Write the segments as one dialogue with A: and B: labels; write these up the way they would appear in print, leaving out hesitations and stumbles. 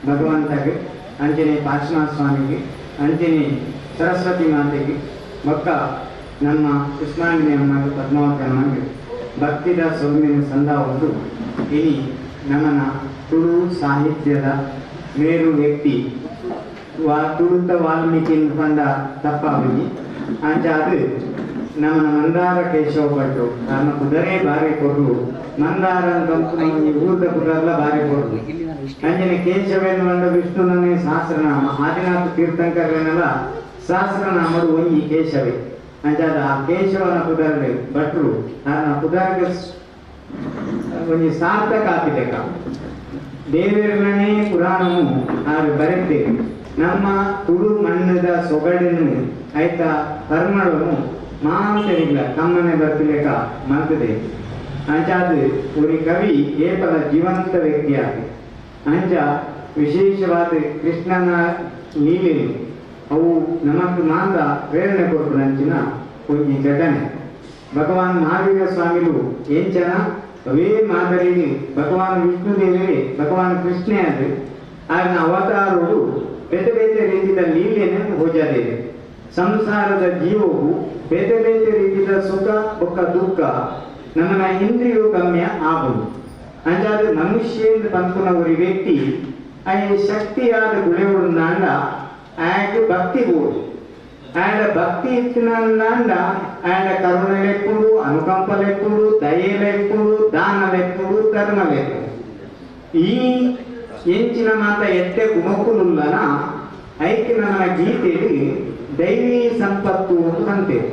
A: ಭಗವಂತಗೆ ಅಂಚನೆ ಪಾರ್ಶ್ವನಾಥ ಸ್ವಾಮಿಗೆ ಅಂಚನೆ ಸರಸ್ವತಿ ಮಾತೆಗೆ ಬೊಕ್ಕ ನಮ್ಮ ಕೃಷ್ಣಾಂಗಿನಿ ಅಮ್ಮಗೆ ಪದ್ಮಾವತಿ ಅಮ್ಮಗೆ ಭಕ್ತಿದ ಸೌಮ್ಯನ ಸಂದಾವದ್ದು ಇನಿ ನಮನ ತುಳು ಸಾಹಿತ್ಯದ ಮೇರು ವ್ಯಕ್ತಿ ತುಳುತ ವಾಲ್ಮೀಕಿ ಪಂಡ ತಪ್ಪಾಗಿ ಅಂಚಾದ ನಮನ ಮಂದಾರ ಕೇಶವ ಭಟ್ರು ನನ್ನ ಕುದರೆ ಬಾರಿ ಕೊರ್ರು ಮಂದಾರ ಅಂತ ಊರ್ದ ಕುದರಲ್ಲ ಬಾರಿ ಕೊರ್ರು ಅಂಜನೆ ಕೇಶವೇನು ಅಂಡ ವಿಷ್ಣುನನೇ ಸಹಸ್ರನಾಮ ಆದಿನಾಥ ತೀರ್ಥಂಕರನೆಲ್ಲ ಸಹಸ್ರನಾಮಡು ಒಂಜಿ ಕೇಶವೇ ಅಂಚಾದ ಆ ಕೇಶವನ ಕುದರಲೆ ಭಟ್ರು ನನ್ನ ಕುದರಗೆ ಒಂಜಿ ಸಾರ್ಥಕ ಆಪಿಲೆಕ್ಕ ದೇವರನೇ ಪುರಾಣವು ಆರು ಬರೆತೇವೆ ನಮ್ಮ ತುಳು ಮಣ್ಣದ ಸೊಗಡನ್ನು ಆಯ್ತಾ ಕರ್ಮಳನು ಮಾಂಸರಿಲ್ಲ ಕಮ್ಮನೆ ಬರ್ತಿಲೇಕ ಮಲ್ತದೆ ಅಂಚಾದ ಒರಿ ಕವಿ ಏಪಲ ಜೀವಂತ ವ್ಯಕ್ತಿಯಾಗಿ ಅಂಚ ವಿಶೇಷವಾದ ಕೃಷ್ಣನ ಲೀಲೆಲು ಅವು ನಮಕ್ ಮಾತ ಪ್ರೇರಣೆ ಕೊರ್ಪುನಂಚಿನ ಒಂಜಿ ಘಟನೆ. ಭಗವಾನ್ ಮಹಾವೀರ ಸ್ವಾಮಿಲು ಎಂಚನ ಅವೇ ಮಾದರಿಲಿ ಭಗವಾನ್ ವಿಷ್ಣುದೇವರೇ ಭಗವಾನ್ ಕೃಷ್ಣೇ ಅದು ಆಯನ ಅವತಾರರು ಬೇತೆ ಬೇತೆ ರೀತಿಯ ಲೀಲೆಯನ್ನು ಹೋಜಾದೇವೆ. ಸಂಸಾರದ ಜೀವವು ಬೇತೆ ಬೇತೆ ರೀತಿಯ ಸುಖ ಬೊಕ್ಕ ದುಃಖ ನಮ್ಮನ ಇಂದ್ರಿಯೋ ಗಮ್ಯ ಆಗುದು. ಅಂಚಾದ ಮನುಷ್ಯ ಎಂದು ಪನ್ಪುನ ಒರಿ ವ್ಯಕ್ತಿ ಆಯ ಶಕ್ತಿಯಾದ ಗುಳೆವುಂದಾಂಡ ಆಯಕ್ಕೆ ಭಕ್ತಿ ಬೋಡು ಆಯನ ಭಕ್ತಿ ಇತ್ತಿನಾಂಡ ಆಯನ ಕರುಣೆ ಲೆಕ್ಕುಂಡು, ಅನುಕಂಪ ಲೆಕ್ಕುಂಡು, ದಯೆ ಲೆಕ್ಕುಂಡು, ದಾನ ಲೆಕ್ಕುಂಡು, ಧರ್ಮ ಲೆಕ್ಕುಂಡು. ಈ ಎಂಚಿನ ಮಾತ ಎತ್ತೆ ಗುಣಕುಲುಲ್ಲನ ಐಕ್ಕೆ ನನ್ನ ಗೀತೆಯಲ್ಲಿ ದೈವಿ ಸಂಪತ್ತು ಅಂತ ಅಂತೇವೆ.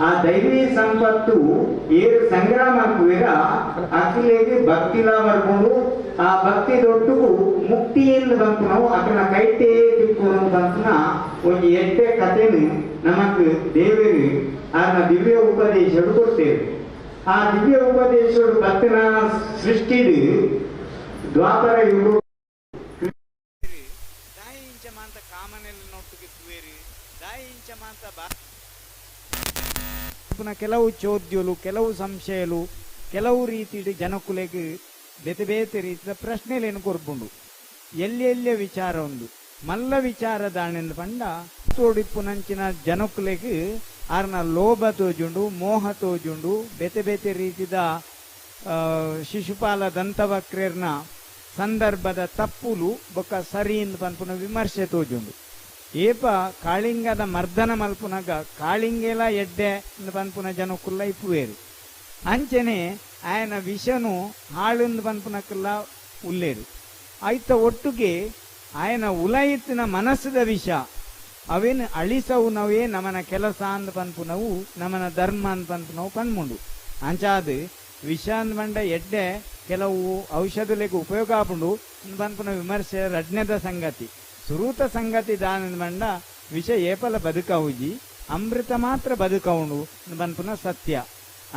A: ಆ ದೈವಿ ಸಂಪತ್ತು ಏರು ಸಂಗ್ರಾಮ ಕುವೇರ ಅಖಿಲೇಗೆ ಭಕ್ತಿಲ ಬರ್ಕೊಂಡು ಆ ಭಕ್ತಿ ದೊಡ್ಡಗೂ ಮುಕ್ತಿಯಿಂದ ಬಂತು ನಾವು ಅಕನ ಕೈಟೇ ದಿಕ್ಕು ಬಂತನ ಒಂದು ಎಟ್ಟೆ ಕಥೆನು ನಮಕ್ ದೇವರು ಆನ ದಿವ್ಯ ಉಪದೇಶರು ಕೊಡ್ತೇವೆ. ಆ ದಿವ್ಯ ಉಪದೇಶರು ಭಕ್ತನ ಸೃಷ್ಟಿದು ದ್ವಾಪರ ಯುಗ ದಾಯಿಂಚ ಮಾಂತ ಕಾಮನೆಲ್ಲ ನೋಟ್ಟುಗೆ ಕುವೇರಿ ದಾಯಿಂಚ ಮಾಂತ ಬಾ ಕೆಲವು ಚೋದ್ಯಲು ಕೆಲವು ಸಂಶಯಲು ಕೆಲವು ರೀತಿ ಜನಕುಲೆಗೆ ಬೇತೆ ಬೇತೆ ರೀತಿಯ ಪ್ರಶ್ನೆಲೇನು ಕೊರ್ಪುಂಡು. ಎಲ್ಲೆಲ್ಲ ವಿಚಾರ ಒಂದು ಮಲ್ಲ ವಿಚಾರ ದಾನೆಂದು ಪಂಡ ತೋಡಿಪ್ಪು ನಂಚಿನ ಜನಕುಲೆಗೆ ಆರ್ನ ಲೋಭ ತೋಜುಂಡು, ಮೋಹ ತೋಜುಂಡು, ಬೇತೆ ಬೇತೆ ರೀತಿದ ಶಿಶುಪಾಲ ದಂತವಕ್ರೇರ್ನ ಸಂದರ್ಭದ ತಪ್ಪುಲು ಬೊಕ್ಕ ಸರಿ ಎಂದು ಪನ್ಪುನ ವಿಮರ್ಶೆ ತೋಜುಂಡು. ಏಪ ಕಾಳಿಂಗದ ಮರ್ದನ ಮಲ್ಪುನಗ ಕಾಳಿಂಗೆಲ ಎಡ್ಡೆ ಪನ್ಪುನ ಜನಕುಲ್ಲ ಇಪ್ಪುವೇರು. ಅಂಚನೆ ಆಯನ ವಿಷನು ಹಾಳುಂದು ಪನ್ಪುನಕ್ಕೆಲ್ಲ ಉಲ್ಲೇರು. ಆಯ್ತ ಒಟ್ಟುಗೆ ಆಯನ ಉಲಯಿತ್ತಿನ ಮನಸ್ಸದ ವಿಷ ಅವೇನು ಅಳಿಸವು ನಾವೇ ನಮನ ಕೆಲಸ ಅಂದ್ ಪನ್ಪುನವು ನಮನ ಧರ್ಮ ಅಂದ್ ಪನ್ಪುನವು ಪನ್ಮುಂಡು. ಅಂಚಾದ ವಿಷ ಅಂದ್ ಬಂಡ ಎಡ್ಡೆ ಕೆಲವು ಔಷಧಗಳಿಗೆ ಉಪಯೋಗ ಆಪುಂಡು ಪನ್ಪುನ ವಿಮರ್ಶೆ ರಡ್ನೆದ ಸಂಗತಿ. ಸುರೂತ ಸಂಗತಿ ದಾನ ಬಂಡ ವಿಷ ಏಪಲ ಬದುಕವುಜಿ ಅಮೃತ ಮಾತ್ರ ಬದುಕವುಂಡು ಪನ್ಪುನ ಸತ್ಯ.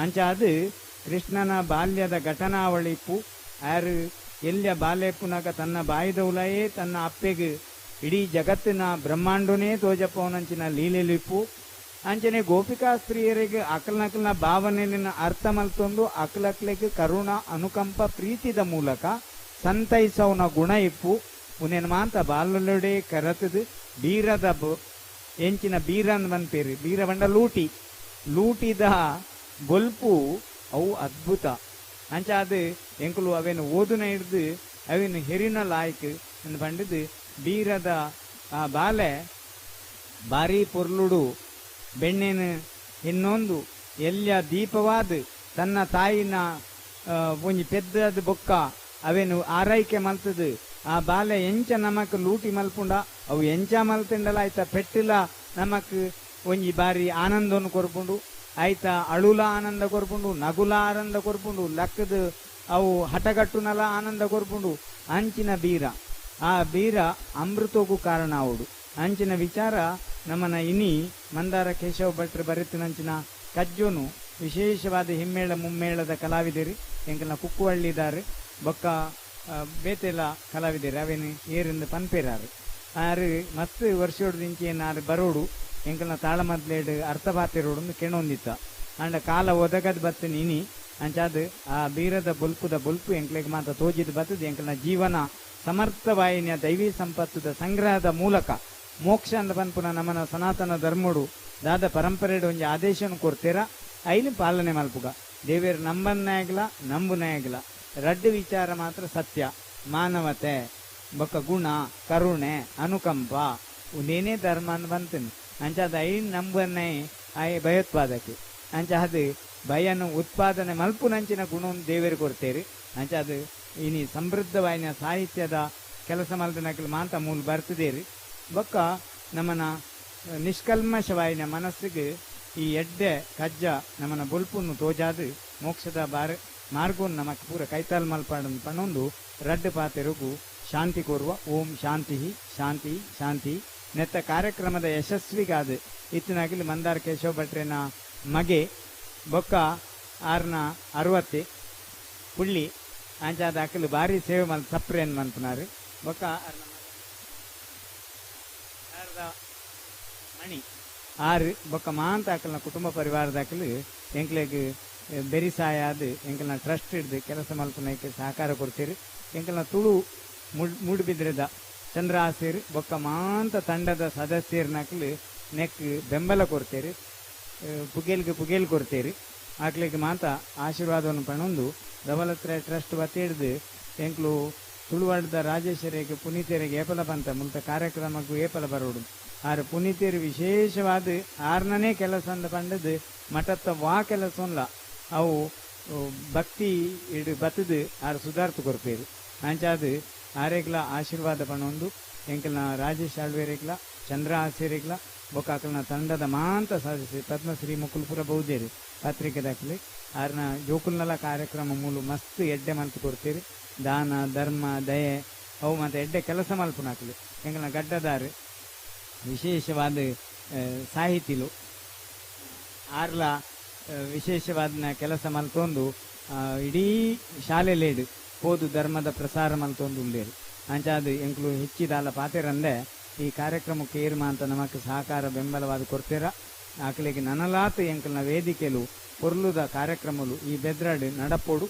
A: ಅಂಚಾದ ಕೃಷ್ಣನ ಬಾಲ್ಯದ ಘಟನಾವಳಿಪ್ಪು ಆರು ಎಲ್ಲಿಯ ಬಾಲ್ಯಪ್ಪುನಾಗ ತನ್ನ ಬಾಯಿದ ಉಲಯೇ ತನ್ನ ಅಪ್ಪೆಗೆ ಇಡೀ ಜಗತ್ತಿನ ಬ್ರಹ್ಮಾಂಡನೇ ತೋಜಪ್ಪವನಂಚಿನ ಲೀಲೆಲಿಪ್ಪು. ಅಂಚನೆ ಗೋಪಿಕಾ ಸ್ತ್ರೀಯರಿಗೆ ಅಕಲ್ನಕಲ್ನ ಭಾವನೆಯನ್ನ ಅರ್ಥ ಮಲ್ತೊಂದು ಅಕಲಕ್ಲೆಗೆ ಕರುಣ ಅನುಕಂಪ ಪ್ರೀತಿದ ಮೂಲಕ ಸಂತೈಸವನ ಗುಣ ಇಪ್ಪು. ಉನೇನು ಮಾಂತ ಬಾಲೊಡೆ ಕರತದು ಬೀರದ ಎಂಚಿನ ಬೀರನ್ ಬಂದ್ಪೇರಿ ಬೀರ ಬಂಡ ಲೂಟಿ ಲೂಟಿದ ಬೊಲ್ಪು ಅವು ಅದ್ಭುತ. ಅಂಚ ಅದು ಎಂಕುಲು ಅವೇನು ಓದುನ ಹಿಡ್ದು ಅವೇನು ಹೆರಿನ ಲಾಯ್ಕ್ ಎಂದು ಬಂಡಿದ್ದು ಬೀರದ ಆ ಬಾಲೆ ಬಾರಿ ಪೊರ್ಲುಡು ಬೆಣ್ಣೆನು ಇನ್ನೊಂದು ಎಲ್ಲಿಯ ದೀಪವಾದ ತನ್ನ ತಾಯಿನ ಒಂಜಿ ಪೆದ್ದದ ಬೊಕ್ಕ ಅವೇನು ಆರೈಕೆ ಮಲ್ತದು. ಆ ಬಾಲೆ ಎಂಚ ನಮಕ್ ಲೂಟಿ ಮಲ್ಪುಂಡ ಅವು ಎಂಚ ಮಲ್ತಿಂಡಲ ಆಯ್ತ ಪೆಟ್ಟಿಲ ನಮಕ್ ಒಂಜಿ ಬಾರಿ ಆನಂದವನ್ನು ಕೊರ್ಪುಂಡು. ಆಯ್ತ ಅಳುಲ ಆನಂದ ಕೊರ್ಪುಂಡು, ನಗುಲ ಆನಂದ ಕೊರ್ಪುಂಡು, ಲಕ್ಕದ ಅವು ಹಠಗಟ್ಟುನಲ ಆನಂದ ಕೊರ್ಪುಂಡು. ಅಂಚಿನ ಬೀರ ಆ ಬೀರ ಅಮೃತೋಗೂ ಕಾರಣ ಅವಡು. ಅಂಚಿನ ವಿಚಾರ ನಮ್ಮನ ಇನಿ ಮಂದಾರ ಕೇಶವ ಭಟ್ರು ಬರೆತಿನಂಚಿನ ಕಜ್ಜೋನು ವಿಶೇಷವಾದ ಹಿಮ್ಮೇಳ ಮುಮ್ಮೇಳದ ಕಲಾವಿದರು ಎಂಕಲ್ನ ಕುಕ್ಕುವಳ್ಳಿದಾರು ಬೊಕ್ಕ ಬೇತೆಲ್ಲ ಕಲಾವಿದರು ಅವೇನು ಏರಿಂದ ಪನ್ಪೇರಾರು ಆರು ಮಸ್ತ್ ವರ್ಷೋಡು ಆರು ಬರೋಡು ಎಂಕಲ್ನ ತಾಳಮದ್ಲೇಡು ಅರ್ಥಪಾತಿರೋಡು ಕೆಣೊಂದಿತ್ತ ಅಂಡ ಕಾಲ ಒದಗದ್ ಬತ್ತು ನೀನಿ ಅಂಚಾದ ಆ ಬೀರದ ಬೊಲ್ಪುದ ಬೊಲ್ಪು ಎಂಕ್ಲೆಗ್ ಮಾತ ತೋಜಿದ್ ಬತ್ತದ ಎಂಕಲ್ನ ಜೀವನ ಸಮರ್ಥವಾಯಿನ ದೈವಿ ಸಂಪತ್ತುದ ಸಂಗ್ರಹದ ಮೂಲಕ ಮೋಕ್ಷ ಅಂದ ಪನ್ಪುನ ನಮನ ಸನಾತನ ಧರ್ಮಡು ದಾದ ಪರಂಪರೆಡು ಒಂಜಿ ಆದೇಶನು ಕೊರ್ತೀರ ಐನು ಪಾಲನೆ ಮಲ್ಪುಗ. ದೇವೇರು ನಂಬನ್ನಾಗಲ ನಂಬುನಾಗಲ ರಡ್ಡು ವಿಚಾರ ಮಾತ್ರ ಸತ್ಯ. ಮಾನವತೆ ಬೊಕ್ಕ ಗುಣ, ಕರುಣೆ, ಅನುಕಂಪ ಉಂದೇನೇ ಧರ್ಮ ಅಂದ್ ಬಂತನು. ಅಂಚಾದ ಐನ್ ನಂಬನ್ನೇ ಆಯೆ ಭಯೋತ್ಪಾದಕೆ. ಅಂಚ ಅದು ಭಯನು ಉತ್ಪಾದನೆ ಮಲ್ಪುನಂಚಿನ ಗುಣ ದೇವೇರು ಕೊಡ್ತೇರು. ಅಂಚಾದ ಇನಿ ಸಮೃದ್ಧವಾಯಿನ ಸಾಹಿತ್ಯದ ಕೆಲಸ ಮಲ್ದನಕಲು ಮಾತ ಮೂಲ ಬರ್ತದೇರು. ಬೊಕ್ಕ ನಮನ ನಿಷ್ಕಲ್ಮಶವಾಯಿನ ಮನಸ್ಸಿಗೆ ಈ ಎಡ್ಡೆ ಕಜ್ಜ ನಮನ ಬೊಲ್ಪುನ್ನು ತೋಜಾದು ಮೋಕ್ಷದ ಬಾರ್ ಮಾರ್ಗವನ್ನು ನಮಕ್ ಪೂರ ಕೈತಾಲ್ ಮಲ್ಪಾಡನ್ನು ಪನ್ನೊಂದು ರಡ್ಡು ಪಾತೆರುಗು ಶಾಂತಿ ಕೋರುವ. ಓಂ ಶಾಂತಿ ಶಾಂತಿ ಶಾಂತಿ. ನೆತ್ತ ಕಾರ್ಯಕ್ರಮದ ಯಶಸ್ವಿಗಾದ ಇತ್ತಿನಾಗಲಿ ಮಂದಾರ ಕೇಶವ ಭಟ್ರೆನ ಮಗೆ ಬೊಕ್ಕ ಆರ್ನ 60 ಪುಳ್ಳಿ ಅಂಚಾದ ಅಕಲು ಭಾರಿ ಸೇವೆ ಮಲ್ ಸಪ್ರೇನ್ ಮನ್ಪುನಾರು. ಬೊಕ್ಕ ಮಣಿ ಆರು ಬೊಕ್ಕ ಮಾಂತ ಅಕಲ್ನ ಕುಟುಂಬ ಪರಿವಾರದ ಅಕಲು ಎಂಕ್ಲೆಗ್ ಬೆರಿಸಾಯಾದ ಎಂಕಲ್ನ ಟ್ರಸ್ಟ್ ಹಿಡ್ದು ಕೆಲಸ ಮಲ್ಪುನಕ್ಕೆ ಸಹಕಾರ ಕೊಡ್ತೀರಿ. ಎಂಕಲ್ನ ತುಳು ಮೂಡುಬಿದ್ರದ ಚಂದ್ರಹಾಸೀರ್ ಬೊಕ್ಕ ಮಾಂತ ತಂಡದ ಸದಸ್ಯರ್ನಕಲು ನೆಕ್ ಬೆಂಬಲ ಕೊಡ್ತೀರಿ, ಪುಗೇಲ್ಗೆ ಪುಗೇಲ್ ಕೊಡ್ತೀರಿ. ಆಕ್ಲಿಗೆ ಮಾತ ಆಶೀರ್ವಾದವನ್ನು ಪಣೊಂದು ದವಲತ್ರ ಟ್ರಸ್ಟ್ ವತಿ ಹಿಡ್ದು ಎಂಕ್ಲು ತುಳುವಾಡದ ರಾಜೇಶ್ವರಿಗೆ ಪುನೀತರಿಗೆ ಏಪಲ ಬಂತ ಮುಂತ ಕಾರ್ಯಕ್ರಮಕ್ಕೂ ಏಪಲ ಬರೋಡು. ಆರು ಪುನೀತರು ವಿಶೇಷವಾದ ಆರ್ನನೇ ಕೆಲಸ ಅಂದ ಪಂಡದು ಮಠತ್ತ ವಾ ಕೆಲಸ ಅವು ಭಕ್ತಿ ಇಡು ಬತ್ತದು ಆರು ಸುಧಾರ್ತು ಕೊರ್ಪೇರು. ಅಂಚಾದು ಆರೇಗ್ಲ ಆಶೀರ್ವಾದ ಪಣೊಂದು ಎಂಕಲ್ನ ರಾಜೇಶ್ ಆಳ್ವೇರಿಗ್ಲ ಚಂದ್ರಹಾಸೇರಿಗ್ಲ ಬೊಕ್ಕ ಅಕಲ್ನ ತಂಡದ ಮಾಂತ ಸದಸ್ಯ ಪದ್ಮಶ್ರೀ ಮುಕುಲ್ಪುರ ಬಹುದೇರಿ ಪತ್ರಿಕೆ ದಾಖಲೆ ಆರ್ನ ಜೋಕುಲ್ನಲ ಕಾರ್ಯಕ್ರಮ ಮೂಲು ಮಸ್ತ್ ಎಡ್ಡೆ ಮಲ್ತು ಕೊಡ್ತೀರಿ. ದಾನ ಧರ್ಮ ದಯೆ ಅವು ಮತ್ತೆ ಎಡ್ಡೆ ಕೆಲಸ ಮಲ್ಪುನಾಕಲು ಎಂಕಲ್ನ ಗಡ್ಡದಾರು ವಿಶೇಷವಾದ ಸಾಹಿತಿಲು ಆರ್ಲ ವಿಶೇಷವಾದ ಕೆಲಸ ಮಲ್ತೊಂದು ಇಡೀ ಶಾಲೆಲೇಡು ಪೋದು ಧರ್ಮದ ಪ್ರಸಾರ ಮಲ್ತೊಂದು ಉಳ್ಳೇರು. ಅಂಚಾದ ಎಂಕ್ಲು ಹೆಚ್ಚಿದಾಲ ಪಾತೆರಂದೆ ಈ ಕಾರ್ಯಕ್ರಮಕ್ಕೆ ಏರ್ಮ ಅಂತ ನಮಕ್ ಸಹಕಾರ ಬೆಂಬಲವಾದ ಕೊಡ್ತೀರ. ಆಕಲಿಗೆ ನನಲಾತ ಎಂಕಲ್ನ ವೇದಿಕೆಲು ಪೊರ್ಲುದ ಕಾರ್ಯಕ್ರಮಲು ಈ ಬೆದ್ರಾಡು ನಡಪೋಡು.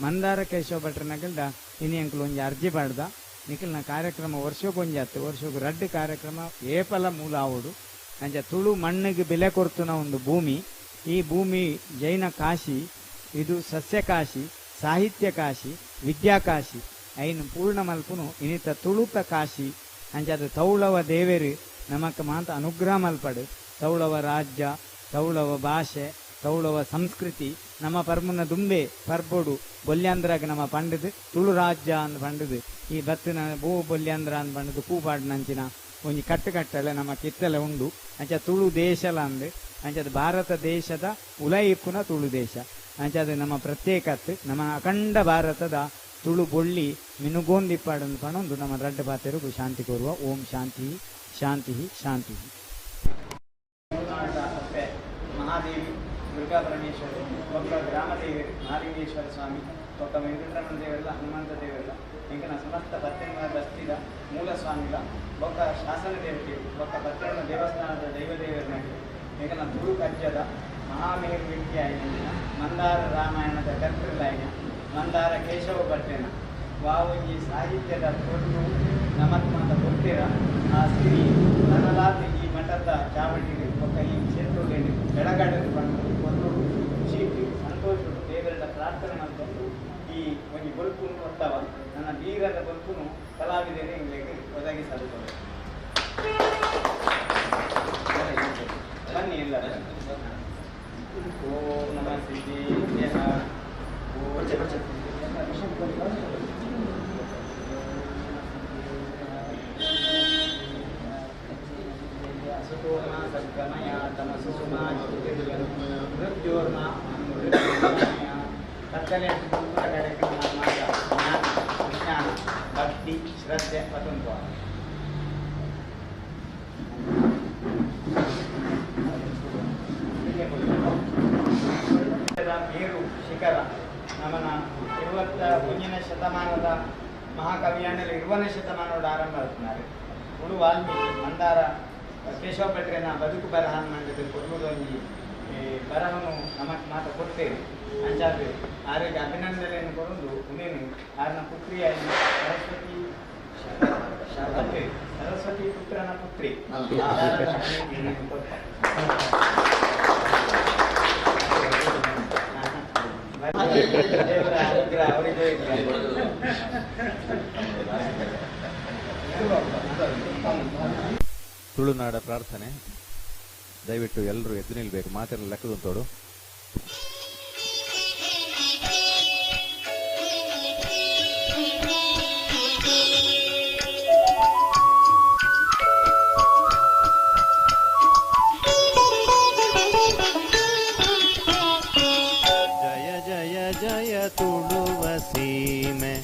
A: ಮಂದಾರ ಕೇಶವ ಭಟ್ರ ನಗಲ್ದ ಇನಿ ಎಂಕಲು ಒಂಜಿ ಅರ್ಜಿ ಪಾಡ್ದ ನಿಖಲ್ನ ಕಾರ್ಯಕ್ರಮ ವರ್ಷಕ್ಕೊಂಜಾತು ವರ್ಷಕ್ಕೆ ರಡ್ಡು ಕಾರ್ಯಕ್ರಮ ಏಪಲ ಮೂಲ ಆವೋಡು. ಅಂಚ ತುಳು ಮಣ್ಣಿಗೆ ಬೆಲೆ ಕೊರ್ತುನ ಒಂದು ಭೂಮಿ ಈ ಭೂಮಿ ಜೈನ ಕಾಶಿ, ಇದು ಸಸ್ಯಕಾಶಿ, ಸಾಹಿತ್ಯ ಕಾಶಿ, ವಿದ್ಯಾಕಾಶಿ ಐನು ಪೂರ್ಣ ಮಲ್ಪುನು ಇನಿತ ತುಳುತ ಕಾಶಿ. ಅಂಚಾದ ತೌಳವ ದೇವೇರು ನಮಕ್ ಮಾಂತ ಅನುಗ್ರಹ ಮಲ್ಪಡು. ತೌಳವ ರಾಜ್ಯ, ತೌಳವ ಭಾಷೆ, ತೌಳವ ಸಂಸ್ಕೃತಿ ನಮ್ಮ ಪರ್ಮುನ ದುಂಬೆ ಪರ್ಬೋಡು ಬೊಲ್ಯಾಂದ್ರಾಗ ನಮ್ಮ ಪಂಡದು ತುಳು ರಾಜ್ಯ ಅಂದ್ ಪಂಡದು ಈ ಬತ್ತಿನ ಭೂ ಬೊಲ್ಯಾಂದ್ರ ಅಂದ್ ಪಂಡದು ಕೂಪಾಡ್ನಂಚಿನ ಒಂಜಿ ಕಟ್ಟು ಕಟ್ಟಲೆ ನಮ್ಮ ಕಿತ್ತಲೆ ಉಂಡು. ಅಂಚ ತುಳು ದೇಶಲ ಅಂದ್ ಅಂಚದ ಭಾರತ ದೇಶದ ಉಲಯಿಪ್ಪುನ ತುಳು ದೇಶ. ಅಂಚಾದ ನಮ್ಮ ಪ್ರತ್ಯೇಕತ್ ನಮ್ಮ ಅಖಂಡ ಭಾರತದ ತುಳು ಬೊಳ್ಳಿ ಮಿನುಗೋಂದಿಪ್ಪಾಡನ್ನು ಪಣೊಂದು ನಮ್ಮ ರಡ್ಡ ಪಾತೆರುಗು ಶಾಂತಿ ಕೋರುವ. ಓಂ ಶಾಂತಿ ಶಾಂತಿ ಶಾಂತಿ. ಮಹಾದೇವಿ ದುರ್ಗಾ ಪರಮೇಶ್ವರಿ ಒಬ್ಬ ಗ್ರಾಮದೇವಿ ಮಹಾಲಿಂಗೇಶ್ವರ ಸ್ವಾಮಿ ಒಬ್ಬ ವೆಂಕಟರಮಣ ದೇವರಲ್ಲ ಹನುಮಂತ ದೇವರಲ್ಲ ಎಂಕನ ಸಮಸ್ತ ಪತ್ತೆನ ಬಸ್ತಿದ ಮೂಲ ಸ್ವಾಮಿಲ ಬೊಕ್ಕ ಶಾಸನ ದೇವತೆ ಬೊಕ್ಕ ಪತ್ತೆನ ದೇವಸ್ಥಾನದ ದೈವ ದೇವರನಾಗಿ ಎಂಕನ ತುಳು ಕಜ್ಜದ ಮಹಾಮೇರು ವ್ಯಕ್ತಿಯಾಯಿನ ಮಂದಾರ ರಾಮಾಯಣದ ಕರ್ತೃಲಾಯಿನ ಮಂದಾರ ಕೇಶವ ಭಟ್ಟೆನ ವಾವೊಂಜಿ ಸಾಹಿತ್ಯದ ಪೊರ್ಲು ನಮತ್ಮಾತ ಕೊಡ್ತೀರ ಆ ಸಿರಿ ನನ್ನಲಾತ್ ಈ ಮಠದ ಚಾವಡಿಗೆ ಬೊಕ್ಕ ಈ ಕ್ಷೇತ್ರದಲ್ಲಿ ಬೆಳಗಾಡಲು ಬಂದು ಪೊರ್ಲು ಖುಷಿ ಸಂತೋಷ ದೇವರ ಪ್ರಾರ್ಥನೆ ಮಾಡ್ಕೊಂಡು ಈ ಒಂದು ಬೊಲ್ಪುನು ಕೊಡ್ತಾವ ನನ್ನ ಬೀರದ ಬೊಲ್ಪುನು ಕಲಾವಿದರೆ ಇಂಗ್ಲಿಗೆ ಒದಗಿಸಲು ಬನ್ನಿ ಎಲ್ಲ. ಓಂ ನಮಃ ಸಿದ್ಧೇಭ್ಯಃ. ಜ್ಞಾನ ಭಕ್ತಿ ಶ್ರದ್ಧೆ ಪತಂತ್ವ ಮೇರು ಶಿಖರ ನಮನ 21ನೇ ಶತಮಾನದ ಮಹಾಕವಿಯಾಣಲ್ಲಿ 20ನೇ ಶತಮಾನದ ಆರಂಭ ಆಗ್ತಾರೆ. ತುಳು ವಾಲ್ಮೀಕಿ ಮಂದಾರ ಕೇಶವ ಭಟ್ರೆನ ಬದುಕು ಬರಹ ಮಂಡದ ಕೊಡುವುದೊಂದು ಬರಹನು ನಮಕ್ ಮಾತ ಕೊಡ್ತೇವೆ. ಅಂಚಾದ ಆರಿಗೆ ಅಭಿನಂದನೆಯನ್ನು ಕೊಡೋದು ಉಮೇನು ಆರ್ನ ಪುತ್ರಿಯಾಗಿ ಸರಸ್ವತಿ ಸರಸ್ವತಿ ಪುತ್ರನ ಪುತ್ರಿ. ದೇವರ ಅನುಗ್ರಹ ಅವರಿಗೂ ಇರಲಿ.
B: ತುಳುನಾಡ ಪ್ರಾರ್ಥನೆ. ದಯವಿಟ್ಟು ಎಲ್ಲರೂ ಎದ್ದು ನಿಲ್ಬೇಕು, ಮಾತೆಲ್ಲ ಲೆಕ್ಕದಂತೋಡು. ಜಯ ಜಯ ಜಯ ತುಳುವ ಸೀಮೆ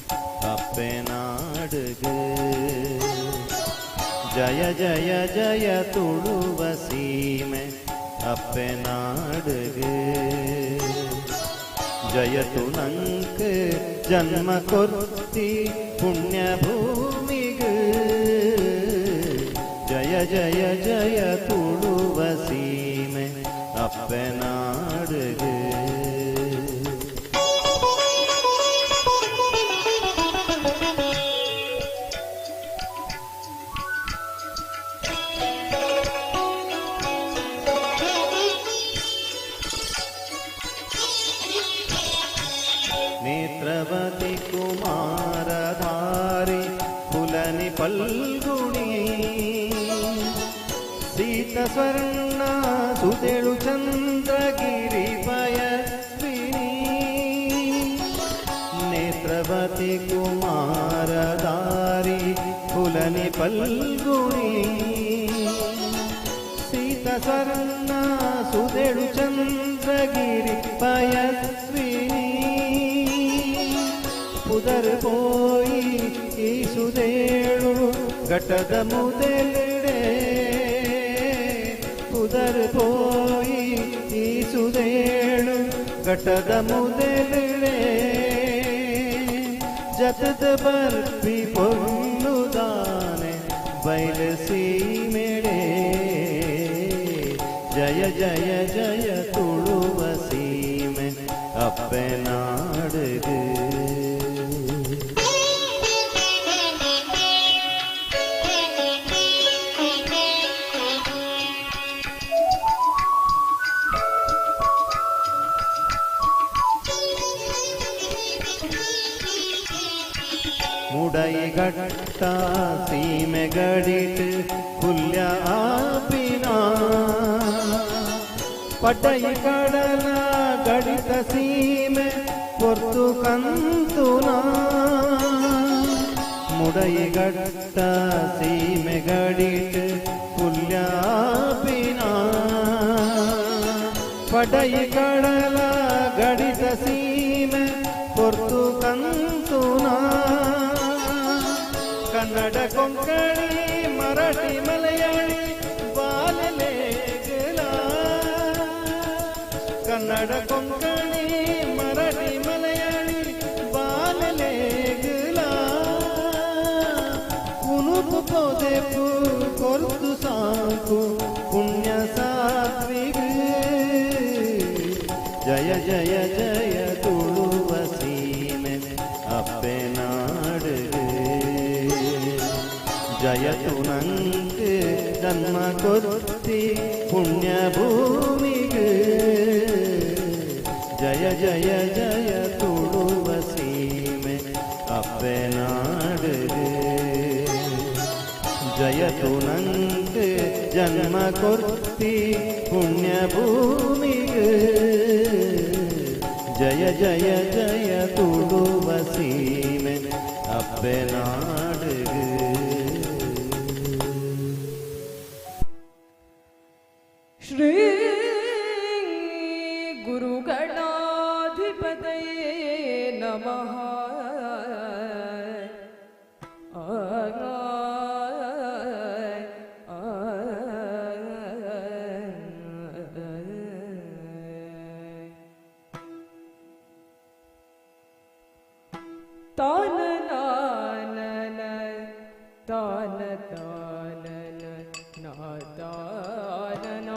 B: ಅಪ್ಪೆನಾಡುಗೆ. ಜಯ ಜಯ ಜಯ ತುಳುವ ಸೀಮೆ ಅಪ್ಪೆನಾಡುಗೆ. ಜಯತು ನಂಕ್ ಜನ್ಮ ಕೊರ್ತಿ ಪುಣ್ಯ ಭೂಮಿಗೆ. ಜಯ ಜಯ ಜಯ ತುಳುವ ಸೀಮೆ ಅಪ್ಪೆನಾಡುಗೆ. ನೇತ್ರವತಿ ಕುಮಾರಧಾರಿ ಕುಲನಿ ಪಲ್ಗುಣಿ ಸೀತ ಸ್ವರ್ಣ ಸುದೇಳು ಚಂದ್ರಗಿರಿ ಪಯಸ್ವಿನಿ. ನೇತ್ರವತಿ ಕುಮಾರಧಾರಿ ಕುಲನಿ ಪಲ್ಗುಣಿ ಸೀತ ಸ್ವರ್ಣ ಸುದೇಳು ಚಂದ್ರಗಿರಿ ಪಯಸ್ವಿನಿ. ಪುದರ್ ಪೋಯಿ ಈ ಸುದೇಳು ಘಟದ ಮುದೆಲೆಡೆ. ಪುದರ್ ಪೋಯಿ ಈ ಸುದೇಳು ಘಟದ ಮುದೆಲೆಡೆ. ಜತದ ಬರ್ಪಿ ಪೊನ್ನುದಾನೆ ಬಯಲು ಸೀಮೆಡೆ. ಜಯ ಜಯ ಜಯ ತುಳುವ ಸೀಮೆ ಅಪ್ಪೆನಾಡುಗೆ. ಮುಡೈಗಟ್ಟ ಸೀಮೆ ಗಡಿಟ್ ಕುಲ್ಯ ಆಪಿನ ಪಟೈ ಕಡಲ ಗಡಿತ ಸೀಮೆ ಪೊರ್ತು ಕಂತುನ. ಮುಡೈಗಟ್ಟ ಸೀಮೆ ಗಡಿಟ್ ಕುಲ್ಯ ಆಪಿನ ಪಟೈ ಕಡಲ ಗಡಿತ ಸೀಮೆ ಪೊರ್ತು ಕಂತುನ. ಕನ್ನಡ ಕೊಂಕಣಿ ಮರಾಠಿ ಮಲಯಾಳಿ ಬಾಲಲೇಗಲ. ಕನ್ನಡ ಕೊಂಕಣಿ ಮರಾಠಿ ಮಲಯಾಳಿ ಬಾಲಲೇಗಲ. ಕುನುಪು ಪೋದೆಪು ಕೊರ್ತು ಸಾಕು ಪುಣ್ಯ ಸಾತ್ವಿಗ. ಜಯ ಜಯ ಜಯ ತುಳುವ ಸೀಮೆ ಅಪ್ಪೆನಾಡುಗೆ. ಜಯತು ನಂಕ್ ಜನ್ಮ ಕೊರ್ತಿ ಪುಣ್ಯ ಭೂಮಿಗೆ. ಜಯ ಜಯ ಜಯ ತುಳುವ ಸೀಮೆ ಅಪ್ಪೆನಾಡುಗೆ. ಜಯತು ನಂಕ್ ಜನ್ಮ ಕೊರ್ತಿ ಪುಣ್ಯ ಭೂಮಿಗೆ. ಜಯ ಜಯ ಜಯ ತುಳುವ ಸೀಮೆ ಅಪ್ಪೆನಾಡುಗೆ.
C: ಶ್ರೀ ಗುರುಗಣಾಧಿಪತಯೇ ನಮಃ. ತಾನ ನಾನನ ತಾನ ತಾನನ ನಾ ತಾನನ.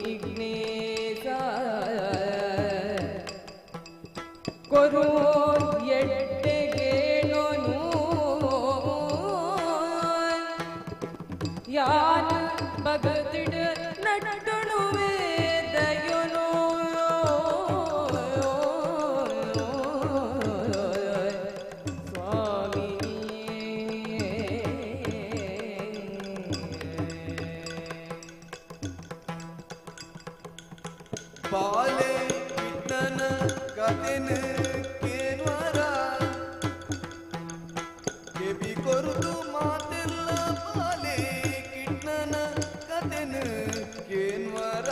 C: ವಿಘ್ನೇಶ ಕೊರು ಎಟ್ಟೆಗೇಣನು ಯಾನ್ ಭಗತಿಡ ನಟ್ಟಣುವೆ ದಯನೋ ಸ್ವಾಮಿ.
D: ಬಾಲೆ ಕಿಟ್ಟನ ಕತೆನ ಕೇನ್ವರ ಕೆಬಿ ಕೊರುದು ಮಾತೆಲ್ಲ ಬಾಲೆ ಕಿಟ್ಟನ ಕತೆನ ಕೇನ್ವರ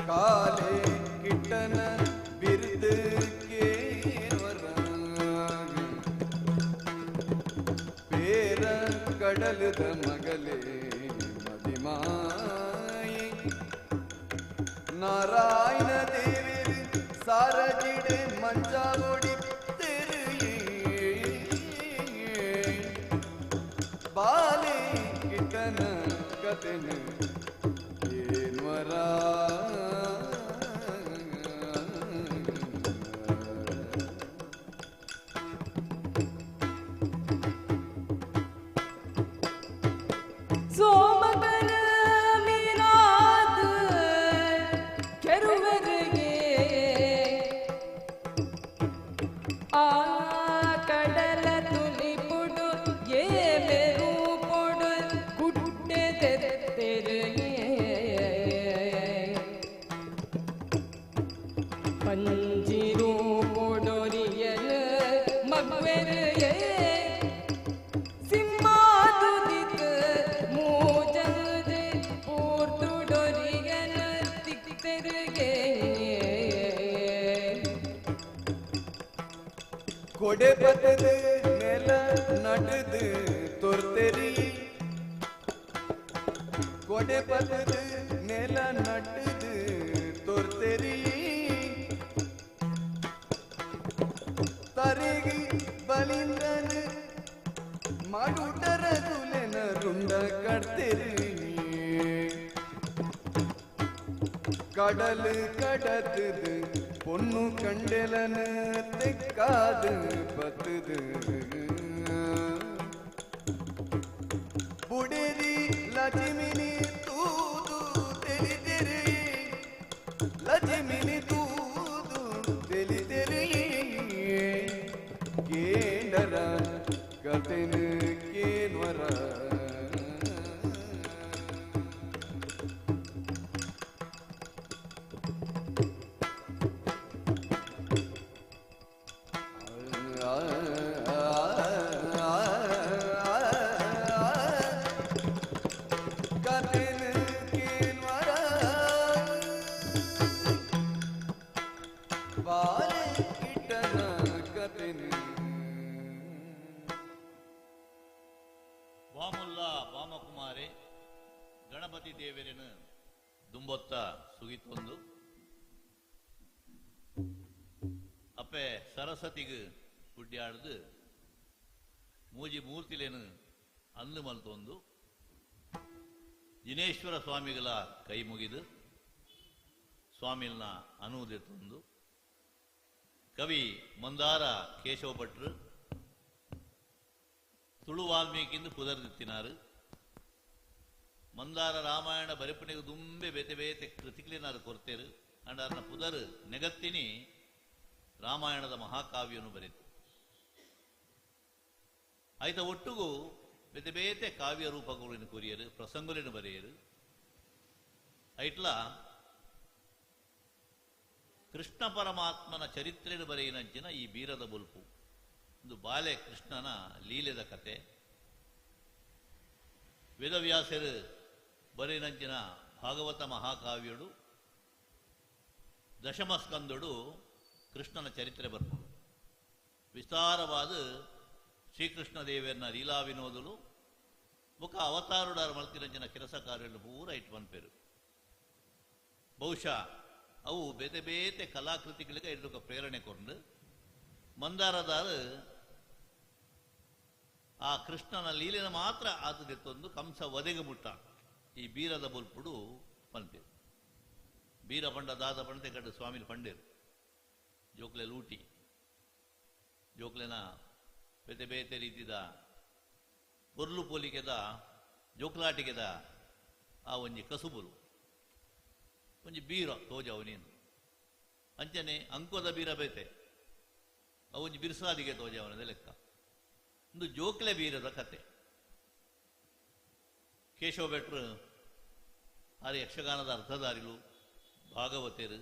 D: ಕಾಲೆ ಕಿಟ್ಟನ ಬಿರುದು ಕೇನ್ವರ ಪೇರ ಕಡಲದ ಮಗಲೇ ಮದಿಮಾಯಿ ನಾರಾಯಣ ದೇವಿ ಸಾರಜಿಡೆ ಮಂಚಾವೊಡಿ ಬಾಲೆ ಕಿಟ್ಟನ ಕತೆನ ಏನ್ವರ
C: ಸೋಮಕನ ಮೀನಾದ ಕೆರುವರಿಗೆ ಆ ಕಡಲ ತುಲಿಪುಡು ಏ ಮೆರುಪುಡು ಗುಡ್ಡೆ ತೆರೆಗೆ ಪಂಜಿರು ಪೊಡೊರಿಯಲ ಮಗ್ವೆರೆಯೇ ಸಿಂಹಾದುದಿತ ಮೂಜದೆ ಪೂರ್ತುಡೊರಿಯನ ತಿಕ್ತೆರಿಗೆ
D: ಕೊಡೆ ಬತ್ತದ ನೆಲ ನಟದು ತೊರ್ತೆರಿ ಕೊಡೆ ಬತ್ತದ ನೆಲ ನಟದು ತೊರ್ತೆರಿ ತರಿಗಿ ಬಲಿಂದನ ಮಾಡುಟರ ಗುಲೆನ ರುಂಡ ಕಡ್ತೆರಿ கடல் கடத்துது பொண்ணு கண்டலன தெக்காது பத்துது புடேரி லட்சுமினி தூது தெளி தெரி லட்சுமினி தூது தெளி தெரி கேண்டர கதனு கேன்வர.
E: ಬಾಮುಲ್ಲ ಬಾಮಕುಮಾರೆ ಗಣಪತಿ ದೇವರನ್ನು ದುಂಬೊತ್ತ ಸುಗಿತೊಂದು ಅಪ್ಪೆ ಸರಸ್ವತಿಗೆ ಗುಡ್ಡಾಡ್ದು ಮೂಜಿ ಮೂರ್ತಿಲೇನು ಅಂದು ಮಲ್ತೊಂದು ಜಿನೇಶ್ವರ ಸ್ವಾಮಿಗಳ ಕೈ ಮುಗಿದು ಸ್ವಾಮಿಲ್ನ ಅನುವುದೆತ್ತೊಂದು ಕವಿ ಮಂದಾರ ಕೇಶವ ಭಟ್ರು ತುಳು ವಾಲ್ಮೀಕಿಂದು ಪುದರ್ದಿತ್ತಿನಾರು. ಮಂದಾರ ರಾಮಾಯಣ ಬರೆಪಣಿಗೆ ದುಂಬೆ ಬೇತೆ ಬೇತೆ ಕೃತಿಕ್ಲಿನಾರು ಕೊರ್ತೇರು ಅಂಡಾರ್ನ ಪುದರ್ ನೆಗತ್ತಿನಿ ರಾಮಾಯಣದ ಮಹಾಕಾವ್ಯನು ಬರೆತು. ಆಯ್ತ ಒಟ್ಟುಗೂ ಬೇತೆ ಬೇತೆ ಕಾವ್ಯ ರೂಪಗಳಿನ ಕೊರಿಯರು ಪ್ರಸಂಗಲಿನ ಬರೆಯರು. ಐಟ್ಲ ಕೃಷ್ಣ ಪರಮಾತ್ಮನ ಚರಿತ್ರೆಯನ್ನು ಬರೆಯಿನಂಚಿನ ಈ ಬೀರದ ಬುಲ್ಪು ಒಂದು ಬಾಲೆ ಕೃಷ್ಣನ ಲೀಲೆದ ಕತೆ. ವೇದವ್ಯಾಸರು ಬರೆಯಿನಂಚಿನ ಭಾಗವತ ಮಹಾಕಾವ್ಯಡು ದಶಮಸ್ಕಂದಡು ಕೃಷ್ಣನ ಚರಿತ್ರೆ ಬರ್ಪುಂಡು. ವಿಸ್ತಾರವಾದ ಶ್ರೀಕೃಷ್ಣ ದೇವರನ್ನ ಲೀಲಾ ವಿನೋದಲು ಮುಖ ಅವತಾರುಡಾರ ಮಲ್ತಿರಂಜನ ಕೆಲಸ ಕಾರ್ಯಗಳು ಪೂರ ಇಟ್ಟು ಪನ್ಪೇರು. ಬಹುಶಃ ಅವು ಬೇತೆ ಬೇತೆ ಕಲಾಕೃತಿಗಳಿಗೆ ಇಡ್ಲಿಕ್ಕೆ ಪ್ರೇರಣೆ ಕೊಂಡು ಮಂದಾರದಾರು ಆ ಕೃಷ್ಣನ ಲೀಲೆನ ಮಾತ್ರ ಆತದೆತ್ತೊಂದು ಕಂಸ ವಧೆಗೆ ಮುಟ್ಟ ಈ ಬೀರದ ಬೊಲ್ಪುಡು ಪಂತೇರು. ಬೀರ ಪಂಡ ದಾದ ಪಂಡತೆ ಕಟ್ಟು ಸ್ವಾಮಿಲು ಪಂಡೇರು. ಜೋಕ್ಲೆ ಲೂಟಿ ಜೋಕ್ಲೆನ ಬೇತೆ ಬೇತೆ ರೀತಿದ ಪೊರ್ಲು ಪೋಲಿಕೆದ ಜೋಕ್ಲಾಟಿಕೆದ ಆ ಒಂಜಿ ಕಸುಬುಲು ಒಂಜಿ ಬೀರ ತೋಜವು ನೀನು ಅಂಚನೆ ಅಂಕೋದ ಬೀರ ಬೇತೆ ಅವು ಒಂಜಿ ಬಿರ್ಸಾದಿಗೆ ತೋಜವನದ ಲೆಕ್ಕ. ಒಂದು ಜೋಕ್ಲೆ ಬೀರದ ಕತೆ. ಕೇಶವ ಭಟ್ರು ಆರು ಯಕ್ಷಗಾನದ ಅರ್ಥಧಾರಿಲು ಭಾಗವತರು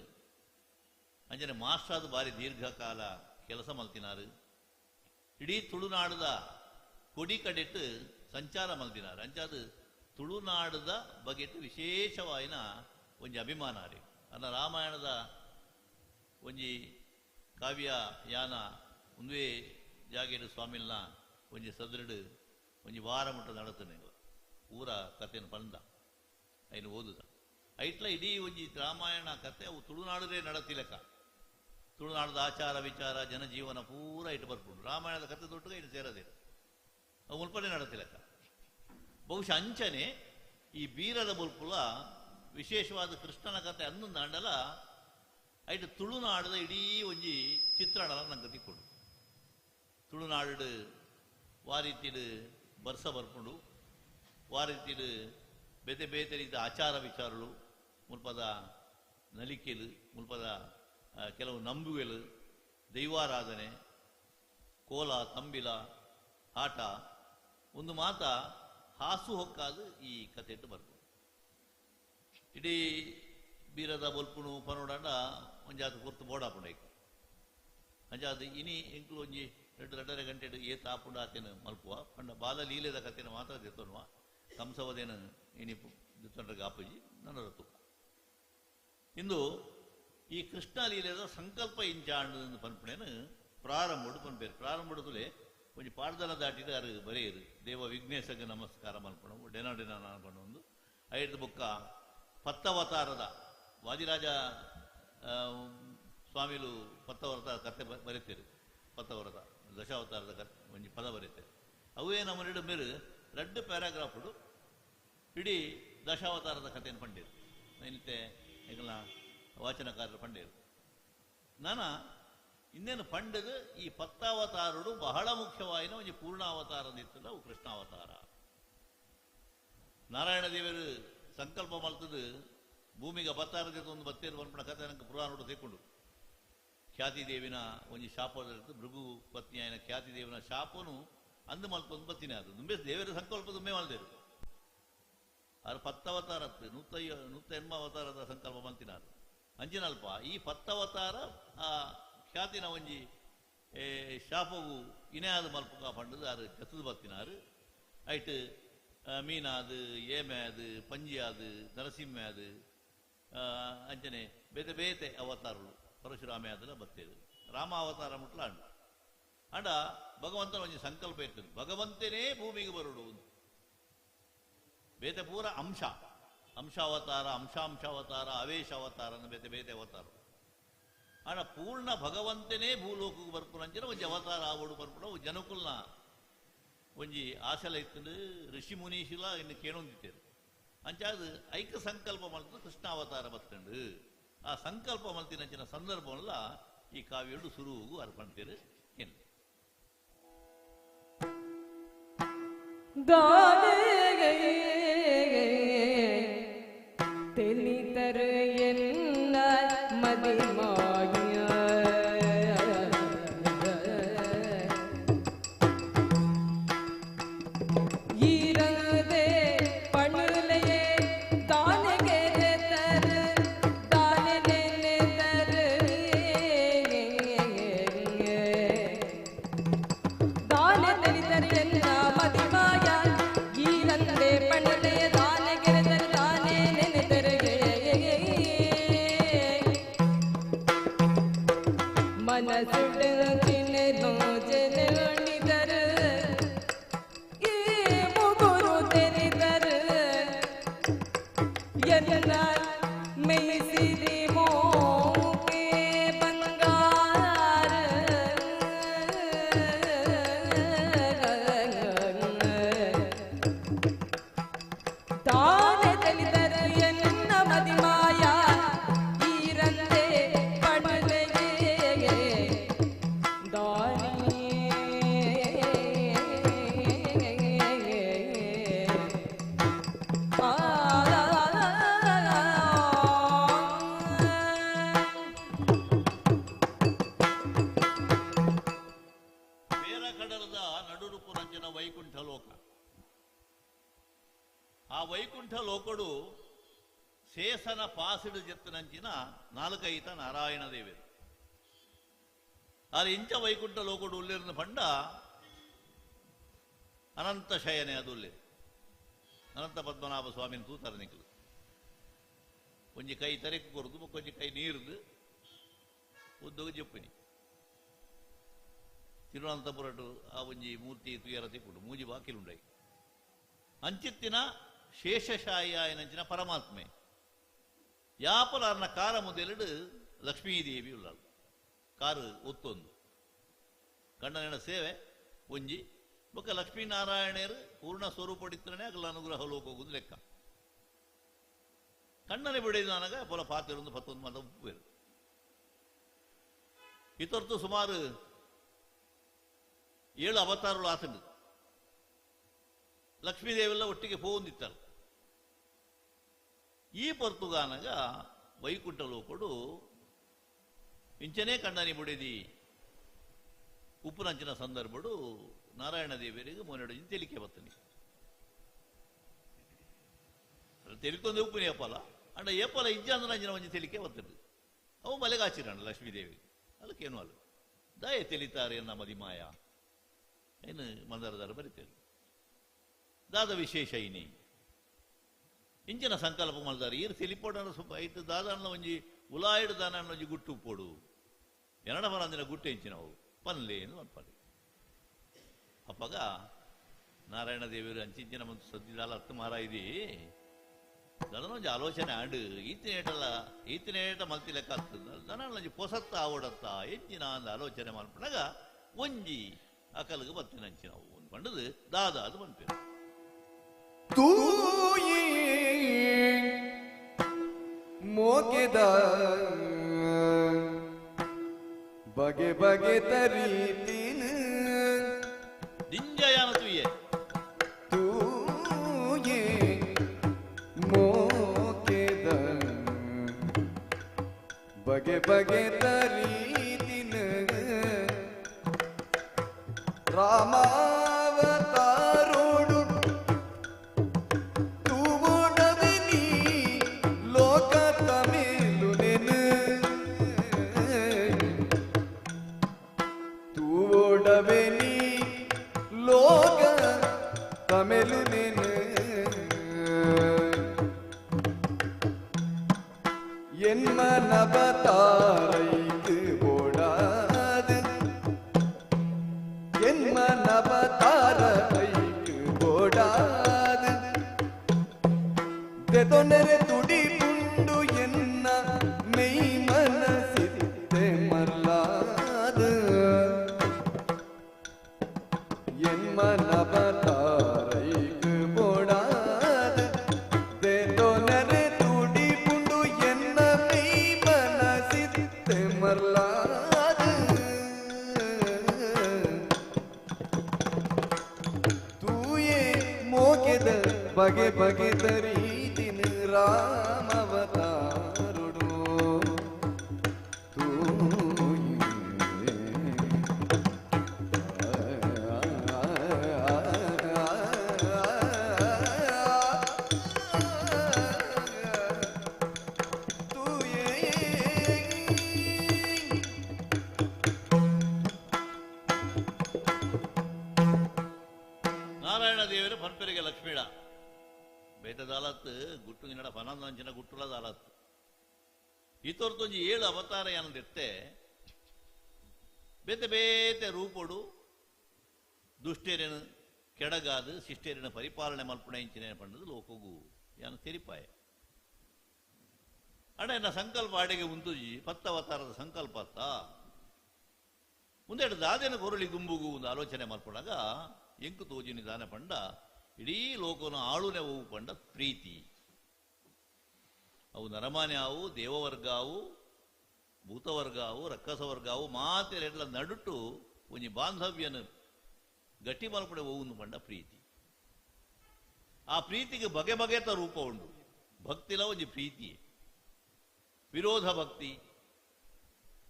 E: ಅಂಚನೆ ಮಾಸ್ಟ್ರಾದ ಬಾರಿ ದೀರ್ಘಕಾಲ ಕೆಲಸ ಮಲ್ತಿನಾರು. ಇಡೀ ತುಳುನಾಡದ ಕೊಡಿ ಕಡೆಟ್ಟು ಸಂಚಾರ ಮಲ್ತಿನಾರು. ಅಂಚಾದ ತುಳುನಾಡದ ಬಗೆಟ್ ವಿಶೇಷವಾಯಿನ ಒಂಜಿ ಅಭಿಮಾನ ರೀ. ಅನ್ನ ರಾಮಾಯಣದ ಒಂಜಿ ಕಾವ್ಯ ಯಾನ ಒಂದೇ ಜಾಗೆಡು ಸ್ವಾಮಿಲ್ನ ಒಂಜಿ ಸದೃಡು ಒಂಜಿ ವಾರ ಮುಟ್ಟ ನಡತನೆ ಊರ ಕಥೆಯನ್ನು ಪಂದ ಐನು ಓದುದ ಐಟ್ಲ ಇಡೀ ಒಂಜಿ ರಾಮಾಯಣ ಕತೆ ಅವು ತುಳುನಾಡದೇ ನಡತಿಲೆಕ್ಕ. ತುಳುನಾಡದ ಆಚಾರ ವಿಚಾರ ಜನಜೀವನ ಪೂರ ಇಟ್ಟು ಬರ್ಪುಂಡು. ರಾಮಾಯಣದ ಕತೆ ದೊಡ್ಡಗೆ ಇಟ್ಟು ಸೇರದಿಲ್ಲ, ಅವು ಮುಲ್ಪನೆ ನಡತಿಲೆಕ್ಕ. ಬಹುಶಃ ಅಂಚನೆ ಈ ಬೀರದ ಬೊಲ್ಪುಲ ವಿಶೇಷವಾದ ಕೃಷ್ಣನ ಕತೆ ಅನ್ನೊಂದು ಅಂಡಲ ಐಟ್ ತುಳುನಾಡದ ಇಡೀ ಒಂಜಿ ಚಿತ್ರಣಲ ನಂಗೆ ತಿಕ್ಕೊಂಡು. ತುಳುನಾಡು ವಾರೀತಿಡು ಬರ್ಸ ಬರ್ಪುಂಡು, ವಾರೀತಿಡು ಬೇತೆ ಬೇತೆ ರೀತಿಯ ಆಚಾರ ವಿಚಾರಗಳು, ಮುಲ್ಪದ ನಲಿಕೆಲು, ಮುಲ್ಪದ ಕೆಲವು ನಂಬುಗೆಲು, ದೈವಾರಾಧನೆ, ಕೋಲ ತಂಬಿಲ ಆಟ ಒಂದು ಮಾತ ಹಾಸು ಹೊಕ್ಕಾದು ಈ ಕಥೆಟ್ಟು ಬರ್ಪುಂಡು. ಇಡೀ ಬೀರದ ಬೊಲ್ಪುಣು ಪನೋಡಂಡ ಒಂಜಾತ ಪೊರ್ತು ಬೋಡಾಪುಂಡು ಐಕ್. ಅಂಚಾದ ಇನಿ ಎಂಕ್ಲು ಒಂಜಿ ಎರಡು ಎರಡರೆ ಗಂಟೆ ಏತ್ ಆಪುಂಡು ಆತೇನು ಮಲ್ಪುವ ಪಂಡ ಬಾಲ ಲೀಲೆದ ಕಥೆನ ಮಾತ್ರ ದೆತ್ತೊನುವ ಕಂಸವದೇನು ಇನಿ ದೆತ್ತೊಂಡ್ರೆ ಆಪುಜಿ ನನ್ನ ತುಪ್ಪ. ಇಂದು ಈ ಕೃಷ್ಣ ಲೀಲೆದ ಸಂಕಲ್ಪ ಇಂಚಾಂಡು ಪನ್ಪುಣೇನು ಪ್ರಾರಂಭಡು ಪನ್ಪೇರು. ಪ್ರಾರಂಭಡುತ್ತಲೇ ಒಂಜಿ ಪಾಡ್ದನ ದಾಟಿದ ಅರು ಬರೆಯರು ದೇವ ವಿಘ್ನೇಶಗೆ ನಮಸ್ಕಾರ ಮಲ್ಪಣವು ಡೆನ ಡೆನ ಅನ್ಕೊಂಡು ಒಂದು ಐದು ಬೊಕ್ಕ ಪತ್ತವತಾರದ ವಾದಿರಾಜ ಸ್ವಾಮಿಲು ಪತ್ತವರತ ಕತೆ ಬರೀತೀರು. ಪತ್ತವರತ ದಶಾವತಾರದ ಕತೆ ಒಂಜಿ ಪದ ಬರೀತಾರೆ. ಅವೇ ನಮ್ಮ ಎರಡು ಮೇರು ರಡ್ಡು ಪ್ಯಾರಾಗ್ರಾಫುಡು ಇಡೀ ದಶಾವತಾರದ ಕಥೆಯನ್ನು ಪಂಡೇರು. ಇಂತೆ ಎಂಗಲ ವಾಚನಕಾರರು ಪಂಡೇರು. ನಾನ ಇನ್ನೇನು ಪಂಡದು ಈ ಪತ್ತಾವತಾರುಡು ಬಹಳ ಮುಖ್ಯವಾಯಿನ ಒಂಜಿ ಪೂರ್ಣಾವತಾರ ನಿತ್ತದ ಅವು ಕೃಷ್ಣಾವತಾರ. ನಾರಾಯಣ ದೇವರು ಸಂಕಲ್ಪ ಮಲ್ತದು ಭೂಮಿಗೆ ಅವತಾರದ ಒಂದು ಬತ್ತೇರು ಪನ್ಪುನ ಕಥೆ ನಂಗೆ ಪುರಾಣೋಡು ತೆಕ್ಕೊಂಡು. ಖ್ಯಾತಿ ದೇವಿನ ಒಂಜಿ ಶಾಪ ಭೃಗು ಪತ್ನಿಯಾಯಿನ ಖ್ಯಾತಿ ದೇವಿನ ಶಾಪನು ಅಂದು ಮಲ್ಪೊಂದು ಬತ್ತಿನ ಅದು ದುಂಬೆ ದೇವರ ಸಂಕಲ್ಪ ದುಂಬೆ ಮಲ್ದೇರು. ಆರು ಪತ್ತವತಾರತ್ತು 180 ಅವತಾರದ ಸಂಕಲ್ಪ ಮಲ್ತಿನಾರು. ಅಂಚಿನಲ್ಪ ಈ ಪತ್ತವತಾರ ಆ ಖ್ಯಾತಿನ ಒಂಜಿ ಶಾಪವು ಇನ್ಯಾದ ಮಲ್ಪುಕ ಪಂಡದು ಆರು ಜತದು ಬತ್ತಿನಾರು. ಐಟ್ ಮೀನಾದು, ಏಮ್ಯಾದು, ಪಂಜಿಯಾದು, ನರಸಿಂಹಾದು ಅಂಚನೆ ಬೇತೆ ಬೇತೆ ಅವತಾರಗಳು ಪರಶುರಾಮೆ ಅದನ್ನ ಬತ್ತೇರು. ರಾಮ ಅವತಾರ ಮುಟ್ಲ ಅಂಡ ಅಂಡ ಭಗವಂತನ ಒಂಜಿ ಸಂಕಲ್ಪ ಇರ್ತದೆ, ಭಗವಂತನೇ ಭೂಮಿಗೆ ಬರುಡು. ಬೇತೆ ಪೂರ ಅಂಶ ಅಂಶಾವತಾರ, ಅಂಶಾಂಶಾವತಾರ, ಅವೇಶ ಅವತಾರ ಬೇತೆ ಬೇತೆ ಅವತಾರ. ಆಡ ಪೂರ್ಣ ಭಗವಂತನೇ ಭೂಲೋಕಕ್ಕೆ ಬರ್ಪುನಂಚಿನ ಒಂಜಿ ಅವತಾರ ಆವಡು ಬರ್ಪುನ ಜನಕುಲ್ನ ಒಂಜಿ ಆಸೆಲ ಇತ್ತು. ಋಷಿ ಮುನೀಶಿಲ ಇನ್ನು ಕೇಳೊಂದಿತ್ತೇರು. ಅಂಚಾದ ಐಕ ಸಂಕಲ್ಪ ಮಲ್ತದ ಕೃಷ್ಣ ಅವತಾರ ಬತ್ತಂಡು. ಆ ಸಂಕಲ್ಪ ಮಲ್ತಿನಂಚಿನ ಸಂದರ್ಭವಲ್ಲ ಈ ಕಾವ್ಯಡು ಸುರುವುಗು ಅರ್ಪಣ್ತೇರು. ಏನು
C: தெளிதரு என்ன மதிமாய ஈரதே பண்லையே தானே தரு தானே தரு தானே தெளிதரு என்ன மதிமாய ஈரந்தே பண்லையே தானே கெரதரு தானே நினைதரு மனசுடு தினோ ஜனனிதரு ಈ ಮುಗುರು ತೆರೆದರು ಎಲ್ಲ ಮೇಯಿಸಿರಿ ಮೋಕೆ ಬಂಗಾರ ತಾನೆ. ಮದಿಮಾಯ ಈರಂದೆ ಪಣಲೆಗೆ ದಾನಿ
E: ಬೇರಕಡಲದ ನಡುರುಪುರಂಜನ ವೈಕುಂಠ ಲೋಕ. ಆ ವೈಕುಂಠ ಲೋಕಡು ಶೇಷನ ಪಾಸಿಡು ಜೆತ್ತನಂಚಿನ ನಾಲ್ಕೈತ ನಾರಾಯಣ ದೇವರು. ಆದ್ರೆ ಇಂಚ ವೈಕುಂಠ ಲೋಕಡು ಉಲ್ಲಿರ್ನ ಪಂಡ ಅನಂತ ಶಯನೆ ಅದು ಉಲ್ಲೇರು. ಅನಂತ ಪದ್ಮನಾಭ ಸ್ವಾಮಿನ ತೂತರ ನಿಕ್ಕಲು ಒಂಜಿ ಕೈ ತರೆಕ್ ಕೊರದು ಒಂಜಿ ಕೈ ನೀರ್ದು ಉದ್ದಗ ಜೆಪ್ಪನಿ. ತಿರುವನಂತಪುರಟು ಆ ಒಂಜಿ ಮೂರ್ತಿ ತುಯರ ತಿಕ್ಕುಂಡು ಮೂಜಿ ಬಾಕಿಲುಂಡೈ. ಅಂಚಿತ್ತಿನ ಶೇಷಶಾಯಿ ಆಯನಂಚಿನ ಪರಮಾತ್ಮೆ ಯಾಪಲಾರ್ನ ಕಾರ ಮುದೆಲುಡು ಲಕ್ಷ್ಮೀದೇವಿ ಉಳ್ಳಾಳು. ಕಾರು ಒತ್ತೊಂದು ಕಣ್ಣನ ಸೇವೆ ಒಂಜಿ ಬೊಕ್ಕ ಲಕ್ಷ್ಮೀನಾರಾಯಣರು ಪೂರ್ಣ ಸ್ವರೂಪಡಿತ್ತನೇ ಅಗಲ ಅನುಗ್ರಹ ಲೋಕೋಗುದು ಲೆಕ್ಕ. ಕಣ್ಣನೆ ಬಿಡಿದ ನನಗ ಪೊಲ ಪಾತಿರೊಂದು ಪತ್ತೊಂದು ಮಾತ ಉಪ್ಪೇರು. ಇತೊರ್ತು ಸುಮಾರು 7 ಅವತಾರಗಳು ಆತಂಡು. ಲಕ್ಷ್ಮೀದೇವೆಲ್ಲ ಒಟ್ಟಿಗೆ ಪೋಂದಿತ್ತಾರೆ. ಈ ಪೊರ್ತುಗಾನಗ ವೈಕುಂಠ ಲೋಕಡು ಇಂಚನೇ ಕಣ್ಣನಿ ಬುಡಿದಿ ಉಪ್ಪುನಂಚಿನ ಸಂದರ್ಭಡು ನಾರಾಯಣ ದೇವರಿಗೆ ಮೊನ್ನೆಡು ತೆಲಿಕೆ ಬತ್ತನಿ. ತೆಲಿಕೊಂದು ಉಪ್ಪುನಿ ಏಪಲ ಅಂಡ ಏಪಲ ಇಜ್ಜಂದ್ರ ಒಂಜಿ ತೆಲಿಕೆ ಬತ್ತದು. ಅವು ಮಲೆಗಾಚಿರಣ್ಣ ಲಕ್ಷ್ಮೀದೇವಿ ಅದಕ್ಕೇನು ಅಲ್ಲ ದಯ ತೆಲಿತಾರೆ ಎನ್ನ ಮದಿಮಾಯ ಏನು ಮಂದರದಾರ ಬರಿತೇವೆ. ದಾದ ವಿಶೇಷ ಇನಿ ಇಂಚಿನ ಸಂಕಲ್ಪ ಮಾಡ್ತಾರೆ. ಈರು ತೆಲಿಪೋಡ ಸ್ವಲ್ಪ ಐತು ದಾದಣ್ಣ ಒಂಜಿ ಉಲಾಯಿಡು ದಾನಣ್ಣ ಒಂಜಿ ಗುಟ್ಟು ಉಪ್ಪೋಡು ಎರಡ ಮರಂದಿನ ಗುಟ್ಟು ಇಂಚಿನವು ಪನ್ಲೆ ಏನು ಅನ್ಪಲ್ಲಿ. ಅಪ್ಪಗ ನಾರಾಯಣ ದೇವರು ಅಂಚಿಂಚಿನ ಒಂದು ಸದ್ದಿದಾಲ ಹತ್ತು ಮಾರ ಇದೀ ದನೊಂಜಿ ಆಲೋಚನೆ ಆಂಡು ಈತಿನೇಟಲ್ಲ ಈತಿನೇಟ ಮಲ್ತಿ ಲೆಕ್ಕ ಆಗ್ತದೆ ದನೊಂಜಿ ಪೊಸತ್ತ ಆವಡತ್ತ ಎಂಚಿನ ಅಂದ ಆಲೋಚನೆ ಮಾಡ್ಪಣಗ ಒಂಜಿ ಅಕಲ್ಗೆ ಬತ್ತಿನ ಅಂಚಿನವು ಒಂದು ಪಂಡದು ದಾದ ಅದು ಬಂದ್ಪೇರು.
D: ತೂಯಿ ಮೋಕೆದ ಬಗೆ ಬಗೆ ತರೀತಿನ
E: ದಿಂಜಯಾನ ತುಯ್ಯೆ
D: ತೂಯೆ ಮೋಕೆದ ಬಗೆ ಬಗೆ ತರೀತಿನ ರಾಮಾವತಾರೋಡು ತೂವೋಡವಿನಿ ಲೋಕ ತಮೇಲುನೆನು ತೂವೋಡವೆನಿ ಲೋಕ ತಮೆಲುನೆನು ಎನ್ಮ ನಬತಾರೈತು ಓಡಾದು ಎನ್ಮ ನಬತಾರೈತು ಓಡಾದು ದೆದೊನೆರೆ ತುಡಿ ಪುಂಡು ಎನ್ನ ಮೆಯ್ ಮನಸಿತ್ತೆ ಮರ್ಲಾದು ಎನ್ಮ ನಬತಾರೈಕು ಓಡಾದು ದೆದೊನೆರೆ ತುಡಿ ಪುಂಡು ಎನ್ನ ಮೆಯ್ ಮನಸಿತ್ತೆ ಮರ್ಲಾದು ತೂಯೆ ಮೋಕೆದ ಬಗೆ ಬಗೆ ತರೀತಿನ ರಾಮವತಾರುಡು ತೂಯೆ ತೂಯೆ
E: ನಾರಾಯಣ ದೇವರು ಪನ್ಪೆರಿಗೆ ಲಕ್ಷ್ಮೀಡ ಬೇಟದಾಲತ್ ಗುಟ್ಟು ನಿನ್ನಡ ಪನಂದಂಚಿನ ಗುಟ್ಟುಲದಾಲತ್ ಇತೊರ್ತೊಂಜಿ 7 ಅವತಾರ ಏನಂದಿತ್ತೆ ಬೇತೆ ಬೇತೆ ರೂಪೊಡು ದುಷ್ಟೇರಿನ ಕೆಡಗಾದು ಶಿಷ್ಟೇರಿನ ಪರಿಪಾಲನೆ ಮಲ್ಪುಣ ಇಂಚಿನ ಪಂಡದು ಲೋಕಗು ಯಾನ ತೆರಿಪಾಯ. ಅಣ್ಣ ಎನ್ನ ಸಂಕಲ್ಪ ಅಡೆಗೆ ಉಂತುಜಿ ಪತ್ತವತಾರದ ಸಂಕಲ್ಪ ಅತ್ತ ಮುಂದೆ ದಾದೆನ ಕೊರಳಿ ಗುಂಬುಗು ಒಂದು ಆಲೋಚನೆ ಮಲ್ಪುಣಾಗ ಎಂಕು ತೋಜಿ ನಿಧಾನ ಪಂಡ ಇಡೀ ಲೋಕನ ಆಳುನೆ ಹೋಗು ಪಂಡ ಪ್ರೀತಿ. ಅವು ನರಮಾನ್ಯಾವು, ದೇವವರ್ಗಾವು, ಭೂತವರ್ಗಾವು, ರಕ್ಕಸವರ್ಗಾವು ಮಾತೆರೆಡ್ಲ ನಡುಟು ಒಂಜಿ ಬಾಂಧವ್ಯನ ಗಟ್ಟಿ ಮಲ್ಪಡೆ ಒವ್ವುಂದು ಪಂಡ ಪ್ರೀತಿ. ಆ ಪ್ರೀತಿಗೆ ಬಗೆ ಬಗೆತ ರೂಪ ಉಂಡು. ಭಕ್ತಿಲ ಒಂಜಿ ಪ್ರೀತಿ, ವಿರೋಧ ಭಕ್ತಿ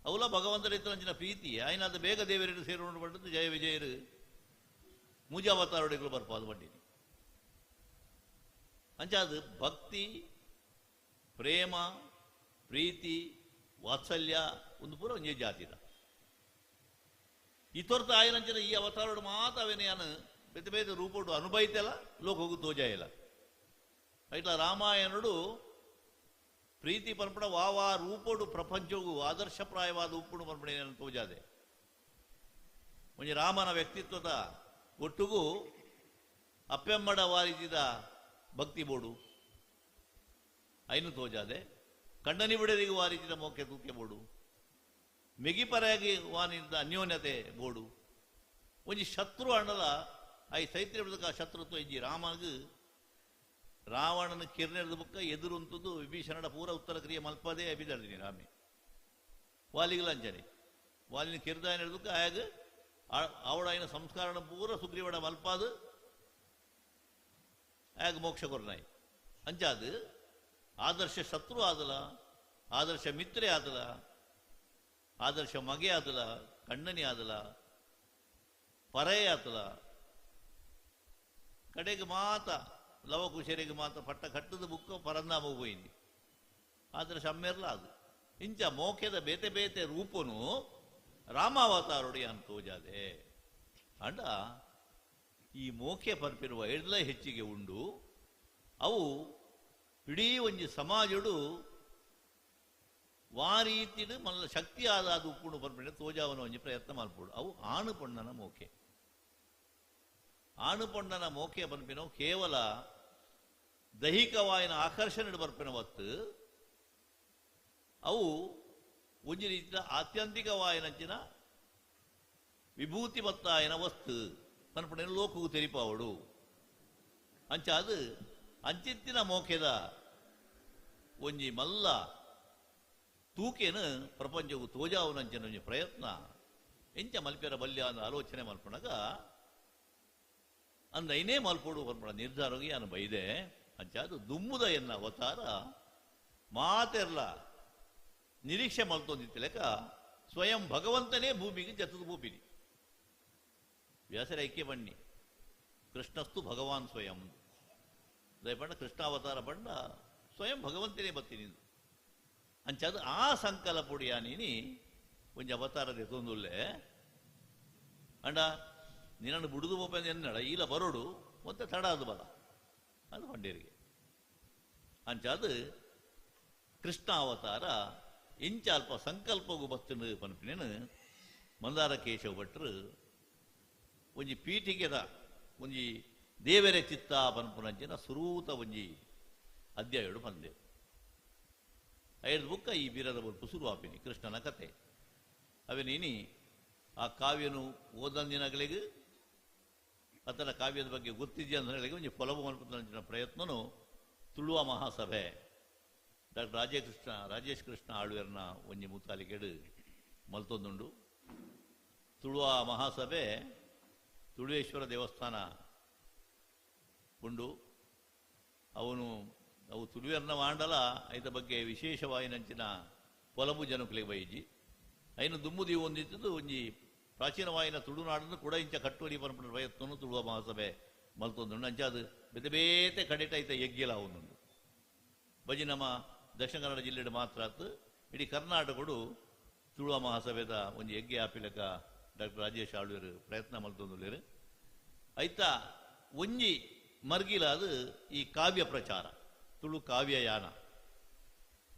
E: ಅವಲ ಭಗವಂತರ ಇತ್ತರಂಚಿನ ಪ್ರೀತಿ. ಆಯ್ನಾದ ಬೇಗ ದೇವರಿಗೆ ಸೇರುಂಡು ಪಂಡದ್ದು ಜಯ ವಿಜಯರು ಮುಜಾವತಾರೊಡೆಗಳು ಬರ್ಪಾದ ಬಂಡಿನಿ. ಅಂಚಾದ ಭಕ್ತಿ, ಪ್ರೇಮ, ಪ್ರೀತಿ, ವಾತ್ಸಲ್ಯ ಒಂದು ಪೂರ ಒಂಜೇ ಜಾತಿದ. ಈ ತೊರ್ತ ಆಯನಂಚಿನ ಈ ಅವತಾರೋಡು ಮಾತ ಅವೇನೇನು ಬೇತೆ ಬೇತೆ ರೂಪೋಡು ಅನುಭವಿತೆಲ್ಲ ಲೋಕಗೂ ತೋಜಾಯಿಲ್ಲ. ಇಟ್ಲ ರಾಮಾಯಣುಡು ಪ್ರೀತಿ ಪರ್ಪಣ ವಾ ರೂಪೋಡು ಪ್ರಪಂಚಗೂ ಆದರ್ಶಪ್ರಾಯವಾದ ಉಪ್ಪುಡು ಪರ್ಪಣೆ ತೋಜಾದೆ. ಒಂಜಿ ರಾಮನ ವ್ಯಕ್ತಿತ್ವದ ಒಟ್ಟುಗೂ ಅಪ್ಪೆಮ್ಮಡ ವಾರಿಸಿದ ಭಕ್ತಿ ಬೋಡು ಐನು ತೋಜಾದೆ. ಕಂಡನಿ ಬಿಡದಿಗೆ ವಾರಿಸಿದ ಮೋಕೆ ತೂಕೆ ಬೋಡು, ಮೆಗಿಪರಾಗಿ ವಾನಿದ ಅನ್ಯೋನ್ಯತೆ ಬೋಡು. ಒಂಜಿ ಶತ್ರು ಅಣ್ಣಲ I ಸೈತ್ರಿ ಬಿಡದಕ್ಕೆ ಆ ಶತ್ರುತ್ವ ಇಂಜಿ ರಾಮಗ್ ರಾವಣನ ಕಿರ್ನೆರ್ದ ಬುಕ್ಕ ಎದುರುಂತದ್ದು ವಿಭೀಷಣನ ಪೂರ ಉತ್ತರ ಕ್ರಿಯೆ ಮಲ್ಪದೇ ಅಭಿದರ್ದಿನಿ ರಾಮೆ. ವಾಲಿಗಲಂಚನೆ ವಾಲಿನ ಕಿರ್ದಾಯನ ಆಯಾಗ ಅವಡಾಯಿನ ಸಂಸ್ಕಾರಣ ಪೂರ ಸುಗ್ರೀವಡ ಮಲ್ಪಾದು ಆಯಾಗ ಮೋಕ್ಷ ಕೊರ್ನಾಯಿ. ಅಂಚಾದು ಆದರ್ಶ ಶತ್ರು ಆದಲ, ಆದರ್ಶ ಮಿತ್ರೆ ಆದಲ, ಆದರ್ಶ ಮಗೆ ಆದಲ, ಕಣ್ಣನಿ ಆದಲ, ಪರೇ ಆತಲ. ಕಡೆಗೆ ಮಾತ ಲವಕುಶರಿಗೆ ಮಾತ ಪಟ್ಟ ಕಟ್ಟದ ಬುಕ್ಕ ಪರಂದಾಮ ಪೋಯಿಂದಿ. ಆದರ್ಶ ಅಮ್ಮೆರ್ಲ ಅದು. ಇಂಚ ಮೋಖ್ಯದ ಬೇತೆ ಬೇತೆ ರೂಪನು ರಾಮಾವತಾರುಡಿ ಅಂತ ತೋಜಾದೆ. ಅಂಡ ಈ ಮೋಖ್ಯ ಪರ್ಪಿರುವ ಎಡ್ಲ ಹೆಚ್ಚಿಗೆ ಉಂಡು. ಅವು ಇಡೀ ಒಂಜಿ ಸಮಾಜಡು ವಾರೀತಿಡು ಮಲ್ಲ ಶಕ್ತಿ ಆದ ಅದು ಉಪ್ಪುಂಡು ಪರ್ಪಿನ ತೋಜಾವನ ಒಂಜಿ ಪ್ರಯತ್ನ ಮಲ್ಪುಡು. ಅವು ಆಣು ಪೊಣ್ಣನ ಮೋಕೆ. ಆಣು ಪೊಣ್ಣನ ಮೋಕೆ ಪನ್ಪಿನವು ಕೇವಲ ದೈಹಿಕವಾಯಿನ ಆಕರ್ಷಣೆ ಬರ್ಪಿನ ಹೊತ್ತು ಅವು ಒಂಜಿ ರೀತಿಯ ಆತ್ಯಂತಿಕವಾಯಿನಂಚಿನ ವಿಭೂತಿ ಮತ್ತಾಯನ ವಸ್ತು ಪನ್ಪುಣ ಲೋಕಗೂ ತೆರಿಪಾವಡು. ಅಂಚ ಅದು ಅಂಚಿತ್ತಿನ ಮೋಕೆದ ಒಂಜಿ ಮಲ್ಲ ತೂಕೇನು ಪ್ರಪಂಚವು ತೋಜಾವನಂಚಿನ ಒಂಜಿ ಪ್ರಯತ್ನ ಎಂಚ ಮಲ್ಪೆರ ಬಲ್ಯ ಅನ್ನೋ ಆಲೋಚನೆ ಮಲ್ಪಣಗ ಅಂದೈನೇ ಮಲ್ಪೋಡು ಪನ್ಪಣ ನಿರ್ಧಾರವಾಗಿ ನಾನು ಬೈದೆ. ಅಂಚ ಅದು ದುಮ್ಮುದ ಎನ್ನ ಅವತಾರ ಮಾತೆರ್ಲ ನಿರೀಕ್ಷೆ ಮಲ್ತೊಂದಿತ್ತಲೆಕ ಸ್ವಯಂ ಭಗವಂತನೇ ಭೂಮಿಗೆ ಜತದ ಭೂಪಿನಿ ವ್ಯಾಸರ ಐಕ್ಯ ಬನ್ನಿ ಕೃಷ್ಣಸ್ತು ಭಗವಾನ್ ಸ್ವಯಂ ದಯಪಂಡ ಕೃಷ್ಣಾವತಾರ ಪಂಡ ಸ್ವಯಂ ಭಗವಂತನೇ ಬತ್ತೀನಿ ಅಂಚಾದ ಆ ಸಂಕಲ್ಪ ನೀನಿ ಒಂಜಿ ಅವತಾರದ ತೊಂದುಲ್ಲೆ ಅಂಡ ನಿನ್ನನ್ನು ಬುಡುದು ಬೋಪಂದ ಎನ್ನಡ ಈಲ ಬರೋಡು ಮತ್ತೆ ತಡ ಅದು ಬಲ ಅದು ಪಂಡೇರಿಗೆ. ಅಂಚಾದ ಕೃಷ್ಣ ಅವತಾರ ಇಂಚ ಅಲ್ಪ ಸಂಕಲ್ಪಗೂ ಬತ್ತನು ಪನ್ಪಿನೇನು ಮಂದಾರ ಕೇಶವ ಭಟ್ರು ಒಂಜಿ ಪೀಠಿಗೆದ ಒಂಜಿ ದೇವರ ಚಿತ್ತ ಪನ್ಪುನಂಚಿನ ಸುರೂತ ಒಂಜಿ ಅಧ್ಯಾಯಡು ಬಂದೆ. ಐದು ಬುಕ್ಕ ಈ ಬೀರದ ಬೊಲ್ಪು ಸುರುವಾಪಿನಿ ಕೃಷ್ಣನ ಕತೆ. ಅವೇನೇನಿ ಆ ಕಾವ್ಯನು ಓದಂದಿನಗಳಿಗೆ ಆತನ ಕಾವ್ಯದ ಬಗ್ಗೆ ಗೊತ್ತಿದೆಯಾ ಅಂತ ಹೇಳಿ ಒಂಜಿ ಫಲವು ಮಲ್ಪುನಂಚಿನ ಪ್ರಯತ್ನನು ತುಳುವ ಮಹಾಸಭೆ ಡಾಕ್ಟರ್ ರಾಜೇಶ್ ಕೃಷ್ಣ ಆಳ್ವೇರ್ನ ಒಂಜಿ ಮುತಾಲಿಕೆಡು ಮಲ್ತೊಂದುಂಡು. ತುಳುವ ಮಹಾಸಭೆ ತುಳುವೇಶ್ವರ ದೇವಸ್ಥಾನ ಉಂಡು. ಅವನು ಅವು ತುಳುವೆರ್ನ ಮಾಂಡಲ ಐತ ಬಗ್ಗೆ ವಿಶೇಷವಾಯಿನಂಚಿನ ಪೊಲಬು ಜನಕುಲೆಗೆ ಬೈಜಿ ಐನು ದುಮ್ಮುದಿ ಒಂದಿತ್ತದ್ದು ಒಂಜಿ ಪ್ರಾಚೀನವಾಯಿನ ತುಳುನಾಡನ್ನು ಕೂಡ ಇಂಚ ಕಟ್ಟುವಳಿ ಪನ್ಪುನ ಪ್ರಯತ್ನನು ತುಳುವ ಮಹಾಸಭೆ ಮಲ್ತೊಂದುಂಡು. ಅಂಚ ಅದು ಬೇತೆ ಬೇತೆ ಕಡೆಟ ಐತ ಯಜ್ಞಲ ಅವನುಂಡು. ಬಜಿ ನಮ್ಮ ದಕ್ಷಿಣ ಕನ್ನಡ ಜಿಲ್ಲೆಡು ಮಾತ್ರ ಆತು ಇಡೀ ಕರ್ನಾಟಕಡು ತುಳುವ ಮಹಾಸಭೆದ ಒಂಜಿ ಯಜ್ಞ ಆಪಿಲಕ ಡಾಕ್ಟರ್ ರಾಜೇಶ್ ಆಳ್ವೇರು ಪ್ರಯತ್ನ ಮಲ್ತೊಂದುಲ್ಲೇರು. ಐತ ಒಂಜಿ ಮರ್ಗಿಲ ಅದು ಈ ಕಾವ್ಯ ಪ್ರಚಾರ ತುಳು ಕಾವ್ಯಯಾನ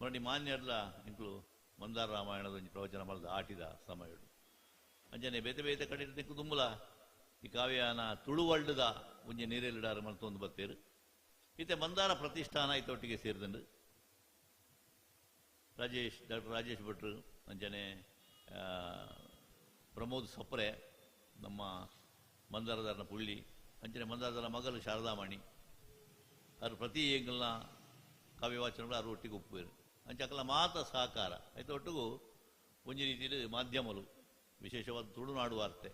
E: ನೋಡಿ ಮಾನ್ಯರ್ಲ ಇಂಕ್ಲು ಮಂದಾರ ರಾಮಾಯಣದ ಒಂಜಿ ಪ್ರವಚನ ಮಲ್ದ ಆಟಿದ ಸಮಯಡು ಅಂಜನೆ ಬೇತೆ ಬೇತೆ ಕಡೆ ದಿಕ್ಕು ದುಂಬುಲ ಈ ಕಾವ್ಯಯಾನ ತುಳುವಲ್ಡದ ಒಂಜಿ ನೀರೆಲ್ಲಿಡಾರು ಮಲ್ತೊಂದು ಬತ್ತೇರು. ಈತೆ ಮಂದಾರ ಪ್ರತಿಷ್ಠಾನ ಐತೊಟ್ಟಿಗೆ ಸೇರಿದಂಡು ಡಾಕ್ಟರ್ ರಾಜೇಶ್ ಭಟ್ರು ಅಂಜನೆ ಪ್ರಮೋದ್ ಸಪ್ರೆ ನಮ್ಮ ಮಂದಾರದಾರನ ಪುಳ್ಳಿ ಅಂಚನೆ ಮಂದಾರದಾರ ಮಗಲು ಶಾರದಾಮಣಿ ಅವರು ಪ್ರತಿ ಎಂಗಲ್ನ ಕಾವ್ಯವಾಚನಗಳು ಆರು ಒಟ್ಟಿಗೆ ಒಪ್ಪುವೇರು. ಅಂಚಕಲ ಮಾತ ಸಹಕಾರ ಆಯ್ತು ಒಟ್ಟಿಗೂ ಒಂಜಿ ರೀತಿಯಲ್ಲಿ ಮಾಧ್ಯಮಲು ವಿಶೇಷವಾದ ತುಳುನಾಡು ವಾರ್ತೆ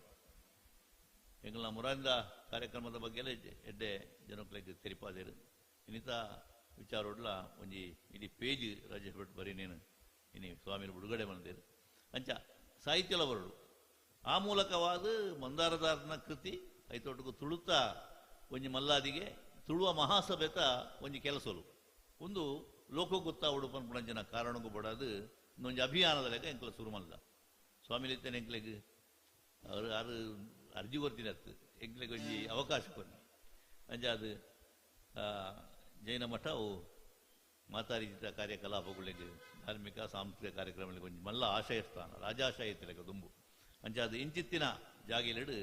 E: ಎಂಗಳ ಮುರಾಂದ ಕಾರ್ಯಕ್ರಮದ ಬಗ್ಗೆ ಎಡ್ಡೆ ಜನಕ್ಲೆಗ್ ತೆರಿಪಾದೇರು. ಇನ್ನಿತ ವಿಚಾರೋಡ್ಲ ಒಂಜಿ ಇಡೀ ಪೇಜ್ ರಾಜೇಶ್ ಭಟ್ ಬರೀನೇನು ಇನಿ ಸ್ವಾಮಿನ ಬಿಡುಗಡೆ ಬಂದೇರು. ಅಂಚ ಸಾಹಿತ್ಯಲ ಬರಡು ಆ ಮೂಲಕವಾದ ಮಂದಾರದಾರನ ಕೃತಿ ಐತೊಟ್ಟಿಗೂ ತುಳುತ ಒಂಜಿ ಮಲ್ಲಾದಿಗೆ ತುಳುವ ಮಹಾಸಭೆತ ಒಂಜಿ ಕೆಲಸಲು ಒಂದು ಲೋಕ ಗೊತ್ತಾ ಉಡುಪನ್ ಪುಣಂಜನ ಕಾರಣಕ್ಕೂ ಬಡದು ಇನ್ನೊಂದು ಅಭಿಯಾನದ ಲೆಕ್ಕ ಎಂಕಲ ಸುರು ಮಲ್ಲ ಸ್ವಾಮಿಲಿತ್ತೇನೆ ಎಂಕ್ಲೆಗ್ ಅವರು ಆರು ಅರ್ಜಿ ಕೊರ್ತೀನಿ ಅತ್ತು ಎಂಕ್ಲೆಗ್ ಒಂಜಿ ಅವಕಾಶ ಕೊರ್ನಿ. ಅಂಚ ಅದು ಜೈನ ಮಠ ಅವು ಮಾತಾರೀತಿತ ಕಾರ್ಯಕಲಾಪಗಳಿಗೆ ಧಾರ್ಮಿಕ ಸಾಂಸ್ಕೃತಿಕ ಕಾರ್ಯಕ್ರಮಗಳಿಗೆ ಒಂಜಿ ಮಲ್ಲ ಆಶಯ ಸ್ಥಾನ ರಾಜಾಶಯ ಲೆಕ್ಕ ದುಂಬು. ಅಂಚ ಅದು ಇಂಚಿತ್ತಿನ ಜಾಗಿಲಿಡು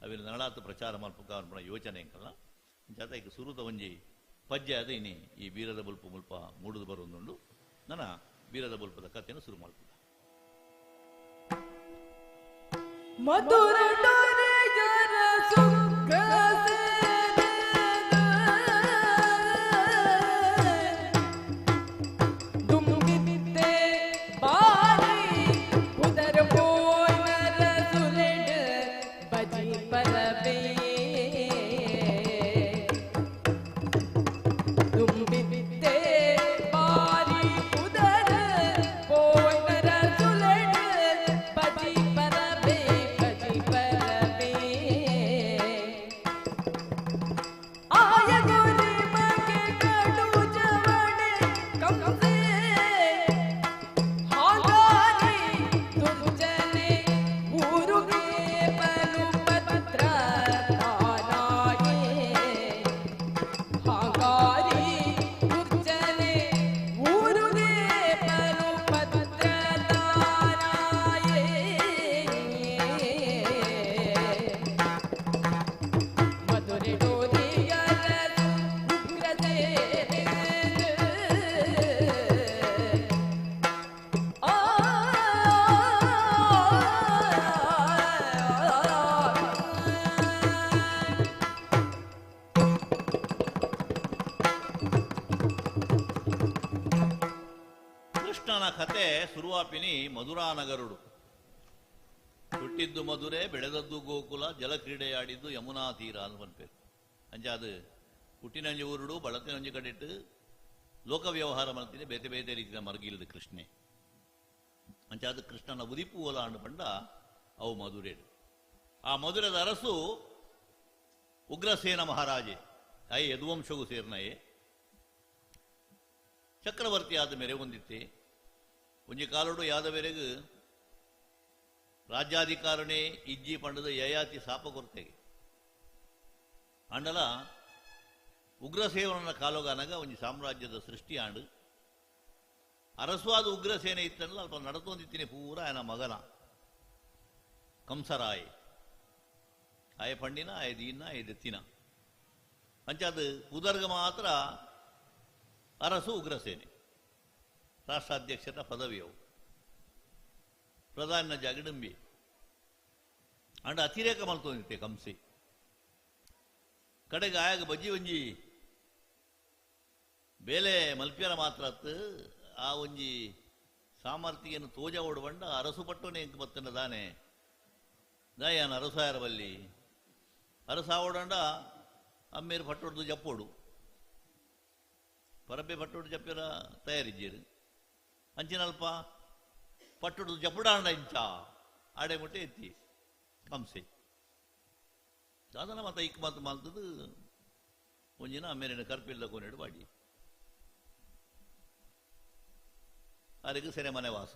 E: ಅವಿನ ನಳಾತು ಪ್ರಚಾರ ಮಲ್ಪುಕ ಅನ್ಪುನ ಯೋಚನೆ ಎಂಕಲ್ಲ. ಅಂಚಾತ ಈಗ ಸುರುತ ಒಂಜಿ ಪಜ್ಜೆ ಅದು ಇನಿ ಈ ಬೀರದ ಬೊಲ್ಪು ಮುಲ್ಪ ಮೂಡುದು ಬರುವುದುಂಡು. ನನ್ನ ಬೀರದ ಬೊಲ್ಪದ ಕಥೆಯನ್ನು ಶುರು ಮಾಡ್ತದೆ.
C: ಮಧುರ
E: ಕೃಷ್ಣನ ಕತೆ ಶುರುವಾಪಿನಿ ಮಧುರಾನಗರುಡು. ಹುಟ್ಟಿದ್ದು ಮಧುರೆ, ಬೆಳೆದದ್ದು ಗೋಕುಲ, ಜಲಕ್ರೀಡೆಯಾಡಿದ್ದು ಯಮುನಾ ತೀರ ಅಂತ ಪನ್ಪೇರು. ಅಂಚ ಅದು ಹುಟ್ಟಿನಂಜಿ ಊರುಡು ಬಳತಿನಂಜಿ ಕಡಿಟ್ಟು ಲೋಕ ವ್ಯವಹಾರ ಮಾಡ್ತೀನಿ ಬೇತೆ ಬೇತೆ ರೀತಿಯ ಮರ್ಗಿಲ್ದು ಕೃಷ್ಣೆ. ಅಂಚ ಅದು ಕೃಷ್ಣನ ಉದಿಪು ಓಲ ಅಂಡು ಪಂಡ ಅವು ಮಧುರೇಡು. ಆ ಮಧುರದ ಅರಸು ಉಗ್ರಸೇನ ಮಹಾರಾಜೆ, I ಯದುವಂಶಗೂ ಸೇರ್ನಯೇ ಚಕ್ರವರ್ತಿ ಆದ ಮೇರೆ ಹೊಂದಿತ್ತೆ. ಒಂಜಿ ಕಾಲೋಡು ಯಾದವೆರೆಗು ರಾಜ್ಯಾಧಿಕಾರನೇ ಇಜ್ಜಿ ಪಂಡದ ಯಯಾತಿ ಸಾಪ ಕೊರತೆಗೆ ಅಂಡಲ ಉಗ್ರಸೇವನ ಕಾಲೋಗಾನಗ ಒಂಜಿ ಸಾಮ್ರಾಜ್ಯದ ಸೃಷ್ಟಿ ಆಂಡು. ಅರಸುವಾದ ಉಗ್ರಸೇನೆ ಇತ್ತಲ್ಲ ಅಲ್ಪ ನಡತೊಂದಿತ್ತೀನಿ ಪೂರ ಆಯನ ಮಗನ ಕಂಸರಾಯ್ ಆಯ ಪಂಡಿನ ಆಯ ದೀನ ಆಯ ದೆತ್ತಿನ. ಅಂಚಾದ ಉದರ್ಗ ಮಾತ್ರ ಅರಸು ಉಗ್ರಸೇನೆ ರಾಷ್ಟ್ರಾಧ್ಯಕ್ಷರ ಪದವಿಯವು ಪ್ರಧಾನ ಜಾಗಡಂಬಿ ಅಂಡ ಅತಿರೇಕ ಮಲ್ತೊಂದಿತ್ತೆ ಕಂಸಿ. ಕಡೆಗೆ ಆಯಾಗ ಬಜ್ಜಿ ಒಂಜಿ ಬೇಲೆ ಮಲ್ಪಿಯರ ಮಾತ್ರ ಆ ಒಂಜಿ ಸಾಮರ್ಥ್ಯವನ್ನು ತೋಜ ಓಡುವಂಡ ಅರಸು ಪಟ್ಟೋನೆ ಎಂಕ್ ಬತ್ತನ ದಾನೆ ದಾಯಾನ ಅರಸಾಯರ ಬಲ್ಲಿ ಅರಸಾವೋಡಂಡ ಅಮ್ಮೇರು ಪಟ್ಟೊಡ್ದು ಜಪ್ಪೋಡು ಪರಬ್ಬೆ ಪಟ್ಟೊಡ್ದು ಜಪ್ಪಿರ ತಯಾರಿದ್ದೀರು. ಅಂಚಿನಲ್ಪ ಪಟ್ಟೊಡ್ದು ಜಪ್ಪುಡಾಂಡ ಇಂಚ ಆಡೆ ಮುಟ್ಟೆ ಎತ್ತಿ ಕಂಸೆ ದಾದನ ಮತ ಇಕ್ ಮಾತು ಮಾಲ್ತದ್ದು ಒಂಜಿನ ಅಮ್ಮೇರಿನ ಕರ್ಪಿಲ್ಲ ಕೋನೆಡು ಬಾಡಿ ಅದಕ್ಕೆ ಸೆರೆಮನೆ ವಾಸ.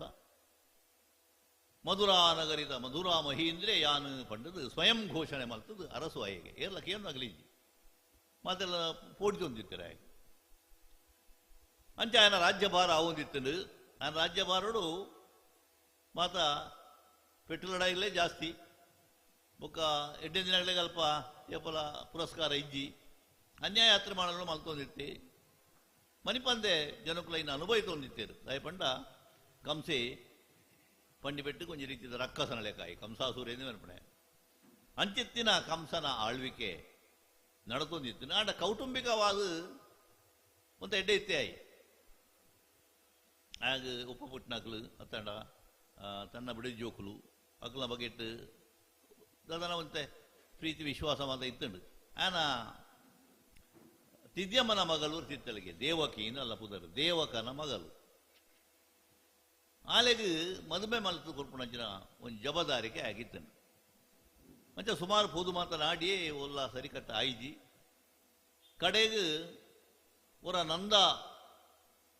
E: ಮಧುರಾ ನಗರಿದ ಮಧುರಾ ಮಹೀಂದ್ರೆ ಯಾನು ಪಂಡದು ಸ್ವಯಂ ಘೋಷಣೆ ಮಾಡ್ತದ್ದು ಅರಸು ಆಯೆಗೆ ಏರ್ಲಕ್ಕೆ ಏನು ಆಗಲಿಜ್ಜಿ ಮಾತೆಲ್ಲ ಪೋಡಿ ಹೊಂದಿತ್ತಾರೆ ಆಯೆ. ಅಂಚ ఆయన ರಾಜ್ಯಭಾರ ಆವೊಂದಿತ್ತಂಡು. ఆయన ರಾಜ್ಯಭಾರಡು ಮಾತ ಪೆಟ್ಟು ಲಡಾಯಿಲೇ ಜಾಸ್ತಿ ಬೊಕ್ಕ ಎಡ್ಡೆ ದಿನಗಳಿಗೆ ಅಲ್ಪ ಏಪಲ ಪುರಸ್ಕಾರ ಇಜ್ಜಿ ಅನ್ಯಾಯ ಯಾತ್ರೆ ಮಾಡಲು ಮಲ್ತೊಂದಿತ್ತಿ ಮನಿಪಂದೆ ಜನಕುಲ ಇನ್ನು ಅನುಭವಿತೊಂದಿತ್ತೇರು. ದಯಪಂಡ ಕಂಸೆ ಪಂಡಿ ಪೆಟ್ಟು ಕೊಂಚ ರೀತಿಯ ರಕ್ಕಸನ ಲೆಕ್ಕಾಯಿ ಕಂಸಾಸುರ ಎಂದು ನೆನಪಣೆ. ಅಂಚಿತ್ತಿನ ಕಂಸನ ಆಳ್ವಿಕೆ ನಡತೊಂದಿತ್ತು. ಆಂಡ ಕೌಟುಂಬಿಕವಾದ ಒಂದು ಎಡ್ಡೆ ಇತ್ತೆ ಆಯಿ. ಆಗ ಉಪ್ಪ ಪುಟ್ಟನಕ್ಲು ಅತ್ತಂಡ ತನ್ನ ಬಿಡಿ ಜೋಕುಲು ಅಕ್ಲ ಬಗೆಟ್ ದಾದನ ಒಂತೆ ಪ್ರೀತಿ ವಿಶ್ವಾಸ ಮಾತ ಇತ್ತುಂಡು. ಆನ ತಿದ್ಯಮ್ಮನ ಮಗಳು ತಿತ್ತಲಿಗೆ ದೇವಕಿನ ಅಲ್ಲ ಪುದರ್ ದೇವಕನ ಮಗಳು ಆಲೆಗ್ ಮದುವೆ ಮಲ್ತು ಕೊರ್ಪುಣಂಚಿನ ಒಂದು ಜವಾಬ್ದಾರಿಕೆ ಆಗಿತ್ತನು. ಮಂಚ ಸುಮಾರು ಪೋದು ಮಾತನಾಡಿಯೇ ಒಲ್ಲ ಸರಿಕಟ್ಟ ಆಯ್ಜಿ. ಕಡೆಗೆ ಒರ ನಂದ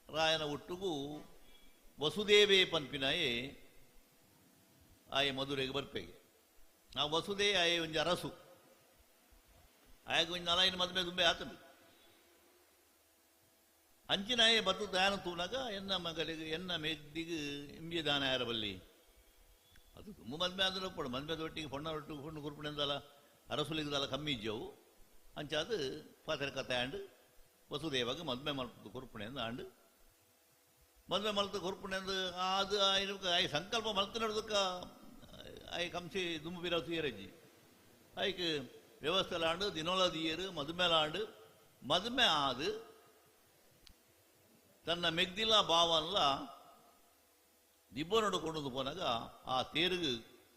E: ರಾಯನ ಒಟ್ಟುಗೂ ವಸುದೇವೇ ಪನ್ಪಿನಾಯೇ ಆಯೆ ಮಧುರೆಗೆ ಬರ್ಪೆಗೆ. ನಾವು ವಸುದೇ ಆಯೆ ಒಂಜಿ ಅರಸು ಆಯಗ ಒಂಜಿ ನಲಾಯಿನ ಮದುವೆ ದುಂಬೆ ಆತನು. ಅಂಚಿನಾಯೆ ಬತ್ತು ದಾನ ತೂನಾಗ ಎನ್ನ ಮಗಳಿಗೆ ಎನ್ನ ಮೆದ್ದಿಗೆ ಇಂಬಿಯ ದಾನ ಯಾರ ಬಲ್ಲಿ ಅದು ತುಂಬ ಮದುವೆ ಆದ್ರೆ ಒಪ್ಪಡು ಮದುವೆ ಒಟ್ಟಿಗೆ ಹೊಣ್ಣ ಒಟ್ಟಿಗೆ ಹೊಣ್ಣು ಕುರುಪಣೆಂದಲ್ಲ ಅರಸುಲಿಗದಲ್ಲ ಕಮ್ಮಿ ಇಜ್ಜವು ಅಂಚಾದು ಪಾತ್ರೆ ಕತೆ ಆಂಡು ವಸುದೇವಾಗ ಮದುವೆ ಮಲ್ಪದ ಕುರುಪಣೆಂದು ಆಂಡು ಮದುವೆ ಮಲ್ತ ಕುರುಪಣೆಂದು ಅದು ಆಯ್ ಸಂಕಲ್ಪ ಮಲ್ತ ನಡ್ದಕ್ಕ ಆಯ್ ಕಂಸಿ ದುಂಬು ಬಿರ ತುಯರಜ್ಜಿ ಆಯ್ಕೆ ವ್ಯವಸ್ಥೆಲಾಂಡು ದಿನೋಲ ದಿಯರು ಮದುಮೆಲಾಂಡು ಮದುವೆ ಆದು ತನ್ನ ಮೆಗ್ದಿಲ ಭಾವನ್ಲ ದಿಬ್ಬನೊಡು ಕೊಂಡು ಪೋನಾಗ ಆ ತೇರುಗು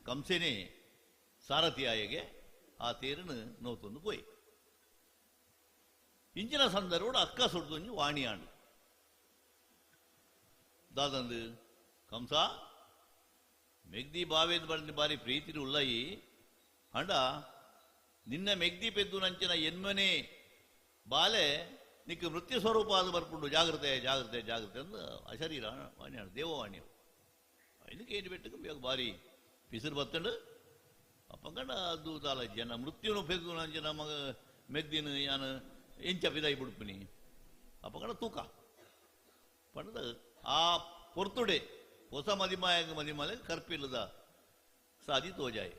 E: ಕಂಸೆನೇ ಸಾರಥಿಯಾಯಗೆ ಆ ತೇರನ್ನು ನೋತೊಂದು ಪೋಯಿ. ಇಂಚಿನ ಸಂದರ್ಭ ಅಕ್ಕ ಸುಡ್ದೊಂಜಿ ವಾಣಿಯಾಂಡು ದಾದಂದು ಕಂಸ ಮೆಗ್ದಿ ಬಾವೇದ ಬಂದು ಬಾರಿ ಪ್ರೀತಿರು ಉಲ್ಲಯಿ ಅಂಡ ನಿನ್ನ ಮೆಗ್ದಿ ಪೆದ್ದು ನಂಚಿನ ಎನ್ಮನೆ ಬಾಲೆ ನಿಕ್ಕ ಮೃತ್ಯು ಸ್ವರೂಪ ಅದು ಬರ್ಕೊಂಡು ಜಾಗ್ರತೆ ಜಾಗ್ರತೆ ಜಾಗ್ರತೆ ಅಂದು ಅಶರೀರ ವಾಣಿಯಾಡು ದೇವವಾಣಿಯು. ಇದಕ್ಕೆ ಏನು ಬೆಟ್ಟಕ್ಕೆ ಬೇಗ ಭಾರಿ ಪಿಸಿರು ಬತ್ತಂಡು ಅಪ್ಪಂಗಂಡ ಅದು ದಾಲ ಜನ ಮೃತ್ಯುನು ಪೆದ್ದು ನಂಚಿನ ಮಗ ಮೆದ್ದಿನ ಯಾನು ಎಂಚ ಪಿದಾಯಿ ಬಿಡ್ಪಿನಿ ಅಪ್ಪಂಗಂಡ ತೂಕ ಪಂಡದ ಆ ಪೊರ್ತುಡೆ ಹೊಸ ಮದಿಮಾಯಂಗ ಮದಿಮಾಲೆ ಕರ್ಪಿಲ್ಲದ ಸಾದಿ ತೋಜಾಯಿ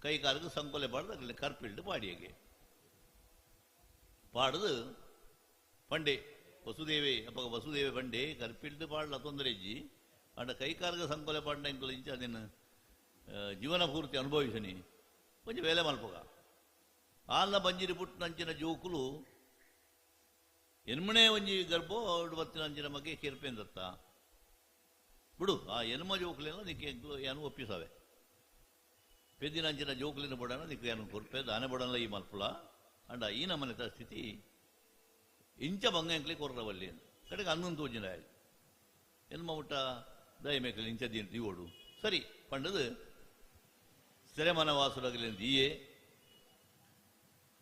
E: ಕೈ ಕಾಲಕ್ಕೆ ಸಂಕೊಲೆ ಪಾಡ್ದು ಕರ್ಪಿಲ್ಡು ಪಾಡಿಯಗೆ ಪಾಡದು ಪಂಡೆ ವಸುದೇವೆ ಅಪ್ಪ ವಸುದೇವೆ ಪಂಡೆ ಕರ್ಪಿಲ್ಡು ಪಾಡಲ ತೊಂದರೆ ಇಜ್ಜಿ ಅಂಡ ಕೈ ಕಾಲಕ್ಕೆ ಸಂಕೊಲೆ ಪಾಡಿನ ಇಂಕುಲು ಇಂಚ ಅದನ್ನು ಜೀವನ ಪೂರ್ತಿ ಅನುಭವಿಸನಿ ಕೊಂಚ ವೇಲೆ ಮಲ್ಪಗ ಆಲ್ನ ಬಂಜಿರಿ ಪುಟ್ಟನಂಚಿನ ಜೋಕುಲು ಎನ್ಮಣೆ ಒಂಜಿ ಗರ್ಭೋ ಬತ್ತಿನಂಚಿನ ಬಗ್ಗೆ ಕಿರ್ಪೆಂದತ್ತ ಬಿಡು ಆ ಎನ್ಮ ಜೋಕುಲೆಲ್ಲ ನಿಕ್ಕೆ ಏನು ಒಪ್ಪಿಸವೆ ಪೆದ್ದಿನಂಚಿನ ಜೋಕುಲಿನ ಬಡನ ನಿಕ್ಕೆ ಏನು ಕೊರ್ಪೆ ದಾನೆ ಬಡನಲ್ಲ ಈ ಮಲ್ಪುಲ ಅಂಡ ಈ ನಮ್ಮನೆ ಸ್ಥಿತಿ ಇಂಚ ಬಂಗಂಕ್ಲಿ ಕೊರ್ರವಲ್ಲಿ ಕಡೆಗೆ ಅನ್ನೊಂದು ತೋಜಿನ ಎನ್ಮ ಮುಟ್ಟ ದಯಮೇಕಲಿ ಇಂಚ ದೀನ್ ದೀವೋಡು ಸರಿ ಪಂಡದು ಸೆರೆಮನವಾಸುರಗಲಿ ದೀಯೆ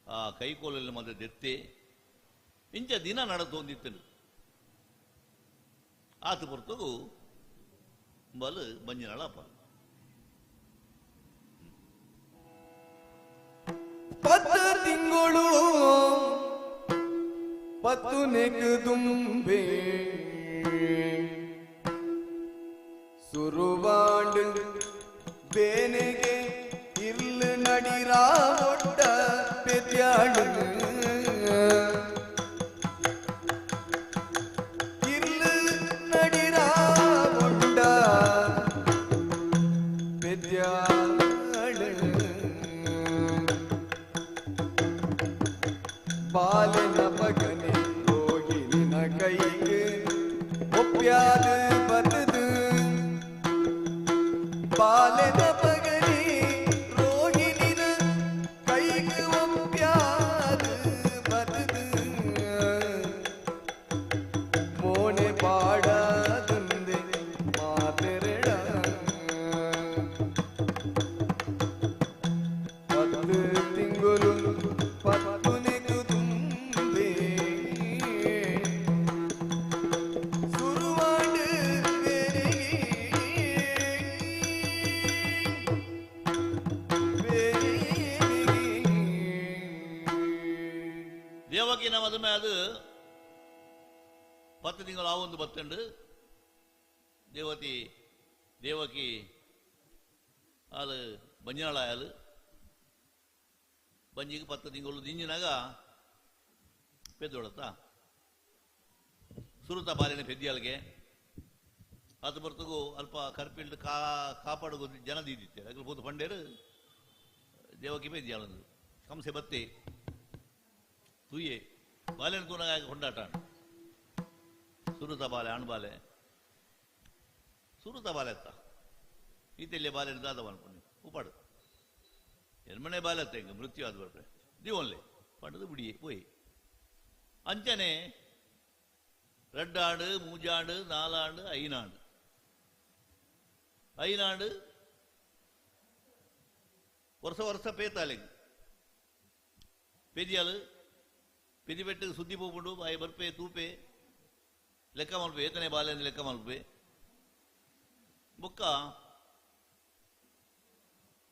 E: ಆ ಕೈಕೋಲಲ್ಲಿ ಮತ್ತೆ ದೆತ್ತೆ ಇಂಚ ದಿನ ನಡತೊಂದಿತ್ತು. ಆತ ಪೊರ್ತಗು ಬಲು ಬಂಜಿನಳಪ್ಪ
D: ಪತ್ತು ತಿಂಗಳು ಪತ್ತು ನೆಕ್ ದುಂಬೆ ಸುರುವಾಂಡು ಬೇನೆಗೆ ಇರ್ಲು ನಡಿರಾ ಒಟ್ಟ ಪೆದ್ಯಾಳು ಇರ್ಲು ನಡಿರಾ ಒಟ್ಟ ಪೆದ್ಯಾಳು ಬಾಲಿನ ಪಗನೆ ರೋಗಿನ ಕೈಗೆ ಒಪ್ಪ್ಯಾದ ಬತದು ಬಾಲಿನ ಪಗನೆ ರೋಗಿನ ಕೈಗೆ ಒಪ್ಪ್ಯಾದ ಬತದು ಮೋನೆ ಪಾಡದಂದೆ ಮಾತೆರೆಡ 10 ತಿಂಗಳು 10
E: ದೇವಕಿನ ಮದುವೆ ಅದು 10 ತಿಂಗಳು ಆವೊಂದು ಬತ್ತಂಡು ದೇವಕಿ ಅದು ಬಂಜಿನಾಳಾಯಲು ಬಂಜಿಗೆ 10 ತಿಂಗಳು ದಿಂಜಿನಾಗ ಪೆದ್ದೊಳತ್ತ ಸುರುತ ಬಾಲಿನ ಪೆದ್ದಿಯಾಲ್ಗೆ ಅದು ಬರ್ತಗೂ ಅಲ್ಪ ಕರ್ಪಿಲ್ಡ್ ಕಾಪಾಡು ಜನ ದೀದಿತ್ತೆ ಅಗಲು ಪೋತು ಪಂಡೇರು ದೇವಕಿ ಪೆದ್ದಿಯಾಲಂದು ಕಂಸೆ ಬತ್ತಿ ತೂಯೆ ಬಾಲಿನ ತೂನಾಗ ಕೊಂಡಾಟ ಸುರುತ ಬಾಲೆ ಅಣ್ಬಾಲೆ ಸುರುತ ಬಾಲೆ ಅತ್ತ ಈತೆಲ್ಲಿಯ ಬಾಲೆ ದಾದ ಅನ್ಕೊಂಡು ಉಪಾಡು ಎನ್ಮನೆ ಬಾಲೆ ಅತ್ತ ಹಿಂಗೆ ಮೃತ್ಯು ಆದ ಬರ್ಪೆ ದಿವನ್ಲೆ ಪಂಡದು ಬಿಡಿಯೇ ಪೋಯಿ ಅಂಚನೆ ரெண்டாண்டு மூஜாண்டு நாலாண்டு ஐநாண்டு ಐನಾಂಡು ವರ್ಷ ವರ್ಷ ಪೇತಾಲೆಗ್ ಪೆದಿಯಾಲು ಪೆದಿ ಬೆಟ್ಟಕ್ಕೆ ಸುದ್ದಿ ಪೋಪುಂಡು ಬಾಯಿ ಬರ್ಪೆ ತೂಪೆ ಲೆಕ್ಕ ಮಲ್ಪೆ ಏತನೆ ಬಾಲೆ ಲೆಕ್ಕ ಮಲ್ಪೆ ಬೊಕ್ಕ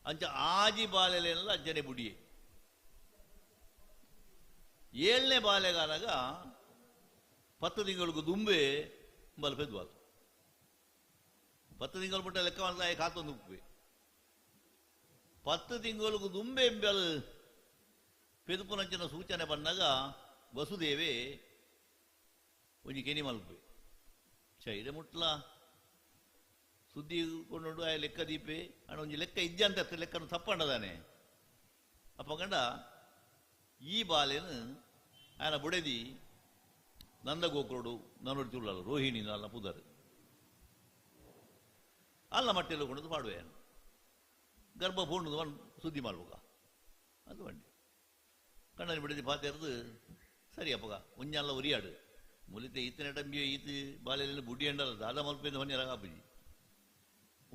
E: ಅಂಚ ಆಜಿ ಬಾಲೆಲೆಲ್ಲ ಅಂಚನೆ ಬುಡಿಯೆ ಏಳನೇ ಬಾಲೆಗಾನಾಗ 10 ತಿಂಗಳಿಗೆ ದುಂಬೆ ಬಲ್ಪೆದ್ವಾಲು 10 ತಿಂಗಳು ಬಿಟ್ಟ ಲೆಕ್ಕ ಮಾಡ್ತಾ ಕಾತೊಂದು ಉಪ್ಪೆ 10 ತಿಂಗಳಿಗೆ ದುಂಬೆ ಎಂಬಲ್ ಪೆದುಪುನಂಚಿನ ಸೂಚನೆ ಬಂದಾಗ ವಸುದೇವೆ ಒಂಜಿ ಕೆನಿ ಮಲ್ಪೆ ಚೈರೆ ಮುಟ್ಲ ಸುದ್ದಿ ಕೊಂಡು ಆ ಲೆಕ್ಕ ದೀಪೆ ಅಣ್ಣ ಒಂಜಿ ಲೆಕ್ಕ ಇದ್ದೆ ಅಂತ ಲೆಕ್ಕನು ತಪ್ಪಂಡದಾನೆ ಅಪ್ಪ ಗಂಡ ಈ ಬಾಲೆನು ఆయన ಬುಡೆದಿ ನಂದಗೋಕುರುಡು ನನ್ನೊಡಿ ತುಳ್ಳಲ್ಲ ರೋಹಿಣಿ ನಲ್ಲ ಪುದರ್ ಅಲ್ಲ ಮಟ್ಟೆಲ್ಲ ಕೊಂಡು ಪಾಡುವೆ ಗರ್ಭ ಪೂರ್ಣದ ಒನ್ ಸುದ್ದಿ ಮಾಡುವಾಗ ಅದು ಬಂಡಿ ಕಣ್ಣಲ್ಲಿ ಬಿಡದಿ ಪಾತೆರ್ದು ಸರಿ ಅಪ್ಪಗ ಒಂಜಲ್ಲ ಉರಿಯಾಡು ಮುಲಿತೆ ಈತನ ಟಂಬಿಯೋ ಈತ ಬಾಲೆಯಲ್ಲಿ ಬುಡಿ ಅಂಡಲ್ಲ ದಾದ ಮಲ್ಪಿಂದ ಹೊನ್ನೆರ ಕಾಪುಜಿ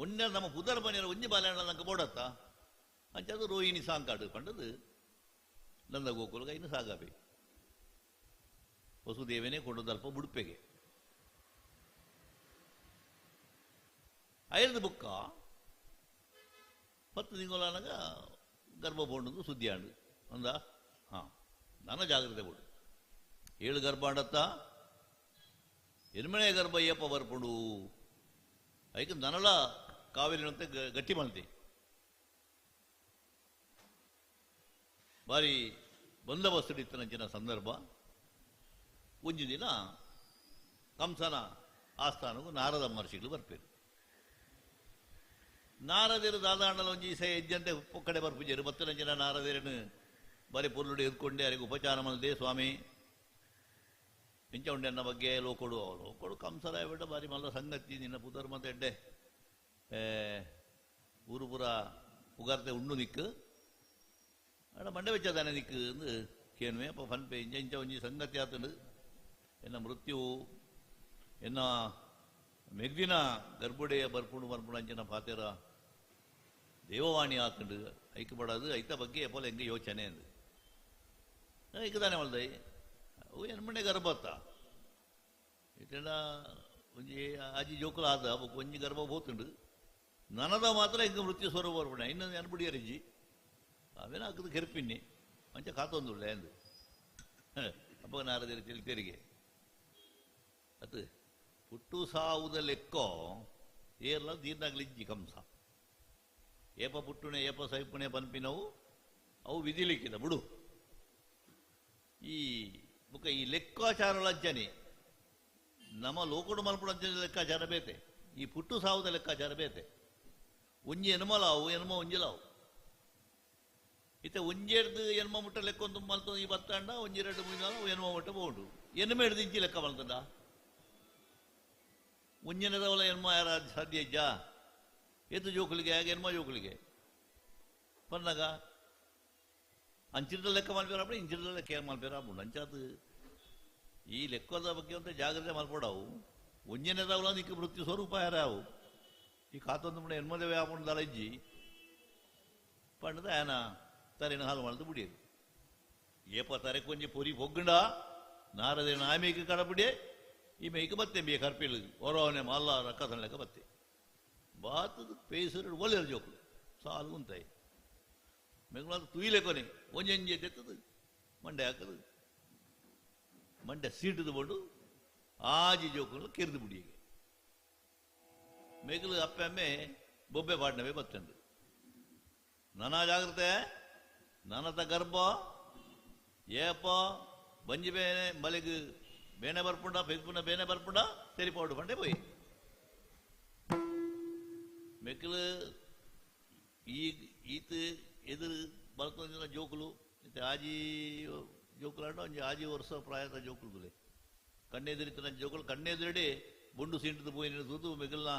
E: ಒನ್ನೆ ನಮ್ಮ ಪುದರ್ ಬನ್ನಿರ ಒಂಜಿ ಬಾಲೆ ಅಂಡಲ್ಲ ನಂಗೆ ಬೋಡತ್ತ ಅಂಚಾದು ರೋಹಿಣಿ ಸಾಂಕಾಡು ಪಂಡದು ನಂದ ಗೋಕುಲಗ ಇನ್ನು ಸಾಗಾಪಿ ವಸುದೇವನೇ ಕೊಂಡದಲ್ಪ ಬುಡುಪೆಗೆ ಐದು ಬುಕ್ಕ 10 ತಿಂಗಳಾನಾಗ ಗರ್ಭ ಬೋಂಡದು ಸುದ್ದಿ ಆಂಡು ಅಂದ ಹಾಂ ನನ್ನ ಜಾಗ್ರತೆ ಬೋಡು 7 ಗರ್ಭ ಆಂಡತ್ತ ಎನ್ಮನೆ ಗರ್ಭ ಏಪ ಬರ್ಪುಂಡು ಐಕ ನನಲ ಕಾವೇರಿನಂತೆ ಗಟ್ಟಿ ಮಾಡ್ತಿ ಬಾರಿ ಬಂದೋಬಸ್ತು ಇತ್ತನಂಚಿನ ಸಂದರ್ಭ. ಒಂಜಿ ದಿನ ಕಂಸನ ಆಸ್ಥಾನಕ್ಕೂ ನಾರದ ಮಹರ್ಷಿಗಳು ಬರ್ಪೇರು. ನಾರದಿರು ದಾದಾಂಡಲ ಒಂಜಿ ಸೆ ಹೆಜ್ಜಂತೆ ಕಡೆ ಬರ್ಪುಜೇರು ಬತ್ತನಂಚಿನ ನಾರದಿರನು ಬಾರಿ ಪೊರ್ಲುಡು ಎದ್ಕೊಂಡೆ ಅವರಿಗೆ ಉಪಚಾರ ಮಲ್ದೆ ಸ್ವಾಮಿ ಇಂಚ ಉಂಡೆ ಅನ್ನ ಬಗ್ಗೆ ಲೋಕೊಡು ಲೋಕೊಡು ಕಂಸರಾಯ ಬಿಟ್ಟ ಬಾರಿ ಮಲ್ಲ ಸಂಗತಿ ನಿನ್ನ ಪುದರ್ ಮತ್ತೆ ಎಡ್ಡೆ ಊರು ಪೂರ ಪುಗಾರ್ತೆ ಉಂಡು ನಿಕ್ಕು ಅಡ ಮಂಡೆ ವೆಚ್ಚದಾನೆ ನಿಕ್ಕು ಅಂದು ಕೇನ್ವೆ ಅಪ್ಪ ಫನ್ಪೆ ಇಂಚ ಇಂಚ ಒಂಜಿ ಸಂಗತಿ ಆತಂಡು ಎನ್ನ ಮೃತ್ಯು ಎನ್ನ ಮೆಗ್ದಿನ ಗರ್ಭುಡೆಯ ಬರ್ಪುಂಡು ಬರ್ಪುಂಡು ಅಂಚಿನ ಪಾತೆರ ದೇವವಾಣಿ ಆತಂಡು ಐಕ್ ಬಡದು ಐತ ಬಗ್ಗೆ ಎಪ್ಪಲ ಹೆಂಗೆ ಯೋಚನೆ ಅಂದು ಐಕದಾನೆ ಮಲ್ದೈ ಅವು ಎನ್ಮಂಡೆ ಗರ್ಭತ್ತ ಇಟ್ಟೆಂಡ ಒಂಜಿ ಆಜಿ ಜೋಕುಲ ಆದ ಒಂಜಿ ಗರ್ಭ ಹೋತುಂಡು ನನದ ಮಾತ್ರ ಹಿಂಗೆ ಮೃತ್ಯು ಸ್ವರೂಪ ಬರ್ಪುಂಡ ಇನ್ನೊಂದು ಎನ್ಬಿಡಿಯರಿಜ್ಜಿ ಅವೇನ ಹಾಕದು ಕೆರ್ಪಿನ್ನಿ ಮಂಚ ಕಾತೊಂದುಳ್ಳೆ ಅಂದು ಅಪ್ಪ ನಾರದಿರ ತೆರಿಗೆ ಅದು ಪುಟ್ಟು ಸಾವುದ ಲೆಕ್ಕೋ ಏರ್ಲ ದೀರ್ನಾಗ್ಲಿಜ್ಜಿ ಕಂಸ ಏಪ ಪುಟ್ಟುನೆ ಏಪ ಸೈಪುಣೆ ಪನ್ಪಿನವು ಅವು ವಿಧಿಲಿಕ್ಕಿದ ಬಿಡು. ಈ ಬುಕ್ಕ ಈ ಲೆಕ್ಕಾಚಾರ ಲಜ್ಜನೆ ನಮ್ಮ ಲೋಕಡು ಮಲ್ಪುಡಂಚನೆ ಲೆಕ್ಕಾಚಾರ ಬೇತೆ, ಈ ಪುಟ್ಟು ಸಾವುದ ಲೆಕ್ಕಾಚಾರ ಬೇತೆ. ಒಂಜಿ ಎನ್ಮಲಾವು ಎನ್ಮ ಒಂಜಿಲಾವು ಇತ್ತೆ ಒಂಜೆಡ್ದು ಎನ್ಮ ಮುಟ್ಟ ಲೆಕ್ಕೊಂದು ಮಲ್ತ ಈ ಬತ್ತಾಂಡ ಒಂಜಿ ಎರಡು ಮುಗಿದಾಲ ಎನ್ಮ ಮುಟ್ಟ ಬೋಡು ಎನ್ಮ ಹಿಡ್ದು ಇಂಚಿ ಲೆಕ್ಕ ಮಲ್ತಂಡ ಒಂಜನೆದವಲ ಎನ್ಮ ಯಾರ ಸಾಧ್ಯ ಇಜ್ಜಾ ಏತು ಜೋಕುಲಿಗೆ ಆಗ ಎನ್ಮ ಜೋಕುಲಿಗೆ ಪನ್ನಾಗ ಅಂಚಿರ್ದ ಲೆಕ್ಕ ಮಲ್ಪೇರ ಇಂಚಿರ್ದ ಲೆಕ್ಕ ಮಲ್ಪೇರ ಅಂಚಾದ ಈ ಲೆಕ್ಕದ ಬಗ್ಗೆ ಅಂತ ಜಾಗ್ರತೆ ಮಲ್ಪಡವು ಒಂಜನೆದವಲ ನಿಕ್ಕ ಮೃತ್ಯು ಸ್ವರೂಪ ಯಾರಾವು ಈ ಕಾತೊಂದು ಮುಡ ಎನ್ಮದೇವೆ ಆಪುಂಡು ದಲಜ್ಜಿ ಪಂಡದ ಆನ ತರಿನ ಹಾಲು ಮಲ್ದು ಬುಡಿಯದು ಏಪ ತರಕ್ಕೆ ಒಂಜಿ ಪೊರಿ ಪೊಗ್ಗುಂಡ ನಾರದೇನ ಆಮೇಕ ಕಡಪುಡಿ ಈ ಮೇಕ ಬತ್ತೆ ಬೇ ಕರ್ಪಿಲ್ ಹೊರವನೆ ಮಲ್ಲ ರಕ್ಕತನ ಲೆಕ್ಕ ಬತ್ತೆ ಬಾತದ ಪೇಸರು ಒಳ್ಳೆಯರು ಜೋಕುಲು ಸಾಲು ಉಂತಾಯಿ ಮೆಂಗ್ಲಾದ ತುಯಿಲೆಕೊನೆ ಒಂಜಂಜೆ ತೆತ್ತದು ಮಂಡೆ ಹಾಕದು ಮಂಡೆ ಸೀಟದು ಬೋಡು ಆಜಿ ಜೋಕುಲು ಕೆರ್ದು ಬುಡಿಯಗೆ ಮೇಕಲು ಅಪ್ಪೆ ಬೊಬ್ಬೆ ಪಾಡ್ನವೇ ಬತ್ತಂಡು ನಾನಾ ಜಾಗ್ರತೆ ನನತ ಗರ್ಭ ಏಪ ಬಂಜಿ ಬೇನೆ ಮಲೆಗ್ ಬೇನೆ ಬರ್ಪುಂಡ ಪೆದ್ಪುಂಡ ಬೇನೆ ಬರ್ಪುಂಡ ತೆರಿಪಾಡು ಪಂಡೆ ಪೋಯಿ ಮೆಕ್ಕಲು ಈ ಈತ ಎದುರು ಬಲ್ತೊಂದಿನ ಜೋಕುಲು ಇತ್ತೆ ಆಜಿ ಜೋಕುಲು ಅಂಡ ಒಂಜಿ ಆಜಿ ವರ್ಷ ಪ್ರಾಯದ ಜೋಕುಲು ಕಣ್ಣೆದಿರಿತನ ಜೋಕುಲು ಕಣ್ಣೆದಿರಡೆ ಬೊಂಡು ಸೀಂಟದ ಪೋಯಿನ ತೂತು ಮಿಗಲ್ನ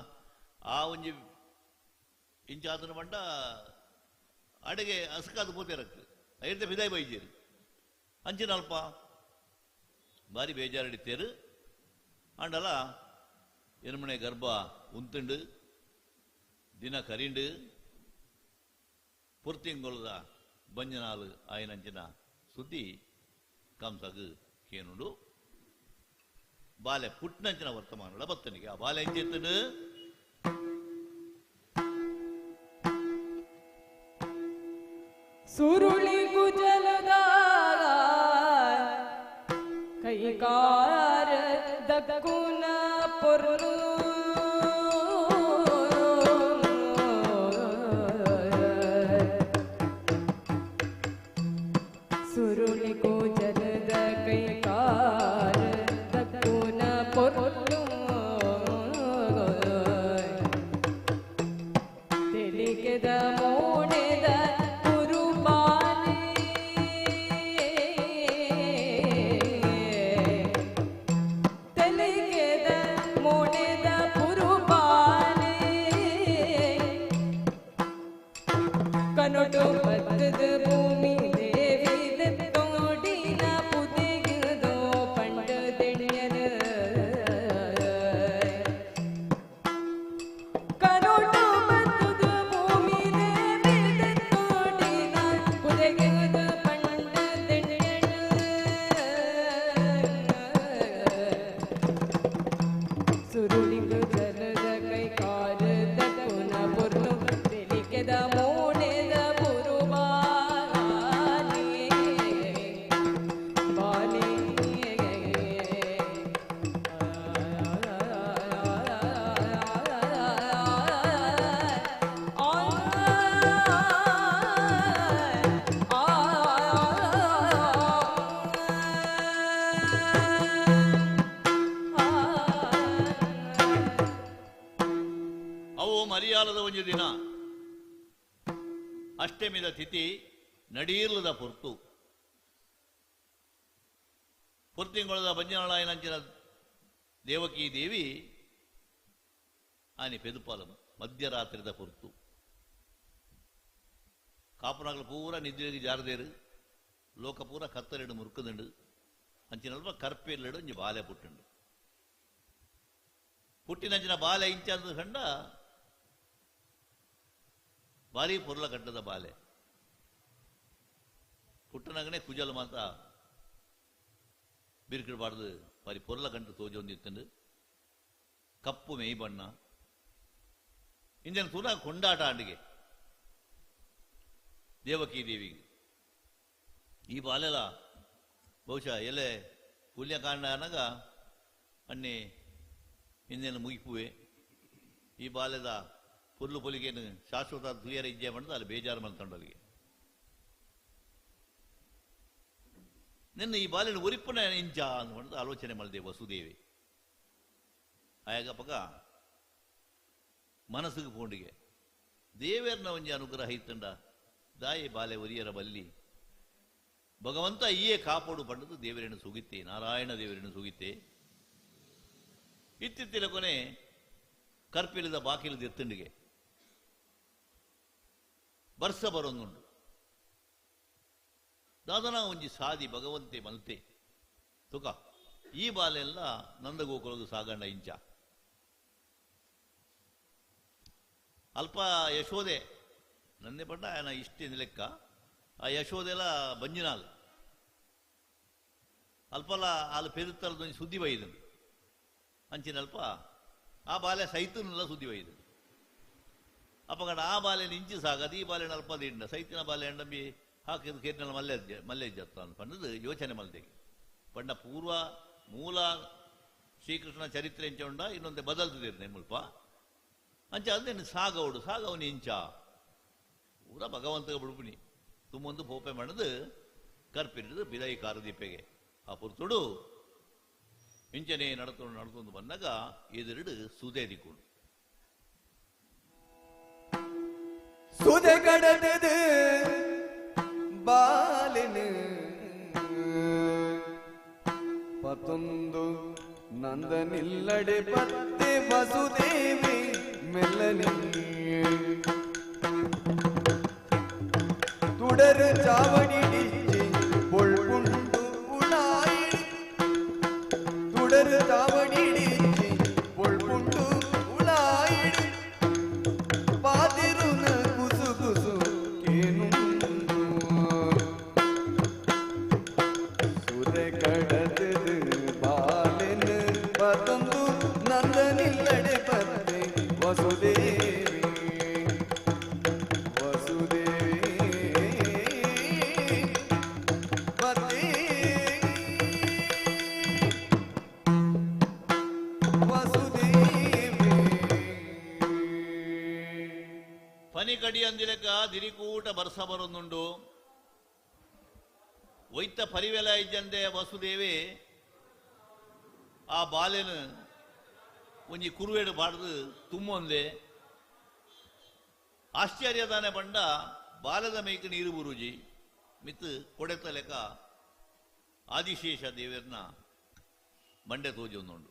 E: ಆ ಒಂಜಿ ಇಂಚಾತನ ಪಂಡ ಅಡೆಗೆ ಅಸ್ಕಾದ ಪೋತೇರಕ್ಕೆ ಐರ್ತೆ ಫಿದಾಯಿ ಬೈಜೇರು ಅಂಚಿನ ಅಲ್ಪ ಭಾರಿ ಬೇಜಾರಡಿತೇರು. ಆಂಡಲ ಎನ್ಮನೆ ಗರ್ಭ ಉಂತುಂಡು ದಿನ ಕರಿಂಡು ಪುರ್ತಿಂಗೊಳದ ಬಂಜನಾಲು ಆಯನಂಚಿನ ಸುದ್ದಿ ಕಂಸಗು ಕೇನುಂಡು. ಬಾಲೆ ಪುಟ್ಟನಂಚಿನ ವರ್ತಮಾನಗಳ ಬತ್ತನಿಗೆ ಆ ಬಾಲೆ ಎಂಚೆತ್ತನು
C: ಸುರುಳಿ ಕುಜಲದ ಕೈಕಾರ ದಕ್ಕುನ ಪೊರ್ಲು ಸುರುಳಿ ಕುಜಲದ ಕೈಕಾರ ದಕ್ಕುನ ಪೊರ್ಲು ತೆಲಿಕೆದ ಮೋಣೆದ ಭೂಮಿ ದೇವಿ ತೋಡಿನ ಪುದೆಗಿದೋ ಪಂಡ ದೆಣ್ಯನ ಕನೋಟು ಬತ್ತದ ಭೂಮಿ ದೇವಿ ತೋಡಿನ ಪುದೆಗಿದ ಪಂಡ ದೆಣ್ಯನ ಸುರುಳಿಗ ಜಲದ ಕೈಕಾಲದ ಪುನ ಪೊರ್ಲು ತೆಲಿಕೆದ ಮೋಣೆದ
E: ಮರಿಯಾಲದ ಒಂದು ದಿನ ಅಷ್ಟಮಿದ ತಿಥಿ ನಡೀರ್ಲದ ಪೊರ್ತು ಪೊರ್ತಿಂಗೊಳದ ಬಂಜನಾಳಾಯನಂಚಿನ ದೇವಕಿ ದೇವಿ ಆನೆ ಪೆದುಪಾಲಂ ಮಧ್ಯರಾತ್ರಿದ ಪೊರ್ತು ಕಾಪುನಾಗಲು ಪೂರ ನಿದ್ರೆಗೆ ಜಾರದೇರು ಲೋಕ ಪೂರ ಕತ್ತಲೆಡು ಮುರುಕದಂಡು ಅಂಚಿನಲ್ಪ ಕರ್ಪೆಲ್ಲೆಡು ಒಂಜಿ ಬಾಲೆ ಪುಟ್ಟುಂಡು. ಪುಟ್ಟಿನಂಚಿನ ಬಾಲೆ ಇಂಚ ಕಂಡ ಭಾರಿ ಪೊರ್ಲ ಕಟ್ಟದ ಬಾಲೆ ಪುಟ್ಟನಗನೆ ಕುಜಲ್ ಮಾತ ಬಿರ್ಕಿಡಬಾರ್ದು ಭಾರಿ ಪೊರ್ಲ ಕಂಡು ತೋಜೊಂದಿತ್ತಂಡು ಕಪ್ಪು ಮೇಯ್ ಬಣ್ಣ ಇಂಜನ್ ತುಲ ಕೊಂಡಾಟ ಅಂಡಿಗೆ ದೇವಕಿ ದೇವಿಗೆ ಈ ಬಾಲೆಲ ಬಹುಶಃ ಎಲೆ ಪುಲ್ಯ ಕಾಂಡ ಅನಗ ಅಣ್ಣೆ ಇಂಜನ್ ಮುಗಿಪುವೆ ಈ ಬಾಲೆದ ಪುಲ್ಲು ಪೊಲಿಗೇನು ಶಾಶ್ವತ ದುಯರ ಇಜ್ಜೆ ಮಾಡಿದ ಅಲ್ಲಿ ಬೇಜಾರು ಮಾಡ್ಕೊಂಡಲ್ಲಿಗೆ ನಿನ್ನ ಈ ಬಾಲಿನ ಉರಿಪುನ ಇಂಚ ಅಂದ್ಕೊಂಡು ಆಲೋಚನೆ ಮಾಡಿದೆ ವಸುದೇವಿ. ಆಯಾಗಪ್ಪಗ ಮನಸ್ಸಿಗೆ ಪೋಂಡಿಗೆ ದೇವೇರ್ನ ಒಂಜಿ ಅನುಗ್ರಹ ಇತ್ತಂಡ ದಾಯಿ ಬಾಲೆ ಒರಿಯರ ಬಲ್ಲಿ ಭಗವಂತ ಈಯೇ ಕಾಪಾಡು ಪಂಡದು ದೇವರನ್ನು ಸುಗಿತ್ತೆ ನಾರಾಯಣ ದೇವರನ್ನು ಸುಗಿತ್ತೆ. ಇತ್ತಿತ್ತಿನ ಕೊನೆ ಕರ್ಪಿಲಿದ ಬಾಕಿಲಿದ ಎತ್ತಂಡಿಗೆ ಬರ್ಸ ಬರೋಂದುಂಡು. ದಾದನ ಒಂಜಿ ಸಾದಿ ಭಗವಂತೆ ಮಲ್ತೆ ತುಕ ಈ ಬಾಲೆಲ್ಲ ನಂದಗೋಕುಲದು ಸಾಗಂಡ ಇಂಚ ಅಲ್ಪ ಯಶೋದೆ ನಂದೆ ಪಂಡ ಆಯನ ಇಷ್ಟಿನ ಲೆಕ್ಕ ಆ ಯಶೋದೆಲ್ಲ ಬಂಜಿನಾಲ್ ಅಲ್ಪಲ ಆಲು ಪೆರುತ್ತಲದ ಒಂಜಿ ಸುದ್ದಿ ಬೈದನು ಅಂಚಿನ ಅಲ್ಪ ಆ ಬಾಲೆ ಸೈತನೆಲ್ಲ ಸುದ್ದಿ ಒಯ್ದು ಅಪ್ಪಗಡ ಆ ಬಾಲೆ ಇಂಚು ಸಾಗದು ಈ ಬಾಲೆನ ಅಲ್ಪ ದಿಂಡ ಸೈತಿನ ಬಾಲೆ ಎಂಡಂಬಿ ಹಾಕಿದ ಕೇರಿನ ಮಲ್ಲೆ ಮಲ್ಲೆಜ್ಜತ್ತ ಅಂತ ಪಂಡದು ಯೋಚನೆ ಮಲ್ತೆಗೆ ಪಂಡ ಪೂರ್ವ ಮೂಲ ಶ್ರೀಕೃಷ್ಣ ಚರಿತ್ರೆ ಎಂಚ ಉಂಡ ಇನ್ನೊಂದು ಬದಲ್ತಿದ್ದೇನೆ ಮುಲ್ಪ ಅಂಚ ಅದೇನು ಸಾಗವಡು ಸಾಗವನು ಇಂಚ ಪೂರ ಭಗವಂತಗ ಬಿಡುಪುನಿ ತುಮ್ಮೊಂದು ಪೋಪೆ ಮಾಡದು ಕರ್ಪಿರಿದು ಬಿದೈ ಕಾರದೀಪೆಗೆ ಆ ಪುರ್ತುಡು ಇಂಚನೆ ನಡತೊಂಡು ನಡತೊಂದು ಬಂದಾಗ ಎದುರುಡು ಸುದೆ ದಿಕ್ಕೊಂಡು
D: ಸುದೆ ಕಡದದು ಬಾಲಿನ ಪತೊಂದು ನಂದನಿಲ್ಲಡೆ ಪತ್ತೆ ವಸುದೇವಿ ಮೆಲ್ಲನೆ ತುಡರು ಚಾವಡಿ ಡಿಚ್ಚಿ ಪೊಳ್ಪುಂಡು ಉಳಾಯಿ ತುಡರು ಚಾವಡಿ ಡಿಚ್ಚಿ ಪೊಳ್ಪುಂಡು ಉಳಾಯಿ ಪಾದಿರುನ ಕುಸು ಕುಸು ಕೇನುಂಡು ಸುರೆ ಕಡದದು ಬಾಲೆನ ಪತಂದು ನಂದನಿಲ್ಲಡೆ ಪತ್ತೆ ವಸುದೇವಿ ವಸುದೇವಿ ಪತಿ ವಸುದೇವಿ.
E: ಪನಿ ಕಡಿ ಅಂದಿಲಕ ದಿರಿಕೂಟ ಬರ್ಸ ಬರೊಂದುಂಡು ಒಯ್ತ ಪರಿವೆಲ ಇಜ್ಜಂದೆ ವಸುದೇವಿ ಆ ಬಾಲೆನ ಒಂಜಿ ಕುರುವೇಡು ಬಾಡ್ದು ತುಮ್ಮೊಂದೆ. ಆಶ್ಚರ್ಯದಾನೆ ಬಂಡ ಬಾಲದ ಮೇಕ್ ನೀರು ಬುರುಜಿ ಮಿತ್ ಕೊಡೆತ ಲೆಕ್ಕ ಆದಿಶೇಷ ದೇವರ್ನ ಮಂಡೆ ತೋಜೊಂದುಂಡು.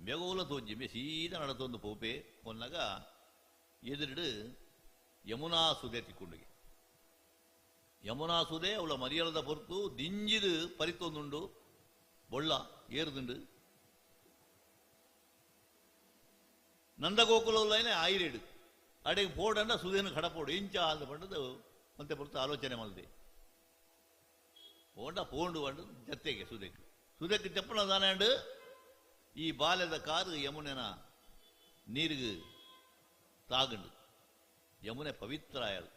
E: ಬೆಗೋಲ ತೋಜಿ ಮೆ ಸೀದಾ ನಡತೊಂದು ಪೋಪೆ ಕೊನ್ನಗ ಎದುರಿಡು ಯಮುನಾ ಸುದೆ ತಿಕ್ಕೊಂಡುಗೆ. ಯಮುನಾ ಸುದೆ ಅವಳ ಮರಿಯಲದ ಹೊರತು ದಿಂಜಿದು ಪರಿತೊಂದುಂಡು, ಬೊಳ್ಳ ಏರುದುಂಡು. ನಂದಗೋಕುಲೈನೆ ಆಯಿರೇಡು ಅಡೆಗೆ ಪೋಡಂಡ ಸುದೇನು ಕಡಪೋಡು ಇಂಚ ಅಂದ ಪಂಡದು ಅಂತೆ ಪೊರ್ತು ಆಲೋಚನೆ ಮಲ್ದೆ ಪೋಂಡ ಪೋಂಡು ಪಂಡು ಜತ್ತೆಗೆ ಸುದೆಕ್ ಸುದೆಕ್ ತೆಪ್ಪಣ ದಾನೆ ಈ ಬಾಲ್ಯದ ಕಾರು ಯಮುನೆನ ನೀರಿಗೆ ತಾಗಂಡು ಯಮುನೆ ಪವಿತ್ರ ಆಯಳು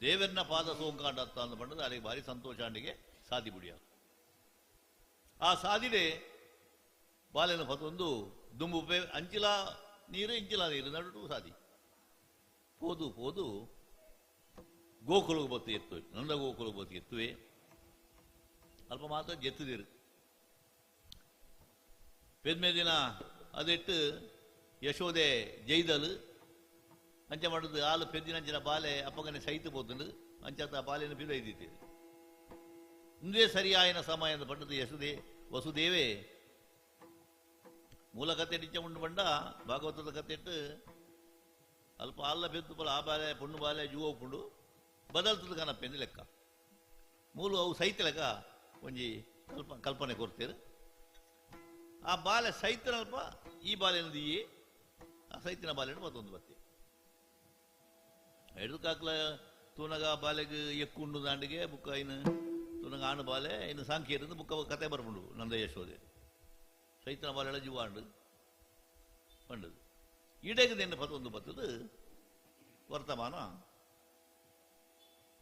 E: ದೇವರನ್ನ ಪಾದ ಸೋಂಕಾಂಡ ಅಂದ ಪಂಡದು ಅಲ್ಲಿಗೆ ಭಾರಿ ಸಂತೋಷಾಂಡಿಗೆ ಸಾದಿ ಬುಡಿಯ ಆ ಸಾದಿಡೆ ಬಾಲ್ಯನ ಪತೊಂದು ದುಂಬು ಅಂಚಿಲ ನೀರು ಇಂಚಿಲ ನೀರು ನಡು ಸಾದಿ ಪೋದು ಪೋದು ಗೋಕುಲಕ್ಕೆ ಬತ್ತು ಎತ್ತುವೆ ನಂದ ಗೋಕುಲಕ್ಕೆ ಬತ್ತು ಎತ್ತುವೆ ಅಲ್ಪ ಮಾತ್ರ ಜೆತ್ತುದಿರು ಪೆದ್ಮೆ ದಿನ ಅದಿಟ್ಟು ಯಶೋದೆ ಜೈದಲು ಅಂಚೆ ಮಾಡುದು ಆಲು ಪೆದ್ದಿನಂಚಿನ ಬಾಲೆ ಅಪ್ಪಗನೆ ಸೈತು ಪೋತುಂಡು ಅಂಚಾತ ಆ ಬಾಲೆನ ಪಿದ ಇದ್ದಿತ್ತು ಇಂದೇ ಸರಿಯಾಯನ ಸಮಯ ಅಂತ ಪಟ್ಟದು ಯಶೋದೆ ವಸುದೇವೇ ಮೂಲ ಕತೆ ಡಿಚ್ಚ ಉಂಡು ಬಂಡ ಭಾಗವತದ ಕತೆ ಇಟ್ಟು ಅಲ್ಪ ಅಲ್ಲ ಪೆದ್ದು ಪಲ ಆ ಬಾಲೆ ಪೊಣ್ಣು ಬಾಲೆ ಜೂವ ಪುಂಡು ಬದಲ್ತದ ಕನಪ್ಪೆಂದು ಲೆಕ್ಕ ಮೂಲು ಅವು ಸೈತ ಲೆಕ್ಕ ಒಂಜಿ ಕಲ್ಪನೆ ಕೊಡ್ತೀರು ಆ ಬಾಲೆ ಸೈತನಲ್ಪ ಈ ಬಾಲೆನ ದಿಯಿ ಆ ಸೈತಿನ ಬಾಲೆನ ಮತ್ತೊಂದು ಬತ್ತಿ ಎಡುಕಾಕ್ಲ ತೂನಗ ಬಾಲೆಗೆ ಎಕ್ಕುಂಡು ದಾಂಡಿಗೆ ಬುಕ್ಕ ಇನ್ನು ತೂನಗ ಆಣು ಬಾಲೆ ಇನ್ನು ಸಾಂಖ್ಯರಿಂದ ಬುಕ್ಕ ಕತೆ ಬರ್ಪುಂಡು ನಂದ ಯಶೋದೆ ಸೈತನ ಬಾಲೆಳ ಜೀವಾಂಡು ಪಂಡದು ಈಡೇಗದೆನ್ನು ಪತ್ತೊಂದು ಬತ್ತದು ವರ್ತಮಾನ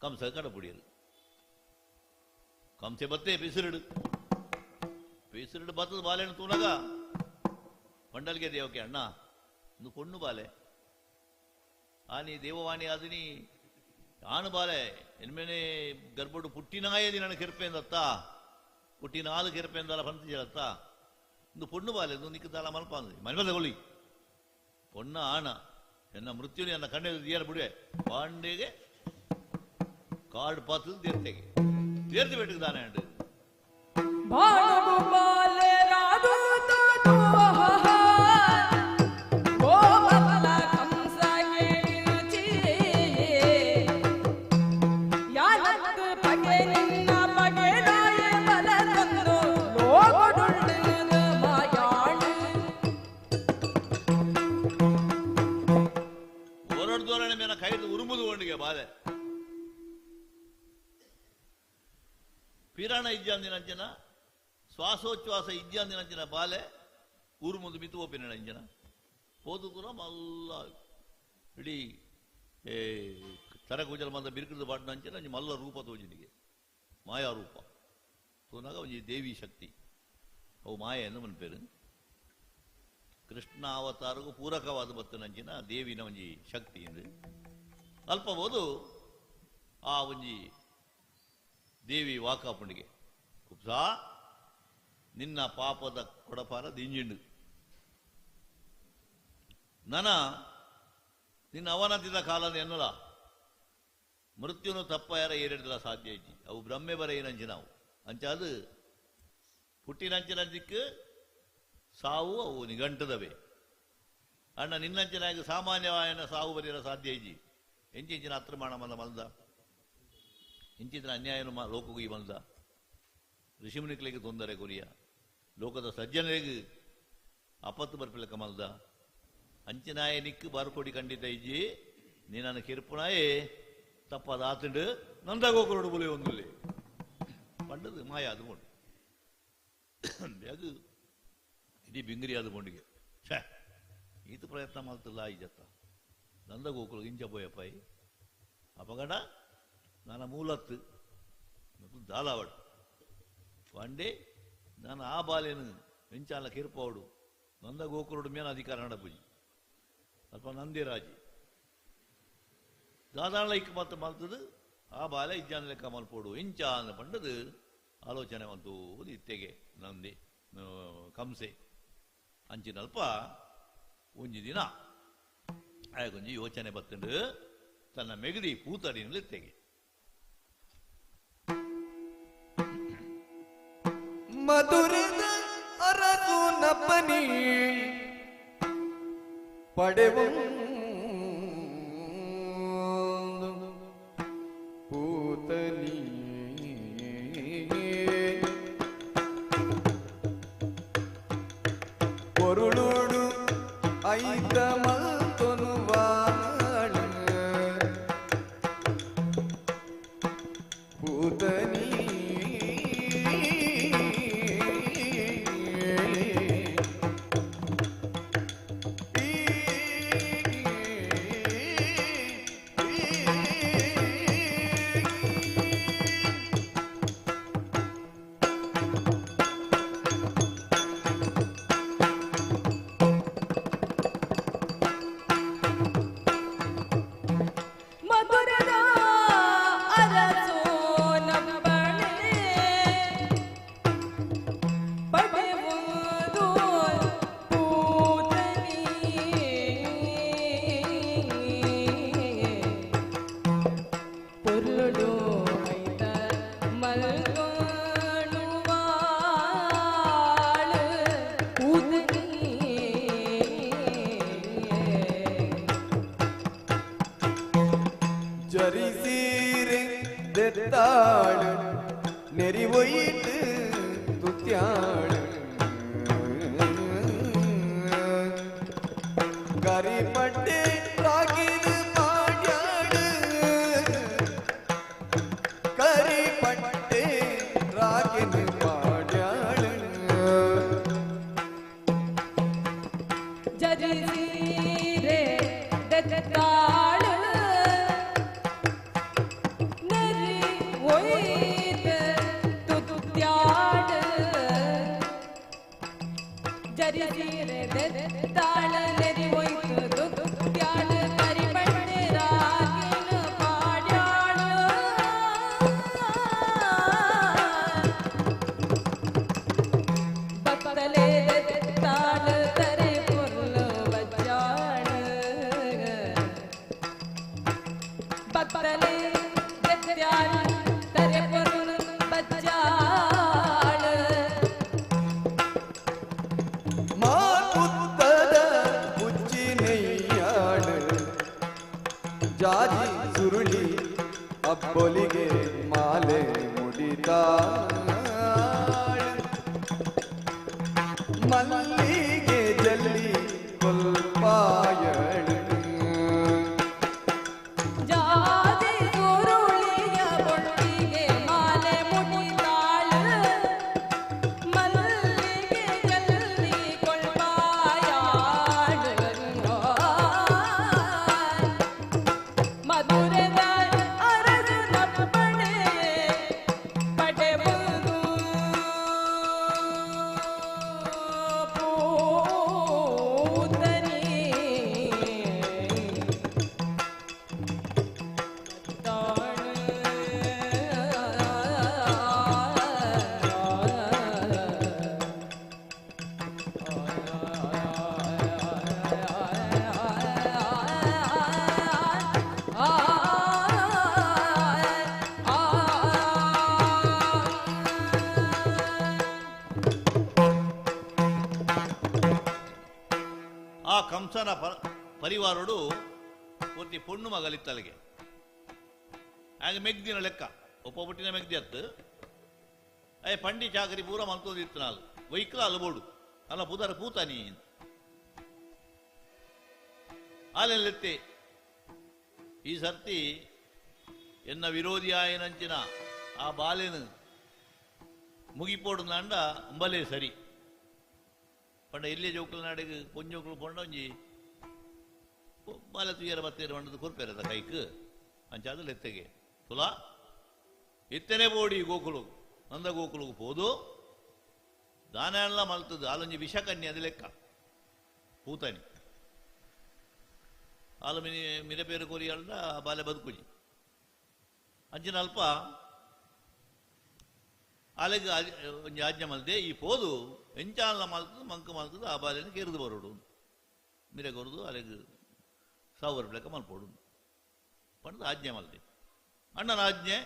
E: ಕಂಸ ಕಡಪುಡಿಯರು ಕಂಸೆ ಬತ್ತೆ ಪಿಸಿರುಡು ಪಿಸಿರುಡು ಬತ್ತದ ಬಾಲೆಯನ್ನು ತೂನಗ ಮಂಡಲ್ಗೆ ದೇವಕ್ಕೆ ಅಣ್ಣ ಇಂದು ಪೊಣ್ಣು ಬಾಲೆ ಆನಿ ದೇವವಾಣಿ ಆದಿನಿ ಆನು ಬಾಲೆ ಎನ್ಮೇನೆ ಗರ್ಭಡು ಪುಟ್ಟಿನಾಯದಿ ನನ್ನ ಕೆರ್ಪೆಂದತ್ತ ಪುಟ್ಟಿನಾಲು ಕೆರ್ಪೆಂದಲ್ಲ ಪಂತಿಜಲತ್ತ ಇಂದು ಪೊಣ್ಣು ಬಾಲೆ ಇಂದು ನಿಕ್ಕದಾಲ ಮಲ್ಪ ಅಂದ್ರಿ ಮನ್ಮದ ಗೊಳಿ ಪೊಣ್ಣ ಆಣ ಎನ್ನ ಮೃತ್ಯುನಿ ಎನ್ನ ಕಣ್ಣೆ ದಿಯರ ಬಿಡುವೆ ಪಾಂಡೆಗೆ ಕಾಡು ಪಾತದ ದೇರ್ತೆಗೆ ದೇರ್ತಿ ಬೆಟ್ಟಿಗೆ ದಾನೆ ಅಂಡು
C: ಬಾಣಗೋಪಾಲೆ ರಾಧು ತೋ ಗೋಪಾಲ ಕಂಸ ಕೇಳಿನಚಿ ಯಾನತ್ ಪಗೆ ನಿನ್ನ ಪಗೆ ನಾಯ ಬಲ ತಂದು ಲೋಕಡುಳ್ಳಿನ ಮಾಯಾಣು
E: ಓರಡ್ದೋರಣೆ ಮೇನ ಕೈದು ಉರುಮುದು ಕೊಂಡಿಗೆ ಬಾಲೆ ಪಿರಾಣ ಇಜ್ಜಾಂದಿನಂಚಿನ ಶ್ವಾಸೋಚ್ಛ್ವಾಸ ಇಜ್ಜಾಂದಿನಂಚಿನ ಬಾಲೆ ಉರುಮುದು ಮಿತು ಒಪ್ಪಿನ ಅಂಜನ ಪೋದು ಕೂಡ ಮಲ್ಲ ಇಡೀ ತರಕುಜಲ ಮಂದ ಬಿರುಕದ ಬಾಟ್ನ ಅಂಚಿನ ಒಂಜಿ ಮಲ್ಲ ರೂಪ ತೋಜಿನಿಗೆ ಮಾಯಾ ರೂಪ ತೋನಾಗ ಒಂಜಿ ದೇವಿ ಶಕ್ತಿ ಅವು ಮಾಯ ಎಂದು ಮನ್ ಪೇರು ಕೃಷ್ಣ ಅವತಾರಗೂ ಪೂರಕವಾದ ಬತ್ತನಂಚಿನ ದೇವಿನ ಒಂಜಿ ಶಕ್ತಿ ಎಂದು ಅಲ್ಪಬೋದು ಆ ಒಂಜಿ ದೇವಿ ವಾಕಾಪುಂಡಿಗೆ ಕುಪ್ಸಾ ನಿನ್ನ ಪಾಪದ ಕೊಡಪಾರ ದಿಂಜಿಂಡು ನನ ನಿನ್ನ ಅವನತಿದ ಕಾಲದ ಎನ್ನಲ ಮೃತ್ಯುನು ತಪ್ಪ ಯಾರ ಏರಿಡಲ ಸಾಧ್ಯ ಐತಿ ಅವು ಬ್ರಹ್ಮೆ ಬರ ಏನಂಚಿ ನಾವು ಅಂಚಾದು ಪುಟ್ಟಿನಂಚಿನ ದಿಕ್ಕು ಸಾವು ಅವು ನಿಘಂಟದವೇ. ಅಣ್ಣ ನಿನ್ನಂಚನಾಗಿ ಸಾಮಾನ್ಯವಾಯನ ಸಾವು ಬರೆಯಲ ಸಾಧ್ಯ ಇಜ್ಜಿ. ಎಂಚಿಂಚಿನ ಅತ್ರಮಾಣ ಮಲ್ಲ ಮಲ್ದ, ಇಂಚಿನ ಅನ್ಯಾಯನು ಲೋಕಗೂ ಮಲ್ದ, ಋಷಿಮುನಿಗಳಿಗೆ ತೊಂದರೆ ಕೊರಿಯ, ಲೋಕದ ಸಜ್ಜನರಿಗೆ ಆಪತ್ತು ಬರ್ಪಿಲಕ್ಕ ಮಲ್ದ. ಅಂಚಿನಾಯ ನಿಕ್ಕು ಬಾರ್ಕೊಡಿ ಖಂಡಿತ ಇಜ್ಜಿ, ನೀನನ್ನು ಕಿರ್ಪುನಾಯೇ ತಪ್ಪದ ಆತಂಡು ನಂದಗೋಕುಲೋಡು ಬುಲೆ ಒಂದುಲ್ಲೆ ಪಂಡದು ಮಾಯ ಅದು ಕೊಂಡು ಅದು ಇಡೀ ಬಿಂಗ್ರಿ ಅದು ಕೊಂಡಿಗೆ ಛೇ ಈತ ಪ್ರಯತ್ನ ಮಾಡ್ತಿಲ್ಲ ಈ ಜತ್ತ ನಂದಗೋಕುಲು ಇಂಚ ಪೋಯಪ್ಪಾಯಿ ಅಪಗಡ ನನ್ನ ಮೂಲತ್ತು ದಾಲಾವಡು ಪಂಡೆ ನಾನು ಆ ಬಾಲೇನು ಇಂಚಾಲ ಕಿರ್ಪವಡು ನಂದಗೋಕುಲೋಡು ಮೇನ ಅಧಿಕಾರ ನಡಪುಜಿ ಅಲ್ಪ ನಂದಿರಾಜಿ ದಾದಾಳ ಇಕ್ಕ ಮಾತ್ರ ಮಲ್ತದು ಆ ಬಾಲೆ ಇಜ್ಜಾನ ಲೆಕ್ಕ ಮಲ್ಪೋಡು ಇಂಚ ಅಂದ ಪಂಡದು ಆಲೋಚನೆ ಬಂತು ಇತ್ತೆಗೆ ನಂದಿ ಕಂಸೆ ಅಂಚಿನಲ್ಪ ಒಂಜಿ ದಿನ ಆಯಗೊಂಜಿ ಯೋಚನೆ ಬತ್ತಂಡು ತನ್ನ ಮೆಗದಿ ಪೂತಡಿನಲ್ಲಿ ಇತ್ತೆಗೆ
D: ಮಧುರದ ಅರಸು ನಪ್ಪನಿ ಪಡೆವು ಪೂತನಿ பொருளோடு ஐத்தமல் தொனுவாள் பூதனி
C: ಮಧುರದ ಅರಸೋ ನಬ್ಬಣೆ ಪಡೆವುದು ಪೂತನಿ ಪೊರುಳು ಐತ ಮಲ್ಗೋಣುವಾಳು ಪೂತನಿ
D: ಜರಿಸೀರೆ ದೆತ್ತಾಳು ನೆರಿವೊಯ್ತು ತುತ್ಯಾಳು கரிபட்டு ராகிது பாடியாடு கரிபட்டு ராகிது பாடியாடு
C: ಜರಿಸೀರೆ ದತ್ತಾಳು ನರಿ ಒಯ್ದ ತುತ್ಯಾಳು ಜರಿಸೀರೆ ದತ್ತಾಳ ನರಿ ಒಯ್ದ ತುತ್ಯಾಳು ಕರಿಬಟ್ಟೆ ರಾಗಿನ ಪಾಡ್ಯಾಳು ಬತ್ತಲೆ ತಾಳ ತರೆ ಪೊರ್ಲು ಬಜ್ಜಾಳ ಬತ್ತಲೆ ದತ್ಯಾಳ ತರೆ ಪೊರ್ಲು ಬಜ್ಜಾಳ
D: ಮಾಪುತ್ತದ ಉಚ್ಚಿನೆಯ್ಯಾಳು ಜಾಜಿ ಸುರುಳಿ ಅಬ್ಬೊಲಿಗೆ ಮಾಲೆ ಮುಡಿತಾಳು ಮಲ್ಲಿಗೆ ಜಲ್ಲಿ ಕೊಲ್ಪಾಯಳು
C: ಜಾಜಿ ಸುರುಳಿಯ ಬೊಟ್ಟಿಗೆ ಮಾಲೆ ಮುಡಿತಾಳ ಮಲ್ಲಿಗೆ ಜಲ್ಲಿ ಕೊಳ್ಪಾಯಾಳು ಮಧುರದ ಅರಸು ನಪ್ಪಣೆ
E: ಕಂಸನ ಪರಿವಾರಡು ಪೂರ್ತಿ ಪೊಣ್ಣು ಮಗಲಿತ್ತಲಿಗೆ ಆಗ ಮೆಗ್ದಿನ ಲೆಕ್ಕ ಒಪ್ಪಬುಟ್ಟಿನ ಮೆಗ್ದಿ ಅತ್ತು ಅಯ್ಯ ಪಂಡಿ ಚಾಕರಿ ಪೂರ ಮಲ್ತೋದಿತ್ತು ನಾಲ್ ವೈಕ್ಲ ಅಲ್ಬೋಡು ಅಲ್ಲ ಪುದರ ಪೂತಾನಿ ಆಲೆಲ್ಲೆತ್ತೆ ಈ ಸರ್ತಿ ಎನ್ನ ವಿರೋಧಿ ಆಯನಂಚಿನ ಆ ಬಾಲೆನು ಮುಗಿಪೋಡು ನಾಂಡ ಅಂಬಲೇ ಸರಿ ಪಂಡ ಇಲ್ಲೇ ಜೋಕುಲ ನಾಡಿಗೆ ಪೊಂಜೋಕುಲು ಪೊಂಡ ಒಂಜಿ ಬಾಲೆ ತುಯ್ಯರ ಬತ್ತೇರು ಮಂಡದ ಕೊರ್ಪೇರದ ಕೈಕ್ ಅಂಚಾದ ಲೆತ್ತೆಗೆ ತುಲಾ ಇತ್ತನೆ ಬೋಡಿ ಗೋಕುಲು ನಂದ ಗೋಕುಲುಗು ಪೋದು ದಾನ ಎಲ್ಲ ಮಲ್ತದ್ದು ಆಲೊಂಜಿ ವಿಷಕನ್ಯೆ ಅದು ಲೆಕ್ಕ ಪೂತನಿ ಆಲು ಮಿನಿ ಮಿರಪೇರು ಕೊರಿಯಲ್ದ ಬಾಲೆ ಬದುಕುಜಿ ಅಂಚಿನ ಅಲ್ಪ ಆಲೆಗ್ ಒಂಜಿ ಆಜ್ಞೆ ಮಲ್ದೆ ಈ ಪೋದು ಎಂಚಾಲ ಮಲ್ತದ್ದು ಮಂಕ ಮಲ್ತದ್ದು ಆ ಬಾಲೆನ ಕೆರೆದು ಬರೋಡು ಮಿರೆ ಕೊರದು ಅಲೆಗ್ ಸಾವಿರ ಲೆಕ್ಕ ಮಲ್ಪೋಡು ಪಂಡದು ಆಜ್ಞೆ ಮಲ್ದೆ ಅಣ್ಣನ ಆಜ್ಞೆ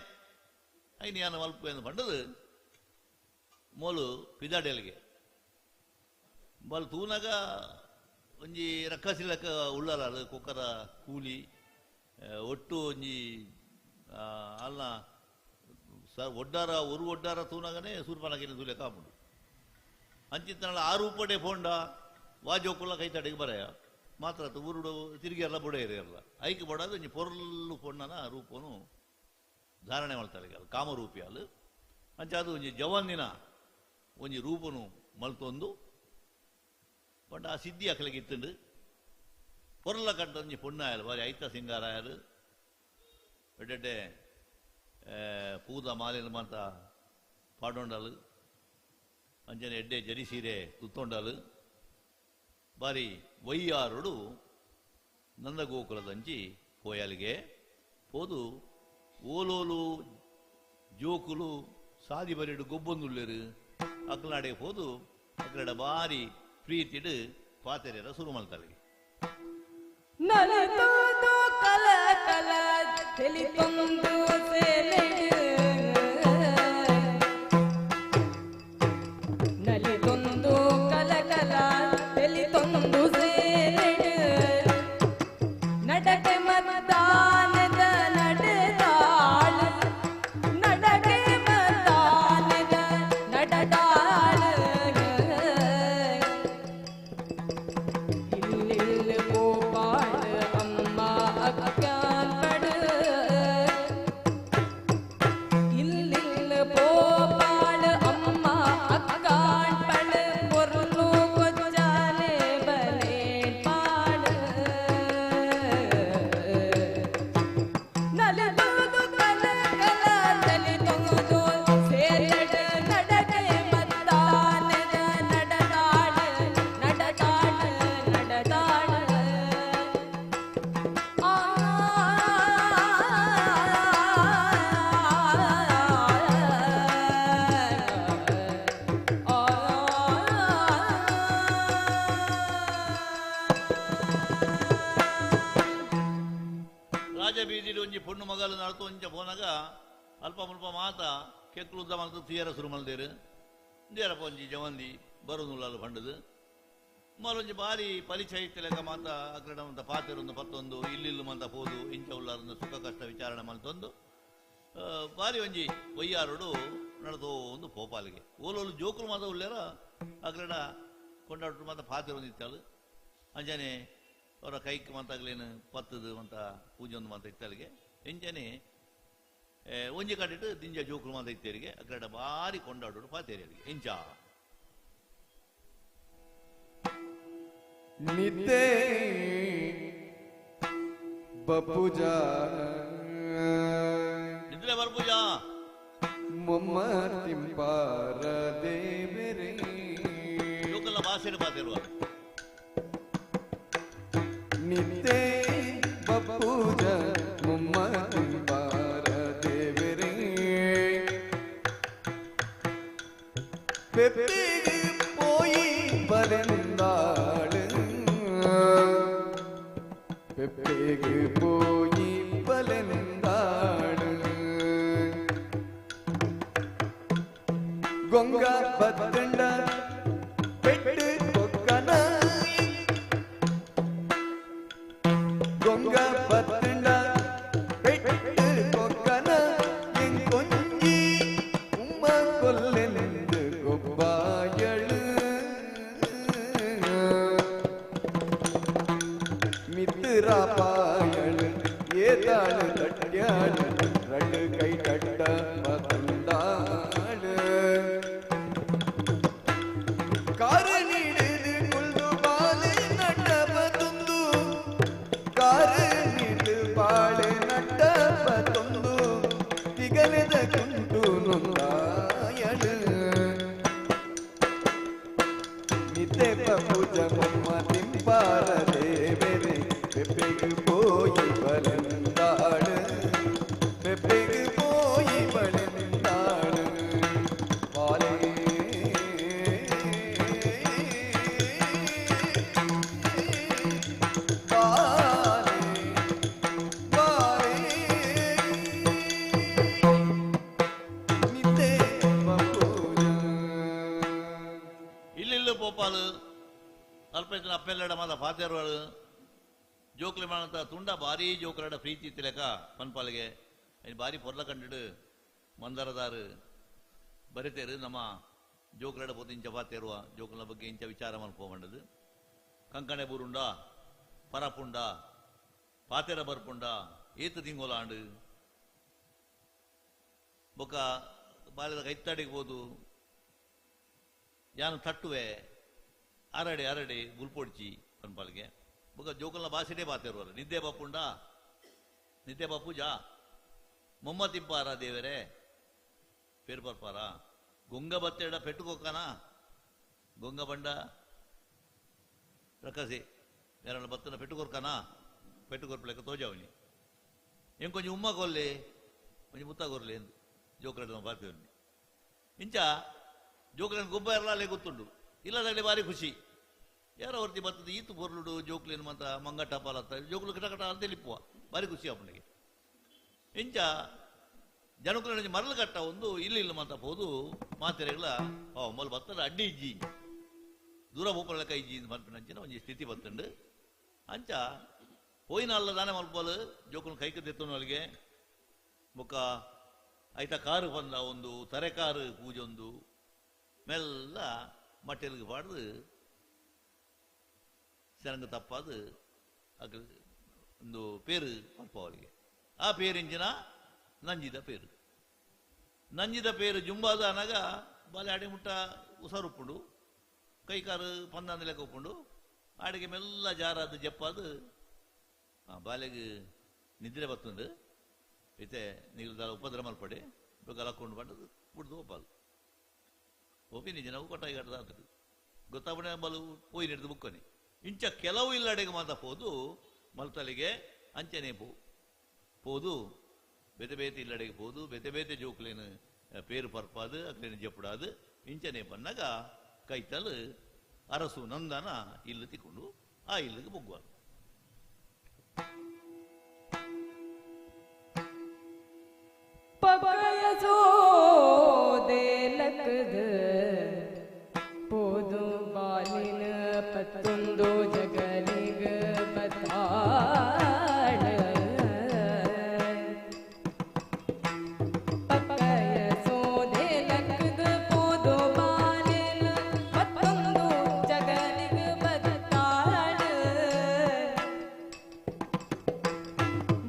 E: ಐನ್ ಯಾನ ಮಲ್ಪ ಎಂದು ಪಂಡದು ಮೋಲು ಪಿದಾಡೆಲ್ಗೆ ಬಲ್ ತೂನಗ ಒಂಜಿ ರಕ್ಕಸಿ ಲೆಕ್ಕ ಉಳ್ಳಾಲ ಕೊಕ್ಕರ ಕೂಲಿ ಒಟ್ಟು ಒಂಜಿ ಅಲ್ಲ ಸರ್ ಒಡ್ಡಾರ ಒರು ಒಡ್ಡಾರ ತೂನಗನೆ ಸೂರ್ಪನಗಿನ ತೂಲೆ ಕಾಪುಂಡು ಅಂಚಿತ್ತನಲ್ಲ ಆರು ಉಪ್ಪಡೆ ಫೋಂಡ ವಾಜೋಕುಲ್ಲ ಕೈ ತಡೆಗೆ ಬರೆಯ ಮಾತ್ರ ಊರುಡು ತಿರುಗಿ ಎಲ್ಲ ಬೊಡೆ ಇರಲ್ಲ ಐಕೆ ಬಡದು ಒಂಜಿ ಪೊರ್ಲು ಪೊಣ್ಣನ ರೂಪನು ಧಾರಣೆ ಮಾಡ್ತಾರೆ ಅಲ್ಲ ಕಾಮರೂಪಿ ಅಲ್ಲ ಅಂಚ ಅದು ಒಂಜಿ ಜವಾನಿನ ಒಂಜಿ ರೂಪನು ಮಲ್ತೊಂದು ಪಂಡ ಆ ಸಿದ್ಧಿ ಅಕಲಿಗೆ ಇತ್ತುಂಡು ಪೊರ್ಲ ಕಂಡ ಒಂಜಿ ಪೊಣ್ಣಾಯಲು ಬಾರಿ ಐತ ಸಿಂಗಾರಾಯಲು ಎಡ್ಡೆಡ್ಡೆ ಪೂದ ಮಾಲಿನ ಮಾತ ಪಾಡೊಂಡಲು ಅಂಚನೆ ಎಡ್ಡೆ ಜರಿ ಸೀರೆ ತುತ್ತೊಂಡಲು ಬಾರಿ ವೈಯಾರುಡು ನಂದಗೋಕುಲದಂಚಿ ಪೋಯಲಿಗೆ ಪೋದು ಓಲೋಲು ಜೋಕುಲು ಸಾದಿ ಬರಿಡು ಗೊಬ್ಬೊಂದುಲ್ಲೇರು ಅಕ್ಲಾಡೆ ಪೋದು ಅಕ್ಲಾಡ ಬಾರಿ ಪ್ರೀತಿಡು ಪಾತೆರೆರ ಸುರು ಮಲ್ತಲಿಗೆ
C: ನಲಿತುದು ಕಲ ಕಲ ತಿಳಿತೊಂದು ಸೇಲೆಡು ನಲಿತೊಂದು ಕಲ ಕಲ ತಿಳಿತೊಂದು ಸೇಲೆಡು ನಡಕೆ ಮತ್ತಾನದ ನಡೆದಾಳು ನಡಕೆ ಮತ್ತಾನದ ನಡೆದಾಳು இல்லில் கோபால் அம்மா அக்கான் படு இல்லில் கோபால் அம்மா அக்கான் படு பொருளு கொச்சாலே பலே பாடு ನಲಿದುದು ಕಲ ಕಲ ತಲಿತೊಂದು ಸೇರಡ ನಡಕೆ ಮತ್ತಾನದ ನಡೆದಾಡ ನಡೆದಾಡ ನಡೆದಾಡ ಆ
E: ರಾಜಬೀದಿಲಿ ಒಂಜಿ ಪೊಣ್ಣು ಮಗಲು ನಡ್ತು ಒಂಜ ಪೋನಾಗ ಅಲ್ಪ ಮುಲ್ಪ ಮಾತ ಕೆಕ್ಕುಲುದ್ದ ಮಲ್ತು ತೀಯರ ಸುರು ಮಲ್ದೇರು ದೇರಪ್ಪ ಒಂಜಿ ಜವಂದಿ ಬರುನುಲ್ಲಾಲು ಪಂಡದು ಮಲೊಂಜಿ ಬಾರಿ ಪರಿಚಯ ಇತ್ತಲೆಕ್ಕ ಮಾತ ಅಕ್ರಡ ಮಂತ ಪಾತೆರೊಂದು ಪತ್ತೊಂದು ಇಲ್ಲಿಲ್ಲು ಮಂತ ಪೋದು ಇಂಚ ಉಲ್ಲಾರೊಂದು ಸುಖ ಕಷ್ಟ ವಿಚಾರಣೆ ಮಲ್ತೊಂದು ಬಾರಿ ಒಂಜಿ ವಯ್ಯಾರುಡು ನಡ್ದು ಒಂದು ಪೋಪಾಲಿಗೆ ಓಲೋಲು ಜೋಕುಲು ಮಾತ ಉಲ್ಲೇರ ಅಕ್ರಡ ಕೊಂಡಾಟು ಮಾತ ಪಾತೆರೊಂದು ಇತ್ತಾಳು ಅಂಜನೆ ಅವರ ಕೈಕ್ ಮಂತಾಗ್ಲೇನು ಪತ್ತದು ಅಂತ ಪೂಜೆ ಒಂದು ಮಂತ ಇತ್ತಲಿಗೆ ಎಂಜನೆ ಒಂಜಿ ಕಟ್ಟಿಟ್ಟು ದಿಂಜ ಜೋಕುಲು ಮಂತ ಇತ್ತೇರಿಗೆ ಅಕ್ರಡ ಬಾರಿ ಕೊಂಡಾಡೋಡು ಪಾತೇರಿಗೆ ಎಂಚ
D: ನಿದ್ದೆ ಬಪುಜ
E: ನಿದ್ರೆ ಬರ್ಪೂಜಾ
D: ಮೊಮ್ಮ ತಿಂಪಾರ ದೇವರೇ
E: ಜೋಕುಲ ಭಾಷೆಡು ಪಾತೇರುವ
D: ನಿದ್ದೆ ಬಪುಜ ಮೊಮ್ಮ ತಿಂಪಾರ ದೇವರೇ ಪೆಪ್ಪಿಗೆ ಪೋಯಿ ಬಲೆಂದಾಳು ಪೆಪ್ಪಿಗೆ ಪೋಯಿ ಬಲೆಂದಾಳು ಗೊಂಗ ಬತ್ತಂಡ ಪೆಟ್ಟು ಕೊಕ್ಕನ ಗೊಂಗ ಬತ್ತಂಡ ಪೆಟ್ಟು ಕೊಕ್ಕನ ಎಂಕೊಂಜಿ ಉಮ್ಮ ಕೊಲ್ಲೆಂದು ಗೊಬ್ಬಾಯಳು ಮಿತ್ರ ಪಾಯಳು ಏತಾಳು ತಟ್ಯಾಳು ರಡು ಕೈ ತಟ್ಟ ಮತ್ತುಂದಾಳು ಕಾರು ನೀಡಿದು ಕುಲ್ದು ಬಾಳೆ ನಟ್ಟ ಬತುಂದು ಕಾರು ನೀಡು ಬಾಳೆ ನಟ್ಟ ಬತುಂದು ತಿಗಲೆದ ಕುಂಟು ನೊಂದಾಯಳು ನಿತ್ಯ ಪೂಜ ಮೊಮ್ಮ ತಿಂಪಾರ ದೇವರೇ பெப்பெகு போய் வளர்ந்தாடு பெப்பெகு போய் வளர்ந்தாடு வாலே வாலே வாலே நித்தே பப்பூஜா
E: ಇಲ್ಲಿಲ್ಲ ಪೋಪಾಲು ಅಲ್ಪ ಇತ್ತಿನ ಅಪ್ಪೆಲ್ಲಡ ಮಾತ ಫಾತೇರ್ವಾಳು ಜೋಕ್ಲೆ ಮಾಡಂತ ತುಂಡ ಭಾರಿ ಜೋಕ್ಲಡ ಪ್ರೀತಿ ತಿಲಕ ಪನ್ಪಾಲಿಗೆ ಐನ್ ಭಾರಿ ಪೊರ್ಲ ಕಂಡಿಡು ಮಂದರದಾರು ಬರಿತೇರು ನಮ್ಮ ಜೋಕ್ಲಡ ಪೋತು ಇಂಚ ಪಾತೇರುವ ಜೋಕುಲ ಬಗ್ಗೆ ಇಂಚ ವಿಚಾರ ಮಲ್ಪೋಮಂಡದು ಕಂಕಣೆ ಬೂರುಂಡ ಪರಪುಂಡ ಪಾತೇರ ಬರ್ಪುಂಡ ಏತು ತಿಂಗೋಲಾಂಡು ಬೊಕ್ಕ ಬಾಲ್ಯದ ಕೈತ್ತಾಡಿಗೆ ಹೋದು ಯಾನು ತಟ್ಟುವೆ ಅರಡೆ ಅರಡೆ ಗುಲ್ಪೊಡ್ಚಿ ಪನ್ಪಾಲಿಗೆ ಬೊಕ್ಕ ಜೋಕುಲ್ನ ಭಾಷೆನೇ ಬಾತಿರುವರು ನಿದ್ದೆ ಬಾಪುಂಡ ನಿದ್ದೆ ಬಾಪೂಜಾ ಮೊಮ್ಮ ತಿಂಪಾರ ದೇವರೇ ಪೇರು ಬರ್ಪಾರ ಗೊಂಗ ಬತ್ತೆಡ ಪೆಟ್ಟುಕೊಕ್ಕನ ಗೊಂಗ ಬಂಡ ರಕ್ಕಸಿ ಯಾರನ್ನ ಬತ್ತನ ಪೆಟ್ಟುಕೊರ್ಕನ ಪೆಟ್ಟುಕೊರ್ಪಲೆಕ್ಕ ತೋಜಾವನಿ ಇಂಕೊಂಚ ಉಮ್ಮ ಕೊಲ್ಲಿ ಒಂಜಿ ಮುತ್ತ ಕೊರ್ಲಿ ಎಂದು ಜೋಕುಲಡ ಬಾತಿವ್ನಿ ಇಂಚ ಜೋಕುಲನ ಗೊಬ್ಬ ಎಲ್ಲ ಗೊತ್ತುಂಡು ಇಲ್ಲದಾಗಲಿ ಭಾರಿ ಖುಷಿ ಯಾರೋ ಹೊರ್ತಿ ಬರ್ತದೆ ಈತು ಬೊರ್ಲುಡು ಜೋಕ್ಲೇನು ಮಂತ ಮಂಗಟ್ಟ ಪಾಲತ್ತ ಜೋಕುಲು ಕಟ ಕಟ ಅಂತ ಲಿಪ್ಪುವ ಭಾರಿ ಖುಷಿ ಅಪ್ಪನಿಗೆ ಇಂಚ ಜನಕುಲ ಮರಳು ಕಟ್ಟ ಒಂದು ಇಲ್ಲಿ ಇಲ್ಲ ಮಂತ ಹೋದು ಮಾತೆರೆಗಳ ಮೊಲ್ ಬತ್ತದ ಅಡ್ಡಿ ಇಜ್ಜಿ ದೂರ ಬೋಪಲ ಇಜ್ಜಿ ಮಲ್ಪಿನ ಒಂಜಿ ಸ್ಥಿತಿ ಬತ್ತುಂಡು ಅಂಚ ಪೋಯಿನ ಅಲ್ಲ ದಾನೆ ಮಲ್ಪಲು ಜೋಕುಲು ಕೈಕ ತೆತ್ತುನಲ್ಲಿಗೆ ಬೊಕ್ಕ ಐತ ಕಾರು ಬಂದ ಒಂದು ತರೆಕಾರು ಪೂಜೊಂದು ಮೆಲ್ಲ ಮಟ್ಟೆಲ್ಗೆ ಪಾಡ್ದು ಸೆರಂಗ ತಪ್ಪಾದು ಅಕ್ ಒಂದು ಪೇರು ಪಲ್ಪವಳಿಗೆ ಆ ಪೇರಿಂಚಿನ ನಂಜಿದ ಪೇರು ನಂಜಿದ ಪೇರು ಜುಂಬಾದ ಅನಗ ಬಾಲೆ ಅಡಿ ಮುಟ್ಟ ಉಸರುಪ್ಪುಂಡು ಕೈಕಾರು ಪಂದಾಂದ ಲೆಕ್ಕ ಉಪ್ಪುಂಡು ಆಡಿಗೆ ಮೆಲ್ಲ ಜಾರಾದ ಜಪ್ಪಾದು ಆ ಬಾಲೆಗೆ ನಿದ್ರೆ ಬತ್ತುಂಡು ಐತೆ ನೀರು ಉಪದ್ರ ಮಲ್ಪಡೆ ಬೇಗ ಹಾಕೊಂಡು ಬಂಡದು ಬಿಡ್ದು ಒಪ್ಪಾಲು ಒಪ್ಪಿನಿ ಜನವು ಕೊಟ್ಟಾಗಿ ಕಟ್ಟದ ಗೊತ್ತಾಪಣೆ ಬಲು ಪೋಯಿ ಹಿಡಿದು ಬುಕ್ಕನಿ ಇಂಚ ಕೆಲವು ಇಲ್ಲಡೆಗೆ ಮಾತ ಪೋದು ಮಲ್ತಲಿಗೆ ಅಂಚನೆ ಪೋದು ಬೇತೆ ಬೇತೆ ಇಲ್ಲಡೆಗೆ ಪೋದು ಬೇತೆ ಬೇತೆ ಜೋಕ್ಲೇನು ಪೇರು ಪರ್ಪಾದು ಅಕ್ಲೇನು ಜಪ್ಪುಡಾದು ಇಂಚನೆ ಬನ್ನಾಗ ಕೈತಲು ಅರಸು ನಂದನ ಇಲ್ಲು ತಿಕ್ಕೊಂಡು ಆ ಇಲ್ಲಿಗೆ ಬೊಗ್ಗುವರು.
C: ಪಗಯಸೋದೆ ಲಕ್ಕದ ಪೋದು ಬಾಲಿನ ಪತ್ತೊಂದು ಜಗಲಿಗ ಬತಾಳ ಪಗಯಸೋದೆ ಲಕ್ಕದ ಪೋದು ಬಾಲಿನ ಪತ್ತೊಂದು ಜಗಲಿಗ ಬತಾಳ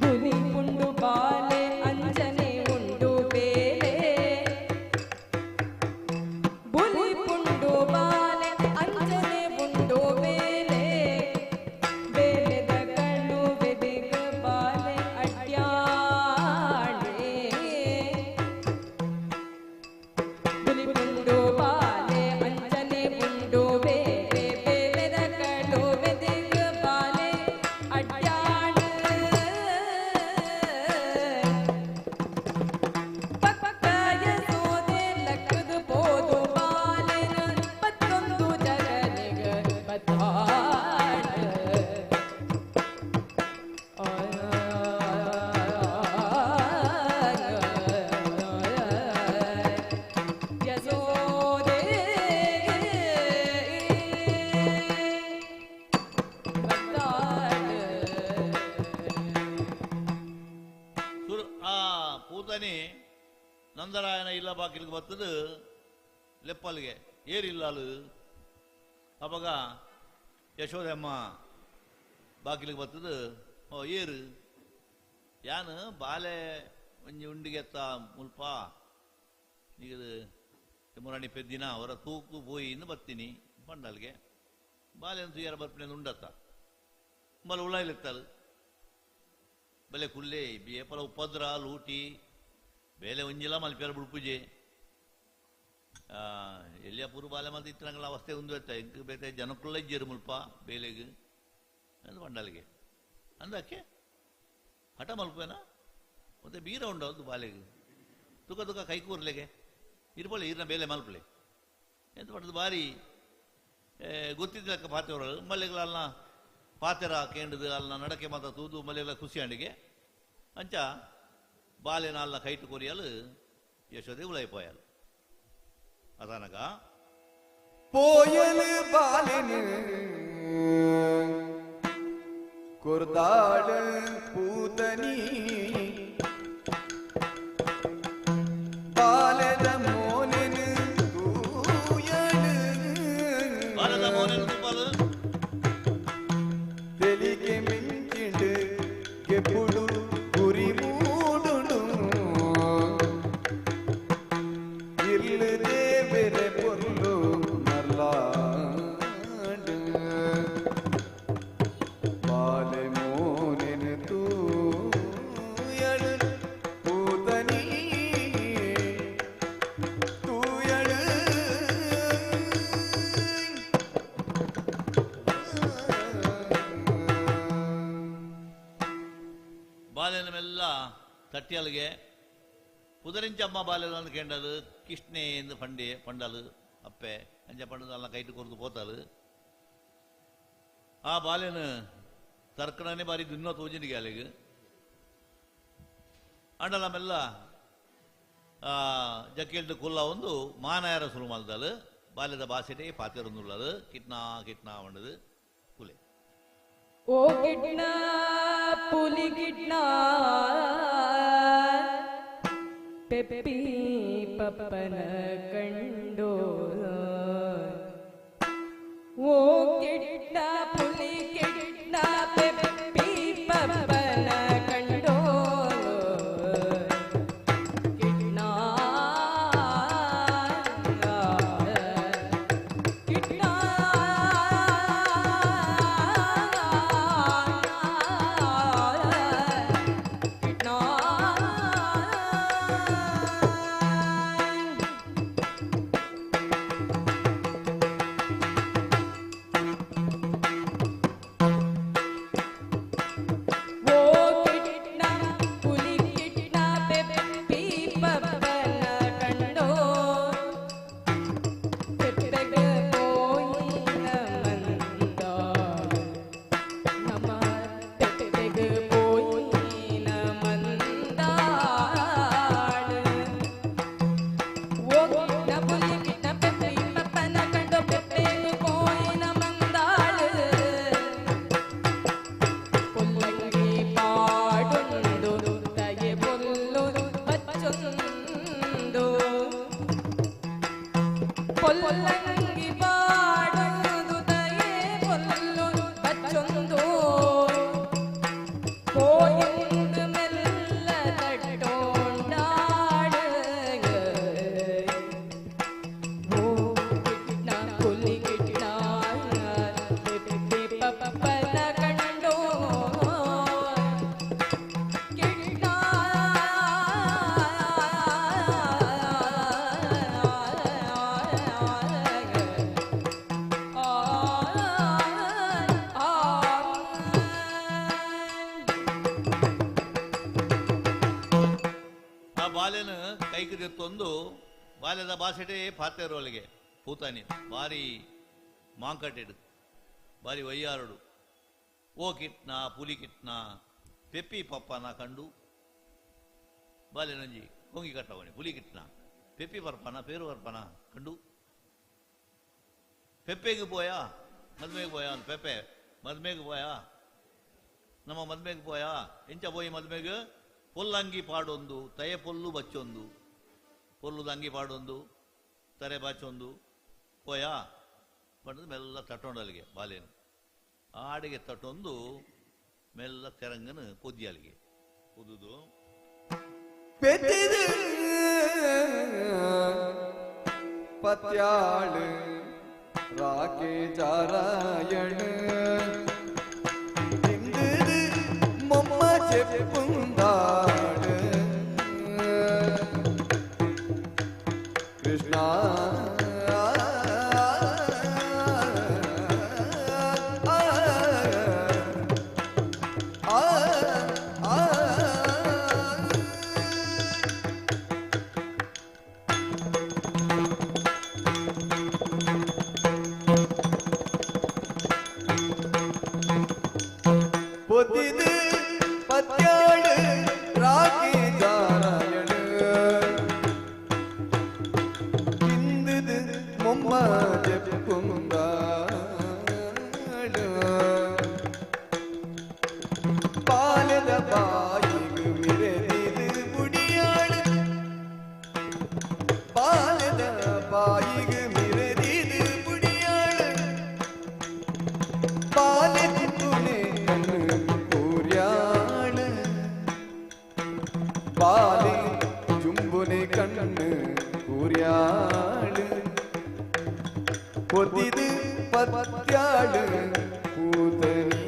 C: ಬುಲಿ ಪುಂಡು ಬಾಲೆ ಅಂಜನೆ ಉಂಡು ಬೇಲೆ ಬುಲಿ ಪುಂಡು ಬಾಲೆ ಅಂಜನೆ ಉಂಡು ಬೇಲೆ.
E: ನಂದರಾಯನ ಇಲ್ಲ ಬಾಕಿಲಿಗೆ ಬತ್ತದು ಲೆಪ್ಪಲ್ಗೆ ಏರಿಲ್ಲಾಲು. ಅವಾಗ ಯಶೋದಮ್ಮ ಬಾಕಿಲಿಗೆ ಬತ್ತದು, ಓ ಏರು ಯಾನು ಬಾಲೆ ಒಂಜಿ ಉಂಡಿಗೆತ್ತ ಮುಲ್ಪ ಈಗ ಮುರಾಣಿ ಪೆದ್ದಿನ ಅವರ ತೂಕು ಪೋಯಿಂದು ಬತ್ತೀನಿ ಪಂಡಲ್ಗೆ. ಬಾಲೆ ಅಂತ ಯಾರ ಬರ್ಪಿನ ಉಂಡತ್ತ ಬಲ ಉಳ್ಳಾಯ್ಲೆತ್ತಾಳು ಬಲೆ ಕುಲ್ಲೆ ಬೇಪಲ ಉಪದ್ರ ಲೂಟಿ ಬೇಲೆ ಒಂಜಿಲ ಮಲ್ಪಿಯರ ಬುಡ್ಪುಜೆ ಎಲ್ಲಿಯ ಪೂರು ಬಾಲೆ ಮಲ್ತ ಇತ್ತಿನಂಗಳ ಅವಸ್ಥೆ ಉಂದು ಎತ್ತ ಇಂಕ್ ಬೇತೆ ಜನಕ್ಕುള്ള ಇಜ್ಜೇರು ಮುಲ್ಪ ಬೇಲೆಗ್ ಅಂದ್ ಪಂಡಲ್ಗೆ. ಅಂದಕ್ಕೆ ಹಠ ಮಲ್ಪೇನ ಮತ್ತೆ ಬೀರ ಉಂಡವದ್ದು ಬಾಲೆಗ್ ತುಕ ತುಕ ಕೈ ಕೂರ್ಲೆಗೆ ಇರ್ಪೊಲೆ ಈರ್ನ ಬೇಲೆ ಮಲ್ಪಲೆ ಎಂತ ಪಂಡದು ಬಾರಿ ಗೊತ್ತಿದ್ದಕ್ಕ ಪಾತೆವರು ಮಲ್ಲೆಗಳ ಅಲ್ನ ಪಾತೆರ ಕೇಂದ್ರದ ಅಲ್ನ ನಡಕೆ ಮಾತ ತೂದು ಮಲ್ಲೆಗಳ ಖುಷಿ ಅಂಡಿಗೆ ಅಂಚ ಬಾಲೆನ ಅಲ್ನ ಕೈಟು ಕೊರಿಯಲು ಯಶೋದೆ ಉಳೈಪೋಯಲು. ಅದಾನಗ
D: ಪೋಯಲು ಬಾಲೆನು ಕುರ್ದಾಳು ಪೂತನಿ ಬಾಲೆದ ಮೋನೆನು ತೂಯಳು
E: ಬಾಲದ ಮೋನೆನು ತುಪ್ಪಲು
D: ತೆಲಿಗೆ ಮಿಂಚಿಂಡು ಕೆಪ್ಪುಡು ಗುರಿ ಮೂಡುಂಡು ಇಲ್ಲು ದೇವೆರೆ ಪೊರ್ಲು ಮರ್ಲಾಂಡು ಬಾಲೆ ಮೋನೆನು ತೂಯಳು ಪೂತನಿ ತೂಯಳು.
E: ಬಾಲೆನಮೆಲ್ಲ ತಟ್ಟಿಯಲ್ಗೆ ಪುದರಿಂಚಮ್ಮ ಬಾಲೆದ ಕೇಂಡಲು ಕಿಷ್ಣೆ ಎಂದು ಪಂಡೆ ಪಂಡಲು ಅಪ್ಪೆ ಅಂಚ ಪಂಡದ ಅಲ್ಲ ಕೈಟು ಕೊರ್ದು ಪೋತಾಲು. ಆ ಬಾಲೆನ ತರ್ಕಣನೆ ಬಾರಿ ದುನ್ನೋ ತೋಜಿನಿಗೆ ಅಲ್ಲಿಗೆ ಅಂಡಲಮೆಲ್ಲ ಜಕ್ಕೆಲ್ದು ಕುಲ್ಲ ಒಂದು ಮಾನಾಯರ ಸುರು ಮಲ್ದಲು ಬಾಲ್ಯದ ಬಾಸೆಟೆ ಪಾತೆರೊಂದುಳ್ಳದು ಕಿಟ್ನಾ ಕಿಟ್ನಾ వంಡದು ಕುಲೆ.
C: ಓ ಗಿಡ್ನ ಪುಲಿ ಗಿಡ್ನ ಪೆಪ್ಪಿ ಪಪ್ಪನ ಕಂಡೋ, ಓ ಗಿಡ್ನ ಪುಲಿ ಗಿಡ್ನ ಪೆಪ್ಪಿ ಪಪ್ಪನ ಕಂಡೋ, ಗಿಡ್ನ ಗಿಡ್ನ ಗಿಡ್ನ. ಓ ಕಿಟ್ನ ಪುಲಿ ಕಿಟ್ನ ಪೆಪ್ಪಿ ಪಪ್ಪನ ಕಂಡೋ, ಪೆಪ್ಪೆಗ ಪೋಯಿನ ಮಂದಾಳು ನಮ ಪೆಪ್ಪೆಗ ಪೋಯಿನ ಮಂದಾಳು. ಓ ಕಿಟ್ನ ಪುಲಿ ಕಿಟ್ನ ಪೆಪ್ಪಿ ಪಪ್ಪನ ಕಂಡೋ, ಪೆಪ್ಪೆಗ ಪೋಯಿನ ಮಂದಾಳು. ಪೊಲ್ಲಂಗಿ ಪಾಡುಂಡು ತಯೆ ಪೊಲ್ಲು ಬಚ್ಚೊಂದು, ಪೊಲ್ಲಂಗಿ ಪಾಡುಂಡು ತಯೆ ಪೊಲ್ಲು ಬಚ್ಚೊಂದು, ಕೋಯಿಂದು ಮೆಲ್ಲ ತಟ್ಟೋಂಡಾಡು. ಓ ಕಿಟ್ನ ಪುಲಿ ಕಿಟ್ನ ಪೆಪ್ಪಿ ಪಪ್ಪನ ಕಂಡೋ, ಕಿಟ್ನ ಆ ಆ.
E: ಆ ಬಾಲೆನ ಕೈಗೆ ತೆತ್ತೊಂದು ಬಾಲ್ಯದ ಬಾಸೆಟೆ ಪಾತೆರೋಲಿಗೆ ಪೂತಾನಿ ಬಾರಿ ಮಾಂಕಟೆಡು ಬಾರಿ ವಯ್ಯಾರಡು. ಓ ಕಿಟ್ನ ಪುಲಿ ಕಿಟ್ನ ಪೆಪ್ಪಿ ಪಪ್ಪನ ಕಂಡು ಬಾಲ್ಯನಂಜಿ ಕೊಂಗಿ ಕಟ್ಟವನಿ ಪುಲಿ ಕಿಟ್ನ ಪೆಪ್ಪಿ ಪರ್ಪನ ಪೇರು ಪರ್ಪನ ಕಂಡು ಪೆಪ್ಪೆಗೆ ಪೋಯಾ ಮದ್ಮೆಗೆ ಪೋಯಾ ಅಂತ ಪೆಪ್ಪೆ ಮದ್ಮೆಗೆ ಪೋಯಾ ನಮ್ಮ ಮದ್ಮೆಗೆ ಪೋಯಾ ಎಂಚ ಪೋಯಿ ಮದ್ಮೆಗೆ ಪೊಲ್ಲಂಗಿ ಪಾಡೊಂದು ತಯ ಪೊಲ್ಲು ಬಚ್ಚೊಂದು ಪೊರ್ಲುದ ಅಂಗಿ ಪಾಡೊಂದು ತರೆ ಬಾಚೊಂದು ಪೋಯಾ ಪಂಡದು ಮೆಲ್ಲ ತಟ್ಟೊಂಡಲ್ಲಿಗೆ ಬಾಲೇನು ಆಡಿಗೆ ತಟ್ಟೊಂದು ಮೆಲ್ಲ ತೆರಂಗನ ಪೊದ್ದಿಯಲ್ಲಿಗೆ ಪೊದುದು
D: ಪೆತ್ತಿದು ಪತ್ಯಾಳು ರಾಕೆ ಜಾರಾಯಣ ತಿಂದುದು ಮೊಮ್ಮ ಚೆಪ್ಪುಂದಾಳು ಕೃಷ್ಣ பொதிது பத்யாடு ராகே ஜாராயணு திந்துது மொம்ம ஜெப்புந்தாடு பாலத பாயிகு மிரதிது புடியாடு பாலத பாயிகு மிரதிது புடியாடு பாலதித்துனே கண்ணு கூறியாளு பாலே ஜும்புனே கண்ணு கூறியாளு பொதிது பத்யாளு பூதனி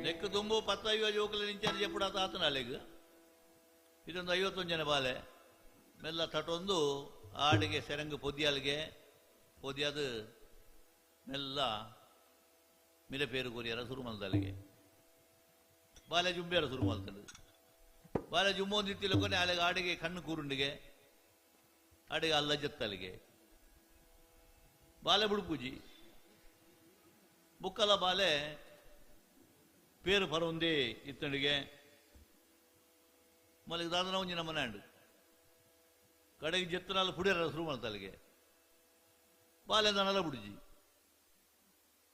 E: ನೆಕ್ಕು ದುಂಬು ಪತ್ತೈವ ಜೋಕುಲು ನಿಂಚಾನ చెప్పుడు ಆ ತಾತನ ಅಲೆಗ್ ಇದೊಂದು 51 ಜನ ಬಾಲೆ ಮೆಲ್ಲ ತಟೊಂದು ಆಡಿಗೆ ಸೆರಂಗು ಪೊದ್ಯಾಲ್ಗೆ ಪೊದ್ಯಾದು ಮೆಲ್ಲ ಮಿರೆ ಪೇರು ಕೊರಿಯರ ಸುರುಮಲ್ದಲ್ಲಿಗೆ ಬಾಲೆ ಜುಂಬಿಯರ ಸುರುಮಲ್ತಂಡು ಬಾಲೆ ಜುಂಬೊಂದಿತ್ತಿಲಕೊನೆ ಅಲೆಗೆ ಆಡಿಗೆ ಕಣ್ಣು ಕೂರುಂಡಿಗೆ ಆಡಿಗೆ ಅಲ್ಲ ಜತ್ತಲಿಗೆ ಬಾಲೆ ಬುಡುಪೂಜಿ ಬುಕ್ಕಲ ಬಾಲೆ ಪೇರು ಪರೊಂದೇ ಇತ್ತಂಡಿಗೆ ಮಲ್ಲಿಗೆ ದಾದನ ಒಂಜಿನ ಮನೆ ಕಡೆಗೆ ಜತ್ತನಾಲ ಪುಡಿಯರ ಶುರು ಮಾಡ್ತಲ್ಲಿಗೆ ಬಾಲೆ ದನಲ ಬುಡಿಜಿ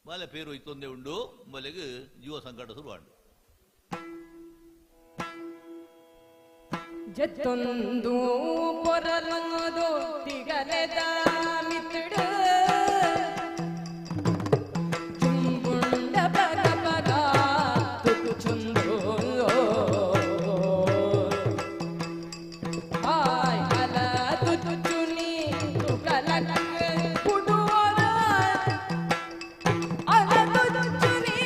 E: ಬಾಲೆ ಪೇರು ಇತ್ತೊಂದೇ ಉಂಡು ಮಲ್ಲಿಗೆ ಜೀವ ಸಂಕಟ ಶುರುವಾಂಡು
C: ಜತ್ತೊಂದು ಪೊರಲೊಂದು ತಿಗಲೆದ ಮಿತ್ತಡು ಚುಂಬುಂಡ ಪಗ ಪಗ ತುಚ್ಚುಂದು ಆಯ್ ಅಲ ತುಚ್ಚುನಿ ತುಗಲಕ್ ಪುಡುವರ ಅಲ ತುಚ್ಚುನಿ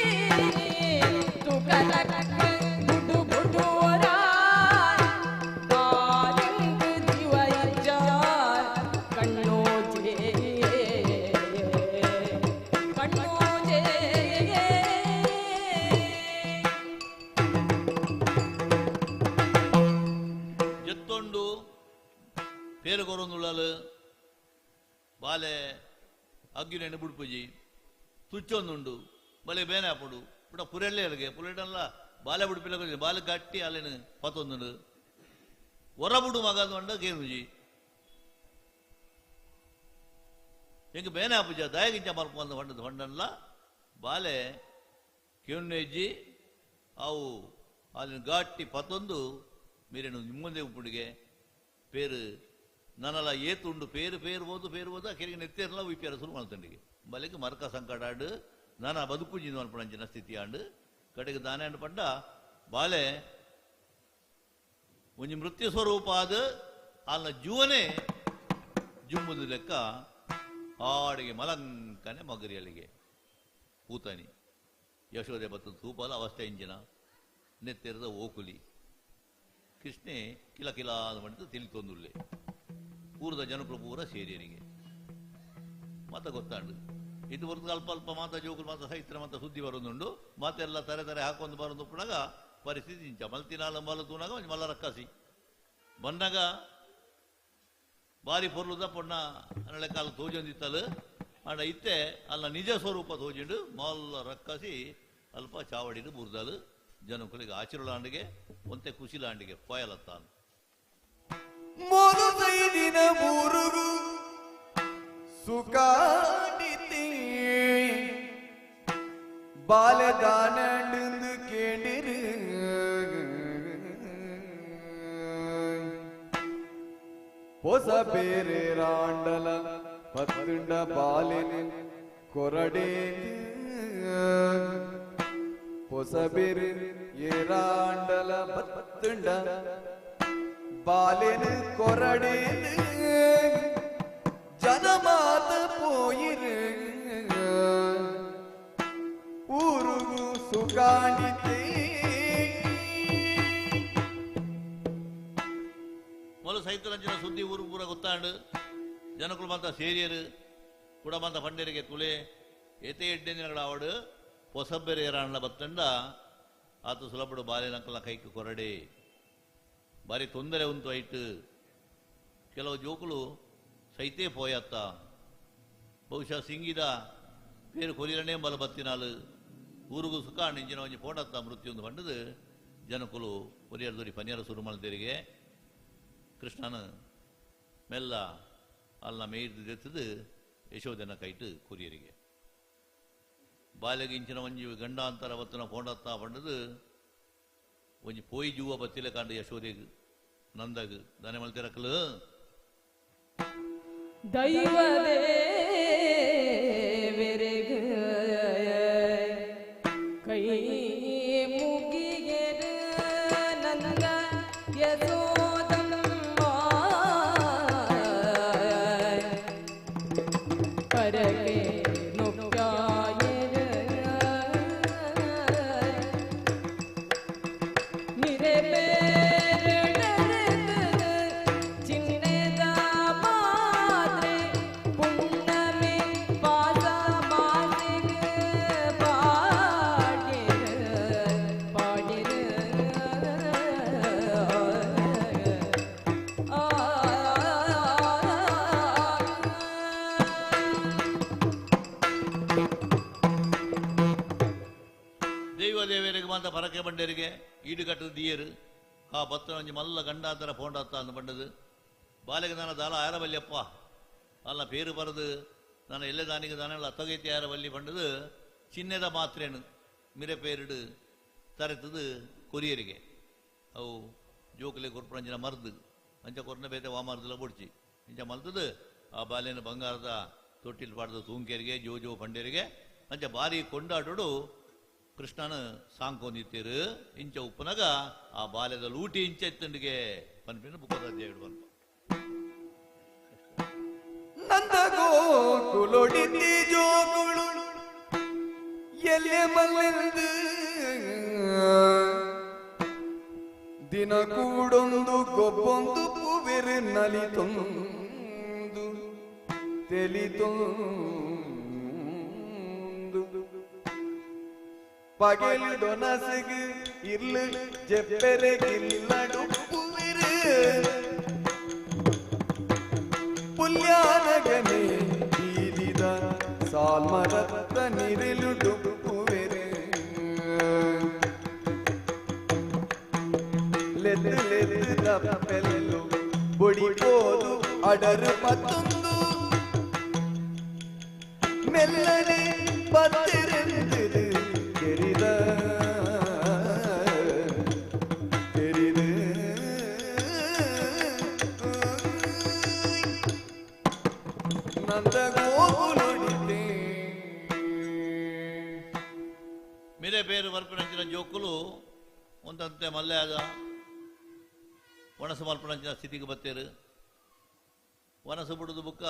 C: ತುಗಲಕ್ ಬುಡು ಬುಡುವರ ಕಾಲಿಂಗ್ ಜೀವ ಇಜ್ಜಾರ್ ಕಣ್ಣೋಜೆ ಕಣ್ಣೋಜೆ
E: ಜತ್ತೊಂಡು ಪೇರು ಕೊರೊಂದುಳ್ಳಲು ಬಾಲೆ ಅಗ್ಗಿನೆಣ್ಣೆ ಬುಡ್ಪುಜಿ ತುಚ್ಚೊಂದುಂಡು ಬಲೆ ಬೇನೆ ಹಾಪುಡು ಪುಟ ಪುರೆಲ್ಲೇ ಅಲ್ಲಿಗೆ ಪುರೆಡಲ್ಲ ಬಾಲೆ ಬುಡುಪಿಲ್ಲ ಬಾಲೆ ಗಟ್ಟಿ ಅಲ್ಲೇನು ಪತ್ತೊಂದುಂಡು ಹೊರಬುಡು ಮಗ ಅಂಡ ಕೇನುಜಿ ಎಂಕ್ ಬೇನೆ ಹಾಪುಜ ದಾಯಗಿಂಚ ಮಲ್ಪು ಅಂದ ಹೊಂಡದ ಹೊಂಡನ್ಲ ಬಾಲೆ ಕೆಣ್ಣೆಜ್ಜಿ ಅವು ಅಲ್ಲಿನ ಗಟ್ಟಿ ಪತ್ತೊಂದು ಮೀರೇನು ನಿಮ್ಮೊಂದೇ ಉಪ್ಪುಡಿಗೆ ಪೇರು ನನ್ನಲ್ಲ ಏತುಂಡು ಪೇರು ಪೇರು ಓದು ಪೇರು ಓದು ಕೆರೆಗೆ ನೆತ್ತೇರಲ್ಲ ಉಯ್ಪಿಯರ ಶುರು ಮಾಡ್ತಂಡಿಗೆ ಬಲಿಗೆ ಮರಕ ಸಂಕಟ ಆಡು ನಾನಾ ಬದುಕುಜಿನ ಅನ್ಪಣಂಚಿನ ಸ್ಥಿತಿ ಆಂಡು ಕಡೆಗೆ ದಾನೆ ಅಂಡು ಪಂಡ ಬಾಲೆ ಒಂಜಿ ಮೃತ್ಯು ಸ್ವರೂಪ ಆದ ಅಲ್ಲ ಜೀವನೇ ಜುಂಬುದು ಲೆಕ್ಕ ಆಡಿಗೆ ಮಲಂಕನೆ ಮಗರಿಯಲ್ಲಿಗೆ ಪೂತನಿ ಯಶೋದೆ ಬತ್ತು ತೂಪಾಲ ಅವಸ್ಥೆ ಇಂಜಿನ ನೆತ್ತೆರದ ಓಕುಲಿ ಕೃಷ್ಣೆ ಕಿಲ ಕಿಲ ಮಾಡಿದ್ದು ತಿಳಿತೊಂದುಳ್ಳೆ ಪೂರ್ದ ಜನಕುಲು ಪೂರ ಸೇರಿಯನಿಗೆ ಮಾತ ಗೊತ್ತಾಂಡು ಇದು ಹೊರತು ಅಲ್ಪ ಅಲ್ಪ ಮಾತ ಜೋಕುಲು ಮಾತ ಸಹಿತ್ರ ಮಾತ ಸುದ್ದಿ ಬರೋದುಂಡು ಮಾತೆಲ್ಲ ತರೆ ತರೆ ಹಾಕೊಂಡು ಬರೋದು ಪುಣಗ ಪರಿಸ್ಥಿತಿ ಇಂಚ ಮಲ್ತಿನಾಲ ಮಲತೂನಾಗ ಒಂಜಿ ಮಲ್ಲ ರಕ್ಕಸಿ ಬನ್ನಗ ಬಾರಿ ಪೊರ್ಲುದ ಪೊಣ್ಣ ಅನ್ನಳೆ ಕಾಲ ತೋಜೊಂದಿತ್ತಲು ಆಂಡ ಇತ್ತೆ ಅಲ್ಲ ನಿಜ ಸ್ವರೂಪ ತೋಜಿಂಡು ಮಲ್ಲ ರಕ್ಕಸಿ ಅಲ್ಪ ಚಾವಡಿಡು ಬುರ್ದಲು ಜನಕುಲಿಗೆ ಆಚಿರುಳಾಂಡಿಗೆ ಒಂತೆ ಕುಶಿಲಾಂಡಿಗೆ ಪೋಯಲತ್ತಾನು
D: ಮೊದಲೈದಿನ ಊರುಗು ಸುಖಾನಿತಿ ಹೊಸ ಬೇರೆ ರಾಂಡಲ ಪತ್ತುಂಡ ಬಾಲಿನ ಕೊರಡೆ ಹೊಸ ಬೇರೆ ಏರಾಂಡಲ ಪತ್ತುಂಡ ಬಾಲಿನ ಕೊರಡೆ ಜನಮಾತ ಪೋಯಿರು ಊರುಗು ಸುಖಾಣಿತೇ.
E: ಮೊದಲು ಸೈತರಂಜನ ಸುದ್ದಿ ಊರು ಪೂರ ಗೊತ್ತಾಂಡು ಜನಕುಲು ಮಂತ ಸೇರಿಯರು ಕೂಡ ಮಂತ ಪಂಡರಿಗೆ ತುಲೆ ಏತೆ ಎಡ್ಡೆ ದಿನಗಳ ಅವಡು ಹೊಸಬ್ಬೆರೆ ಏರಾಂಡ್ಲ ಬತ್ತಂಡ ಆತ ಸುಲಭಡು ಬಾಲಿನಂಕಲ್ನ ಕೈக்கு ಕೊರಡೆ ಭಾರಿ ತೊಂದರೆ ಉಂಟು ಐಟ್ ಕೆಲವು ಜೋಕುಲು ಸೈತೇ ಪೋಯತ್ತ ಬಹುಶಃ ಸಿಂಗಿದ పేరు ಕೊರಿಯರನೇ ಬಲ ಬತ್ತಿನಾಲು ಊರುಗು ಸುಖ ನಿಂಜಿನ ಒಂಜಿ ಪೋಂಡತ್ತ ಮೃತ್ಯು ಪಂಡದು ಜನಕುಲು ಒರಿಯರ್ ದೊರಿ ಪನಿಯರ ಸುರುಮಲ್ ತೆರಿಗೆ ಕೃಷ್ಣನ ಮೆಲ್ಲ ಅಲ್ಲ ಮೇಯ್ದು ದೆತ್ತದು ಯಶೋಧನ ಕೈಟು ಕೊರಿಯರಿಗೆ ಬಾಲ್ಯಗೆ ಇಂಚಿನ ಒಂಜಿ ಗಂಡಾಂತರ ಬತ್ತನ ಪೋಂಡತ್ತ ಪಂಡದು ಒಂಜಿ ಪೋಯಿ ಜೂವ ಬತ್ತಿಲೆ ಕಾಂಡು ಯಶೋದೆಗ್ ನಂದಗ್ ದನೆ ಮಲ್ತಿರಕಲು
C: ದೈವದೇವರೆಗ ಕೈ ಮುಗಿಯರ ನಂದ ಯಶೋದಮ್ಮ ಪರಕೆ ನುಕ್ಕಾಯರ ನಿರೆ ಚಿನ್ನದ ಮಾತ್ರೆ ಪುಣ್ಣಮೆ ಪಾಸ ಮಾಸಿಗ ಪಾಡಿರ ಪಾಡಿರ ಆ.
E: ದೈವ ದೇವರಿಗೆ ಮಾತ ಪರಕೆ ಬಂಡರಿಗೆ ಈಡು ಕಟ್ಟದ ದಿಯರು ಆ ಬತ್ತನ ಒಂಜಿ ಮಲ್ಲ ಗಂಡಾಂತರ ಪೋಂಡತ್ತ ಅಂದ್ ಬಂಡದು ಬಾಲೆಗೆ ನಾನು ದಾಲ ಆರಬಲ್ಯಪ್ಪ ಅಲ್ಲ ಪೇರು ಬರದು ನಾನು ಎಲ್ಲೆ ದಾನಿಗೆ ದಾನೆಲ್ಲ ಅತ್ತಗೈತಿ ಆರಬಲ್ಲಿ ಬಂಡದು ಚಿನ್ನದ ಮಾತ್ರೇನು ಮಿರೆ ಪೇರಿಡು ತರೆತದು ಕೊರಿಯರಿಗೆ ಅವು ಜೋಕುಲೆ ಕೊರ್ಪುರಂಜಿನ ಮರ್ದು ಅಂಚ ಕೊರ್ನ ಬೇತೆ ವಾಮರ್ದಲ ಬೊಡ್ಚಿ ಇಂಚ ಮಲ್ತದು ಆ ಬಾಲೆನ ಬಂಗಾರದ ತೊಟ್ಟಿಲ್ ಪಾಡ್ದ ತೂಂಕೆರಿಗೆ ಜೋ ಜೋ ಪಂಡೇರಿಗೆ ಅಂಚ ಬಾರಿ ಕೊಂಡಾಟೋಡು ಕೃಷ್ಣನ ಸಾಂಕೊಂದಿತ್ತೀರು ಇಂಚ ಉಪ್ಪುನಗ ಆ ಬಾಲ್ಯದ ಲೂಟಿ ಇಂಚ ಎತ್ತಂಡಿಗೆ ಪನ್ಪಿನ ಬುಕ್ಕದ ಅಧ್ಯಾಯ ಪನ್ಪ.
D: ನಂದ ಗೋಕುಲೊಡಿತಿ ಜೋಗುಳು ಎಲ್ಲೆ ಮಲ್ಲೆಂದು ದಿನ ಕೂಡೊಂದು ಗೊಬ್ಬೊಂದು ಪೂವೆರು ನಲಿತೊಂದು ತೆಲಿತೊಂದು ಪಗೆಲಿಡೊನಸಿಗು ಇರ್ಲು ಜೆಪ್ಪೆರೆಗಿಲ್ಲಡುಪ್ಪುವಿರು ಪುಲ್ಯಾನಗನೆ ಬೀದಿದ ಸಾಲ್ಮರತ್ತ ನಿರಿಲುಡುಪ್ಪುವೆರು ಲೆತ್ತು ಲೆತ್ತು ದಪ್ಪೆಲ್ಲು ಬೊಡಿಪೋದು ಅಡರು ಮತ್ತೊಂದು ಮೆಲ್ಲನೆ ಪತ್ತಿರುಂದಿದು தெரித தெரிது ನಂದ ಗೋಕುಲೊಡಿತೆ.
E: ಮಿರೆ ಪೇರು ಬರ್ಪಿನಂಚಿನ ಜೋಕುಲು ಒಂದಂತೆ ಮಲ್ಲೆ ಆದ ಒಣಸು ಮಲ್ಪನಂಚಿನ ಸ್ಥಿತಿಗೆ ಬತ್ತೇರು ವನಸು ಬಿಡುದು ಬುಕ್ಕ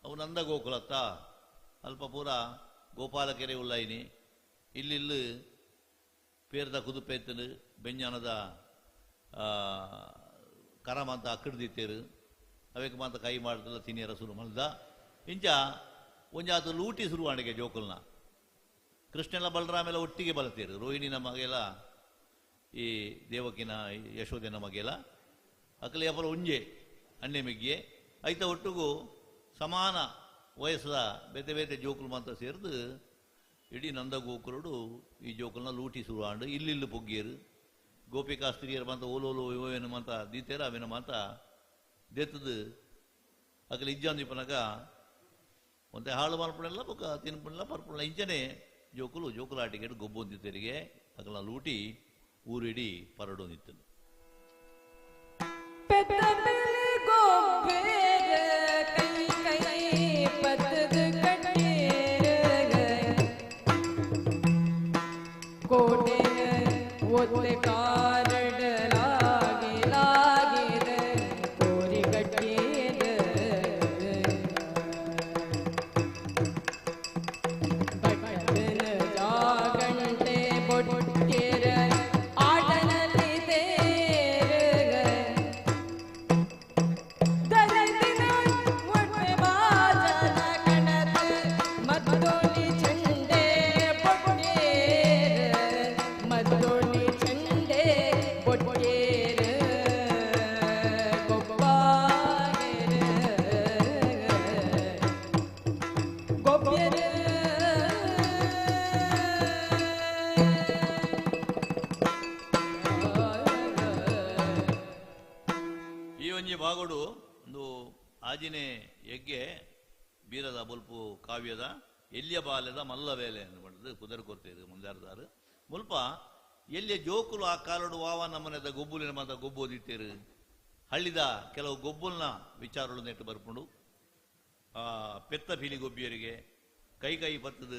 E: ಅವು ನಂದ ಗೋಕುಲತ್ತ ಅಲ್ಪ ಪೂರ ಗೋಪಾಲಕೆರೆ ಉಳ್ಳಾಯಿನಿ ಇಲ್ಲಿಲ್ಲು ಪೇರ್ದ ಕುದುಪೆತ್ತನು ಬೆಂಜಾನದ ಕರ ಮಾಂತ ಅಕ್ಕಡ್ದಿತ್ತೇರು ಅವೇಕ ಮಾಂತ ಕೈ ಮಾಡ್ದಲ್ಲ ತಿನ್ನಿಯರ ಶುರು ಮಲ್ದ ಇಂಚ ಒಂಜಾತ ಲೂಟಿ ಶುರುವಾಣಿಗೆ ಜೋಕುಲ್ನ ಕೃಷ್ಣೆಲ್ಲ ಬಲರಾಮೆಲ್ಲ ಒಟ್ಟಿಗೆ ಬಲತೀರು ರೋಹಿಣಿನ ಮಗೆಲ್ಲ ಈ ದೇವಕಿನ ಯಶೋದೆನ ಮಗೆಲ್ಲ ಅಕಲೆ ಅಪರ ಉಂಜೆ ಅಣ್ಣೆ ಮೆಗ್ಗೆ ಐತ ಒಟ್ಟಿಗೂ ಸಮಾನ ವಯಸ್ಸದ ಬೇತೆ ಬೇತೆ ಜೋಕುಲು ಮಾತ್ರ ಸೇರ್ದು ಇಡೀ ನಂದ ಗೋಕುಲುಡು ಈ ಜೋಕುಲ್ನ ಲೂಟಿ ಶುರುವಾಂಡು ಇಲ್ಲಿಲ್ಲು ಪೊಗ್ಗಿಯರು ಗೋಪಿಕಾ ಸ್ತ್ರೀಯರು ಮಾತ ಓಲೋಲು ಇವೇನು ಮಾತ ದೀತೇರ ಅವೇನು ಮಾತ ದೆತ್ತದು ಅಕಲೆ ಇಜ್ಜಾಂದಿಪ್ಪನಗ ಒಂತೆ ಹಾಳು ಮಲ್ಪನೆಲ್ಲ ಬೊಕ್ಕ ತಿನ್ಪುಣಲ್ಲ ಪರ್ಪುಣಲ್ಲ ಇಂಚನೆ ಜೋಕುಲು ಜೋಕುಲಾಟಿಗೆ ಗೊಬ್ಬೊಂದಿತ್ತರಿಗೆ ಅಕಲ ಲೂಟಿ ಊರಿಡಿ ಪರಡೊಂದಿತ್ತು.
C: ಪೆದ್ದ ಬೆಲೆ ಗೋಪುನ
E: ಈ ಒಂಜಿ ಭಾಗಡು ಒಂದು ಆಜಿನೆ ಯಜ್ಞೆ ಬೀರದ ಬೊಲ್ಪು ಕಾವ್ಯದ ಎಲ್ಲಿಯ ಬಾಲ್ಯದ ಮಲ್ಲ ವೇಲೆ ಪಂಡದು ಪುದರ್ ಕೊರ್ತೇರು ಮುಂದಾರ್ದಾರು ಮುಲ್ಪ ಎಲ್ಲಿಯ ಜೋಕುಲು ಆ ಕಾಲಡು ವಾವ ನಮ್ಮನೆದ ಗೊಬ್ಬುಲಿನ ಮಾತ ಗೊಬ್ಬೋದಿತ್ತೇರು ಹಳ್ಳಿದ ಕೆಲವು ಗೊಬ್ಬುಲ್ನ ವಿಚಾರಗಳು ನೆಟ್ಟು ಬರ್ಪುಂಡು. ಪೆತ್ತ ಪೀಲಿ ಗೊಬ್ಬಿಯರಿಗೆ, ಕೈ ಕೈ ಪತ್ತದ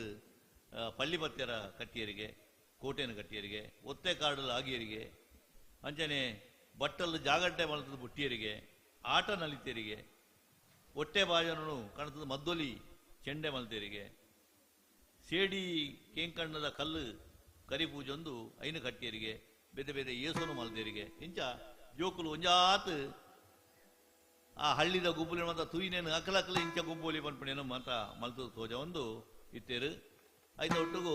E: ಪಳ್ಳಿ ಪತ್ತೆರ ಕಟ್ಟಿಯರಿಗೆ, ಕೋಟೆನ ಕಟ್ಟಿಯರಿಗೆ, ಒತ್ತೆ ಕಾಡಲು ಆಗಿಯರಿಗೆ, ಅಂಚನೆ ಬಟ್ಟಲು ಜಾಗಟ್ಟೆ ಮಲ್ತದ ಬುಟ್ಟಿಯರಿಗೆ, ಆಟ ನಲಿತೇರಿಗೆ, ಒಟ್ಟೆ ಬಾಜನನು ಕಣತದ ಮದ್ದೊಲಿ ಚೆಂಡೆ ಮಲ್ತೇರಿಗೆ, ಸೇಡಿ ಕೇಂಕಣ್ಣದ ಕಲ್ಲು ಕರಿಪೂಜೊಂದು ಐನು ಕಟ್ಟಿಯರಿಗೆ, ಬೇತೆ ಬೇತೆ ಏಸನು ಮಲ್ತೇರಿಗೆ, ಇಂಚ ಜೋಕುಲು ಒಂಜಾತ್ ಆ ಹಳ್ಳಿದ ಗುಬ್ಬುಲಿನ ಮಾತ ತುಯಿನೇನು ಅಕಲಕಲ ಇಂಚ ಗುಬ್ಬುಲಿ ಪನ್ಪಣೇನು ಮಾತ ಮಲ್ತದ ತೋಜ ಒಂದು ಇತ್ತೇರು. ಐತ ಒಟ್ಟುಗು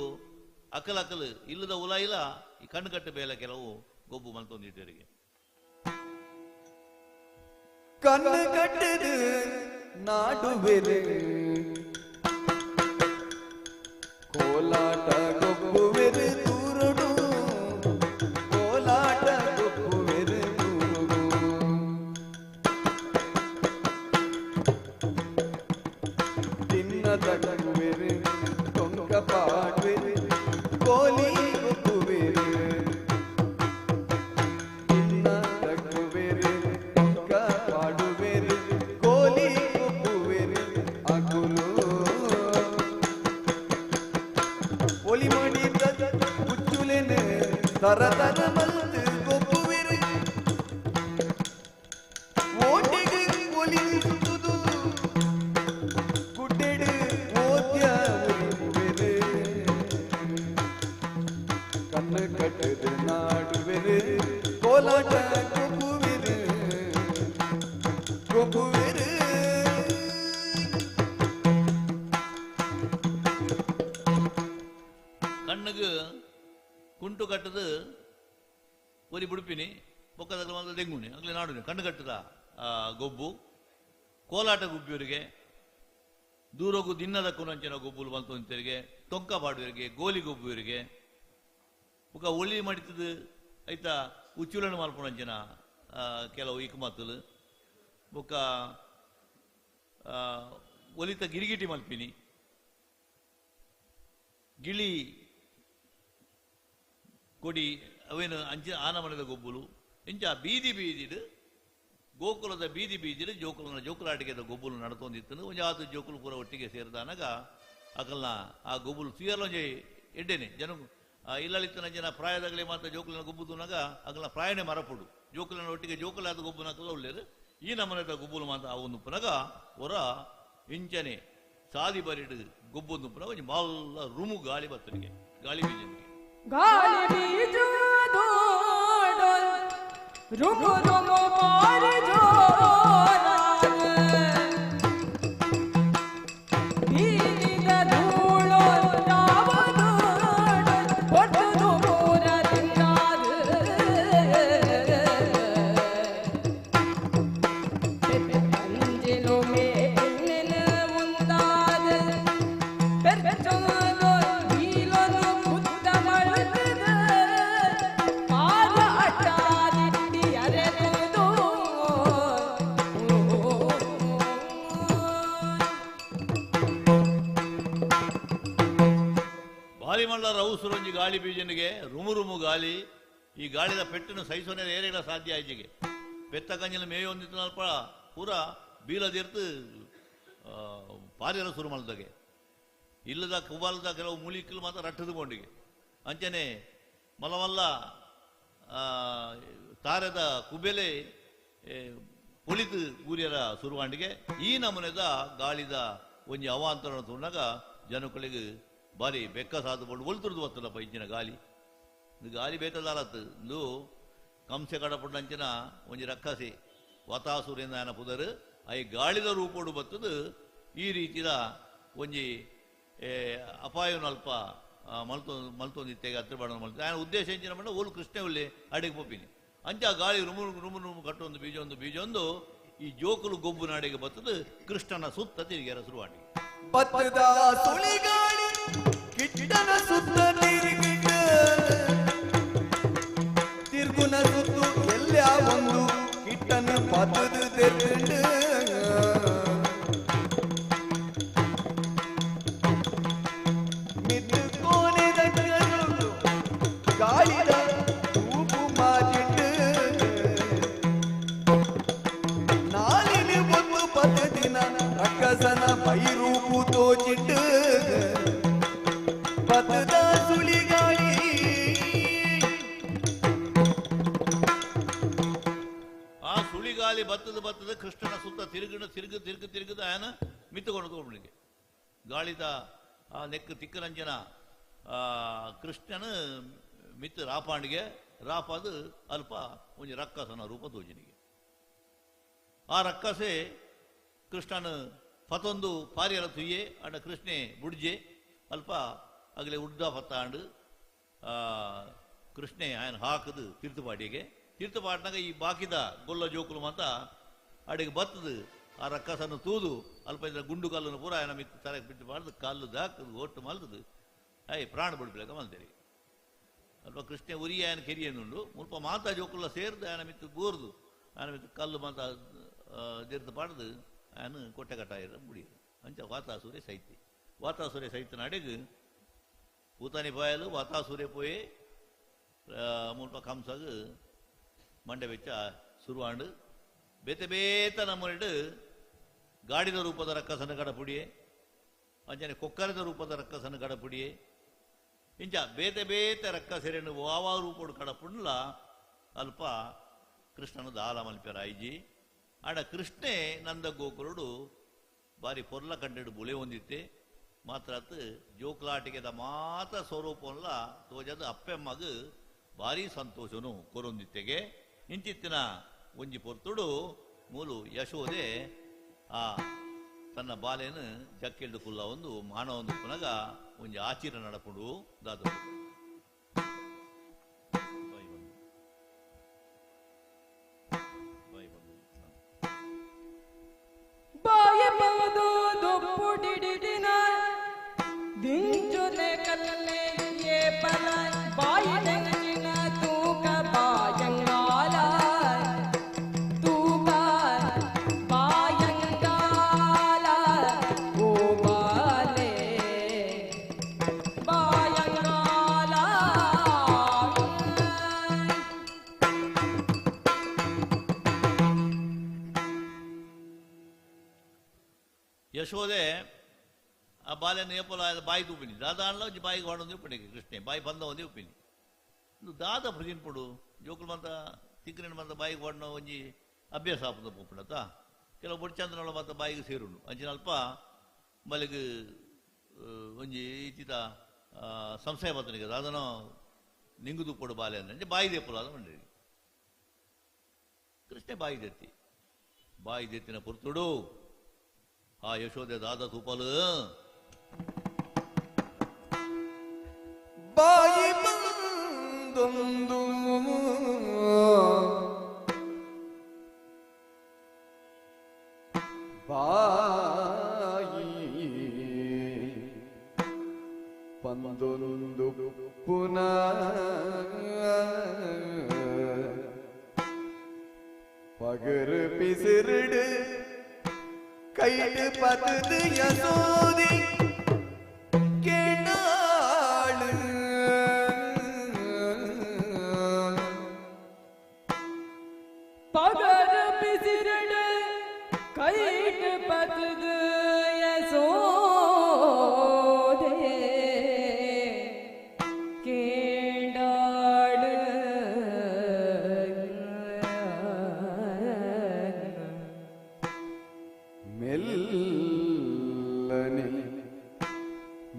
E: ಅಕಲಕಲು ಇಲ್ಲದ ಉಲ ಇಲ್ಲ ಈ ಕಣ್ಣು ಕಟ್ಟು ಬೇಲೆ ಕೆಲವು ಗೊಬ್ಬು ಮಲ್ತೊಂದು ಇತ್ತೇರಿಗೆ.
D: ಕಣ್ಣು ಕಟ್ಟದು ನಾಡುವೆರು ಕೋಲಾಟ ಗೊಬ್ಬುವೆರು ದೂರುಡು, ಕೋಲಾಟ ಗೊಬ್ಬುವೆರು ದೂರುಡು. ತಿನ್ನ ತಗುವೆರು ಟೊಂಕ ಪಾಡುವೆರು ಕೋಲಿ ಗೊಬ್ಬುವೆರು, ತಿನ್ನ ತಗುವೆರು ಟೊಂಕ ಪಾಡುವೆರು ಕೋಲಿ ಗೊಬ್ಬುವೆರು ಅಗುಲು. ಒಲಿ ಮಾಡಿದ ಹುಚ್ಚುಲೆನೆ ತರ ತರ ಮಲ್ತು ಗೊಬ್ಬುವೆರು, ಓಟಿಗೆ ಒಲಿ ಸುತ್ತುದು ಗುಡ್ಡೆಡು ಓದ್ಯ ಒಲಿಯುವೆರು. ಕಣ್ಣು ಕಟ್ಟದು ನಾಡುವೆರು ಕೋಲಾಟ ಗೊಬ್ಬುವೆರು ಗೊಬ್ಬುವೆರು.
E: ಕಣ್ಣುಗು ಕುಂಟು ಕಟ್ಟದು ಒಲಿ ಬುಡುಪಿನಿ ಬೊಕ್ಕದ ಮಾತ್ರ ದೆಂಗುಣಿ ಅಗ್ಲಿ ನಾಡುನಿ ಕಣ್ಣು ಕಟ್ಟದ ಗೊಬ್ಬು. ಕೋಲಾಟ ಗುಬ್ಬಿಯವರಿಗೆ, ದೂರಗು ದಿನ್ನದ ಕುನಂಚಿನ ಗೊಬ್ಬುಲು ಬಂತರಿಗೆ, ಟೊಂಕ ಪಾಡುವರಿಗೆ, ಗೋಲಿ ಗೊಬ್ಬುವರಿಗೆ, ಬೊಕ್ಕ ಒಲಿ ಮಡಿತದ ಐತ ಉಚ್ಚುಲನ್ನು ಮಲ್ಪುನಂಚಿನ ಕೆಲವು ಇಕ್ಮತ್ತಲು, ಬೊಕ್ಕ ಒಲಿತ ಗಿರಿಗಿಟಿ ಮಲ್ಪಿನಿ, ಗಿಳಿ ಕೊಡಿ ಅವೇನು ಅಂಚ ಆನಮನದ ಗೊಬ್ಬುಲು, ಇಂಚ ಬೀದಿ ಬೀದಿಡು ಗೋಕುಲದ ಬೀದಿ ಬೀದಿಡು ಜೋಕುಲನ ಜೋಕುಲಾಟಿಕೆದ ಗೊಬ್ಬುಲು ನಡ್ತೊಂದಿತ್ತು. ಒಂಜಿ ಆತು ಜೋಕುಲು ಪೂರ ಒಟ್ಟಿಗೆ ಸೇರಿದಾನಾಗ ಅಕಲ್ನ ಆ ಗೊಬ್ಬುಲು ತುಯರ್ಲೊಂಜಿ ಎಡ್ಡೆನೆ ಜನ ಇಲ್ಲಳಿತ್ತನ ಜನ ಪ್ರಾಯದಾಗಲೇ ಮಾತ್ರ ಜೋಕುಲನ ಗೊಬ್ಬುದುನಾಗ ಅಕಲ್ನ ಪ್ರಾಯನೇ ಮರಪುಡು ಜೋಕುಲನ ಒಟ್ಟಿಗೆ ಜೋಕುಲಾದ ಗೊಬ್ಬುನಕಲ್ಲ ಒಳ್ಳೇದು. ಈ ನಮನದ ಗೊಬ್ಬುಲು ಮಾತ್ರ ಆ ಒಂದು ಪುನಗ ಹೊರ ಇಂಚನೆ ಸಾದಿ ಬರಿಡು ಗೊಬ್ಬೊಂದು ಪುನಗ ಒಂಜಿ ಮಲ್ಲ ರುಮು ಗಾಳಿ ಬತ್ತನಿಗೆ ಗಾಳಿ ಬೀಜನಿಗೆ
C: ಗಾಳಿ ಬೀಜುದು ರುಮು ರುಮು ಬಾರಿ ಜೋರ ಬೀಜಿದ ಧೂಳು ರಾವದು ಒಟ್ಟು ಮೂರ ತಿಂದಾದ ಅಂಜಿಲು ಮೇಲಿನ ಮುಂದಾದ ಪೆರ್ಚೊಂದು ಬೀಲೊನು ಕುತ್ತ ಮಳುತ್ತದ ಪಾದ ಅಟ್ಟಾದಿಟ್ಟಿ ಅರೆದುದು.
E: ಭಾರಿ ಮಲ್ಲ ರೌಸುರೊಂಜಿ ಗಾಳಿ ಬೀಜನಿಗೆ ರುಮು ರುಮು ಗಾಳಿ. ಈ ಗಾಳಿದ ಪೆಟ್ಟನ್ನು ಸಹಿಸೋನೆ ಏರಿಗಳ ಸಾಧ್ಯ ಆಯ್ಜಿಗೆ ಪೆತ್ತ ಕಂಜಿನ ಮೇಯೊಂದಿತ್ತು ಅಲ್ಪ ಪೂರ ಬೀಲದಿರ್ತು ಪಾರಿರ ಶುರು ಮಲ್ದಾಗೆ ಇಲ್ಲದ ಕುಬಾಲದ ಕೆಲವು ಮೂಲಿಕಲು ಮಾತ್ರ ರಟ್ಟದುಕೊಂಡಿಗೆ ಅಂಚನೆ ಮಲಮಲ್ಲ ತಾರೆದ ಕುಬೆಲೆ ಪೊಲಿತು ಊರ್ಯರ ಸುರುವಾಂಡಿಗೆ ಈ ನಮೂನೆದ ಗಾಳಿದ ಒಂಜಿ ಅವಾಂತರ ತುಣ್ಣಾಗ ಜನಗಳಿಗೆ ಬಾರಿ ಬೆಕ್ಕ ಸಾಧುಕೊಂಡು ಒಲ್ತುರ್ದು ಬರ್ತದಪ್ಪ ಇಂಚಿನ ಗಾಳಿ. ಇದು ಗಾಳಿ ಬೇತದಾಲತ್ತು ಇಂದು ಕಂಸೆ ಕಡಪುಂಡಂಚಿನ ಒಂಜಿ ರಕ್ಕಸಿ ವಾತಾಸುರಿಂದ ಆಯನ ಪುದರು I ಗಾಳಿದ ರೂಪೋಡು ಬತ್ತದು ಈ ರೀತಿಯ ಒಂಜಿ ಅಪಾಯನ ಅಲ್ಪ ಮಲ್ತೊಂದಿತ್ತೆಗೆ ಹತ್ರ ಬಾಣ ಮಲ್ತು ಆಯನ ಉದ್ದೇಶ ಎಂಚಿನ ಮಂಡ ಓಲು ಕೃಷ್ಣ ಉಳ್ಳೆ ಅಡಿಗೆ ಪೊಪ್ಪಿನಿ ಅಂಚ ಗಾಳಿ ರುಮು ರುಮು ರುಮು ಕಟ್ಟೊಂದು ಬೀಜೊಂದು ಬೀಜೊಂದು ಈ ಜೋಕುಲು ಗೊಬ್ಬು ನಾಡಿಗೆ ಬತ್ತದು ಕೃಷ್ಣನ ಸುತ್ತ ತಿರುಗಿಯರ ಶುರುವಾಡಿಗೆ
D: ಬತ್ತದ ಸುಳಿಗಾಳಿ ಕಿಟ್ಟನ ಸುತ್ತ ತಿರುಗಿಟ ತಿರುಗುನ ಸುತ್ತು ಎಲ್ಲ ಒಂದು ಕಿಟ್ಟನ ಪತದು ತೆತ್ತುಂಡು ಮಿತ್ತು ಕೋಣೆದ ಕರುಳು ಗಾಳಿದ ತೂಪು ಮಾಜಿಂಡು ನಾಲಿನ ಒಂದು ಪದದಿನ ರಕ್ಕಸನ ಬೈರೂಪು ತೋಚಿಟ್ಟು ಪದದ ಸುಳಿಗಾಳಿ.
E: ಆ ಸುಳಿಗಾಲಿ ಬತ್ತದ ಬತ್ತದ ಕೃಷ್ಣನ ಸುತ್ತ ತಿರುಗಿನ ತಿರುಗು ತಿರುಗು ತಿರುಗದ ಆಯನ ಮಿತ್ತುಕೊಂಡು ತಗೊಂಡಿಗೆ ಗಾಳಿದ ಆ ನೆಕ್ ತಿಕ್ಕರಂಜನ ಆ ಕೃಷ್ಣನ ಮಿತ್ತು ರಾಪಾಂಡಿಗೆ ರಾಪಾದು ಅಲ್ಪ ಒಂಜಿ ರಕ್ಕಸನ ರೂಪ ತೋಜಿನಿಗೆ. ಆ ರಕ್ಕಸೆ ಕೃಷ್ಣನ ಫತೊಂದು ಪಾರಿಯರ ತುಯ್ಯೆ ಅಂಡ ಕೃಷ್ಣೆ ಬುಡ್ಜೆ ಅಲ್ಪ ಅಗಲೆ ಉಡ್ದ ಫತ್ತಾಂಡು ಕೃಷ್ಣೆ ಆಯನ ಹಾಕದು ತೀರ್ಥಪಾಡಿಗೆ. ತೀರ್ಥಪಾಡ್ನಾಗ ಈ ಬಾಕಿದ ಗೊಲ್ಲ ಜೋಕುಲು ಮಾತ ಅಡಿಗೆ ಬತ್ತದು ಆ ರಕ್ಕಸನ್ನು ತೂದು ಅಲ್ಪ ಇದರ ಗುಂಡು ಕಲ್ಲನ್ನು ಪೂರ ಆಯನ ಮಿತ್ತು ತರಕ್ಕೆ ಬಿಟ್ಟು ಮಾಡ್ದು ಕಲ್ಲು ದಾಕದು ಒಟ್ಟು ಮಲ್ತದು ಅಯ್ ಪ್ರಾಣ ಬಿಡ್ಬಿಲಕ ಮಲ್ತೇರಿ. ಅಲ್ಪ ಕೃಷ್ಣೆ ಉರಿ ಆಯನ ಕೆರಿಯನ್ನುಂಡು ಮುಲ್ಪ ಮಾತಾ ಜೋಕುಲ ಸೇರ್ದು ಆಯನ ಮಿತ್ತು ಬೂರ್ದು ಆಯನ ಮಿತ್ತು ಕಲ್ಲು ಮಾತ ತೀರ್ಥ ಪಾಡ್ದು ಆಯನ ಕೊಟ್ಟೆ ಕಟ್ಟಾಯಿರ ಮುಡಿಯರು. ಅಂಚ ವಾತಾಸೂರ್ಯ ಸೈತಿ ವಾತಾಸೂರ್ಯ ಸೈತನ ಅಡಿಗೆ ಪೂತಾನಿ ಪಾಯಲು ವಾತಾಸೂರ್ಯ ಪೋಯೆ ಮುಲ್ಪ ಕಂಸಗ ಮಂಡೆ ಬೆಚ್ಚ ಸುರುವಾಂಡು ಬೇತೆ ಬೇತ ನಮ್ಮನಿಡು ಗಾಡಿದ ರೂಪದ ರಕ್ಕಸನ ಕಡಪುಡಿಯೆ ಅಂಚನೆ ಕೊಕ್ಕರದ ರೂಪದ ರಕ್ಕಸನ ಕಡಪುಡಿಯೆ ಇಂಚ ಬೇತೆ ಬೇತೆ ರಕ್ಕಸೆರೆನು ವಾವಾ ರೂಪಡು ಕಡಪುಡ್ಲ ಅಲ್ಪ ಕೃಷ್ಣನ ದಾಲ ಮಲ್ಪೆರ ಐಜಿ. ಆಡ ಕೃಷ್ಣೆ ನಂದ ಗೋಕುರುಡು ಬಾರಿ ಪೊರ್ಲ ಕಂಡೆಡು ಬುಳೆ ಹೊಂದಿತ್ತೆ ಮಾತ್ರ ಜೋಕ್ಲಾಟಿಗೆದ ಮಾತ ಸ್ವರೂಪಲ್ಲ ತೋಜದ ಅಪ್ಪೆಮ್ಮಗ ಭಾರಿ ಸಂತೋಷನು ಕೊರೊಂದಿತ್ತೆಗೆ. ಇಂಚಿತ್ತಿನ ಒಂಜಿ ಪೊರ್ತುಡು ಮೂಲು ಯಶೋದೆ ಆ ತನ್ನ ಬಾಲೆನು ಜಕ್ಕೆಲ್ದು ಕುಲ್ಲ ಒಂದು ಮಾನವ ಒಂದು ಪುನಗ ಒಂಜಿ ಆಚಿರ ನಡಪುಡು ದಾದು ಯಶೋದೆ ಆ ಬಾಲ್ಯನ ಏಪಲ ಬಾಯಿ ತೂಪಿನಿ ದಾದ ಒಂಜಿ ಬಾಯಿಗೆ ಹೊಡೊಂದು ಉಪ್ಪಿನಿ ಕೃಷ್ಣೆ ಬಾಯಿ ಬಂದ ಒಂದೇ ಉಪ್ಪಿನಿ ದಾದ ಭಜಿನ್ಪುಡು ಜೋಕುಲು ಮಂತ ತಿಕ್ರಿನ ಮಂತ ಬಾಯಿಗೆ ಹೊಡನ ಒಂಜಿ ಅಭ್ಯಾಸ ಆಪುಂದು ಪೋಪುಂಡತ್ತ ಕೆಲವು ಬೊಡ್ಚಂದ್ರನೊಳ ಮಾತ ಬಾಯಿಗೆ ಸೇರುಂಡು ಅಂಚಿನ ಅಲ್ಪ ಮಲ್ಲಿಗೆ ಒಂಜಿ ಈಚಿತ ಸಂಶಯ ಬತ್ತನಿಗೆ ದಾದನ ನಿಂಗು ತುಪ್ಪಡು ಬಾಲ್ಯ ಅಂಚೆ ಬಾಯಿ ದೇಪುಲ ಅದ ಮಂಡಿ ಕೃಷ್ಣೆ ಬಾಯಿ ದೆತ್ತಿ ಬಾಯಿ ದೆತ್ತಿನ ಪುರ್ತುಡು ಆ ಯಶೋದೆ ದಾದ ತೂಪಲು
D: ಬಾಯಿ ಬಂದೊಂದು ಬಾಯಿ ಬಂದೊಂದು ಪುನಃ ಪಗರು ಪಿಸಿರುಡು கைடு பத்துது யசோதி கேட்டாளு
C: பகர பிசிரடு கைடு பத்துது யசோதே கேண்டாளு
D: ಮೆಲ್ಲನೆ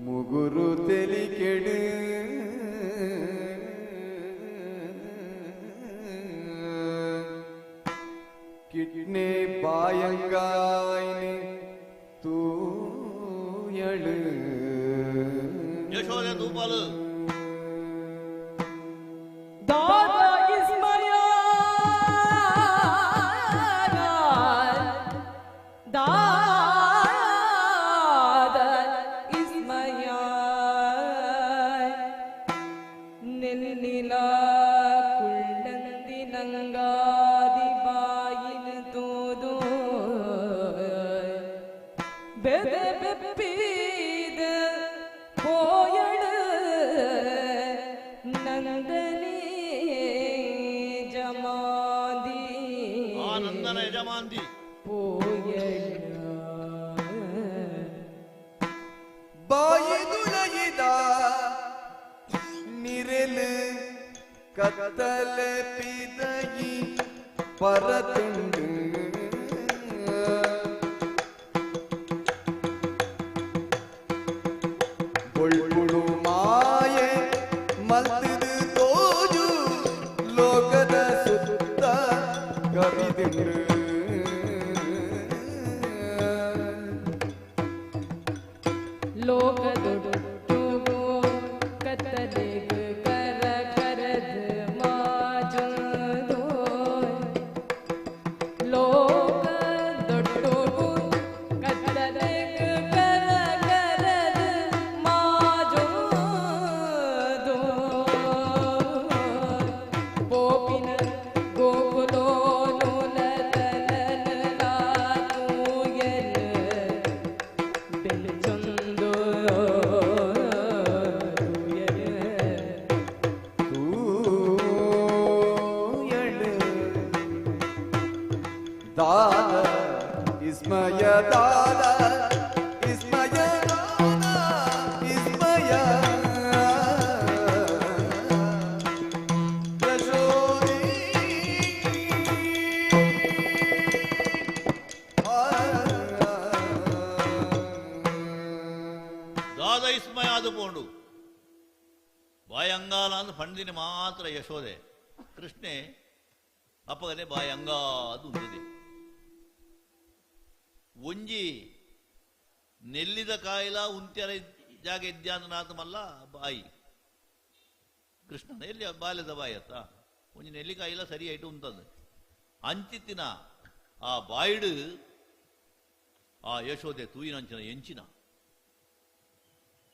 D: ಮುಗುರು ತೆಲಿಕೆಡು ಕಿಡ್ನೆ ಬಾಯಂಗಾಯಿನಿ ತೂಯಳು
E: ಯಶೋದೆ ತೂಪಾಲು
C: ದಾದ ಇಸ್ಮಯ ದಾದ ಇಸ್ಮಯ ನೆಲ್ಲಿಲ ಕುಳ್ಳಂದಿ ನಂಗಾದಿ ಬಾಯಿನ ಬೆದೆ ಬೆಪ್ಪಿದ ಪೋಯಳು ನಂದನಿ ಜಮಾಂದಿ
E: ಆ ನಂದನ ಯಜಮಾಂದಿ
C: ಪೋಯಳು
D: ಬಾಯಿದುಳಯಿದ ನಿರೆಲು ಕತ್ತಲೆ ಪಿದಯಿ ಪರತುಂಡು ಬೊಳ್ಪುಡು ಮಾಯೆ ಮಲ್ತದು ತೋಜು ಲೋಕದ ಸುತ್ತ ಕವಿದುಂಡು
C: ಲೋಕದೊಡುಗು ಕತ್ತಲೆಗು ಕರ ಕರದ್ ಮಾಜುದೋ ಲೋಕದೊಡುಗು ಕತ್ತಲೆಗು ಕರ ಕರದ್ ಮಾಜುದೋ ಪೋಪಿನ ಗೋಕುಲೋನು ಲತಲನ ಬೆಳಚೊಂದು
D: ತೂಯಳು ದಾದ ವಿಸ್ಮಯ ದಾದ ವಿಸ್ಮಯ ದಾದ ವಿಸ್ಮಯ ಯಶೋದಿ
E: ದಾದ ವಿಸ್ಮಯ ಅದು ಪೋಂಡು ಬಾಯಂಗಾಲ ಅಂದ್ ಫಂಡಿನ ಮಾತ್ರ ಯಶೋದೆ ಕೃಷ್ಣೆ ಅಪ್ಪಗನೆ ಬಾಯಂಗ ಅದು ಉಂದಿದೆ ಒಂಜಿ ನೆಲ್ಲಿದ ಕಾಯಿಲ ಉಂತ್ಯರ ಜಾಗ ಇದ್ಯಾಂದ ಮಲ್ಲ ಬಾಯಿ ಕೃಷ್ಣನ ಎಲ್ಲಿ ಬಾಲ್ಯದ ಬಾಯಿ ಅತ್ತ ಒಂಜಿ ನೆಲ್ಲಿಕಾಯಿಲ ಸರಿ ಆಯ್ತು ಉಂತಂದು ಅಂಚಿತ್ತಿನ ಆ ಬಾಯಿಡು ಆ ಯಶೋದೆ ತೂಯಿನಂಚಿನ ಎಂಚಿನ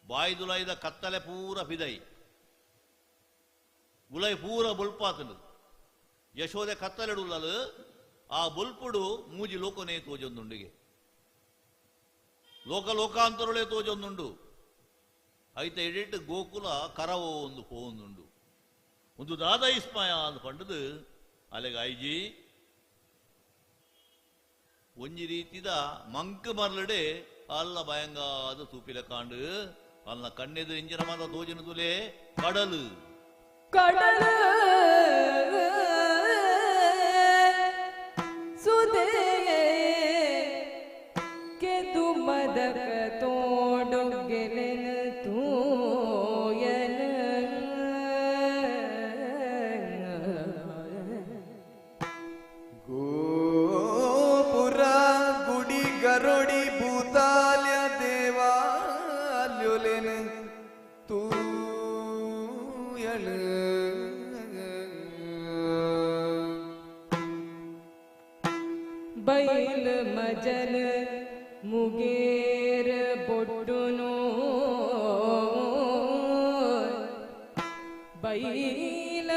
E: ಬಾಯಿದುಲೈದ ಕತ್ತಲೆ ಪೂರ ಪಿದೈ ಉಲೈ ಪೂರ ಬೊಲ್ಪಾತನು ಯಶೋದೆ ಕತ್ತಲೆಡುಲ್ಲಲು ಆ ಬೊಲ್ಪುಡು ಮೂಜಿ ಲೋಕನೇ ತೋಜೊಂದುಂಡಿಗೆ ಲೋಕ ಲೋಕಾಂತರುಳೇ ತೋಜೊಂದುಂಡು ಐತ ಎಡಿಟ್ ಗೋಕುಲ ಕರವೋ ಒಂದು ಪೋವೊಂದುಂಡು ಒಂದು ದಾದ ಇಸ್ಮಯ ಅಂದ್ ಪಂಡದು ಅಲೆಗ ಐಜಿ ಒಂಜಿ ರೀತಿದ ಮಂಕ್ ಮರ್ಲಡೆ ಅಲ್ಲ ಭಯಂಗಾದ ತೂಪಿಲ ಕಾಂಡು ಅಲ್ಲ ಕಣ್ಣೆದು ಇಂಜಿನ ಮಾತ ತೋಜಿನ ತುಲೆ ಕಡಲು
C: ಕಡಲು ಸುದೆಯೇ ಕೆದು ಮದಕ ತೋಡೊಗೆಲೆನ ತೂಯನ
D: ಗೋಪುರ ಗುಡಿ ಗರುಡಿ ಭೂತಾಲ್ಯ ದೇವಾಲ್ಯುಲೆನ ತೂಯಳು
C: ಬೈಲ್ ಮಜಲ್ ಮುಗೇರ ಬೊಟ್ಟುನು ಬೈಲ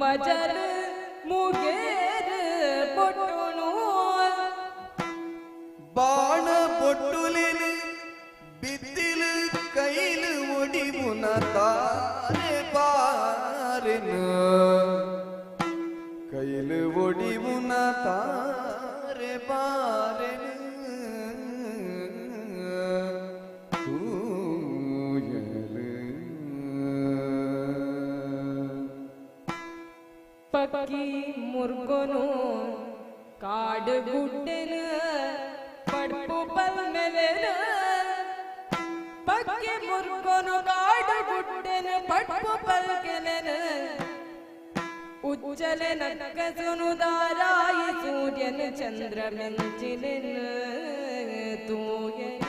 C: ಮಜಲ್ ಮುಗೇರ ಬೊಟ್ಟುನು
D: ಬಾಣ ಬೊಟ್ಟುಲೆನ ಬಿತ್ತಿಲು ಕೈಲು ಒಡಿಮುನ ತಾರೆ ಬಾರೆನ ಕೈಲು ಒಡಿಮುನ ತಾರೆ ಬಾರೆನ ತೂಯಲು
C: ಪಕ್ಕಿ ಮುರ್ಗೊನು ಕಾಡು ಗುಡ್ಡೆನ ಪಡ್ಪು ಪಲ್ಮೆಲೆನ ಪಕ್ಕಿ ಮುರ್ಗೊನು ಕಾಡು ಗುಡ್ಡೆನ ಪಡ್ಪು ಪಲ್ಕೆಲೆನ ಉಜ್ಜಲೆ ನಕ್ಕಸುನು ದಾರಾಯಿ ಸೂರ್ಯನ ಚಂದ್ರ ಮಿಂಚಿಲೆನ ತೂಯನ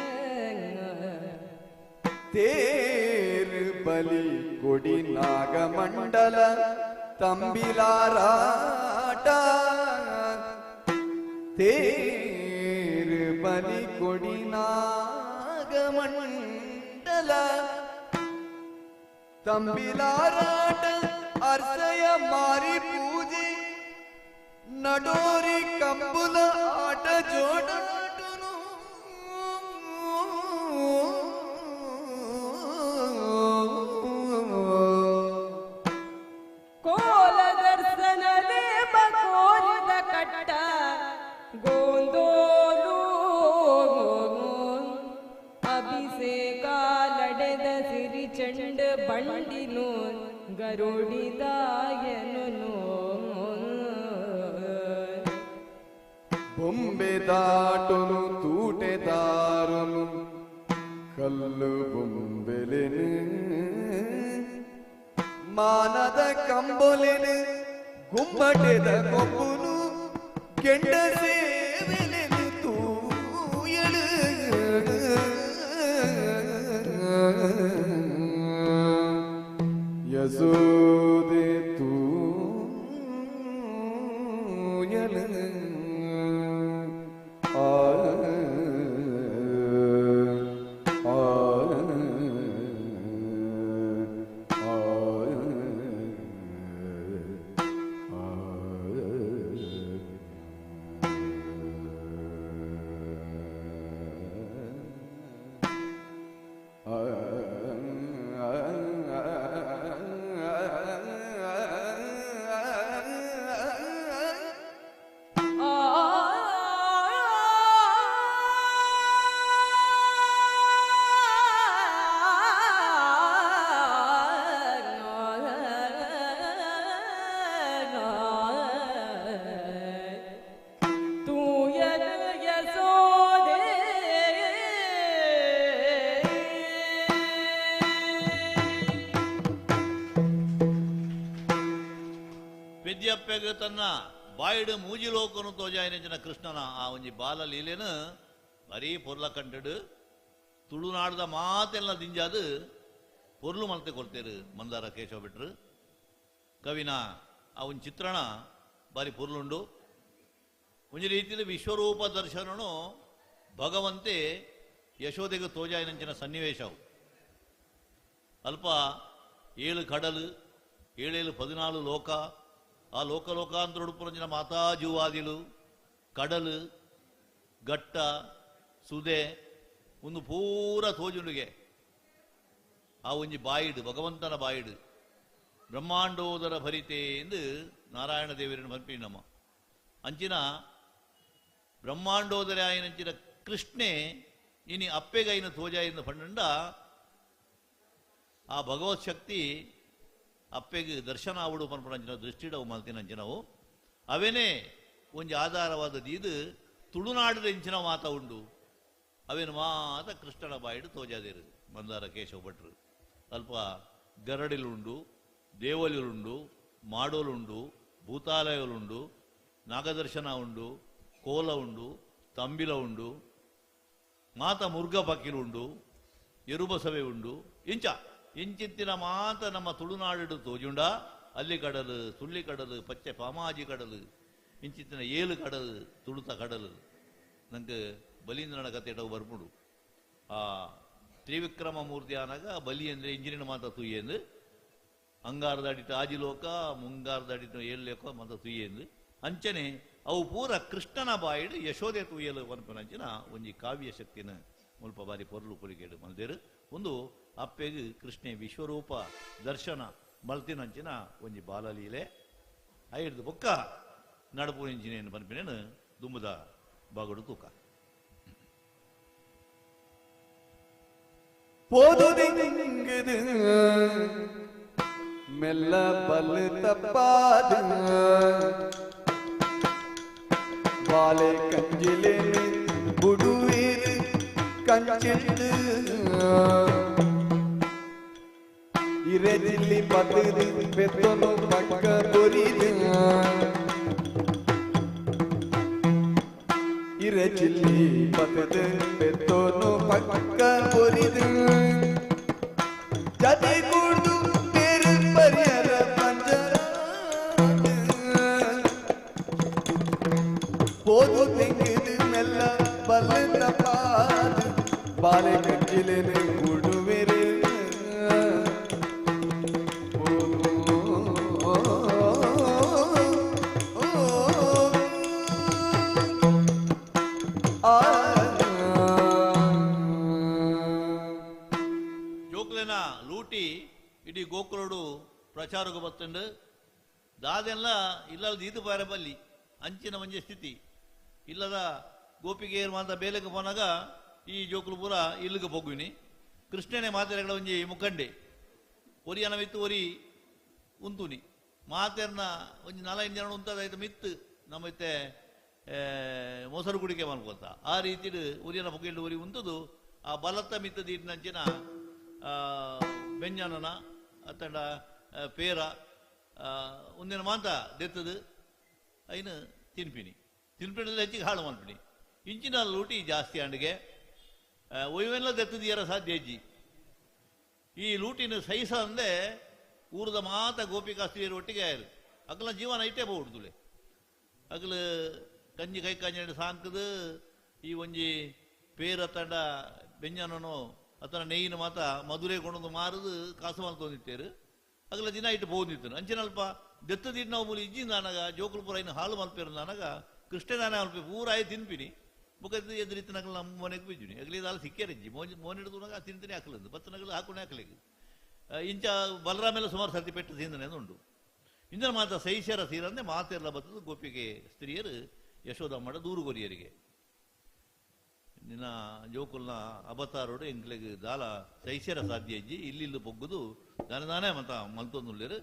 D: ತೇರು ಬಲಿ ಕೊಡಿ ನಾಗಮಂಡಲ ತಂಬಿಲಾರಾಟ ತೇರು ಬಲಿ ಕೊಡಿ ನಾಗಮಂಡಲ ತಂಬಿಲಾರಾಟ ಅರ್ಸಯ ಮಾರಿ ಪೂಜೆ ನಡೋರಿ ಕಂಬುಲ ಆಟ ಜೋಡಾಟನು.
C: ಗೋಂದೋಲು ಅಭಿಷೇಕ ಲಡೆದ ಸಿರಿ ಚಂಡ ಬಂಡಿನು ಗರುಡಿದಾಯನು
D: ಬೊಂಬೆ ದಾಟುನು ತೂಟೆದಾರುನು ಕಲ್ಲು ಬೊಂಬೆಲೆನು ಮಾನದ ಕಂಬೊಲೆನು ಗುಮ್ಮಟೆದ ಕೊಬ್ಬುನು ಕೆಂಡ ಸೇವೆಲೆನು ತೂಯಳು ಯಸೋದೆ ತೂಯಳು ಆ ಆ
E: ವಿದ್ಯಪ್ಪೆಗೆ ತನ್ನ ಬಾಯಿಡು ಮೂಜಿಲೋಕನು ತೋಜಾಯಿನ ಕೃಷ್ಣನ ಆ ಒಂಜಿ ಬಾಲ ಲೀಲೆನು ಬರೀ ಪೊರ್ಲ ಕಂಟಡು ತುಳುನಾಡದ ಮಾತೆಲ್ಲ ದಿಂಜಾದು ಪೊರ್ಲು ಮಲ್ತೆ ಕೊಡ್ತೇರು ಮಂದಾರ ಕೇಶವ ಬಿಟ್ರು. ಕವಿನ ಆ ಒಂದು ಚಿತ್ರಣ ಬಾರಿ ಪೊರ್ಲುಂಡು. ಒಂಜಿ ರೀತಿಯಲ್ಲಿ ವಿಶ್ವರೂಪ ದರ್ಶನನು ಭಗವಂತೆ ಯಶೋದೆಗೆ ತೋಜಾಯಿನಂಚಿನ ಸನ್ನಿವೇಶವು. ಅಲ್ಪ 7 ಕಡಲು, 7 14 ಲೋಕ, ಆ ಲೋಕ ಲೋಕಾಂತರೊಡುಪುರಂಜಿನ ಮಾತಾ ಜೀವಾದಿಲು, ಕಡಲು, ಗಟ್ಟ, ಸುದೆ ಒಂದು ಪೂರ ತೋಜುಂಡುಗೆ ಆ ಒಂಜಿ ಬಾಯಿಡು, ಭಗವಂತನ ಬಾಯಿಡು ಬ್ರಹ್ಮಾಂಡೋದರ ಭರಿತೆ ಎಂದು ನಾರಾಯಣ ದೇವರನ್ನು ಮನ್ಪಿ ನಮ್ಮ ಅಂಚಿನ ಬ್ರಹ್ಮಾಂಡೋದರ ಆಯನಂಚಿನ ಕೃಷ್ಣೆ ಇನಿ ಅಪ್ಪೆಗೈನ ತೋಜಾಯಿಂದ ಪಂಡ ಆ ಭಗವತ್ ಶಕ್ತಿ ಅಪ್ಪೆಗೆ ದರ್ಶನ ಆವಡು ಪನ್ಪುನಂಚಿನ ದೃಷ್ಟಿಡವು ಮಲ್ತಿನಂಚಿನವು ಅವೇನೇ ಒಂಜಿ ಆಧಾರವಾದ ದೀದು ತುಳುನಾಡಿದ ಇಂಚಿನ ಮಾತ ಉಂಡು. ಅವೇನು ಮಾತ ಕೃಷ್ಣನ ಬಾಯಿಡು ತೋಜಾದೇರು ಮಂದಾರ ಕೇಶವ ಭಟ್ರು. ಅಲ್ಪ ಗರಡಿಲುಂಡು, ದೇವಲಿಲುಂಡು, ಮಾಡೋಲುಂಡು, ಭೂತಾಲಯಲುಂಡು, ನಾಗದರ್ಶನ ಉಂಡು, ಕೋಲ ಉಂಡು, ತಂಬಿಲ ಉಂಡು, ಮಾತ ಮುರ್ಗ ಪಕ್ಕಿಲುಂಡು, ಎರುಬಸವೆ ಉಂಡು. ಇಂಚ ಇಂಚಿತ್ತಿನ ಮಾತ ನಮ್ಮ ತುಳುನಾಡು ತೋಜುಂಡ. ಅಲ್ಲಿ ಕಡಲು, ಸುಳ್ಳಿ ಕಡಲು, ಪಚ್ಚೆ ಪಾಮಾಜಿ ಕಡಲು, ಇಂಚಿತ್ತಿನ 7 ಕಡಲು, ತುಳುತ ಕಡಲು ನಂಗೆ ಬಲೀಂದ್ರನ ಕತೆ ಬರ್ಪುಂಡು. ಆ ತ್ರಿವಿಕ್ರಮ ಮೂರ್ತಿ ಆನಾಗ ಬಲಿ ಅಂದರೆ ಇಂಜಿನಿನ ಮಾತ ತುಯ್ಯಂದು, ಅಂಗಾರದ ಅಡಿತ ಆಜಿಲೋಕ, ಮುಂಗಾರದ ಅಡಿತ 7 ಲೋಕ ಮಾತ ತುಯ್ಯಂದು ಅಂಚನೆ ಅವು ಪೂರ ಕೃಷ್ಣನ ಬಾಯಿಡು ಯಶೋದೆ ತುಯ್ಯಲು ಪನ್ಪುನಂಚಿನ ಒಂಜಿ ಕಾವ್ಯ ಶಕ್ತಿನ ಮುಲ್ಪ ಬಾರಿ ಪೊರ್ಲು ಪೊಲಿಗೇಡು ಮಲ್ದೇರು. ಒಂದು ಅಪ್ಪೆಗ್ ಕೃಷ್ಣೆ ವಿಶ್ವರೂಪ ದರ್ಶನ ಮಲ್ತಿನಂಚಿನ ಒಂಜಿ ಬಾಲಲೀಲೆ ಐಡ್ದು ಬೊಕ್ಕ ನಡಪು ಇಂಜಿನೇನು ಪನ್ಪಿನೇನು ದುಂಬುದ ಬಾಗಡು ತೂಕ
D: ಪೋದುದಿಂಗದು ಮೆಲ್ಲ ಬಲ್ ತಪ್ಪಾದ ಬಾಲೆ ಕಂಜಿಲೇನು ಬುಡುವೀರು ಕಂಚಿಟ್ಟು ಇರೆಜಿಲ್ಲಿ ಬದುದು ಬೆತ್ತನು ಪಕ್ಕ ದೊರಿದು ಇರೆಜಿಲ್ಲಿ ಬದುದು ಬೆತ್ತನು ಪಕ್ಕ ಬೊರಿದು ಜತೆ ಕೂಡ್ದು ಬೇರು ಪರಿಯರ ಪಂಜರ போது தெங்குது மெல்ல பல்லு தப்பாது பாலை கஞ்சிலேனு குடுவேரு
E: ಜೋಕ್ಲೆನ ಲೂಟಿ ಇಡೀ ಗೋಕುಲೋಡು ಪ್ರಚಾರಕ್ಕೆ ಬತ್ತಂಡು ದಾದೆಲ್ಲ ಇಲ್ಲ ದೀದು ಪಾರಬಲ್ಲಿ ಅಂಚಿನ ಮಂಜೆ ಸ್ಥಿತಿ. ಇಲ್ಲದ ಗೋಪಿಗೆಯರು ಮಾತ ಬೇಲೆಗೆ ಪೋನಾಗ ಈ ಜೋಕುಲು ಪೂರ ಇಲ್ಲಿಗೆ ಪೊಗ್ಗುವಿನಿ. ಕೃಷ್ಣನೇ ಮಾತೆರಗಳ ಒಂಜಿ ಮುಖಂಡೆ ಒರಿಯನ ಮಿತ್ತು ಒರಿ ಉಂತುನಿ ಮಾತೆರ್ನ ಒಂಜಿ ನಾಲೈದು ಜನ ಉಂತದಾಯ್ತು ಮಿತ್ತು ನಮ್ಮತ್ತೆ ಮೊಸರು ಕುಡಿಕೆ ಮಲ್ಕೊಂತ ಆ ರೀತಿಡ್ ಉರಿಯನ ಪೊಗ್ಗಿಲ್ಡು ಒರಿ ಉಂತುದು ಆ ಬಲತ್ತ ಮಿತ್ತು ದೀಟಿನಂಚಿನ ಬೆಂಜನನ ಅತ್ತಂಡ ಪೇರ ಒಂದಿನ ಮಾತ ದೆತ್ತದು ಐನು ತಿನ್ಪಿನಿ ತಿನ್ಪಿನಲ್ಲಿ ಹೆಚ್ಚಿಗೆ ಹಾಳು ಮಲ್ಪಿನಿ ಇಂಚಿನ ಲೂಟಿ ಜಾಸ್ತಿ ಅಂಡಿಗೆ ಒಯ್ವೆಲ್ಲ ದೆತ್ತದಿಯರ ಸಾಧ್ಯ ಹೆಜ್ಜಿ. ಈ ಲೂಟಿನ ಸಹಿಸ ಅಂದೆ ಊರದ ಮಾತ ಗೋಪಿಕಾಸ್ತ್ರೀಯರು ಒಟ್ಟಿಗೆ ಆಯರು ಅಗಲ ಜೀವನ ಐಟೇ ಬೋಡ್ದುಲೆ ಅಗಲ ಕಂಜಿ ಕೈ ಕಾಂಜಿ ಸಾಂಕದು ಈ ಒಂಜಿ ಪೇರ ತಂಡ ಬೆಂಜನೋ ಅತನ ನೆಯ್ಯಿನ ಮಾತ ಮಧುರೆ ಕೊಂಡೊಂದು ಮಾರದು ಕಾಸು ಮಲ್ತೊಂದಿತ್ತೇರು ಅಗಲ ದಿನ ಇಟ್ಟು ಪೋಂದಿತ್ತನು ಅಂಚಿನ ಅಲ್ಪ ದೆತ್ತದಿಟ್ಟು ನಾವು ಮೂಲಿ ಇಜ್ಜಿಂದ ನಾನಗ ಜೋಕುಲ್ಪುರ ಇನ್ನು ಹಾಲು ಮಲ್ಪೇರು ನಾನಗ ಕೃಷ್ಣದಾನ ಮಲ್ಪೆ ಪೂರ ಆಯ್ ತಿನ್ಪಿನಿ ಬೊಕ ಎದುರಿತ್ತು ನಗಲು ನಮ್ಮ ಮನೆಗೆ ಬಿಜ್ಜುನಿ ಅಗಲಿ ದಾಲ ಸಿಕ್ಕೇರಿಜ್ಜಿ ಮೋನ್ ಮೋನ್ ಹಿಡಿದು ತಿಂತೀನಿ ಹಾಕಲಂದು ಬತ್ತ ನಗಲು ಹಾಕೊಂಡು ಹಾಕಲಿಕ್ಕೆ ಇಂಚ ಬಲರಾಮೆಲ್ಲ ಸುಮಾರು ಸರ್ತಿ ಪೆಟ್ಟು ತಿಂದನೆ ಉಂಟು. ಇಂದನ ಮಾತ ಸೈಶರ ಸೀರಂದೆ ಮಾತೆಲ್ಲ ಬತ್ತದು ಗೋಪಿಗೆ ಸ್ತ್ರೀಯರು ಯಶೋದಮ್ಮಡ ದೂರು ಕೊರಿಯರಿಗೆ ನಿನ್ನ ಜೋಕುಲ್ನ ಅಬತಾರೋಡು ಎಂಕ್ಲೆಗ್ ದಾಲ ಸೈಶರ ಸಾಧ್ಯ ಇಜ್ಜಿ ಇಲ್ಲಿ ಪೊಗ್ಗುದು ದಾನೆ ದಾನೆ ಮತ ಮಲ್ತೊಂದುಲ್ಲೇರು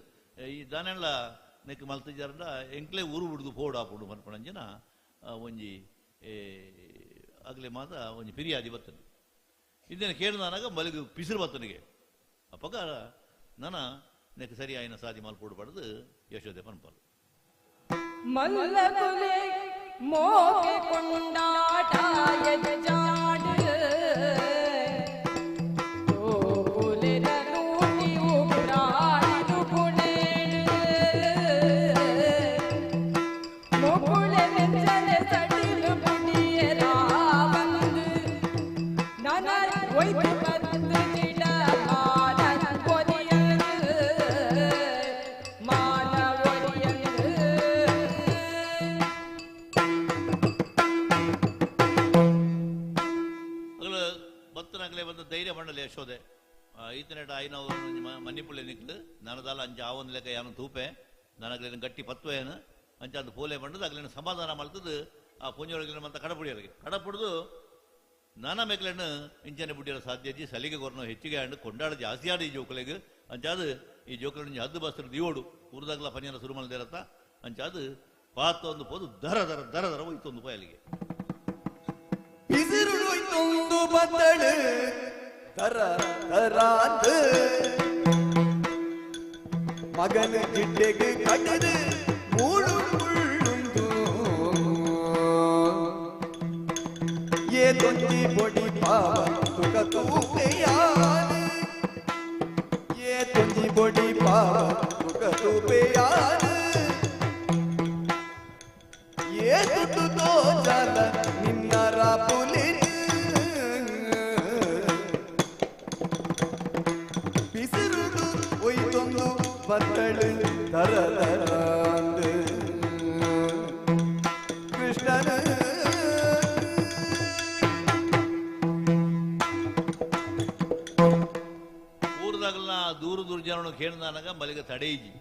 E: ಈ ದಾನೆಲ್ಲ ನೆಕ್ ಮಲ್ತಜಾರಂಡ ಎಂಕ್ಲೆ ಊರು ಬಿಡುದು ಪೋಡು ಆಪುಡು ಮಲ್ಪಣಂಜಿನ ಒಂಜಿ ಅಗಲೆ ಮಾತ ಒಂಜಿ ಪಿರಿಯಾದಿ ಬತ್ತನೆ ಇದನ್ನ ಕೇಳಿದಾನಾಗ ಮಲಗು ಪಿಸಿರು ಬತ್ತನಿಗೆ ಅಪ್ಪಗ ನನ ನೆಕ್ ಸರಿ ಆಯ್ನ ಸಾದಿ ಮಲ್ಪೋಡು ಪಡೆದು ಯಶೋದೆ ಪನ್ಪಾಲು
C: ಮಲ್ಲಕುಲೆ ಮೋಕೆ ಕೊಂಡಾಟ ಯಜಾಡು ಗೋಕುಲೆರ ಲೂಟಿ ಉಗ್ರಾಡಿದು ಪುಣೇಡು ಮೊಕುಳೆ ನೆಂಚನೆ ಸಡಿಲು ಪುಣಿಯರ ಬಂದು ನನ ಒಯ್ದು ಬಂದು ಜಿಡ ಮಾನ ಒರಿಯಂದು ಮಾನ ಒರಿಯಂದು.
E: ಅಗಲು ಬತ್ತನಗಲೇ ಬಂದ ಧೈರ್ಯ ಮಂಡಲಿ ಯಶೋದೆ ಈತನೆಟ ಆಯ್ನ ಮನ್ನಿಪುಳ್ಳೆ ನಿಕ್ಲು ನನದಾಲ ಅಂಚ ಆವೊಂದು ಲೆಕ್ಕ ಯಾನು ತೂಪೆ ನನಗ್ಲೇನು ಗಟ್ಟಿ ಪತ್ವೇನು ಅಂಚ ಅದು ಪೋಲೆ ಬಂಡದು ಅಗ್ಲೇನು ಸಮಾಧಾನ ಮಲ್ತದು ಆ ಪುಂಜೊಳಗಿನ ಮಂತ ಕಡಪುಡಿಯರಿಗೆ ಕಡಪುಡ್ದು ನಾನಾ ಮೇಕ್ಲೆಣ್ಣು ಇಂಚನೆ ಬುಡ್ಡಿಯರ ಸಾಧ್ಯ ಸಲಿಗೆ ಕೊರ್ನ ಹೆಚ್ಚಿಗೆ ಆಂಡು ಕೊಂಡಾಡ ಜಾಸ್ತಿ ಆಡು ಈ ಜೋಕುಲೆಗ್ ಅಂಚಾದು ಈ ಜೋಕುಲೆ ಹದ್ದು ಬಸ್ತ್ರ ದಿಯೋಡು ಉರ್ದಾಗ್ಲ ಪನಿಯನ ಸುರುಮಲ್ದೇರತ್ತ ಅಂಚಾದು ಪಾತೊಂದು ಪೋದು ದರ ದರ ದರ ದರ ಹೋಯ್ತೊಂದು ಪೋಯಲಿಗೆ
D: ಬಿಸಿರುಳೊಯ್ತೊಂದು ಬತ್ತಳು ದರ ದರಾಂದು ಮಗನ ಜಿಡ್ಡೆಗೆ ಕಟ್ಟದು ಮೂಳು ಮುಳ್ಳುಂದು ಏ ತೊಂಜಿ ಪೊಡಿ ಪಾವ ತುಕ ತೂಪೆಯಾನು ಏ ತೊಂಜಿ ಪೊಡಿ ಪಾವ ತುಕ ತೂಪೆಯಾನು ಏ ತುಟ್ಟು ತೋಜಲ ನಿನ್ನ ರಾಪುಲಿನ ಬಿಸಿರುಡು ಒಯ್ತೊಂದು ಬತ್ತಳು ದರ ದರಾಂದು ಕೃಷ್ಣನ
E: ಊರ್ದಾಗಲ ದೂರ ದೂರ ಜನನು ಕೇಳಿದಾನಾಗ ಮಲಿಗೆ ತಡೆಯಿಜಿ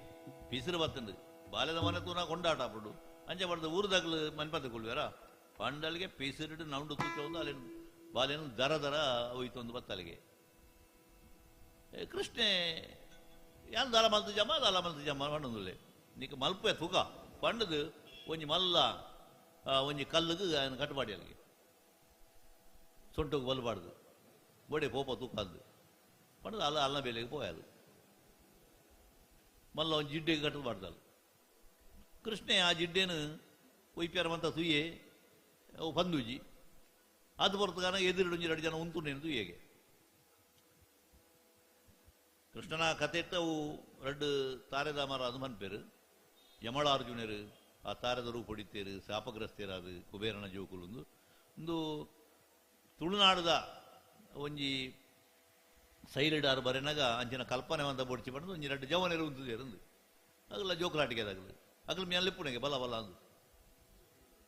E: ಪಿಸಿರು ಬತ್ತಂದು ಬಾಲ್ಯದ ಮನೆ ತೂನ ಕೊಂಡಾಟ ಪಡು ಅಂಚೆ ಪಡ್ದು ಊರ್ದಾಗಲು ಮನ್ಪತ್ತ ಕೊಳ್ವೇರ ಪಂಡಲಿಗೆ ಪಿಸಿರಿಡು ನೌಂಡು ತೂಚೊಂದು ಅಲ್ಲಿ ಬಾಲ್ಯನು ದರ ದರ ಹೋಯ್ತೊಂದು ಬತ್ತಲಿಗೆ ಕೃಷ್ಣೆ ಯಾನ್ ದಾಲ ಮಲ್ತು ಜಮ ದಾಲ ಮಲ್ತು ಜಮ ಪಂಡೊಂದುಲ್ಲೆ ನಿಕ್ ಮಲ್ಪೆ ತುಕ ಪಂಡದು ಒಂಜಿ ಮಲ್ಲ ಒಂಜಿ ಕಲ್ಲುಗು ఆయన ಕಟ್ಟುಪಾಡಿ ಅಲ್ಲಿಗೆ ಸೊಂಟకు ಬಲ್ಬಾರ್ದು ಬೋಡೆ ಪೋಪ ತೂಕಂದು ಪಂಡದು ಅಲ್ಲ ಅಲ್ಲ ಬೇಲೆಗೆ ಪೋಯದು ಮಲ್ಲ ಒಂಜಿ ಜಿಡ್ಡೆಗೆ ಕಟ್ಟಬಾರ್ದಲ್ಲ ಕೃಷ್ಣೆ ಆ ಜಿಡ್ಡೆನು ಒಯ್ಪ್ಯಾರವಂತ ತುಯ್ಯೆ ಅವು ಪಂದುಜಿ ಅದು ಹೊರತುಗಾನ ಎದುರು ಒಂಜಿ ಎರಡು ಜನ ಉಂಟು ತುಯ್ಯೆಗೆ ಕೃಷ್ಣನ ಕಥೆಟ್ ಅವು ರಡ್ಡು ತಾರೆದ ಮರ ಅದು ಮನ್ಪೇರು ಯಮಳಾರ್ಜುನರು ಆ ತಾರೆದ ರೂಪ ಹೊಡಿತೇರು ಶಾಪಗ್ರಸ್ತೇರಾದು ಕುಬೇರನ ಜೋಕುಲುಂದು ಒಂದು ತುಳುನಾಡದ ಒಂಜಿ ಸೈಲಿಡಾರು ಬರೆನಾಗ ಅಂಚಿನ ಕಲ್ಪನೆ ಅಂತ ಬೊಡ್ಚಿ ಪಡೆದು ಒಂಜಿ ರಡ್ಡು ಜವನೆರು ಉಂತುದೇರಂದು ಅಗಲ ಜೋಕುಲಾಟಿಗೆ ಅದಾಗಲು ಅಗಲ ಮೇಲೆ ಲಿಪ್ಪುನೆಗೆ ಬಲ ಬಲ ಅಂದು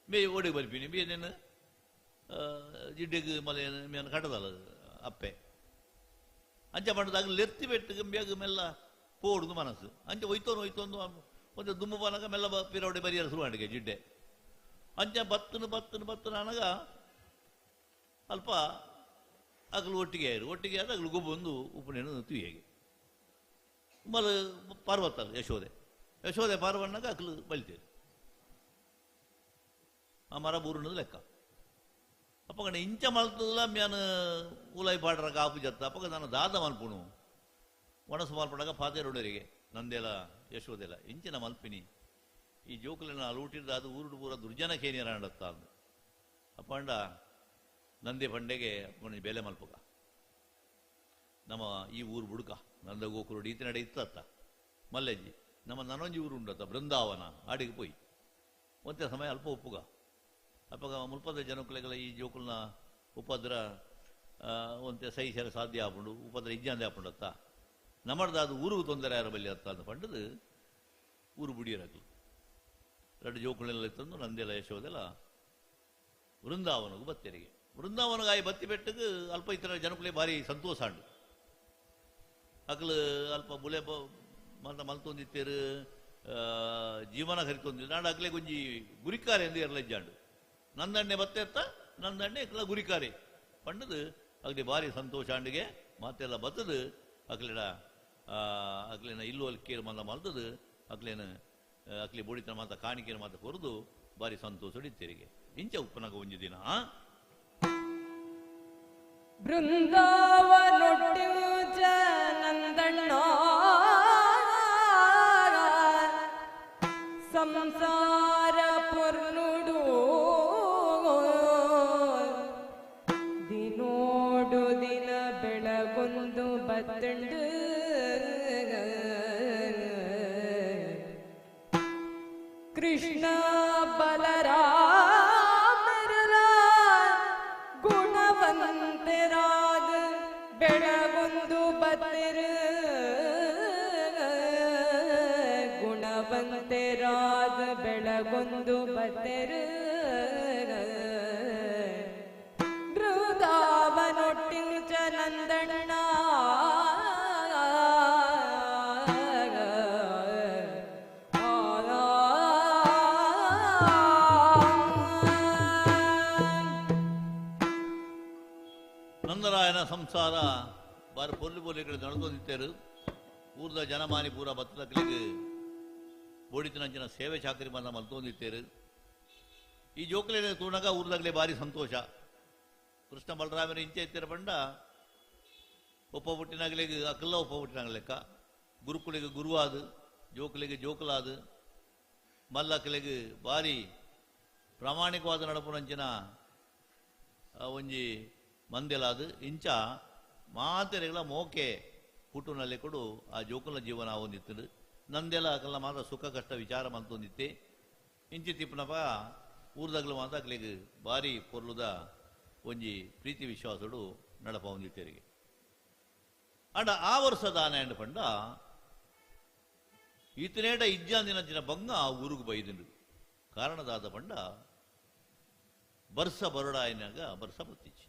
E: ಮೇ ಓಡಿ ಬಲ್ಪಿನಿ ಬೇ ನೆನ್ ಜಿಡ್ಡೆಗ್ ಮಲೆ ಮೇನ್ ಕಟ್ಟದಲ್ಲ ಅಪ್ಪೆ ಅಂಚ ಪಂಡದ ಅಗಲ ಲೆತ್ತಿ ಬೆಟ್ಟಿಗೆ ಬೇಗ ಮೆಲ್ಲ ಪೋಡುದು ಮನಸ್ಸು ಅಂಚೆ ಒಯ್ತೋನು ಒಯ್ತೊಂದು ಒಂದು ದುಮ್ಮು ಪಾನಕ ಮೆಲ್ಲ ಪಿರವಡೆ ಬರಿಯರ ಶುರು ಮಾಡಿಗೆ ಜಿಡ್ಡೆ ಅಂಚ ಬತ್ತನು ಬತ್ತನು ಬತ್ತನ ಅನಗ ಅಲ್ಪ ಅಗಲು ಒಟ್ಟಿಗೆ ಆಯಿರು. ಒಟ್ಟಿಗೆ ಆದ ಅಗಲು ಗೊಬ್ಬೊಂದು ಉಪ್ಪುನೇನು ತುಯ್ಯಗೆ ಮಲ ಪಾರ್ವತ್ತಲ್ಲ ಯಶೋದೆ. ಯಶೋದೆ ಪಾರ್ವಣ್ಣಾಗ ಅಗಲು ಬಲಿತೇರು. ಆ ಮರ ಬೂರುನದು ಲೆಕ್ಕ. ಅಪ್ಪಗಣ ಇಂಚ ಮಲ್ತದಲ್ಲ ಮ್ಯಾನ್ ಉಲಾಯಿ ಪಾಡ್ರ ಕಾಪು ಜತ್ತ. ಅಪ್ಪಗ ನಾನು ದಾದ ಮಲ್ಪುಣು ಒಣಸು ಮಲ್ಪಡಾಗ ಪಾತೆರುಡರಿಗೆ ನಂದೆಲ ಯಶೋದೆಲ ಇಂಚಿನ ಮಲ್ಪಿನಿ ಈ ಜೋಕುಲಿನ ಅಲೂಟಿರ್ದ ಅದು ಊರುಡು ಪೂರ ದುರ್ಜನ ಕೇನಿಯರಾಂಡತ್ತ ಅಂದು. ಅಪ್ಪಂಡ ನಂದೆ ಪಂಡೆಗೆ ಅಪ್ಪನ ಬೇಲೆ ಮಲ್ಪುಗ ನಮ್ಮ ಈ ಊರು ಬುಡುಕ ನಂದ ಗೋಕುರುಡು ಈತ ನಡೆ ಇತ್ತತ್ತ ಮಲ್ಲೆಜ್ಜಿ ನಮ್ಮ ನನೊಂಜಿ ಊರು ಉಂಡತ್ತ ಬೃಂದಾವನ ಆಡಿಗೆ ಪೋಯಿ ಒಂತೆ ಸಮಯ ಅಲ್ಪ ಉಪ್ಪುಗ. ಅಪ್ಪಗ ಮುಲ್ಪದ ಜನಕುಲೆಗಳ ಈ ಜೋಕುಲ್ನ ಉಪದ್ರ ಒಂತೆ ಸಹಿಸಲು ಸಾಧ್ಯ ಆಪುಂಡು ಉಪದ್ರ ಇಜ್ಜಾಂದೆ ಆಪುಂಡತ್ತ ನಮ್ಮಡ್ದ ಅದು ಊರಿಗೆ ತೊಂದರೆ ಯಾರ ಬಲ್ಲಿ ಅತ್ತ ಅಂತ ಪಂಡದು ಊರು ಬುಡಿಯರಾಗಲಿ ಎರಡು ಜೋಕುಲೆಲ್ಲ ತಂದು ನಂದೆಲ್ಲ ಯಶೋದೆಲ್ಲ ವೃಂದಾವನಗೂ ಬತ್ತೆರಿಗೆ. ವೃಂದಾವನಗಾಯಿ ಬತ್ತಿ ಬೆಟ್ಟಕ್ಕೆ ಅಲ್ಪ ಇತರ ಜನಕುಲೆ ಭಾರಿ ಸಂತೋಷ ಅಂಡು. ಅಕಲು ಅಲ್ಪ ಬುಲೆ ಮಂತ ಮಲ್ತೊಂದಿತ್ತೇರು ಜೀವನ ಕರಿತೊಂದಿತ್ತು. ನಾಡು ಅಕ್ಲೆ ಗುಂಜಿ ಗುರಿಕಾರೆ ಎಂದು ಎರಲೆಜ್ಜಾಂಡು. ನಂದಣ್ಣೆ ಬತ್ತೆತ್ತ ನಂದಣ್ಣೆ ಇಕ್ಲ ಗುರಿಕಾರೆ ಪಂಡದು ಅಗ್ಲಿ ಭಾರಿ ಸಂತೋಷ ಅಂಡಿಗೆ ಮಾತೆಲ್ಲ ಬತ್ತದು. ಅಕ್ಲೆಡ ಅಕ್ಲೆನ ಇಲ್ಲೋಲ್ ಕೇರ್ ಮಂದ ಮಲ್ತದು ಅಕ್ಲೇನ ಅಕ್ಲಿ ಬೋಡಿತನ ಮಾತ ಕಾಣಿಕೆನ ಮಾತ ಕೊರದು ಭಾರಿ ಸಂತೋಷ ಇತ್ತೆರಿಗೆ. ಇಂಚ ಉಪ್ಪನಾಗ ಒಂಜಿ ದಿನ
C: ಬೃಂದಾವನೊಟ್ಟು ನಂದಣ್ಣ ಸಂಸಾರ ಪೊರ್ನುಡು ದಿನೋಡು ದಿನ ಬೆಳಗೊಂದು ಬತ್ತಂಡು ಕೃಷ್ಣ ಬಲರಾಮರ ಗುಣವಂತರಾದ ಬೆಳಗೊಂದು ಬತ್ತಿರು ಗುಣವಂತರಾದ ಬೆಳಗೊಂದು ಬತ್ತಿರು ಬೃಂದಾವನೊಟ್ಟಿಂಚ ನಂದಣ್ಣ
E: ನಂದರಾಯನ ಸಂಸಾರ ಬಾರಿ ಪೊರ್ಲು ಪೊರ್ಲು ಕಡೆ ನಡೆದೊಂದಿತ್ತೇರು. ಊರ್ದ ಜನಮಾನಿ ಪೂರ ಬತ್ತಲಕ್ಲಿಗೆ ಬೋಡಿತನಂಚಿನ ಸೇವೆ ಚಾಕರಿ ಬಂದ ಮಲ್ತೊಂದಿತ್ತೇರು. ಈ ಜೋಕುಲೇನ ತೂಣಗ ಊರ್ದಾಗಲೇ ಭಾರಿ ಸಂತೋಷ. ಕೃಷ್ಣ ಬಲರಾಮನ ಇಂಚೆ ಇತ್ತಿರ ಪಂಡ ಒಪ್ಪ ಹುಟ್ಟಿನಾಗಲಿಗೆ ಅಕಲ್ಲ ಒಪ್ಪ ಹುಟ್ಟಿನಾಗ ಲೆಕ್ಕ ಗುರುಕುಲಿಗೆ ಗುರುವಾದು ಜೋಕುಲಿಗೆ ಜೋಕುಲಾದು ಮಲ್ಲಕಲಿಗೆ ಭಾರಿ ಪ್ರಾಮಾಣಿಕವಾದ ನಡಪುನಂಚಿನ ಒಂಜಿ ಮಂದೆಲಾದು ಇಂಚ ಮಾತೆರೆಗಳ ಮೋಕೆ ಹುಟ್ಟುನಲ್ಲಿ ಕೊಡು ಆ ಜೋಕುಲ ಜೀವನ ಒಂದಿತ್ತು. ನಂದೆಲ್ಲ ಅಕಲ್ಲ ಮಾತ್ರ ಸುಖ ಕಷ್ಟ ವಿಚಾರ ಮಂತೊಂದಿತ್ತೆ. ಇಂಚಿ ತಿಪ್ಪನಪ್ಪ ಊರ್ದಾಗಲು ಮಾತ್ರ ಅಕ್ಲಿಗೆ ಭಾರಿ ಪೊರ್ಲುದ ಒಂಜಿ ಪ್ರೀತಿ ವಿಶ್ವಾಸಡು ನಡಪ ಒಂದಿತ್ತೇರಿಗೆ. ಅಂಡ ಆ ವರ್ಷದ ಆನೆ ಪಂಡ ಈತನೇಟ ಇಜ್ಜಾಂದಿನ ಬಂಗ ಆ ಊರಿಗೆ ಬೈದಿಂಡು. ಕಾರಣದಾದ ಪಂಡ ಬರ್ಸ ಬರೋಡಾಯಿನಾಗ ಬರ್ಸ ಬತ್ತಿಚ್ಚಿ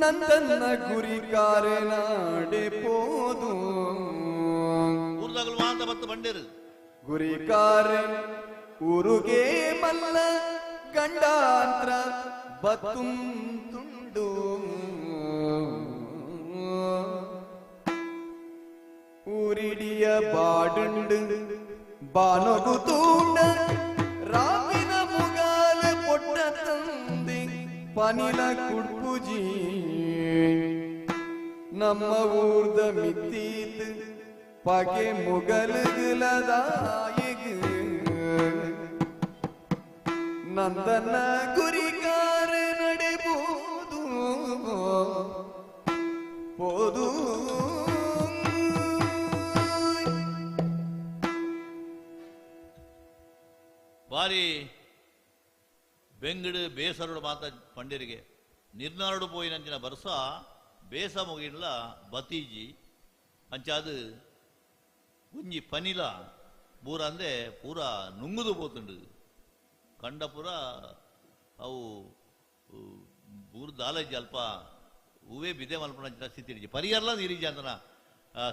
D: ನಂದನ್ನ ಗುರಿಕಾರೆ ನಾಡೆ ಪೋದು
E: ಊರ್ದಾಗಲು ಮಾತ ಬತ್ತು ಬಂಡೇರು
D: ಗುರಿಕಾರೆ ಊರುಗೆ ಮಲ್ಲ ಗಂಡಾಂತ್ರ ಬತ್ತುಂಟುಂಡು ಊರಿಡಿಯ ಬಾಡುಂಡು ಬಾನೊಗು ತೂಂಡ ರಾಮಿನ ಮುಗಾಲ ಪೊಟ್ಟ ತಂದೆ ಪನಿಲ ಕುಡ್ಪುಜಿ ನಮ್ಮ ಊರ್ದ ಮಿತ್ತೀತ್ ಪಗೆ ಮುಗಲುಗುಲದಾಯಿಗ್ ನಂದನ ಗುರಿಕಾರ ನಡೆಬೋದು ಪೋದು.
E: ಬಾರಿ ಬೆಂಗಡು ಬೇಸರುಡು ಮಾತ ಪಂಡಿರಿಗೆ ನಿರ್ನಾರುಡು ಪೋಯಿನಂಚಿನ ಬರ್ಸ ಬೇಸ ಮುಗಿಲ್ಲ ಬತೀಜಿ ಅಂಚಾದು ಒಂಜಿ ಪನಿಲ ಬೂರ ಅಂದೆ ಪೂರ ನುಂಗುದು ಪೋತುಂಡು. ಕಂಡ ಪೂರ ಅವು ಬೂರು ದಾಲಜ್ಜಿ ಅಲ್ಪ ಹೂವೇ ಬಿದೆ ಮಲ್ಪನಂಚಿನ ಸ್ಥಿತಿ ಇಜ್ಜಿ ಪರಿಯರ್ಲ ನೀರಿಜ್ಜಿ ಅಂತನ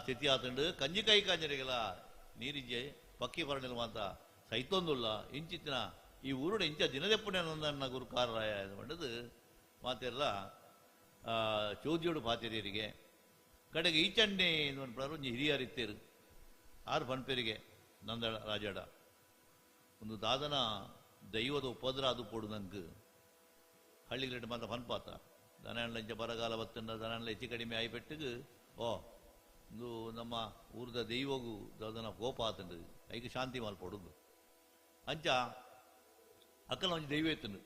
E: ಸ್ಥಿತಿ ಆತುಂಡು. ಕಂಜಿಕಾಯಿ ಕಾಂಜರಿಗೆಲ್ಲ ನೀರಿಜ್ಜೆ ಪಕ್ಕಿ ಪರಣಿಲ್ ಮಾತ ಸೈತೊಂದುಲ್ಲ ಇಂಚಿತ್ತಿನ ಈ ಊರುಡು ಇಂಚ ದಿನದೆಪ್ಪುನೆ ನಂದಣ್ಣ ಗುರುಕಾರರಾಯ ಪಂಡದು ಮಾತೆಲ್ಲ ಚೋದಿಯೋಡು ಪಾತೆರಿಯರಿಗೆ ಕಡೆಗೆ ಈಚಣ್ಣೆ ಪಂಡ್ರೆ ಒಂಜಿ ಹಿರಿಯರಿತ್ತೇರು ಆರು ಪನ್ಪೆರಿಗೆ ನಂದ ರಾಜಡ ಒಂದು ದಾದನ ದೈವದ ಉಪದ್ರ ಅದು ಪೋಡು ನಂಗೆ ಹಳ್ಳಿಗಳಿಟ್ಟು ಮಾತ್ರ ಪನ್ಪಾತ ದನ ಇಂಚ ಬರಗಾಲ ಬತ್ತಂಡ ದನ ಹೆಚ್ಚು ಕಡಿಮೆ ಆಯಿಪೆಟ್ಟಿಗೆ ಓ ಒಂದು ನಮ್ಮ ಊರದ ದೈವಗೂ ದಾದನ ಕೋಪ ಆತಂಡು ಐಕ್ ಶಾಂತಿ ಮಲ್ಪೊಡುಂದು ಅಂಚ ಅಕ್ಕನ ಒಂಜಿ ದೈವ ಇತ್ತಂಡು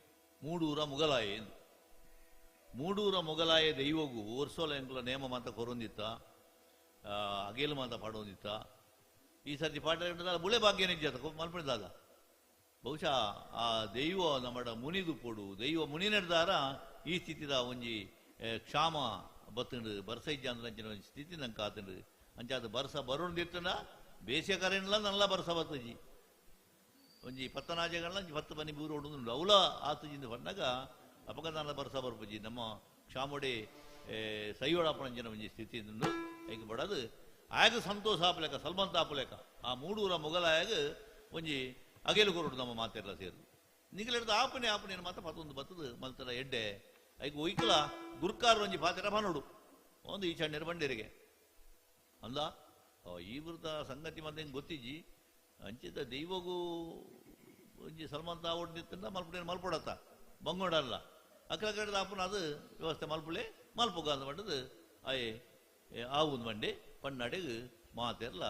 E: ಮೂಡೂರ ಮುಗಲಾಯ ಎಂದು ಮೂಡೂರ ಮೊಗಲಾಯ ದೈವಗೂ ವರ್ಷೋಲ ಎಂಕುಲ ನೇಮ ಮಾತ ಕೊರೊಂದಿತ್ತ ಅಗೇಲು ಮಾತ ಪಾಡೊಂದಿತ್ತ ಈ ಸರ್ತಿ ಪಾಠ ಬುಳೆ ಭಾಗ್ಯ ನಿಜ ಮಲ್ಪಡಿದಾದ ಬಹುಶಃ ಆ ದೈವ ನಮ್ಮಡ ಮುನಿದು ಪೊಡು ದೈವ ಮುನಿ ನಡೆದಾರ ಈ ಸ್ಥಿತಿದ ಒಂಜಿ ಕ್ಷಾಮ ಬತ್ತಂಡು ಬರ್ಸ ಇಜ್ಜ ಒಂಜಿ ಸ್ಥಿತಿ ನಂಗೆ ಆತಂಡು ಅಂಚ ಅದು ಬರ್ಸ ಬರೋಂದಿತ್ತಂಡ ಬೇಸಿಗೆ ಕರೆಂಡ್ಲ ನಲ್ಲ ಬರ್ಸ ಬತ್ತಜಿ ಒಂಜಿ ಪತ್ತನಾಜೆಗಳನ್ನ ಒಂಜಿ ಪತ್ತು ಬನ್ನಿ ಬೂರು ಹೊಡೋದುಂಡು ಅವಲ ಆತಜಿಂದ ಬಂದಾಗ ಅಪಗದಾನ ಬರ್ಸ ಬರ್ಪುಜಿ ನಮ್ಮ ಕ್ಷಾಮೊಡೆ ಸೈಯೋಡಪ್ಪನಂಚಿನ ಒಂಜಿ ಸ್ಥಿತಿ ಉಂಡು ಐಕ್ ಬಡದು ಆಗ ಸಂತೋಷ ಆಪಲೇಕ ಸಲ್ಮಂತ ಆಪಲೇಕ ಆ ಮೂಡೂರ ಮೊಗಲಾಯಾಗ ಒಂಜಿ ಅಗೇಲು ಕೊರಡು ನಮ್ಮ ಮಾತೆಲ್ಲ ಸೇರು ನಿಗಲೆಡ್ದು ಆಪನೆ ಆಪನೆ ಮಾತ್ರ ಪತ್ತೊಂದು ಬತ್ತದು ಮಲ್ತರ ಎಡ್ಡೆ ಐಕ್ ಒಯ್ಕಲ ಗುರ್ಕಾರ ಒಂಜಿ ಪಾತೆರ ಬನೋಡು ಒಂದು ಈ ಚಣ್ಣೆರ ಬಂಡೇರಿಗೆ ಅಂದ ಈ ವೃತ್ತ ಸಂಗತಿ ಮತ್ತೆ ಹೆಂಗೆ ಗೊತ್ತಿಜ್ಜಿ ಅಂಚಿತ ದೈವಗೂ ಒಂಜಿ ಸಲ್ಮಂತ ಆವಡ್ದಿತ್ತಂದ ಮಲ್ಪುಡೇನು ಮಲ್ಪೊಡತ್ತ ಬಂಗೋಡಲ್ಲ ಅಕ್ಕಲ ಕಡೆದ ಆಪನ ಅದು ವ್ಯವಸ್ಥೆ ಮಲ್ಪುಳೆ ಮಲ್ಪುಗ ಅಂದ ಪಂಡದು ಆಯೆ ಆವುಂದು ಬಂಡೆ ಪನ್ನಡೆಗ್ ಮಾತೆರ್ಲ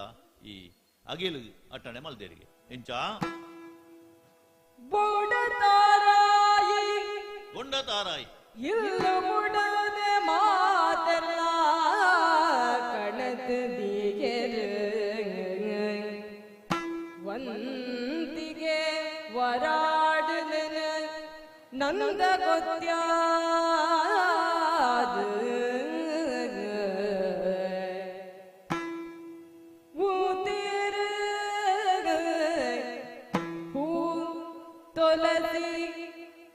E: ಈ ಅಗೇಲು ಅಟ್ಟಣೆ ಮಲ್ದೇರಿಗೆ ಎಂಚ ಬೊಂಡ ತಾರಾಯಿ
C: ಇಲ್ಲು ಮುಡದೆ ಮಾತೆರ್ಲ ಕಣತ್ ದೀಗೆರು ವಂತಿಗೆ ವರಾಡುನ ನಂದ ಗೊತ್ಯಾದ ಹೂ ತೊಲಸಿ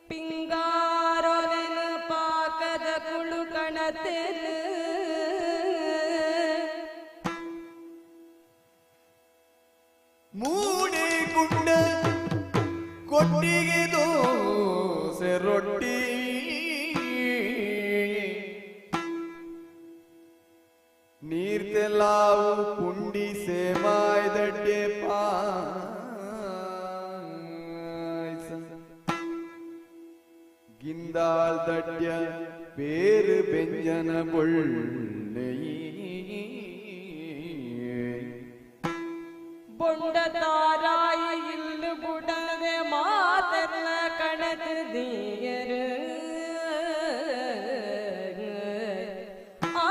C: ಪಿಂಗಾರೊಲೆನ ಪಾಕದ ಕುಳು ಕಣತೆರು
D: ಮೂಡೆ ಗುಂಡ ಕೊಟ್ಟಿಗೆ ದೋಸೆ ರೊಟ್ಟಿ ನೀರ್ತೆಲಾವು ಪುಂಡಿ ಸೇಮಾಯ್ದಡ್ಡೆ ಪಾಯಸ ಗಿಂದಾಳ್ ದಡ್ಯ ಬೇರು ಬೆಂಜನ ಬೊಳ್ಳೆಯೀ
C: ಬೊಂಡ ತಾರಾಯಿ ಇಲ್ಲು ಬುಡದೆ ಮಾತೆಲ್ಲ ಕಣದ ದೀಯರು ಆ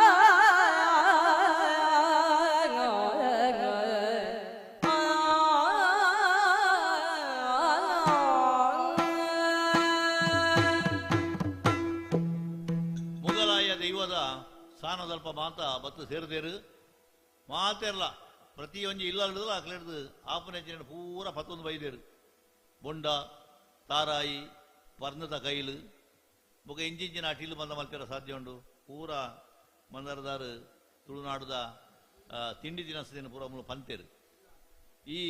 E: ಮೊಗಲಾಯ ದೈವದ ಸಾನದಲ್ಪ ಮಾತ ಬತ್ತು ಸೇರಿದೇರು ಮಾತೆರ್ಲ ಪ್ರತಿಯೊಂಜಿ ಇಲ್ಲ ಅಕ್ಲೆಡ್ದು ಆಪನೆಚ್ಚಿನ ಪೂರ ಪತ್ತೊಂದು ಬೈದೇರು ಬೊಂಡ ತಾರಾಯಿ ಪರ್ಣದ ಕೈಲು ಬೊಕ ಇಂಚಿಂಚಿನ ಅಟಿಲು ಬಂದ ಮಲ್ಪೆರ ಸಾಧ್ಯ ಉಂಡು ಪೂರ ಮಂದರದಾರು ತುಳುನಾಡುದ ತಿಂಡಿ ತಿನಸದಿನ ಪೂರ ಮೂಲ ಪಂತೇರು ಈ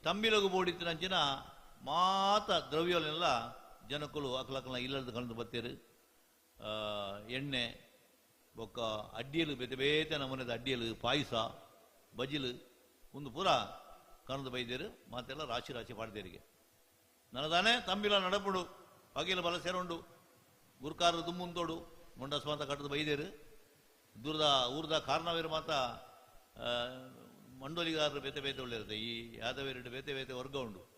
E: ತಂಬಿಲಗು ಬೋಡಿತ್ತಿನಂಚಿನ ಮಾತ ದ್ರವ್ಯಲೆಲ್ಲ ಜನಕ್ಕಲು ಅಕ್ಲಕ್ಕಲ್ನ ಇಲ್ಲದ ಕಳೆದು ಬತ್ತೇರು ಎಣ್ಣೆ ಬೊಕ್ಕ ಅಡ್ಡಿಯಲು ಬೇತೆ ಬೇತೆ ನಮೂನೆದ ಅಡ್ಡಿಯಲು ಪಾಯಸ ಬಜಿಲು ಒಂದು ಪೂರ ಕಣದ ಬೈದೇರು ಮಾತೆಲ್ಲ ರಾಶಿ ರಾಶಿ ಪಾಡ್ದೇರಿಗೆ ನನದಾನೆ ತಂಬಿಲ ನಡಪುಡು ಪಗಿಲ ಬಲ ಸೇರುಂಡು ಗುರುಕಾರ ದುಮ್ಮುಂತೋಡು ಮುಂಡಸ್ ಮಾತ ಕಟ್ಟದ ಬೈದೇರು ದೂರದ ಊರದ ಕಾರಣವೇರು ಮಾತ ಮಂಡೋಲಿಗಾರರು ಬೇತೆ ಬೇತೆ ಒಳ್ಳೆಯಿರುತ್ತೆ ಈ ಯಾದವೇರಿಟ್ಟು ಬೇತೆ ಬೇತೆ ವರ್ಗ ಉಂಡು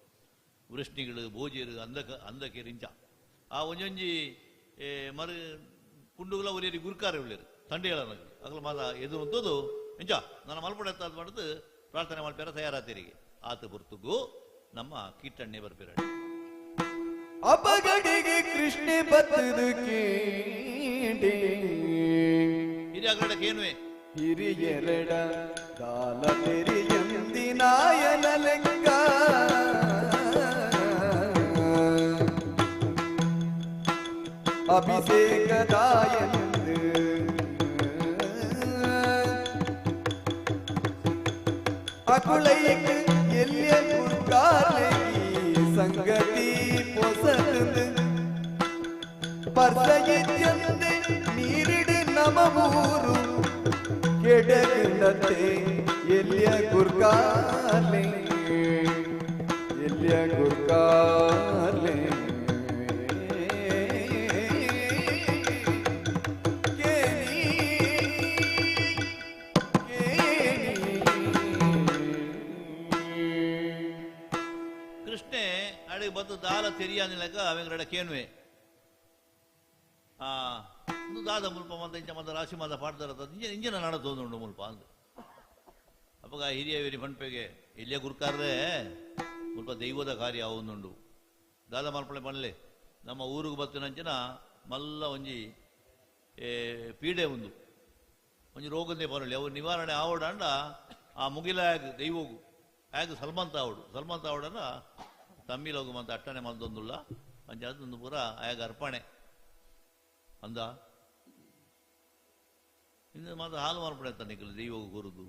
E: ವೃಷ್ಣಿಗಳು ಭೋಜಿಯರು ಅಂಧಕ ಅಂಧಕೇರಿಂಚ ಆ ಒಂಜೊಂಜಿ ಮರು ಕುಂಡುಗಳ ಒರಿಯರಿ ಗುರುಕಾರ ಉಳ್ಳೇರು ತಂಡೆಗಳ ಅಗಲ ಮಾತ ಎದುರು ಉಂಟದು ಎಂಚ ನನ್ನ ಮಲ್ಪಡ ಎತ್ತಾದ್ ಮಾಡುದು ಪ್ರಾರ್ಥನೆ ಮಲ್ಪೇರ ತಯಾರಾತೇರಿಗೆ ಆತ ಪುರ್ತುಗು ನಮ್ಮ ಕೀಟಣ್ಣೆ ಬರ್ಪೇರಾಡಿ
D: ಅಪಗಡಿಗೆ ಕೃಷ್ಣೆ ಬತ್ತದು ಕೇಂಡಿ
E: ಹಿರಿಯ ಕೇನುವೆ
D: ಹಿರಿಯರೆಡ ದಾಲ ತೆರಿಯಂದಿನಾಯನ ಲೆಕ್ಕ ಅಭಿಷೇಕದಾಯಂದು ಅಕುಳೈಕ್ ಎಲ್ಲಿಯ ಗುರ್ಕಾರ್ಲೆಗಿ ಸಂಗತಿ ಪೊಸತಂದು ಪರ್ಸಗಿದ್ಯಂತೆ ನೀರಿಡು ನಮವೂರು ಕೆಡಗುಂಡತೆ ಎಲ್ಲಿಯ ಗುರ್ಕಾರ್ಲೆ ಎಲ್ಲಿಯ ಗುರ್ಕಾರ್ಲೆ ಕೇನಿ ಕೇನಿ
E: ಕೃಷ್ಣೆ ಅಡಿಗೆ ಬತ್ತು ದಾಲ ತೆರಿಯಾನಿಲಕ ಅವೆಂಗಡ ಕೇನ್ವೆ ಆ ಒಂದು ದಾದ ಮುಲ್ಪ ಮಂದ ಇಂಚ ಮಂದ ರಾಶಿ ಮಂದ ಪಾಡ್ದಾರ ಇಂಜ ಇಂಜಿನ ನಡ ತೋಂದುಂಡು ಮುಲ್ಪ ಅಂದ್ ಅಪ್ಪಗ ಹಿರಿಯ ವೇರಿ ಪನ್ಪೆಗೆ ಇಲ್ಲೇ ಗುರ್ಕಾರ್ರೆ ಮುಲ್ಪ ದೈವದ ಕಾರ್ಯ ಒಂದುಂಡು ದಾದ ಮಲ್ಪಳೆ ಪನ್ಲೆ ನಮ್ಮ ಊರಿಗೆ ಬತ್ತಿನಂಚಿನ ಮಲ್ಲ ಒಂಜಿ ಪೀಡೆ ಒಂದು ಒಂಜಿ ರೋಗಂದೇ ಪರಲಿ ಅವು ನಿವಾರಣೆ ಆವಡಂಡ ಆ ಮುಗಿಲಾಗ ದೈವಗು ಆಗ ಸಲ್ಮಂತ ಆವಡು ಸಲ್ಮಂತ ಆವಡನ ತಮ್ಮಿಲೋಗು ಮಂತ ಅಟ್ಟಣೆ ಮಲ್ದೊಂದುಲ್ಲ ಅಂಚ ಅದೊಂದು ಪೂರ ಆಯಾಗ ಅರ್ಪಣೆ ಅಂದ ಇನ್ನು ಮಾತ್ರ ಹಾಲು ಮಾರ್ಪಣೆ ತನ್ನಿಕಲು ದೈವಗು ಕೊರುದು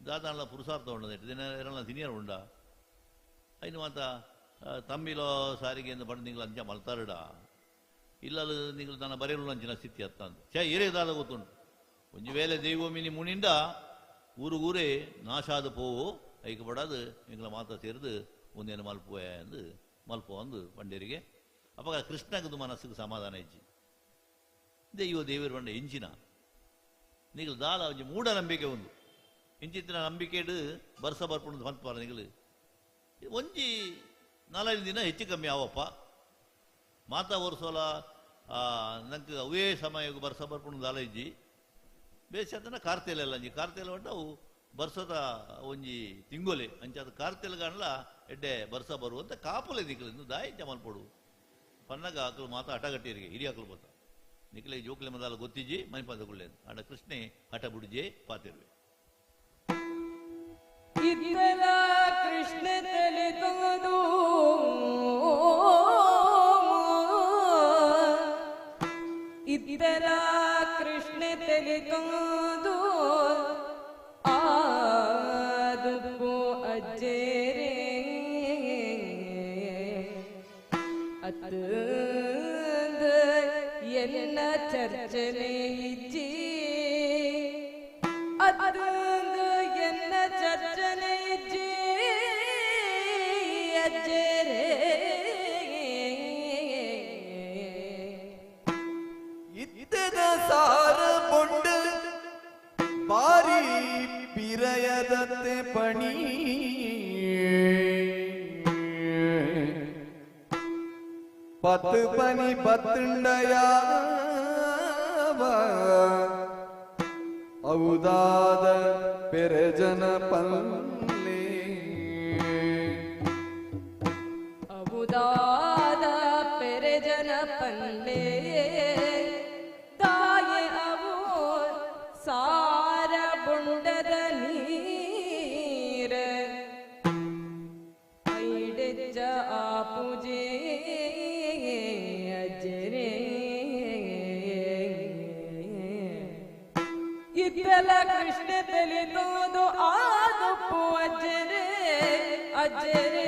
E: ದಾದಾಳ ಪುರುಷಾರ್ಥ ಉಂಡ ದಿನ ಎರಳ ತಿನಿಯರ್ ಉಂಡ ಐನು ಮಾತ ತಮ್ಮಿಲೋ ಸಾರಿಗೆ ಪಂಡ ನಿಂಗಳು ಅಂಚ ಮಲ್ತಾರಡ ಇಲ್ಲಲು ನಿಂಗಳು ತನ್ನ ಬರೆಯಲು ಅಂಚಿನ ಸ್ಥಿತಿ ಅತ್ತ ಅಂದ ಛೇ ಏರೇ ದಾದ ಗೊತ್ತುಂಟು ಒಂಜಿ ವೇಳೆ ದೈವ ಮಿನಿ ಮುನಿಂಡ ಊರುಗೂರೇ ನಾಶಾದ ಪೋವು ಐಕ ಪಡಾದು ಎಂಗಳ ಮಾತ ಸೇರಿದು ಒಂದೇನು ಮಲ್ಪುವೆ ಅಂದು ಮಲ್ಪು ಅಂದು ಪಂಡೇರಿಗೆ ಅಪ್ಪ ಕೃಷ್ಣಗದು ಮನಸ್ಸಿಗೆ ಸಮಾಧಾನ ಇಜ್ಜಿ ದೈವ ದೇವರು ಪಂಡ ಎಂಚಿನ ನೀವು ದಾಲ ಒಂಜಿ ಮೂಢನಂಬಿಕೆ ಒಂದು ಇಂಚಿತ್ತಿನ ನಂಬಿಕೆಡು ಬರ್ಸ ಬರ್ಪುಂಡು ಪನ್ಪಾರ ನಿಗಳು ಒಂಜಿ ನಾಲೈದು ದಿನ ಹೆಚ್ಚು ಕಮ್ಮಿ ಆವಪ್ಪ ಮಾತಾ ವರ್ಷೋಲ ನಂಗೆ ಅವೇ ಸಮಯಕ್ಕೆ ಬರ್ಸ ಬರ್ಪುಂಡು ದಾಲ ಇಜ್ಜಿ ಬೇಸತನ ಕಾರ್ತೆಲೆಲ್ಲ ಅಂಜಿ ಕಾರ್ತೆಲ ಉಂಟು ಅವು ಬರ್ಸದ ಒಂಜಿ ತಿಂಗೊಲೆ ಅಂಚಾದ ಕಾರ್ತೆಲ್ ಕಾಣಲ ಎಡ್ಡೆ ಬರ್ಸ ಬರುವಂತ ಕಾಪುಲೆ ದಿಕ್ಕಲು ದಾಯಿ ಚಮಲ್ಪೊಡು ಪನ್ನಗ ಆಕಲು ಮಾತ ಹಠಗಟ್ಟಿರಿಗೆ ಹಿರಿಯ ಆಕಲು ಬತ್ತ ನಿಕ್ಲೆ ಜೋಕ್ಲೆ ಮದಾಲ ಗೊತ್ತಿಜ್ಜಿ ಮನಿಪಂದ ಗುಳ್ಳೆ ಅಣ್ಣ ಕೃಷ್ಣೆ ಹಠ ಬುಡಿಜೆ ಪಾತಿರುವೆ
C: ಇದ್ದಲ ಕೃಷ್ಣ ತಲೆ ಇದ್ದಲ ಕೃಷ್ಣ ತಲೆ ತಂದು ಆದುಪ್ಪು ಅಜ್ಜೇರೆ ಅತ್ತಂದ ಎನ್ನ ಚರ್ಚನೆ ಇಜ್ಜಿ ಅತ್ತಂದ ಎನ್ನ ಚರ್ಚನೆ ಇಜ್ಜಿ ಅಜ್ಜೇರೆ
D: ಇದ್ದದ ಸಾರ ಬೊಂಡು ಬಾರಿ ಪಿರಯದಂತೆ ಪಣಿ ಪತ್ತು ಪನಿ ಪತ್ತುಂಡಯಾವ ಔದಾದ ಪೆರಜನ ಪಲ್ಲೆ
C: ಅವುದಾದ ಪೆರೆಜನ ಪಲ್ಲೆ ತಾಯಿ ಅವು ಸಾರ ಬುಂಡದ ನೀರ ಐಡೆಜ್ಜ ಆ ಪೂಜೆ ಅಜ್ಜರೇ ಇದ್ದಲ ಕೃಷ್ಣ ತಲೆ ತೋದು ಆದುಪ್ಪು ಅಜ್ಜರೇ ಅಜ್ಜರೇ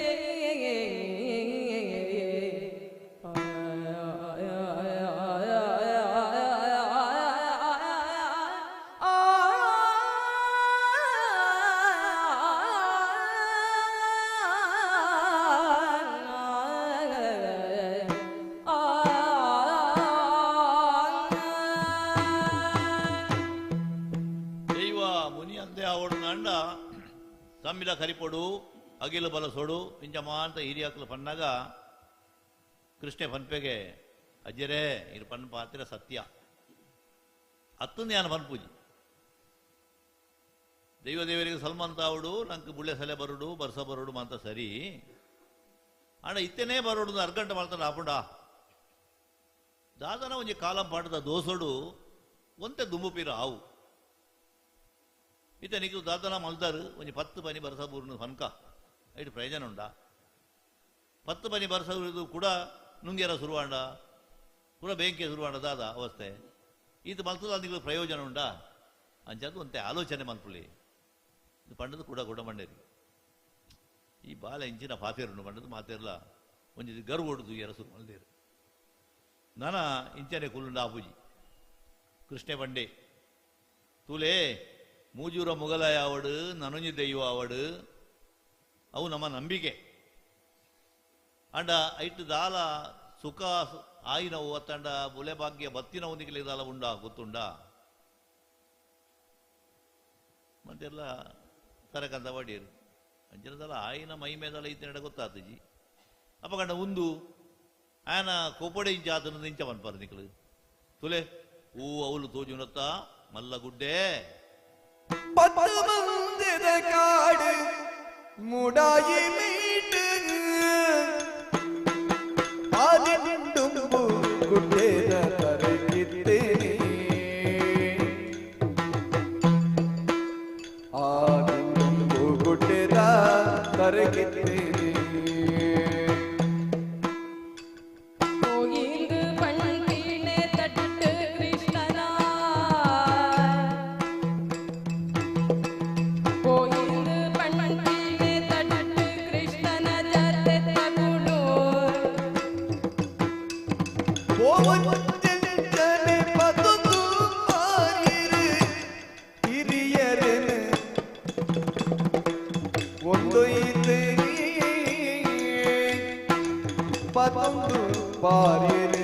E: ದೈವ ಮುನಿ ಅಂದೆ ಅವಡು ಅಂಡ ತಮ್ಮಿಲ ಕರಿಪೊಡು ಅಗಿಲು ಬಲಸೊಡು ಇಂಚ ಮಾಂತ ಹಿರಿಯಾಕಲು ಪನ್ನಾಗ ಕೃಷ್ಣೆ ಪನ್ಪೆಗೆ ಅಜ್ಜರೇ ಇರು ಪನ್ ಪಾತ್ರ ಸತ್ಯ ಅತ್ತಂದು ಯಾನು ಪನ್ಪೂಜಿ ದೈವ ದೇವರಿಗೆ ಸಲ್ಮಂತ ಅವಡು ನಂಗೆ ಬುಳ್ಳೆ ಸಲೆ ಬರುಡು ಬರ್ಸ ಬರುಡು ಮಾಂತ ಸರಿ ಅಣ್ಣ ಇತ್ತನೇ ಬರೋಡು ಅರ್ಗಂಟೆ ಮಾಡ್ತಾನೆ ಆಪುಂಡ ದಾದನ ಒಂಜಿ ಕಾಲಂ ಪಾಟದ ದೋಸೊಡು ಒಂತೆ ದುಂಬುಪೀರ ಆವು ಇತ್ತ ನಿಕ್ಕು ದಾದನ ಮಲ್ದಾರು ಒಂಜಿ ಪತ್ತು ಪನಿ ಬರ್ಸ ಬೂರ್ನು ಪನ್ಕ ಐಟ್ ಪ್ರಯೋಜನ ಉಂಡ ಪತ್ತು ಪನಿ ಬರ್ಸ ಕೂಡ ನುಂಗೇರ ಸುರುವಾಂಡ ಕೂಡ ಬೇಂಕೆ ಸುರುವಾಂಡ ದಾದ ಅವಸ್ಥೆ ಈತ ಮಲ್ತದ ನಿಕ್ಲು ಪ್ರಯೋಜನ ಉಂಡಾ ಅಂಚಾದ ಒಂತೆ ಆಲೋಚನೆ ಮಲ್ಪುಲಿ. ಪಂಡದು ಕೂಡ ಕೂಡ ಮಂಡೇರಿ ಈ ಬಾಲ ಇಂಚಿನ ಪಾತೇರುಂಡು ಪಂಡದು ಮಾತೆರ್ಲ ಒಂಜಿ ಗರ್ವೊಡುದು ಎರಸು ಮಲ್ದೇರು ನನ ಇಂಚನೆ ಕುಲ್ಲುಂಡ ಆಪುಜಿ ಕೃಷ್ಣೆ ಬಂಡೆ ತೂಲೆ ಮೂಜೂರ ಮೊಗಲಾಯ ಆವಡು ನನೊಂಜಿ ದೈವ ಆವಡು ಅವು ನಮ್ಮ ನಂಬಿಕೆ ಅಂಡ ಐಟ್ ದಾಲ ಸುಖ ಆಯಿನವು ಅತ್ತಂಡ ಬುಲೆ ಭಾಗ್ಯ ಬತ್ತಿನವು ನಿಕಲಿ ದಾಲ ಉಂಡ ಗೊತ್ತುಂಡ ಮತ್ತೆಲ್ಲ ತರಕಂತ ಬಡಿಯರು ಅಂಚಿನ ದಾಲ ಆಯಿನ ಮೈ ಮೇದಲ ಇತ್ತಿನಡ ಗೊತ್ತಾತಜಿ ಅಪ್ಪ ಕಂಡ ಉಂದು ಆಯನ ಕೋಪಡೆ ಇಂಚ ಆತನ ಇಂಚ ಮನ್ಪಾರ ನಿಕಲು ತುಲೆ ಹೂ ಅವಲು ತೋಜುನತ್ತ ಮಲ್ಲ ಗುಡ್ಡೆ
D: ಪತ್ತು ಮಂದಿರ ಕಾಡು ಮುಡಾಯಿ ಮೀಟು ಆದಿಂಡುಂಬು ಗುಡ್ಡೆದ ತರಗಿದ್ದೇನೆ ಆದಿಂಡುಂಬು ಗುಡ್ಡೆದ ತರಗಿದ್ದೇನೆ
C: கோயிந்து பண்பினே தட்டு கிருஷ்ணனா கோயிந்து பண்பினே தட்டு கிருஷ்ணன ஜತೆ ತಗುಳು
D: ಓವಂಜನೆ ಪದುದು ಮಾರಿರು ಹಿರಿಯರನು ಒಂದು ಪದೊಂದು ಬಾರಿರು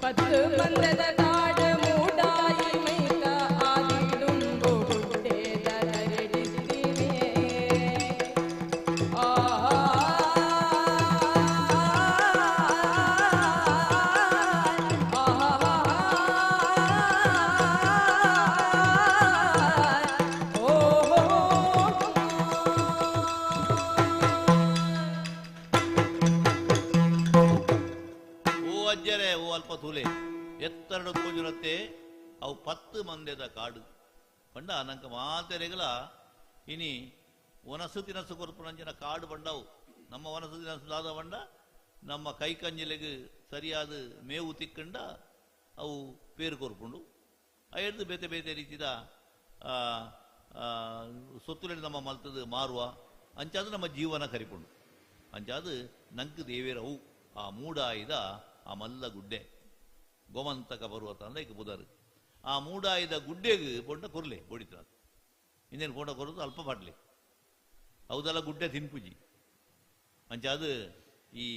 C: ಪತ್ತು ಮಂದದ ಕಾಡು ಮೂಡಾಯಿ ಮೈತ ಆಗಿಡುಂಬು ಗುಡ್ಡೇದ ಕರೆಡಿದ್ದೀನಿ ಆಹಾ ಓ
E: ಓ ಅಜ್ಜರೆ ಓ ಅಲ್ಪ ತೂಲೆ ಎತ್ತರಡು ತೋಜುನತ್ತೆ ಅವು ಪತ್ತು ಮಂದೆದ ಕಾಡು ಪಂಡ ನಂಕ ಮಾತೆರೆಗಲ ಇನಿ ಒನಸು ತಿನಸು ಕೊರ್ಪುನಂಚಿನ ಕಾಡು ಬಂಡವು ನಮ್ಮ ಒನಸು ತಿನಸು ದಾದ ಬಂಡ ನಮ್ಮ ಕೈ ಕಂಜಿಲೆಗ್ ಸರಿಯಾದ ಮೇವು ತಿಕ್ಕಂಡ ಅವು ಪೇರು ಕೊರ್ಪುಂಡು ಅಯ್ಯರ್ದು ಬೇತೆ ಬೇತೆ ರೀತಿದ ಸೊತ್ತುಲೆಡ್ ನಮ್ಮ ಮಲ್ತದ ಮಾರುವ ಅಂಚಾದ ನಮ್ಮ ಜೀವನ ಕರಿಪುಂಡು ಅಂಚಾದ ನಂಕ್ ದೇವೇರವು ಆ ಮೂಡಾಯಿದ ಆ ಮಲ್ಲ ಗುಡ್ಡೆ ಗೋಮಂತಕ ಪರ್ವತ ಅಂದ್ರೆ ಈಗ ಬುಧಾರು ಆ ಮೂಡಾಯಿದ ಗುಡ್ಡೆಗೆ ಪೊಂಡ ಕೊರ್ಲೆ ಬೊಡಿತ್ರ ಇನ್ನೇನು ಪೊಂಡ ಕೊರದು ಅಲ್ಪ ಪಾಡ್ಲೆ ಹೌದಲ್ಲ ಗುಡ್ಡೆ ತಿನ್ಪುಜಿ ಅಂಚಾದ ಈ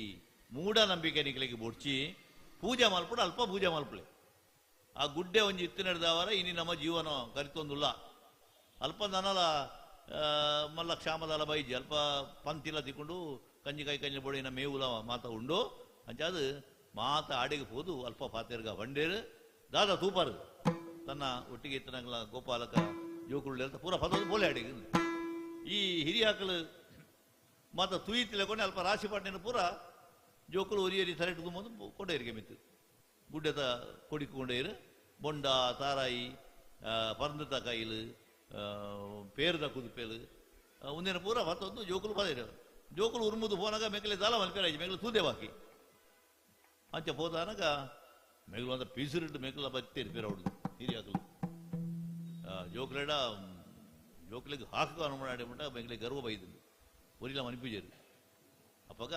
E: ಮೂಢ ನಂಬಿಕೆ ನಿಕಲಿಗೆ ಬೊಡ್ಚಿ ಪೂಜೆ ಮಲ್ಪಡು ಅಲ್ಪ ಪೂಜೆ ಮಲ್ಪಲೆ ಆ ಗುಡ್ಡೆ ಒಂಜಿ ಇತ್ತು ನಡೆದವರ ಇನಿ ನಮ್ಮ ಜೀವನ ಕರಿತೊಂದುಲ್ಲ ಅಲ್ಪ ನನಲ ಮಲ್ಲ ಕ್ಷಾಮದಲ ಬೈಜಿ ಅಲ್ಪ ಪಂತಿಲ ತಿಕ್ಕೊಂಡು ಕಂಜಿ ಕಾಯಿ ಕಂಜಿ ಬೊಡಿನ ಮೇವುಲ ಮಾತ ಉಂಡು ಅಂಚಾದ ಮಾತ ಆಡಿಗೆ ಹೋದು ಅಲ್ಪ ಪಾತೆರ್ಗ ಬಂಡೇರು ದಾದ ತೂಪಾರು ತನ್ನ ಒಟ್ಟಿಗೆ ಇತ್ತನಂಗ್ಲ ಗೋಪಾಲಕ ಜೋಕುಳು ಅಂತ ಪೂರ ಪದ ಬೋಲೆ ಆಡಿಗೆ ಈ ಹಿರಿಯಾಕಲು ಮಾತ ತುಯಿತಿಲಕೊಂಡು ಅಲ್ಪ ರಾಶಿ ಪಾಟಿನ ಪೂರ ಜೋಕುಲು ಒರಿಯರಿ ಸರೆಟು ತುಂಬೊಂದು ಕೊಂಡೇರಿಗೆ ಮಿತ್ತು ಗುಡ್ಡೆತ ಕೊಡಿಕೊಂಡೇರು ಬೊಂಡ ತಾರಾಯಿ ಪರಂದತ ಕಾಯಿಲು ಪೇರ್ದ ಕುದುಪೇಲು ಒಂದಿನ ಪೂರ ಮತ್ತೊಂದು ಜೋಕುಲು ಪದೇರು ಜೋಕುಲು ಉರುಮುದು ಪೋನಾಗ ಮೆಕ್ಕಲೆ ದಾಲ ಮಲ್ಪೇರಾಜಿ ಮೆಕ್ಕಲು ತೂದೆ ಬಾಕಿ ಅಂಚ ಪೋದಾನಗ ಮೆಗಲು ಅಂತ ಪೀಸುರಿಟ್ಟು ಮೆಕ್ಕಲ ಬತ್ತೇರು ಪೇರವಡು ಹಿರಿಯಾಕಲು ಜೋಕುಲೆಡ ಜೋಕುಲಿಗೆ ಹಾಕು ಅನುಮಾಡಿ ಮುಟ್ಟ ಮೆಕ್ಕಲಿಗೆ ಗರ್ವ ಬೈದು ಒರಿಲ ಮನಿಪಿಜರು ಅಪ್ಪಗ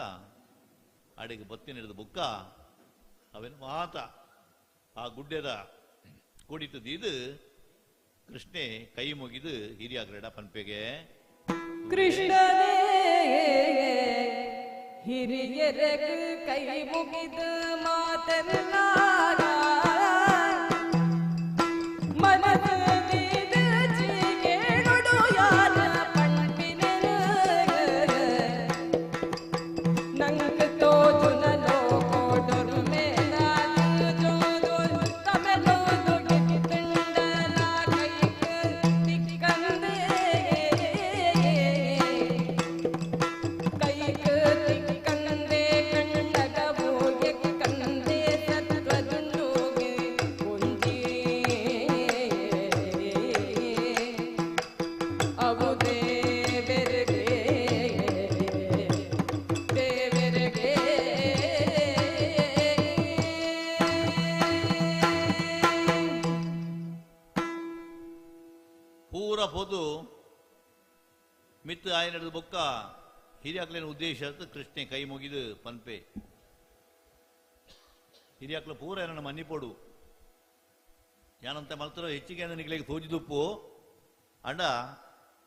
E: ಆಡಿಗೆ ಬತ್ತಿನ ಹಿಡಿದು ಬುಕ್ಕ ಅವೇನು ಮಾತ ಆ ಗುಡ್ಡೆದ ಕೊಡಿತು ದೀದು ಕೃಷ್ಣೆ ಕೈ ಮುಗಿದು ಹಿರಿಯಾಗ್ರಡ ಪನ್ಪೆಗೆ
C: ಕೃಷ್ಣನೇ ಹಿರಿಯರಗ ಕೈ ಮುಗಿದು ಮಾತನಾಡ ಮನದ ಕೇಳುಡು ಯಾರ ಪಂಪಿನ ನಂಗ ತೋಜುನ ಲೋಕೋಡೊರು ಮೇಲಾದು ಜೋದು ತಮೆಲು ದುಡಿತುಂಡಲ ಕೈಕ್ ತಿಕ್ಕಂದೇ ಕೈಕ್ ತಿಕ್ಕಂದೇ ಕಣ್ಣಗವು ಎಕ್ಕಂದೇ ಸತ್ವದುಂಡು
E: ಮಿತ್ತು ಆಯನದ ಬೊಕ್ಕ ಹಿರಿಯಾಕ್ಲೇನ ಉದ್ದೇಶ ಕೃಷ್ಣೆ ಕೈ ಮುಗಿದು ಪನ್ಪೆ ಹಿರಿಯಾಕ್ಲ ಪೂರ ಏನನ್ನ ಮನ್ನಿಪೋಡು ಯಾನಂತ ಮಲ್ತರೋ ಹೆಚ್ಚಿಗೆ ನಿಕ್ಲೆಗ್ ತೋಜಿದುಪ್ಪು ಅಂಡ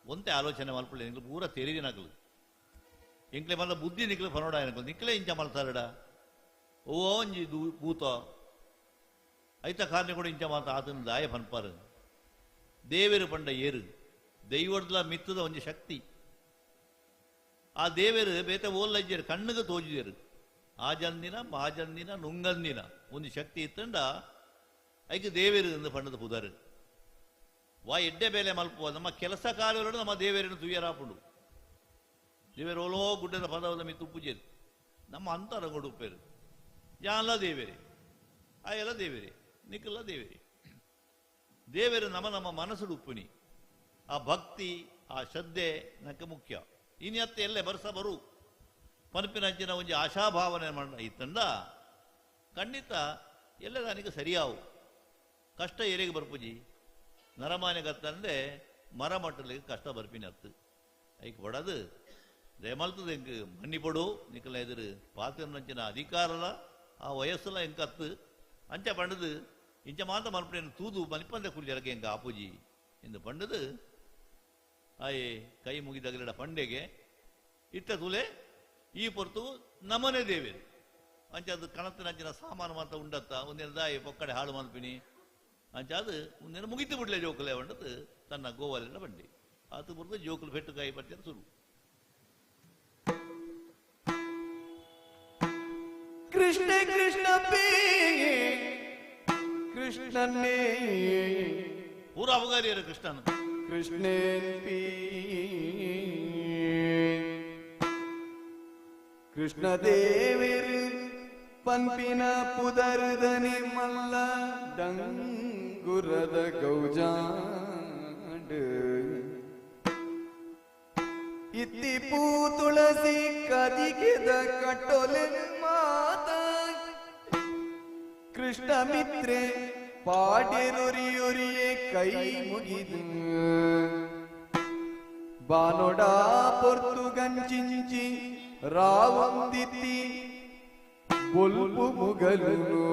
E: ಒಂತೆ ಆಲೋಚನೆ ಮಲ್ಪುಲೆ ನಿಕ್ಲು ಪೂರ ತೆರಿದಿನಕಲು ಎಂಕ್ಲೆ ಮಲ್ಲ ಬುದ್ಧಿ ನಿಕ್ಲು ಪನೋಡ ಏನಕಲು ನಿಕ್ಲೆ ಇಂಚ ಮಲ್ತಾರಡ ಓ ಒಂಜಿ ಭೂತ ಐತ ಕಾರಣ ಕೂಡ ಇಂಚ ಮಾತ ಆತನ ದಾಯ ಪನ್ಪಾರು ದೇವೇರು ಪಂಡ ಏರು ದೈವಡ್ಲ ಮಿತ್ತದ ಒಂಜಿ ಶಕ್ತಿ ಆ ದೇವೇರು ಬೇತೆ ಓಲ್ಲಜ್ಜೇರು ಕಣ್ಣುಗೆ ತೋಜಿದೇರು ಆ ಜಂದಿನ ಮಾಜಂದಿನ ನುಂಗಂದಿನ ಒಂದು ಶಕ್ತಿ ಇತ್ತಂಡ ಐಕೆ ದೇವೇರು ಎಂದು ಪಂಡದ ಪುದರು ವಾ ಎಡ್ಡೆ ಬೇಲೆ ಮಲ್ಪುವ ನಮ್ಮ ಕೆಲಸ ಕಾರ್ಯಗಳು ನಮ್ಮ ದೇವೇರನ್ನು ತುಯ್ಯರಾಪುಂಡು ದೇವೇರು ಓಲೋ ಗುಡ್ಡದ ಪದವದ ಮಿತ್ತು ಉಪ್ಪುಜೇರು ನಮ್ಮ ಅಂತರಂಗೋಡು ಉಪ್ಪೇರು ಯಾನ್ಲ ದೇವೇರಿ ಆಯೆಲ್ಲ ದೇವೇರಿ ನಿಕ್ಕಲ್ಲ ದೇವೇರಿ ದೇವೇರು ನಮ್ಮ ನಮ್ಮ ಮನಸ್ಸು ಉಪ್ಪುನಿ ಆ ಭಕ್ತಿ ಆ ಶ್ರದ್ಧೆ ನಕ್ಕೆ ಮುಖ್ಯ ಇನ್ಯತ್ತೆ ಎಲ್ಲೆ ಬರ್ಸ ಬರು ಪನಪಿನಂಚಿನ ಒಂಜಿ ಆಶಾಭಾವನೆ ಮಾಡ ಇತ್ತಂಡ ಖಂಡಿತ ಎಲ್ಲ ನನಗೆ ಸರಿಯಾವು ಕಷ್ಟ ಏರಿಗೆ ಬರ್ಪುಜಿ ನರಮಾನ್ಯ ಗತ್ತಂದೆ ಮರ ಮಟ್ಟಲಿಗೆ ಕಷ್ಟ ಬರ್ಪಿನ ಅತ್ತು ಐಕ್ ಬಡದು ದಯಮಲ್ತದ ಎಂಕ್ ಮನ್ನಿಪಡು ನಿಕಲ ಎದುರು ಪಾತ್ರನಂಚಿನ ಅಧಿಕಾರಲ ಆ ವಯಸ್ಸುಲ ಎಂಕತ್ತು ಅಂಚ ಪಂಡದು ಇಂಚ ಮಾತ ಮಲ್ಪುನ ತೂದು ಮನಿಪಂದೆ ಕುಲ್ಯರಗೆ ಎಂಕ ಆಪುಜಿ ಎಂದು ಪಂಡದು ಆಯೆ ಕೈ ಮುಗಿದಗಲಿಡ ಪಂಡೆಗೆ ಇತ್ತ ತುಲೆ ಈ ಪೊರ್ತು ನಮನೆ ದೇವೇರು ಅಂಚ ಅದು ಕಣತ್ತಿನಂಚಿನ ಸಾಮಾನು ಮಾತ ಉಂಡತ್ತ ಒಂದಿನ ದಾಯಿ ಪೊಕ್ಕಡೆ ಹಾಳು ಮಲ್ಪಿನಿ ಅಂಚ ಅದು ಒಂದಿನ ಮುಗಿತು ಬಿಡ್ಲೆ ಜೋಕುಲೆ ಬಂಡದು ತನ್ನ ಗೋವಾಲಿನ ಬಂಡಿ ಆತು ಬುರ್ದು ಜೋಕುಲು ಪೆಟ್ಟು ಕಾಯಿ ಪರ್ಚನ ಸುರು.
D: ಕೃಷ್ಣ ಕೃಷ್ಣ ಪೇ ಕೃಷ್ಣನೇ
E: ಪೂರ ಅಪಗಾರಿಯರು ಕೃಷ್ಣನು
D: ಕೃಷ್ಣೇನ್ ಪಿ ಕೃಷ್ಣ ದೇವಿರು ಪನ್ಪಿನ ಪುದರ್ದನಿ ಮಲ್ಲ ಡಂಗುರದ ಗೌಜಾಂಡ್ ಇತ್ತಿ ಪೂ ತುಳಸಿ ಕದಿಗೆದ ಕಟ್ಟೊಲೆ ಮಾತ ಕೃಷ್ಣ ಮಿತ್ರೆ ಪಾಡಿರುರಿಯುರಿಯೇ ಕೈ ಮುಗಿದು ಬಾನೊಡಾ ಪೊರ್ತುಗಂಚಿಂಚಿ ರಾವಂದಿತ್ತಿ ಬೊಲ್ಪು ಮುಗಲು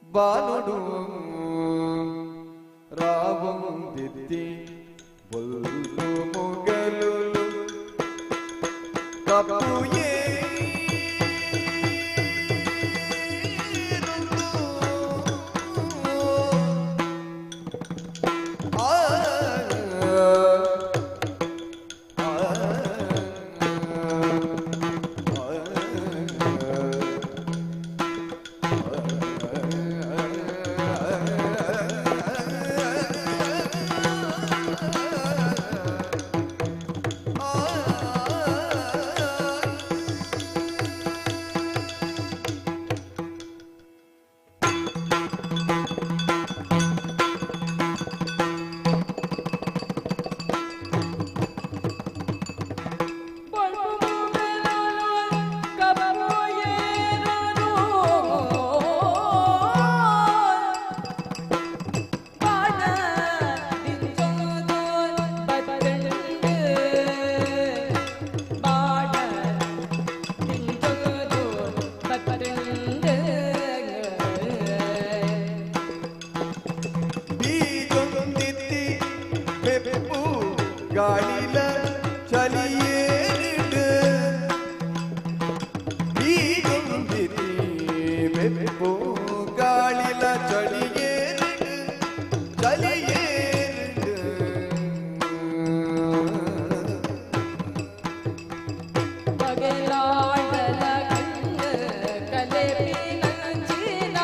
D: ಬಾನೊಡು ರಾವಂದಿತ್ತಿ ಬೊಲ್ಪು ಮುಗಲು ಕಪ್ಪುಯೇ ಗಾಳಿಲ ಚಲಿಯೇರಿಡು ಬೀಜೊಂದಿರಿ ಬೆಪ್ಪು ಗಾಳಿಲ ಚಳಿಯೇರಿಡು ಚಲಿಯೇರಿಡು
C: ಬಗೆಲಾಡಲ ಕಣ್ಣು ಕಲೆಪಿನಂಚಿನ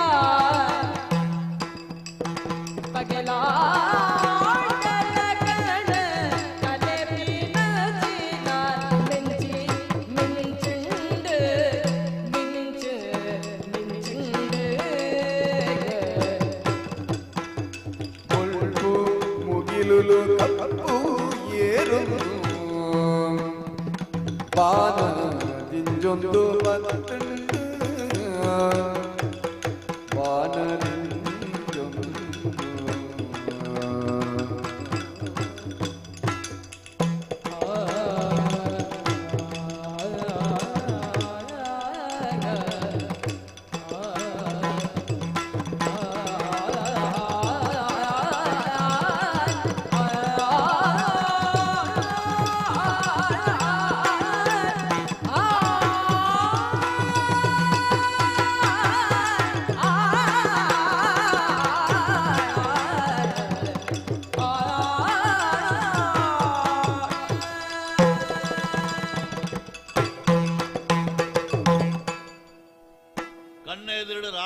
C: ಬಗೆಲಾಡಲ ಕಣ್ಣು ಕಲೆಪಿನಂಚಿನ ಮಿಂಚಿ ಮಿಂಚುಂಡು ಮಿಂಚು ಮಿಂಚುಂಡು
D: ಬೊಲ್ಪು ಮುಗಿಲುಲು ಕಪ್ಪು ಏರು ಬಾನ ದಿಂಜೊಂದು ಬತ್ತುಂಡು ಬಾನ ದಿಂಜೊಂದು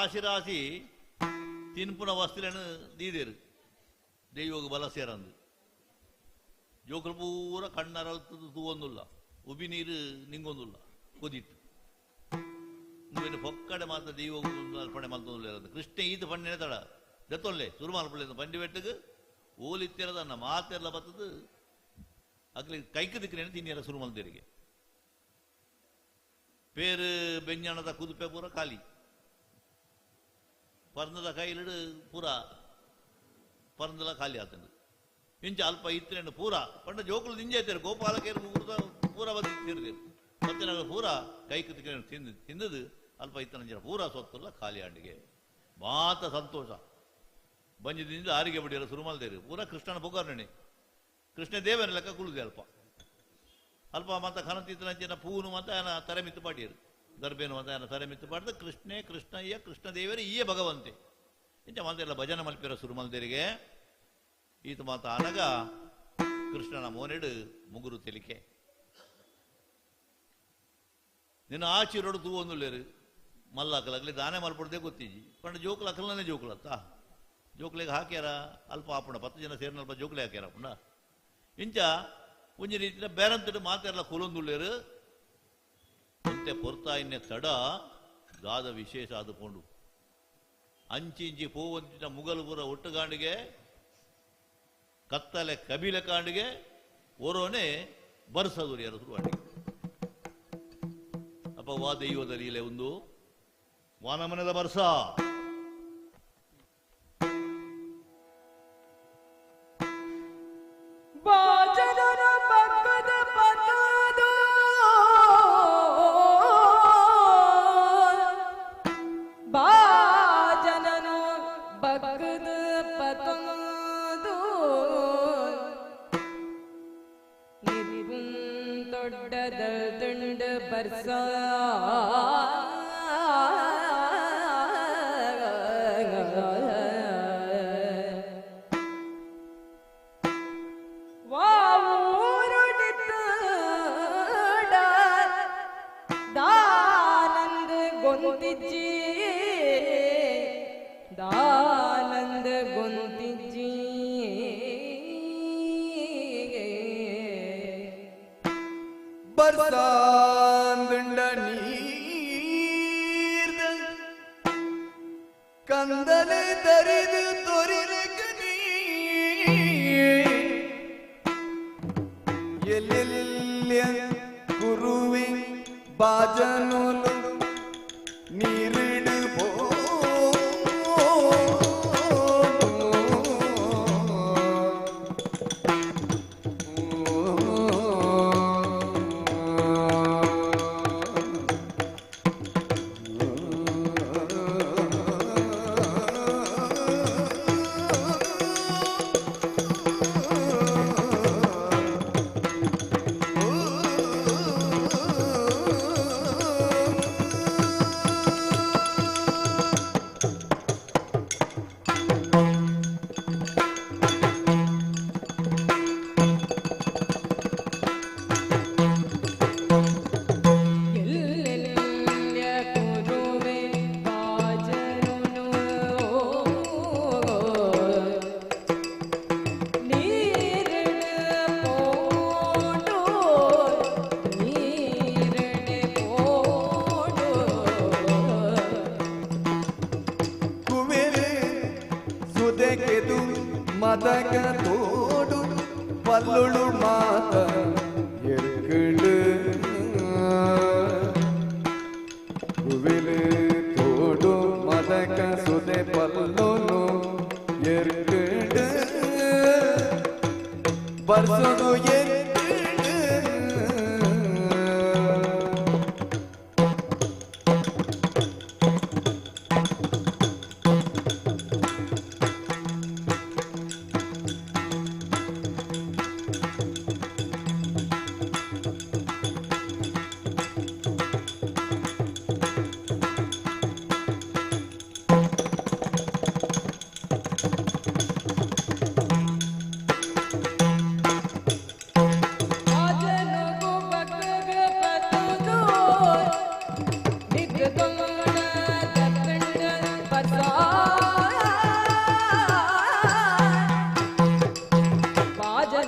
E: ರಾಶಿ ರಾಶಿ ತಿನ್ಪುನ ವಸ್ತುలను ದೀದೇರು ದೈವಗ ಬಲ ಸೇರಂದು ಜೋಕುಲು ಪೂರ ಕಣ್ಣರ ತೂವೊಂದುಲ್ಲ ಉಬಿ ನೀರು ನಿಂಗೊಂದುಲ್ಲ ಕೊದಿಟ್ಟು ಇಂದು ಪೊಕ್ಕಡೆ ಮಾತ್ರ ದೈವ ಅರ್ಪಣೆ ಮಲ್ತೊಂದುಲ್ಲ ಕೃಷ್ಣ ಈತ ಪಣ್ಣೆ ತಡ ದತ್ತೊಲ್ಲೆ ಸುರು ಮಲ್ಪೊಳ್ಳೆ ಬಂಡಿ ಬೆಟ್ಟಗೆ ಓಲಿತ್ತಿರದ ಮಾತೆಲ್ಲ ಬತ್ತದು ಅಕ್ಲಿ ಕೈಕ್ ದಿಕ್ಕಿನ ತಿನ್ನಿಯರ ಸುರು ಮಲ್ದೇರಿಗೆ ಪೇರು ಬೆಂಜಣದ ಕುದುಪೆ ಪೂರ ಖಾಲಿ ಪರ್ನದ ಕೈಲಿಡು ಪೂರ ಪರ್ನದ ಖಾಲಿ ಆತಂದು ಇಂಚ ಅಲ್ಪ ಇತ್ತಿನ ಪೂರ ಪಂಡ ಜೋಕುಲು ನಿಂಜಾಯ್ತಾರೆ ಗೋಪಾಲಕೇರು ಪೂರ ಬಂದು ತಿರುದೇರು ಮತ್ತೆ ನಾವು ಪೂರ ಕೈಕ್ ದಿಕ್ಕಿನ ತಿಂದು ತಿಂದದು ಅಲ್ಪ ಇತ್ತನಂಜನ ಪೂರ ಸೊತ್ತಲ್ಲ ಖಾಲಿ ಆಂಡಿಗೆ ಮಾತ ಸಂತೋಷ ಬಂಜದಿಂದ ಆರಿಗೆ ಬಡಿಯರ ಸುರುಮಲ್ದೇರು ಪೂರ ಕೃಷ್ಣನ ಪುಗಾರಣೆ ಕೃಷ್ಣ ದೇವನ ಲೆಕ್ಕ ಕುಳುದೆ ಅಲ್ಪ ಅಲ್ಪ ಮತ್ತ ಖನತಿತ್ತನಂಚಿನ ಪೂನು ಮತ್ತೆ ಆಯನ ತರೆಮಿತ್ತು ಪಾಡಿಯರು ದರ್ಬೇನು ಮತ್ತೆ ಆಯನ ತರೆಮಿತ್ತು ಪಾಡಿದ ಕೃಷ್ಣೇ ಕೃಷ್ಣಯ್ಯ ಕೃಷ್ಣ ದೇವರೇ ಈಯ ಭಗವಂತೆ ಇಂಚ ಮಾತೆಲ್ಲ ಭಜನೆ ಮಲ್ಪಿರ ಸುರುಮಲ್ದೇರಿಗೆ ಈತ ಮಾತ ಅನಗ ಕೃಷ್ಣನ ಮೋನೆಡು ಮುಗುರು ತೆಲಿಕೆ ನಿನ್ನ ಆಚಿರೋಡು ತೂವೊಂದುಲ್ಲೇರು ಮಲ್ಲಾಕಲಾಗ್ಲಿ ದಾನೆ ಮಲ್ಪಡ್ದೆ ಗೊತ್ತಿಜ್ಜಿ ಪಂಡ ಜೋಕುಲು ಅಕಲನೇ ಜೋಕುಲತ್ತ ಜೋಕ್ಲೆಗ್ ಹಾಕ್ಯಾರ ಅಲ್ಪ ಆಪುಂಡ 10 ಜನ ಸೇರಿನ ಅಲ್ಪ ಜೋಕ್ಲೆ ಹಾಕ್ಯಾರ ಆಪುಂಡ ಇಂಚ ಒಂಜಿ ರೀತಿಯ ಬೇರಂತಡು ಮಾತೆಲ್ಲ ಕುಲೊಂದುಳ್ಳೇರು ಅಂತೆ ಪೊರ್ತಾಯಿನ್ನೆ ತಡ ದಾದ ವಿಶೇಷ ಆದುಕೊಂಡು ಅಂಚಿಂಚಿ ಪೋವಂತಿನ ಮುಗಲುಪುರ ಒಟ್ಟುಗಾಂಡಿಗೆ ಕತ್ತಲೆ ಕಬಿಲೆ ಕಾಂಡಿಗೆ ಓರೋನೆ ಬರ್ಸದುರಿಯರ ಸುರುವಾಡಿಗೆ ಅಪ್ಪ ವಾ ದೈವದ ಲೀಲೆ ಒಂದು ವಾನಮನದ ಬರ್ಸ
C: ಬಾಜನನ ಪಕ್ಕದ ಪತದು ಬಾಜನನು ಬಕ್ಕದ ಪತದು ನಿಪುಂ ದೊಡ್ಡದ ದಂಡ ಬರ್ಸ ದಾನಂದ ಗೊಂತಿಜ್ಜಿ
D: ಬರ್ಸಾಂದುಂಡ ನೀರ್ದ ಕಂದಲೆ ತರಿದು ತೊರಿಲಕನಿ ಎಲ್ಲೆಲ್ಯ ಗುರುವೆ ಬಾಜನುಲು ನೀರಿಡು ಪೋ ಮದಕ ತೋಡು ಪಲ್ಲುಳು ಮಾತ ಎರ್ಕಳು ಕುವಿಲು ತೋಡು ಮದಕ ಸುದೆ ಪಲ್ಲುನು ಎರ್ಕಳು ಬರ್ಸೋದು ಎರ್ಕಳು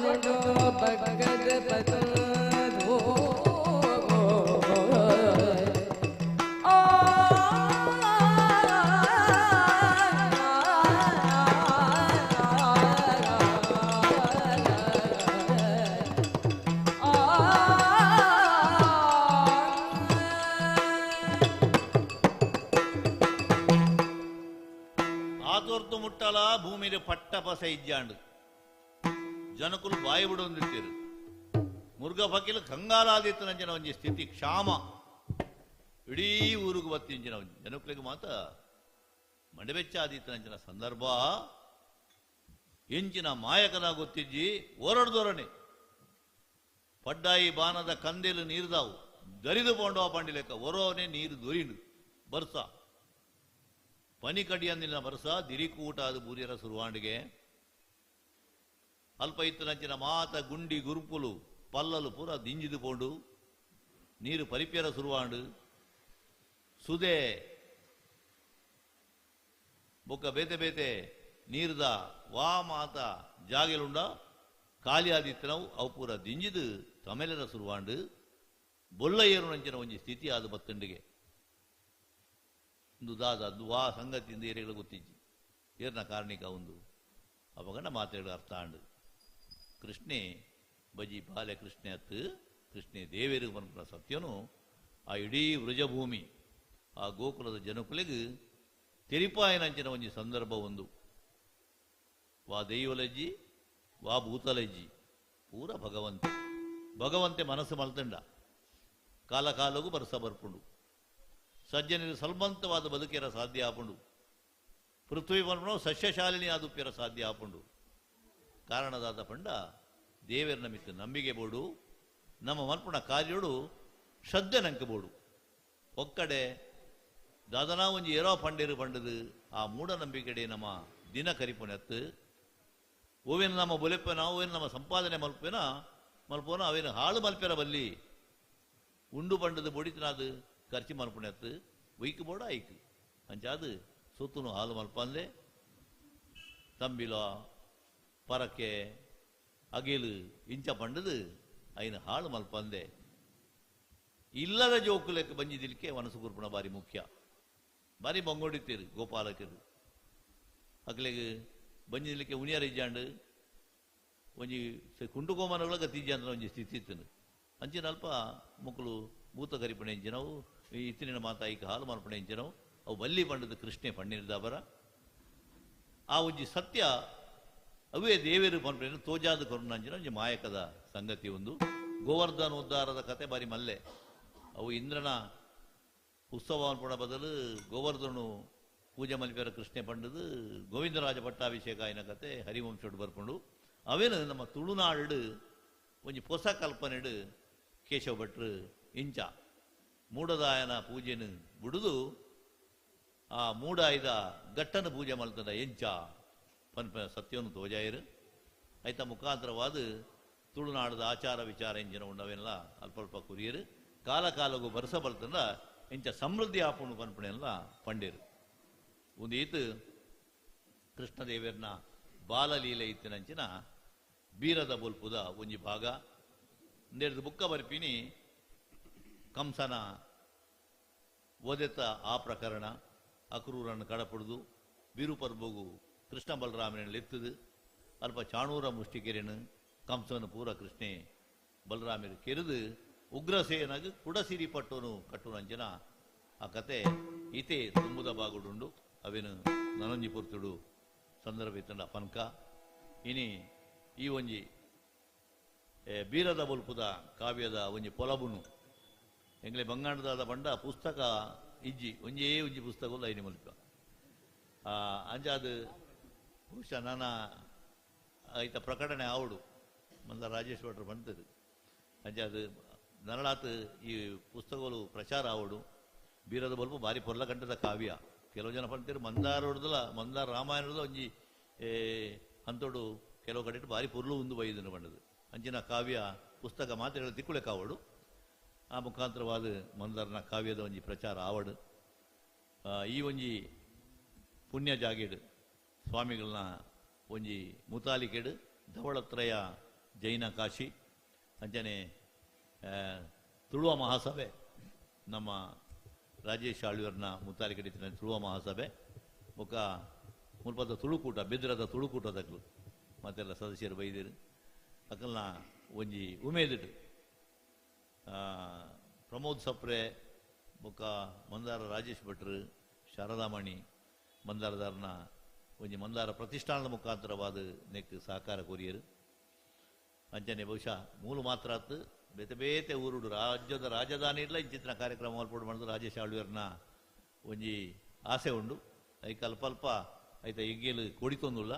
C: ಬೊಟ್ಟು ಬಗ್ಗದ ಪತೋ
E: ಆತೋರ್ತು ಮುಟ್ಟಲ ಭೂಮಿಗೆ ಪಟ್ಟ ಪಸ ಇಜ್ಜಾಂಡು ಜನಕುಲು ಬಾಯಿ ಬಿಡೊಂದಿತ್ತೀರು ಮುರುಘ ಫಕೀಲ್ ಕಂಗಾಲಾದಿತ್ತನಂಚಿನ ಒಂಜಿ ಸ್ಥಿತಿ ಕ್ಷಾಮ ಇಡೀ ಊರುಗು ಬತ್ತಿಂಚಿನ ಜನಕುಲಿಗೆ ಮಾತ ಮಂಡಬೆಚ್ಚಾದಿತ್ತನಂಚಿನ ಸಂದರ್ಭ ಎಂಚಿನ ಮಾಯಕನ ಗೊತ್ತಿಜ್ಜಿ ಓರಡ್ದೊರಣೆ ಪಡ್ಡಾಯಿ ಬಾನದ ಕಂದೆಲು ನೀರ್ದಾವು ದರಿದು ಪೋಂಡವ ಪಂಡಿಲೆಕ್ಕ ಒರೋನೆ ನೀರು ದೊರಿನು ಬರ್ಸ ಪನಿ ಕಡಿಯಂದಿನ ಬರ್ಸ ದಿರಿಕೂಟ ಅದು ಬೂರಿಯರ ಸುರುವಾಂಡಿಗೆ ಅಲ್ಪ ಇತ್ತನಂಚಿನ ಮಾತ ಗುಂಡಿ ಗುರುಪುಲು ಪಲ್ಲಲು ಪೂರ ದಿಂಜಿದು ಪೋಂಡು ನೀರು ಪರಿಪ್ಯರ ಸುರುವಾಂಡು ಸುದೆ ಬೊಕ್ಕ ಬೇತೆ ಬೇತೆ ನೀರ್ದ ವಾ ಮಾತ ಜಾಗೆಲುಂಡ ಖಾಲಿ ಆದಿತ್ತನವು ಅವು ಪೂರ ದಿಂಜಿದು ತಮೆಲರ ಸುರುವಾಂಡು ಬೊಲ್ಲಯ್ಯರು ನಂಚಿನ ಒಂಜಿ ಸ್ಥಿತಿ ಆದ ಬತ್ತಂಡಿಗೆ ಒಂದು ದಾದ ಅದು ವಾ ಸಂಗತಿಯಿಂದ ಏರಿಗಳ ಗೊತ್ತಿಜ್ಜಿ ಏರ್ನ ಕಾರಣಿಕ ಒಂದು ಅಪಗಂಡ ಮಾತೆಗಳು ಅರ್ಥ ಆಂಡು ಕೃಷ್ಣೆ ಬಜಿ ಬಾಲೆ ಕೃಷ್ಣೆ ಅತ್ತು ಕೃಷ್ಣೆ ದೇವೇರು ಪನ್ಪುನ ಸತ್ಯನು ಆ ಇಡೀ ವೃಜಭೂಮಿ ಆ ಗೋಕುಲದ ಜನಕುಲೆಗ್ ತೆರಿಪಾಯನಂಚಿನ ಒಂಜಿ ಸಂದರ್ಭ ಒಂದು ವಾ ದೈವಲಜ್ಜಿ ವಾ ಭೂತಲಜ್ಜಿ ಪೂರ ಭಗವಂತೆ ಭಗವಂತೆ ಮನಸ್ಸು ಮಲ್ತಂಡ ಕಾಲ ಕಾಲಗೂ ಬರ್ಸ ಬರ್ಪುಂಡು ಸಜ್ಜನರು ಸಲ್ಮಂತವಾದ ಬದುಕೆರ ಸಾಧ್ಯ ಆಪುಂಡು ಪೃಥ್ವಿ ಪನ್ಪುನ ಸಸ್ಯಶಾಲಿನಿ ಆದುಪ್ಪಿರ ಸಾಧ್ಯ ಆಪುಂಡು ಕಾರಣದಾದ ಪಂಡ ದೇವರ ನಮಿತ್ತು ನಂಬಿಕೆ ಬೋಡು ನಮ್ಮ ಮನ್ಪುಣ ಕಾರ್ಯೋಡು ಶ್ರದ್ಧೆ ನಂಕ ಬೋಡು ಒಕ್ಕಡೆ ದಾದನಾ ಒಂಜಿ ಏರೋ ಪಂಡೇರು ಪಂಡದು ಆ ಮೂಢನಂಬಿಕೆಡೆ ನಮ್ಮ ದಿನ ಕರಿಪುನೆತ್ತು ಓವೇನು ನಮ್ಮ ಬೊಲೆಪ್ಪನ ಓವೇನು ನಮ್ಮ ಸಂಪಾದನೆ ಮಲ್ಪೇನ ಮಲ್ಪೋನ ಅವೇನು ಹಾಳು ಮಲ್ಪೆರ ಬಲ್ಲಿ ಉಂಡು ಪಂಡದು ಬೊಡಿತನಾದು ಖರ್ಚು ಮಲ್ಪುನೆತ್ತು ಒಯ್ಕು ಬೋಡ ಐಕು ಅಂಚಾದು ಸೊತ್ತುನು ಹಾಲು ಮಲ್ಪಂದೆ ತಂಬಿಲ ಪರಕೆ ಅಗಿಲು ಇಂಚ ಪಂಡದು ಐನ ಹಾಳು ಮಲ್ಪಂದೆ ಇಲ್ಲದ ಜೋಕುಲೆಕ್ಕ ಬಂಜಿದಿಲ್ಕೆ ಮನಸ್ಸು ಕುರ್ಪುಣ ಬಾರಿ ಮುಖ್ಯ ಬಾರಿ ಬಂಗೋಡಿತ್ತೀರು ಗೋಪಾಲಕರು ಅಕ್ಲೆಗ್ ಬಂಜಿದಿಲ್ಕೆ ಉನಿಯರ್ ಇಜ್ಜಾಂಡು ಒಂಜಿ ಕುಂಡುಕೋಮನಗಳ ಗತಿಜ್ಜಾಂದ್ರ ಒಂಜಿ ಸ್ಥಿತಿ ಇತ್ತು ಅಂಚಿನ ಅಲ್ಪ ಮುಕ್ಕಳು ಭೂತ ಕರಿಪಣೆ ಇಂಚಿನವು ಇತ್ತಿನ ಮಾತಾಯಿಕ ಹಾಲು ಮಲ್ಪಣೆ ಇಂಚಿನವು ಅವು ಬಲ್ಲಿ ಪಂಡದ ಕೃಷ್ಣೆ ಪಣ್ಣಿರ್ದಾಬರ ಆ ಒಂಜಿ ಸತ್ಯ ಅವೇ ದೇವೇರು ಪನ್ಪೇನು ತೋಜಾದ ಕರುಣಾಂಜಿನ ಒಂಜಿ ಮಾಯಕದ ಸಂಗತಿ ಒಂದು ಗೋವರ್ಧನೋದ್ಧಾರದ ಕತೆ ಬಾರಿ ಮಲ್ಲೆ ಅವು ಇಂದ್ರನ ಉತ್ಸವ ಅನ್ಪುಣ ಬದಲು ಗೋವರ್ಧನು ಪೂಜೆ ಮಲ್ಪೇರ ಕೃಷ್ಣೆ ಪಂಡದು ಗೋವಿಂದರಾಜ ಪಟ್ಟಾಭಿಷೇಕ ಆಯ್ನ ಕತೆ ಹರಿವಂಶೋಡು ಬರ್ಪುಂಡು ಅವೇನು ನಮ್ಮ ತುಳುನಾಡು ಒಂಜಿ ಪೊಸ ಕಲ್ಪನೆಡು ಕೇಶವ ಭಟ್ರು ಇಂಚ ಮೂಡದಾಯನ ಪೂಜೆನು ಬುಡುದು ಆ ಮೂಡಾಯ್ದ ಗಟ್ಟನ ಪೂಜೆ ಮಲ್ತದ ಎಂಚ ಪನ್ಪ ಸತ್ಯವನ್ನು ತೋಜಾಯರು ಐತ ಮುಖಾಂತರವಾದ ತುಳುನಾಡದ ಆಚಾರ ವಿಚಾರ ಎಂಜಿನ ಉಂಡವೆಲ್ಲ ಅಲ್ಪ ಅಲ್ಪ ಕುರಿಯರು ಕಾಲ ಕಾಲಗೂ ಬರ್ಸ ಬಲ್ತಂದ ಎಂಚ ಸಮೃದ್ಧಿ ಆಪುಣು ಪನ್ಪಣೆಲ್ಲ ಪಂಡೇರು ಒಂದು ಈತು ಕೃಷ್ಣದೇವರನ ಬಾಲಲೀಲೆ ಇತ್ತಿನಂಚಿನ ಬೀರದ ಬೊಲ್ಪುದ ಒಂಜಿ ಭಾಗ ಒಂದೆರಡು ಬುಕ್ಕ ಬರ್ಪಿನಿ ಕಂಸನ ಓದೆತ ಆ ಪ್ರಕರಣ ಅಕ್ರೂರನ್ನು ಕಡಪುಡ್ದು ಬೀರುಪರ್ಬಗು ಕೃಷ್ಣ ಬಲರಾಮನ ಎತ್ತದು ಅಲ್ಪ ಚಾಣೂರ ಮುಷ್ಟಿಕೆರೆನು ಕಂಸನ ಪೂರ ಕೃಷ್ಣೆ ಬಲರಾಮರು ಕೆರೆದು ಉಗ್ರಸೇನಾಗ ಕುಡಸಿರಿ ಪಟ್ಟೋನು ಕಟ್ಟುನಂಚಿನ ಆ ಕತೆ ಇತೆ ತುಂಬುದ ಬಾಗುಡುಂಡು ಅವೇನು ನನೊಂಜಿ ಪೊರ್ತುಡು ಸಂದರ್ಭ ಇತ್ತಂಡ ಪನ್ಕ ಇನಿ ಈ ಒಂಜಿ ಬೀರದ ಬೊಲ್ಪುದ ಕಾವ್ಯದ ಒಂಜಿ ಪೊಲಬುನು ಎಂಗ್ಲೆ ಬಂಗಾಣದಾದ ಬಂಡ ಪುಸ್ತಕ ಇಜ್ಜಿ ಒಂಜೇ ಒಂಜಿ ಪುಸ್ತಕ ಐನಿ ಮಲ್ಪ ಅಂಚಾದ ಬಹುಶಃ ನಾನ ಐತ ಪ್ರಕಟಣೆ ಆವಡು ಮಂದ ರಾಜೇಶ್ ಭಟ್ರು ಬಂತದು ಅಂಚಾದ ನರಳಾತ್ ಈ ಪುಸ್ತಕಗಳು ಪ್ರಚಾರ ಆವಡು ಬೀರದ ಬೊಲ್ಪ ಭಾರಿ ಪೊರ್ಲಕಂಠದ ಕಾವ್ಯ ಕೆಲವು ಜನ ಪಂತೀರು ಮಂದಾರೋಡ್ದಲ ಮಂದಾರ ರಾಮಾಯಣದ ಒಂಜಿ ಅಂತೋಡು ಕೆಲವು ಕಡೆ ಭಾರಿ ಪೊರ್ಲು ಉಂದು ಬೈದನು ಬಂಡದು ಅಂಚಿನ ಕಾವ್ಯ ಪುಸ್ತಕ ಮಾತ್ರ ತಿಕ್ಕುಳೆ ಕಾವಡು ಆ ಮುಖಾಂತರವಾದ ಮಂದಾರನ ಕಾವ್ಯದ ಒಂಜಿ ಪ್ರಚಾರ ಆವಡು ಈ ಒಂಜಿ ಪುಣ್ಯ ಜಾಗೆಡು ಸ್ವಾಮಿಗಳನ್ನ ಒಂಜಿ ಮುತಾಲಿಕೆಡು ಧವಳತ್ರಯ ಜೈನ ಕಾಶಿ ಅಂಚನೆ ತುಳುವ ಮಹಾಸಭೆ ನಮ್ಮ ರಾಜೇಶ್ ಆಳ್ವರ್ನ ಮುತ್ತಾರಿಕಡಿತಿನ ತುಳುವ ಮಹಾಸಭೆ ಬೊಕ್ಕ ಮುಲ್ಪದ ತುಳುಕೂಟ ಬೆದ್ರದ ತುಳುಕೂಟದಕ್ಲು ಮತ್ತೆಲ್ಲ ಸದಸ್ಯರು ಬೈದಿರು ಅಕಲ್ನ ಒಂಜಿ ಉಮೇದಿಡು ಪ್ರಮೋದ್ ಸಪ್ರೆ ಬೊಕ್ಕ ಮಂದಾರ ರಾಜೇಶ್ ಭಟ್ರು ಶಾರದಾಮಣಿ ಮಂದಾರದಾರನ ಒಂಜಿ ಮಂದಾರ ಪ್ರತಿಷ್ಠಾನದ ಮುಖಾಂತರವಾದ ನೆಕ್ ಸಹಕಾರ ಕೊರಿಯರು. ಅಂಚನೆ ಬಹುಶಃ ಮೂಲ ಮಾತ್ರ ಆತು ಬೇತೆ ಬೇತೆ ಊರುಡು ರಾಜ್ಯದ ರಾಜಧಾನಿ ಇಡ್ಲ ಇಂಚಿತ್ತಿನ ಕಾರ್ಯಕ್ರಮ ಮಲ್ಪೊಡು ಮಾಡಿದ್ರು ರಾಜೇಶ್ ಆಳ್ವೇರ್ನ ಒಂಜಿ ಆಸೆ ಉಂಡು. ಐಕ್ ಅಲ್ಪ ಅಲ್ಪ ಐತ ಎಂಗೇಲು ಕೊಡಿತೊಂದುಲ್ಲ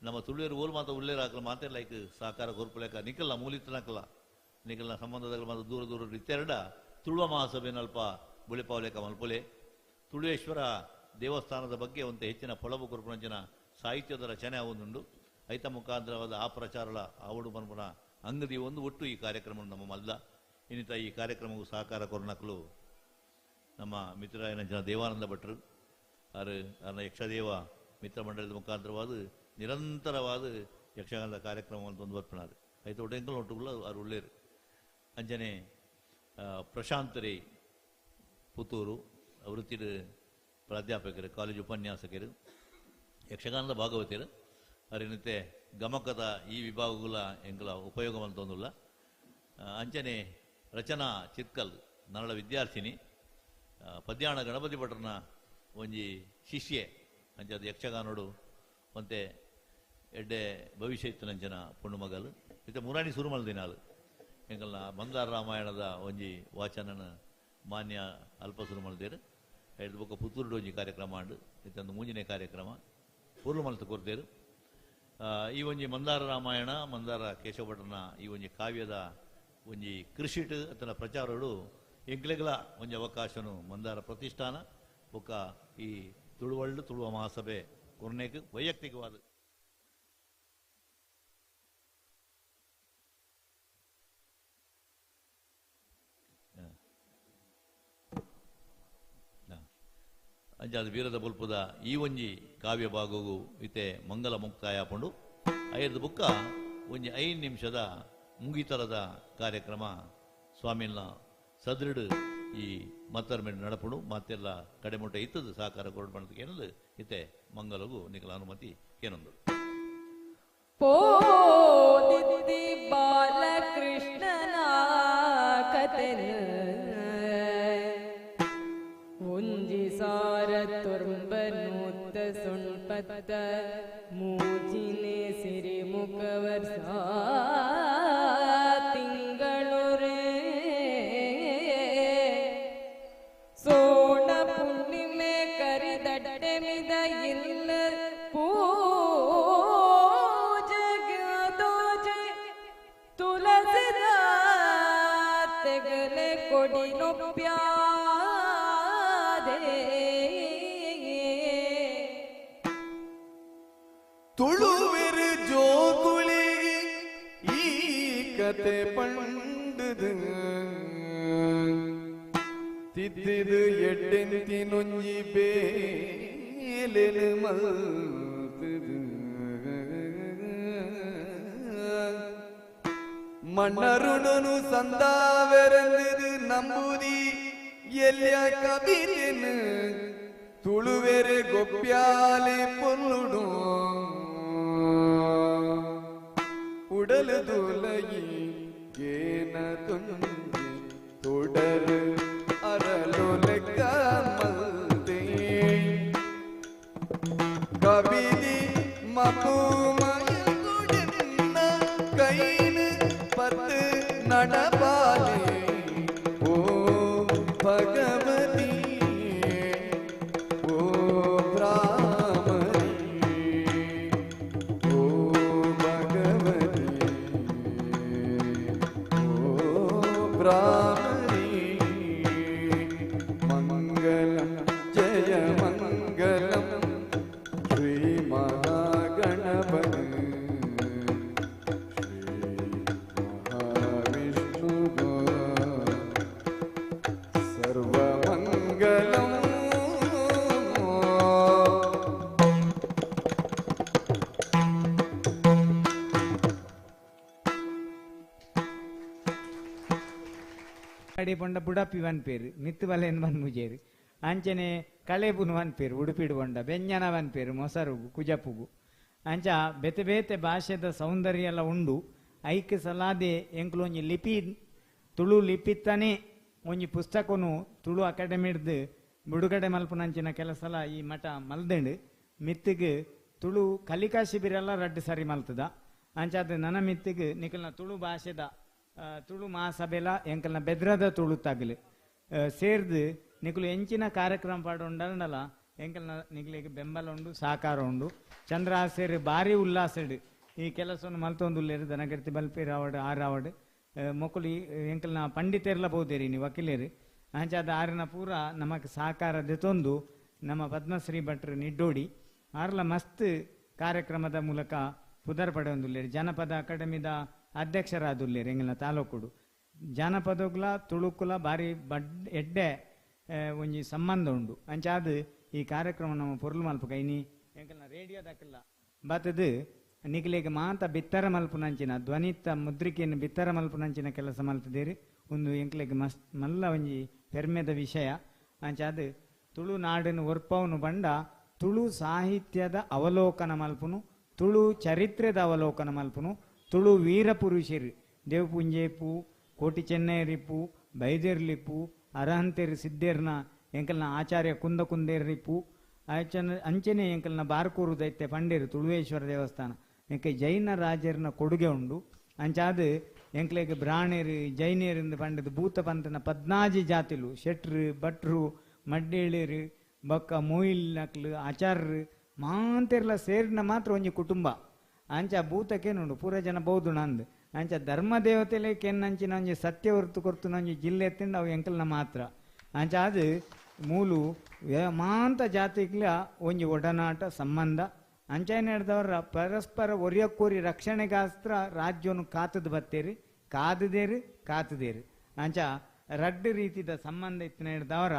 E: ನಮ್ಮ ತುಳುವೇರು ಓಲ್ ಮಾತ ಉಳ್ಳೇರು ಹಾಕಲ ಮಾತೆಲ್ಲ ಐಕ್ ಸಹಕಾರ ಕೊರ್ಪುಲೆಕ ನಿಕಲ್ಲ ಮೂಲಿತ್ತನಕಲ್ಲ ನಿಕಲ್ನ ಸಂಬಂಧದಾಗ ಮಾತ್ರ ದೂರ ದೂರ ಇತ್ತೆರಡ ತುಳುವ ಮಹಾಸಭೆನ ಅಲ್ಪ ಬುಳಿಪಾವಲೇಕ ಮಲ್ಪೊಲೆ. ತುಳುವೇಶ್ವರ ದೇವಸ್ಥಾನದ ಬಗ್ಗೆ ಒಂದು ಹೆಚ್ಚಿನ ಪೊಳಬು ಕೊರ್ಪುನಂಚಿನ ಸಾಹಿತ್ಯದ ರಚನೆ ಆವೊಂದುಂಡು. ಐತ ಮುಖಾಂತರವಾದ ಆ ಪ್ರಚಾರಲ ಆವಡು ಮನ್ಪುನ ಅಂಗದಿ ಒಂದು ಒಟ್ಟು ಈ ಕಾರ್ಯಕ್ರಮ ನಮ್ಮ ಮಲ್ಲ ಇನ್ನಿತ ಈ ಕಾರ್ಯಕ್ರಮಕ್ಕೂ ಸಹಕಾರ ಕೊರ್ನಕ್ಲು ನಮ್ಮ ಮಿತ್ರರಾಯನಂಚಿನ ದೇವಾನಂದ ಭಟ್ರು ಆರು ಅನ್ನ ಯಕ್ಷದೇವ ಮಿತ್ರ ಮಂಡಲದ ಮುಖಾಂತರವಾದ ನಿರಂತರವಾದ ಯಕ್ಷಗಾನದ ಕಾರ್ಯಕ್ರಮವನ್ನು ತಂದು ಬರ್ಪಣಾರು. ಐತ ಒಟ್ಟೆಂಕಲ್ ಒಟ್ಟುಗುಲ್ಲ ಆರು ಉಳ್ಳೇರು. ಅಂಚನೆ ಪ್ರಶಾಂತ್ ರೇ ಪುತ್ತೂರು ವೃತ್ತಿಡು ಪ್ರಾಧ್ಯಾಪಕರು ಕಾಲೇಜು ಉಪನ್ಯಾಸಕರು ಯಕ್ಷಗಾನದ ಭಾಗವತರು ಅರಿನತೆ ಗಮಕದ ಈ ವಿಭಾಗಗಳ ಎಂಕಲ ಉಪಯೋಗ ಅಂತಂದುಲ್ಲ. ಅಂಚನೆ ರಚನಾ ಚಿತ್ಕಲ್ ನರಳ ವಿದ್ಯಾರ್ಥಿನಿ ಪದ್ಯಾಣ ಗಣಪತಿ ಭಟ್ರನ ಒಂಜಿ ಶಿಷ್ಯೆ ಅಂಚೆ ಅದು ಯಕ್ಷಗಾನೋಡು ಒಂತೆ ಎಡ್ಡೆ ಭವಿಷ್ಯ ಇತ್ತಿನಂಚಿನ ಪೊಣ್ಣು ಮಗಲು ಇತ್ತೆ ಮುರಾಣಿ ಸುರುಮಲ್ ದಿನಾಲು ಎಂಕಲ್ನ ಮಂದಾರ ರಾಮಾಯಣದ ಒಂಜಿ ವಾಚನನ ಮಾನ್ಯ ಅಲ್ಪ ಸುರುಮಲ್ದೇರು. ಐದು ಬೊಕ್ಕ ಪುತ್ತೂರುಡು ಒಂಜಿ ಕಾರ್ಯಕ್ರಮ ಆಂಡು ಇತ್ತೊಂದು ಮೂಂಜಿನೇ ಕಾರ್ಯಕ್ರಮ ಪೂರ್ವ ಮಲ್ತು ಕೊರ್ತೇರು. ಈ ಒಂಜಿ ಮಂದಾರ ರಾಮಾಯಣ ಮಂದಾರ ಕೇಶವ ಭಟ್ರನ ಈ ಒಂಜಿ ಕಾವ್ಯದ ಒಂಜಿ ಕೃಷಿಟ್ ಅಥವಾ ಪ್ರಚಾರಡು ಎಂಕ್ಲೆಗಳ ಒಂಜಿ ಅವಕಾಶನು ಮಂದಾರ ಪ್ರತಿಷ್ಠಾನ ಬೊಕ್ಕ ಈ ತುಳುವಳ್ಳು ತುಳುವ ಮಹಾಸಭೆ ಕೊರ್ನೇಕ್ ವೈಯಕ್ತಿಕವಾದ ಅಂಚಾದ ವೀರದ ಬೊಲ್ಪುದ ಈ ಒಂಜಿ ಕಾವ್ಯ ಭಾಗವು ಇತ್ತೆ ಮಂಗಲ ಮುಕ್ತಾಯ ಪಂಡು. ಐದು ಬುಕ್ಕ ಒಂಜಿ 5 ನಿಮಿಷದ ಮುಗಿತರದ ಕಾರ್ಯಕ್ರಮ ಸ್ವಾಮಿನ ಸದೃಢ ಈ ಮತ್ತರ್ಮೆಂಟ್ ನಡಪುಡು ಮತ್ತೆಲ್ಲ ಕಡೆಮುಟ್ಟ ಇತ್ತದು ಸಹಕಾರ ಕೊರಡು ಮಾಡೋದಕ್ಕೆ ಏನದು ಇತ್ತೆ ಮಂಗಲಗೂ ನಿಕಲ ಅನುಮತಿ ಏನೊಂದು
C: ಪೋದಿದ್ದಿ ಬಾಲಕೃಷ್ಣನ ಕತೆನ ಒಂಜಿ ಸಾರ ತೊರ್ಬ ನೂತ ಸುಣ್ಪತ್ತ ಮೂಜಿನೆ ಸಿರಿ ಮುಖವರ್ಷ ತಿಂಗಳು ರೇ ಸೋಣ ಪುಣ್ಣಿಮೆ ಕರಿದಟ್ಟೆಮಿದ ಇಲ್ಲ ಪೂಜೆ ತುಳಸಿದ ತೆಗಲೆ ಕೊಡಿ ನೊಪ್ಯಾದೆ
D: ತುಳುವೆರು ಜೋಗುಳಿ ಈ ಕತೆ ಪಂಡದು ತಿದ್ದಿದು ಎಡ್ಡೆಂತಿನೊಂಜಿ ಬೇಲೆನು ಮಲ್ತದು ಮಣ್ಣರುಣನು ಸಂದಾವೆರೆಂದು ನಂಬುದಿ ಎಲ್ಲಿಯ ಕಬಿತೆನು ತುಳುವೆರೆ ಗೊಪ್ಪ್ಯಾಲೆ ಪೊನ್ನುಡು ಉಡಲು ದುಲಯಿ ಏನ ತುಂಜಿ ತೊಡರು ಅರಲು ಲೆಕ್ಕ ಮಲ್ದೆ ಕವಿದಿ ಮಪು ಮಯಗುಡೆನ್ನ ಕೈನ ಪತ್ತು நடபாலே ஓ பகவதி ஓ பிராமணி ஓ பகவதி ஓ பிராமணி மங்களம் ஜெய மங்களம் ஸ்ரீ மகாகணபதி
A: ಕಡೆ ಪಂಡ ಬುಡಪಿ ವನ್ಪೇರು ಮಿತ್ತು ಬಲೆನ್ ಬನ್ಮುಜೇರು ಅಂಚನೆ ಕಳೆಬುನು ವನ್ಪೇರು ಉಡುಪಿಡು ಪಂಡ ಬೆಂಜನ ವನ್ಪೇರು ಮೊಸರುಗು ಕುಜಪುಗು ಅಂಚ ಬೇತೆ ಬೇತೆ ಭಾಷೆದ ಸೌಂದರ್ಯ ಎಲ್ಲ ಉಂಡು. ಐಕ್ ಸಲಾದೆ ಎಂಕ್ಲು ಒಂಜಿ ಲಿಪಿ ತುಳು ಲಿಪಿತ್ತಾನೆ ಒಂಜಿ ಪುಸ್ತಕನು ತುಳು ಅಕಾಡೆಮಿಡ್ದು ಬಿಡುಗಡೆ ಮಲ್ಪುನಂಚಿನ ಕೆಲಸಲ ಈ ಮಠ ಮಲ್ದಂಡು. ಮಿತ್ತಿಗೆ ತುಳು ಕಲಿಕಾ ಶಿಬಿರ ಎಲ್ಲ ರಡ್ಡು ಸರಿ ಮಲ್ತದ. ಅಂಚಾದ ನನ್ನ ಮಿತ್ತಿಗೆ ನಿಕಲ್ನ ತುಳು ಭಾಷೆದ ತುಳು ಮಹಾಸಭೆಲ ಎಂಕಲ್ನ ಬೆದ್ರದ ತುಳು ತಗಲು ಸೇರ್ದು ನಿಕಲು ಎಂಚಿನ ಕಾರ್ಯಕ್ರಮ ಪಾಡೊಂಡಲ್ಲ ಎಂಕಲ್ನ ನಿಕಲಿಗೆ ಬೆಂಬಲ ಉಂಡು, ಸಹಕಾರ ಉಂಡು. ಚಂದ್ರಹಾಸೇರು ಭಾರಿ ಉಲ್ಲಾಸಡು ಈ ಕೆಲಸವನ್ನು ಮಲ್ತೊಂದುಲ್ಲೇರು. ದನಗರ್ತಿ ಬಲ್ಪೇರು ಆವಡ್ ಆರಾವಡ್ ಮೊಕ್ಕಲು ಎಂಕಲ್ನ ಪಂಡಿತೇರ್ಲ ಬೋದೇರಿ ನೀವು ವಕೀಲೇರು. ಅಂಚಾದ ಆರಿನ ಪೂರ ನಮಕ್ ಸಹಕಾರ ದೆತೊಂದು ನಮ್ಮ ಪದ್ಮಶ್ರೀ ಭಟ್ರು ನಿಡ್ಡೋಡಿ ಆರ್ಲ ಮಸ್ತ್ ಕಾರ್ಯಕ್ರಮದ ಮೂಲಕ ಪುದರ್ ಪಡೆಯೊಂದುಲ್ಲೇರು. ಜನಪದ ಅಕಾಡೆಮಿದ ಅಧ್ಯಕ್ಷರಾದುಲ್ಲೇರು ಎಂಗಲ್ನ ತಾಲೂಕುಡು. ಜಾನಪದಗ್ಲ ತುಳುಕುಲ ಭಾರಿ ಬಡ್ ಎಡ್ಡೆ ಒಂಜಿ ಸಂಬಂಧ ಉಂಡು. ಅಂಚಾದ ಈ ಕಾರ್ಯಕ್ರಮ ನಮ್ಮ ಪೊರ್ಲು ಮಲ್ಪುಗ ಇನಿ ಎಂಕಲ್ನ ರೇಡಿಯೋ ದಕ್ಕಲ್ಲ ಬತ್ತದು ನಿಕಲೆಗ್ ಮಾತ ಬಿತ್ತರ ಮಲ್ಪುನಂಚಿನ ಧ್ವನಿತ ಮುದ್ರಿಕೆಯನ್ನು ಬಿತ್ತರ ಮಲ್ಪುನಂಚಿನ ಕೆಲಸ ಮಲ್ತದೇರು. ಒಂದು ಎಂಕ್ಲೆಗ್ ಮಸ್ತ್ ಮಲ್ಲ ಒಂಜಿ ಪೆರ್ಮೆದ ವಿಷಯ. ಅಂಚಾದ ತುಳುನಾಡಿನ ಒರ್ಪವನು ಬಂಡ ತುಳು ಸಾಹಿತ್ಯದ ಅವಲೋಕನ ಮಲ್ಪುನು, ತುಳು ಚರಿತ್ರೆದ ಅವಲೋಕನ ಮಲ್ಪುನು, ತುಳು ವೀರಪುರುಷರು ದೇವಪುಂಜೇಪು, ಕೋಟಿ ಚೆನ್ನೈರಿಪ್ಪು, ಬೈದೇರ್ಲಿಪ್ಪು, ಅರಹಂತೇರು ಸಿದ್ದೇರ್ನ ಎಂಕಲ್ನ ಆಚಾರ್ಯ ಕುಂದ ಕುಂದೇರ್ರಿಪ್ಪು, ಅಂಚನೆ ಎಂಕಲ್ನ ಬಾರ್ಕೂರು ದೈತ್ಯ ಪಂಡೇರು ತುಳುವೇಶ್ವರ ದೇವಸ್ಥಾನ ಎಂಕೆ ಜೈನ ರಾಜರ್ನ ಕೊಡುಗೆ ಉಂಡು. ಅಂಚಾದ ಎಂಕ್ಲೆಗ್ ಬ್ರಾಣೇರು ಜೈನೇರು ಪಂಡದು ಭೂತ ಪಂತನ ಪದ್ನಾಜಿ ಜಾತಿಲು ಶೆಟ್ರು ಭಟ್ರು ಮಡ್ಡೇಳೇರು ಬೊಕ್ಕ ಮೊಯಿಲ್ ನಕ್ಲು ಆಚಾರ್ರು ಮಾಂತೆರ್ಲ ಸೇರಿನ ಮಾತ್ರ ಒಂಜಿ ಕುಟುಂಬ. ಅಂಚ ಭೂತಕ್ಕೇನುಂಡು ಪೂರ ಜನ ಬೌದು ನಂದು. ಅಂಚ ಧರ್ಮ ದೇವತೆಲೆ ಕೆನ್ನಂಚಿನ ಒಂಜಿ ಸತ್ಯ ಹೊರ್ತು ಕೊರ್ತುನ ಒಂಜಿ ಜಿಲ್ಲೆ ಎತ್ತಿಂದ ಅವು ಎಂಕಲ್ನ ಮಾತ್ರ. ಅಂಚ ಅದು ಮೂಲು ಮಾಂತ ಜಾತಿಗ್ಲ ಒಂಜಿ ಒಡನಾಟ ಸಂಬಂಧ. ಅಂಚನೆ ಹಿಡ್ದವರ ಪರಸ್ಪರ ಒರಿಯಕ್ಕೋರಿ ರಕ್ಷಣೆಗಾಸ್ತ್ರ ರಾಜ್ಯವನ್ನು ಕಾತದ ಬತ್ತೇರಿ ಕಾದದೇರು ಕಾತದೇರು. ಅಂಚ ರಡ್ಡು ರೀತಿದ ಸಂಬಂಧ ಇತ್ತಿನ ಹಿಡ್ದವರ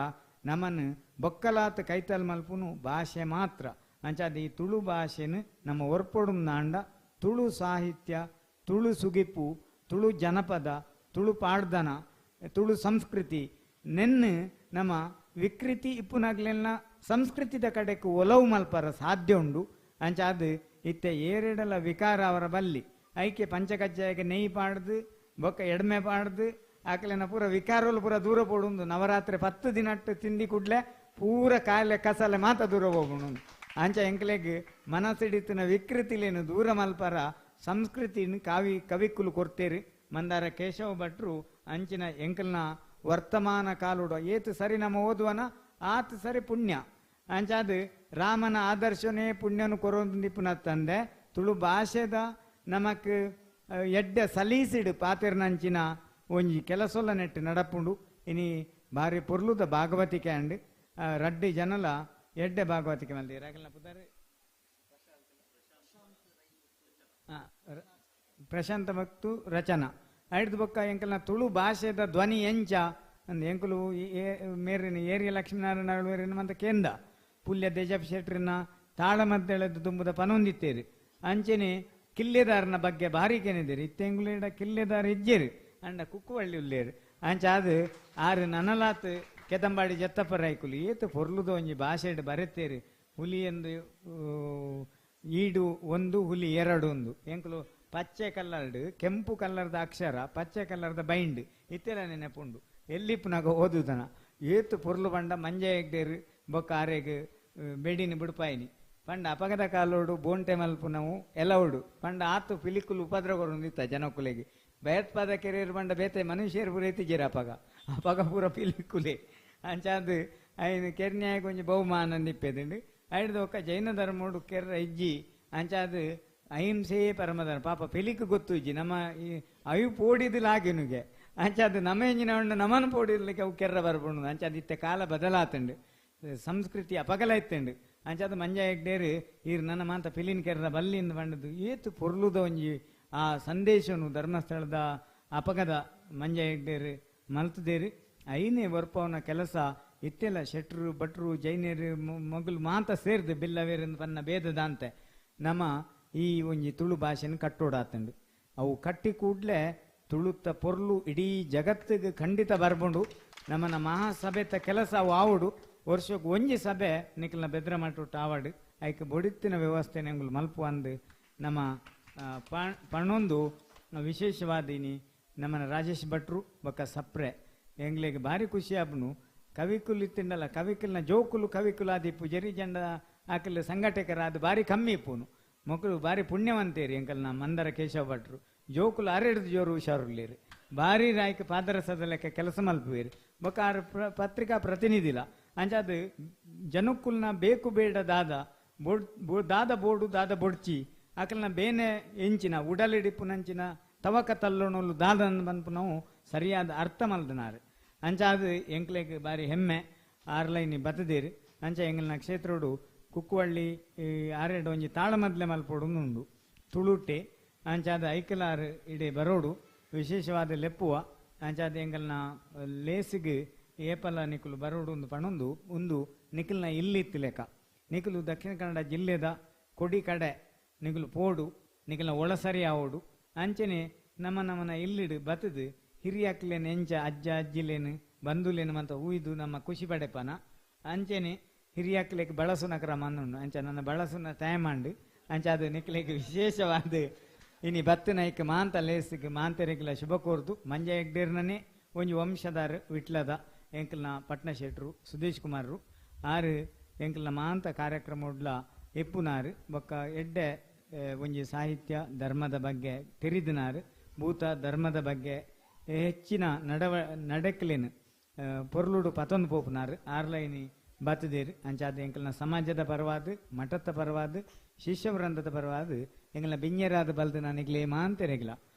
A: ನಮ್ಮನ್ನು ಬೊಕ್ಕಲಾತ ಕೈತಲ್ ಮಲ್ಪುನು ಭಾಷೆ ಮಾತ್ರ. ಅಂಚ ಅದು ಈ ತುಳು ಭಾಷೆನು ನಮ್ಮ ಒರ್ಪೊಡು ನಾಂಡ ತುಳು ಸಾಹಿತ್ಯ, ತುಳು ಸುಗಿಪು, ತುಳು ಜನಪದ, ತುಳು ಪಾಡ್ದನ, ತುಳು ಸಂಸ್ಕೃತಿ ನೆನ್ನು ನಮ್ಮ ವಿಕೃತಿ ಇಪ್ಪುನಾಗ್ಲೆಲ್ಲ ಸಂಸ್ಕೃತಿದ ಕಡೆக்கு ಒಲವು ಮಲ್ಪರ ಸಾಧ್ಯ ಉಂಡು. ಅಂಚ ಅದು ಇತ್ತೆ ಏರೆಡಲ ವಿಕಾರ ಅವರ ಬಲ್ಲಿ ಐಕೆ ಪಂಚಕಜ್ಜಾಯಕ್ಕೆ ನೆಯ್ಯಿ ಪಾಡ್ದು ಬೊಕ್ಕ ಎಡ್ಮೆ ಪಾಡ್ದು ಆಕಲೆನ ಪೂರ ವಿಕಾರಲು ಪೂರ ದೂರ ಪೋಡುಂದು. ನವರಾತ್ರಿ 10 ದಿನಟ್ಟು ತಿಂದಿ ಕೂಡ್ಲೆ ಪೂರ ಕಾಯಿಲೆ ಕಸಲೆ ಮಾತ ದೂರ ಹೋಗುಣು. ಅಂಚ ಎಂಕ್ಲೆಗ್ ಮನಸ್ಸಿಡಿತಿನ ವಿಕೃತಿಲೇನು ದೂರ ಮಲ್ಪರ ಸಂಸ್ಕೃತಿನ ಕವಿಕುಲು ಕೊರ್ತೇರು. ಮಂದಾರ ಕೇಶವ ಭಟ್ರು ಅಂಚಿನ ಎಂಕಲ್ನ ವರ್ತಮಾನ ಕಾಲುಡ ಏತು ಸರಿ ನಮ್ಮ ಓದುವನ ಆತ ಸರಿ ಪುಣ್ಯ. ಅಂಚಾದ ರಾಮನ ಆದರ್ಶನೇ ಪುಣ್ಯನು ಕೊರೊಂದಿಪ್ಪುನ ತಂದೆ ತುಳು ಭಾಷೆದ ನಮಕ್ ಎಡ್ಡೆ ಸಲೀಸಿಡು ಪಾತೆರ್ನಂಚಿನ ಒಂಜಿ ಕೆಲಸೊಲ್ಲ ನೆಟ್ಟು ನಡಪುಂಡು. ಇನಿ ಭಾರಿ ಪೊರ್ಲುದ ಭಾಗವತಿಕೆ ಅಂಡ್ ರಡ್ಡಿ ಜನಲ ಎಡ್ಡೆ ಭಾಗವತಿಕೆ ಮಲ್ದಿ ರಾಕಲ್ನ ಪುದಾರ್ ಪ್ರಶಾಂತ ಭಕ್ತು ರಚನಾ ಐಡ್ದು ಬೊಕ್ಕ ಎಂಕಲ್ನ ತುಳು ಭಾಷೆದ ಧ್ವನಿ ಎಂಚ ಅಂದ್ ಎಂಕುಲು ಮೇರಿನ ಏರಿಯ ಲಕ್ಷ್ಮೀನಾರಾಯಣ ಆಳ್ವೆರಿನ ಮಂತ ಕೇಂದ ಪುಲ್ಯ ದೇಜಪ್ ಶೆಟ್ರಿನ ತಾಳಮದ್ದಳೆದ ತುಂಬುದ ಪನೊಂದಿತ್ತೇರು. ಅಂಚೆನೆ ಕಿಲ್ಲೆದಾರನ ಬಗ್ಗೆ ಭಾರಿ ಕೆನಿದೇರು. ಇತ್ತೆಂಗುಲೇಡ ಕಿಲ್ಲೆದಾರ ಇಜ್ಜೇರು ಅಂಡ ಕುಕ್ಕುವಳ್ಳಿ ಉಲ್ಲೇರು. ಅಂಚ ಅದು ಆರು ನನಲಾತ್ ಕೆದಂಬಾಡಿ ಜತ್ತಪ್ಪ ರಾಯ್ಕುಲು ಏತು ಪೊರ್ಲುದ ಒಂಜಿ ಭಾಷೆಡ್ ಬರೆತೇರು. ಹುಲಿ ಎಂದು ಈಡು ಒಂದು ಹುಲಿ ಎರಡು ಒಂದು ಎಂಕುಲು ಪಚ್ಚೆ ಕಲ್ಲರ್ಡ್ ಕೆಂಪು ಕಲ್ಲರ್ದ ಅಕ್ಷರ ಪಚ್ಚೆ ಕಲ್ಲರ್ದ ಬೈಂಡ್ ಇತ್ತೆಲ್ಲ ನೆನಪುಂಡು. ಎಲ್ಲಿಪ್ಪುನಾಗ ಓದುದನ ಏತು ಪೊರ್ಲು ಪಂಡ ಮಂಜೆ ಹೆಗ್ಡೇರು ಬೊಕ್ಕ ಆರೆಗ್ ಬೆಡಿನ ಬಿಡುಪಾಯಿನಿ ಪಂಡ ಅಪಗದ ಕಾಲೋಡು ಬೋಂಟೆ ಮಲ್ಪುನವು ಎಲ್ಲವುಡು ಪಂಡ ಆತು ಪಿಲಿಕುಲು ಉಪದ್ರ ಕೊರೊಂದಿತ್ತ ಜನಕುಲೆಗೆ ಭಯೋತ್ಪಾದಕರು ಪಂಡ ಬೇತೆ ಮನುಷ್ಯರು ಪೂರ ಎತ್ತಿಜೇರು ಅಪಗ ಅಪಗ ಪೂರ ಪಿಲಿಕುಲೆ. ಅಂಚಾದ್ ಐನು ಕೆರ್ನ್ಯಾಯ ಒಂಜಿ ಬಹುಮಾನ ನಿಪ್ಪೆದುಂಡು. ಐಡ್ದು ಒಕ್ಕ ಜೈನ ಧರ್ಮೋಡು ಕೆರ್ರ ಇಜ್ಜಿ. ಅಂಚಾದ್ ಅಹಿಂಸೆಯೇ ಪರಮಧರ್ಮ. ಪಾಪ ಪಿಲಿಕ್ ಗೊತ್ತು ಇಜ್ಜಿ ನಮ್ಮ ಈ ಅವು ಪೋಡಿದಲಾಗಿನುಗೆ. ಅಂಚಾದ್ ನಮ್ಮ ಎಂಜಿನ ಉಂಡು ನಮನ ಪೋಡಿರ್ಲಿಕ್ಕೆ ಅವು ಕೆರ್ರ ಬರ್ಪುಂಡು. ಅಂಚಾದ್ ಇತ್ತೆ ಕಾಲ ಬದಲಾತುಂಡು, ಸಂಸ್ಕೃತಿ ಅಪಗಲ ಇತ್ತುಂಡು. ಅಂಚಾದ ಮಂಜ ಹೆಗ್ಡೇರು ಈರ್ ನನ್ನ ಮಾತ ಪಿಲಿನ್ ಕೆರ್ರ ಬಲ್ಲಿಂದ ಪಂಡದು ಏತು ಪೊರ್ಲುದ ಒಂಜಿ ಆ ಸಂದೇಶನು ಧರ್ಮಸ್ಥಳದ ಅಪಗದ ಮಂಜ ಹೆಗ್ಡೇರು ಮಲ್ತದೇರು. ಐನೇ ವರ್ಪವನ ಕೆಲಸ ಇತ್ತೆಲ್ಲ ಶೆಟ್ರು ಭಟ್ರು ಜೈನರು ಮೊಗಲು ಮಾತ ಸೇರ್ದು ಬಿಲ್ಲವೇರು ಪನ್ನ ಭೇದದಾಂತೆ ನಮ್ಮ ಈ ಒಂಜಿ ತುಳು ಭಾಷೆನ ಕಟ್ಟೋಡಾತಂಡು. ಅವು ಕಟ್ಟಿ ಕೂಡ್ಲೆ ತುಳುತ್ತ ಪೊರ್ಲು ಇಡೀ ಜಗತ್ತಿಗೆ ಖಂಡಿತ ಬರ್ಬುಂಡು. ನಮ್ಮನ ಮಹಾಸಭೆತ ಕೆಲಸ ಆವುಡು ವರ್ಷಕ್ಕೆ ಒಂಜಿ ಸಭೆ ನಿಕಲ್ನ ಬೆದ್ರ ಮಟ್ಟುಟ್ಟು ಆವಡು ಐಕ್ ಬೊಡಿತ್ತಿನ ವ್ಯವಸ್ಥೆ ಎಂಗುಲು ಮಲ್ಪು ಅಂದು ನಮ್ಮ ಪಣೊಂದು ವಿಶೇಷವಾದಿನಿ ನಮ್ಮನ ರಾಜೇಶ್ ಭಟ್ರು ಬೊಕ್ಕ ಸಪ್ರೆ ಎಂಗ್ಲೆಗ್ ಭಾರಿ ಖುಷಿ ಆಪುಂಡು. ಕವಿಕುಲು ಇತ್ತಿಂಡಲ್ಲ ಕವಿಕುಲ್ನ ಜೋಕುಲು ಕವಿಕುಲು ಆದಿಪ್ಪು ಜರಿ ಜಂಡ ಆಕಲ್ ಸಂಘಟಕರಾದ ಭಾರಿ ಕಮ್ಮಿ ಇಪ್ಪುನು ಮೊಕಲು ಭಾರಿ ಪುಣ್ಯವಂತೇರಿ ಎಂಕಲ್ನ ಮಂದರ ಕೇಶವ ಭಟ್ರು ಜೋಕುಲು ಅರೆಡ್ದು ಜೋರು ಹುಷಾರುಳ್ಳೇರು ಭಾರಿ ರಾಯ್ಕ ಪಾದರಸದ ಲೆಕ್ಕ ಕೆಲಸ ಮಲ್ಪುವೇರು ಬೊಕ್ಕ ಆರು ಪತ್ರಿಕಾ ಪ್ರತಿನಿಧಿಲ ಅಂಚಾದ ಜನಕ್ಕುಲ್ನ ಬೇಕು ಬೇಡ ದಾದ ಬೋಡ್ ದಾದ ಬೋಡು ದಾದ ಬೊಡ್ಚಿ ಆಕಲ್ನ ಬೇನೆ ಎಂಚಿನ ಉಡಲಿಡಿಪ್ಪುನಂಚಿನ ತವಕ ತಲ್ಲೊಣಲು ದಾದನ್ ಬನ್ಪುನವು ಸರಿಯಾದ ಅರ್ಥ ಮಲ್ದನಾರು ಅಂಚಾದ ಎಂಕ್ಲೆಗ್ ಬಾರಿ ಹೆಮ್ಮೆ ಆರ್ಲೈನಿ ಬತ್ತದೇರು. ಅಂಚ ಎಂಗಲ್ನ ಕ್ಷೇತ್ರೋಡು ಕುಕ್ಕುವಳ್ಳಿ ಆರೆಡ್ ಒಂಜಿ ತಾಳಮದ್ಲೆ ಮಲ್ಪೊಡು ಉಂಡು ತುಳುಟೆ ಅಂಚಾದ ಐಕಲಾರು ಇಡೆ ಬರೋಡು ವಿಶೇಷವಾದ ಲೆಪ್ಪುವ ಅಂಚಾದ ಎಂಗಲ್ನ ಲೇಸಿಗೆ ಏಪಲ ನಿಕುಲು ಬರೋಡು ಒಂದು ಪಣೊಂದು ಒಂದು ನಿಕಲ್ನ ಇಲ್ಲಿತ್ತು ಲೆಕ್ಕ ನಿಕುಲು ದಕ್ಷಿಣ ಕನ್ನಡ ಜಿಲ್ಲೆದ ಕೊಡಿ ಕಡೆ ನಿಕುಲು ಪೋಡು ನಿಕಲ್ನ ಒಳಸರಿ ಆವೋಡು ಅಂಚನೆ ನಮ್ಮ ನಮ್ಮನ ಇಲ್ಲಿಡು ಬತ್ತದು ಹಿರಿಯಾಕ್ಲೇನು ಎಂಚ ಅಜ್ಜ ಅಜ್ಜಿಲೇನು ಬಂಧುಲೇನು ಮಂತ ಊಯ್ದು ನಮ್ಮ ಖುಷಿ ಪಡೆಪನ ಅಂಚನೆ ಹಿರಿಯಾಕ್ಲೆಗ್ ಬಳಸುನ ಕ್ರಮ ಅಂದುಂಡು ಅಂಚ ನನ್ನ ಬಳಸುನ ಟೈಮ್ ಅಂಡು ಅಂಚ ಅದು ನಿಕ್ಲೆಗ್ ವಿಶೇಷವಾದ ಇನಿ ಬತ್ತಿನ ಐಕ್ ಮಾಂತ ಲೇಸಿಗೆ ಮಾಂತೆರೆಗ್ಲ ಶುಭ ಕೋರ್ದು ಮಂಜ ಹೆಗ್ಡೇರ್ನನೇ ಒಂಜಿ ವಂಶದಾರ್ ವಿಟ್ಲದ ಎಂಕಲ್ನ ಪಟ್ನ ಶೆಟ್ರು ಸುದೇಶ್ ಕುಮಾರ್ರು ಆರು ಎಂಕಲ್ನ ಮಾಂತ ಕಾರ್ಯಕ್ರಮ ಎಪ್ಪುನಾರು ಬೊಕ್ಕ ಎಡ್ಡೆ ಒಂಜಿ ಸಾಹಿತ್ಯ ಧರ್ಮದ ಬಗ್ಗೆ ತೆರಿದಿನಾರು ಭೂತ ಧರ್ಮದ ಬಗ್ಗೆ ಹೆಚ್ಚಿನ ನಡೆಕ್ಲೇನು ಪೊರ್ಲುಡು ಪತೊಂದು ಪೋಪುನಾರು ಆರ್ಲೈನಿ ಬತ್ತದೇರು ಅಂಚಾದ ಎಂಕಲ್ನ ಸಮಾಜದ ಪರವಾದ ಮಠದ ಪರವಾದ ಶಿಷ್ಯವೃಂದದ ಪರವಾದ ಎಂಕಲ್ನ ಬಿಂಜರಾದ ಬಲ್ದು ನನಗ್ಲೇ ಮಾಂತೆರೆಗ್ಲ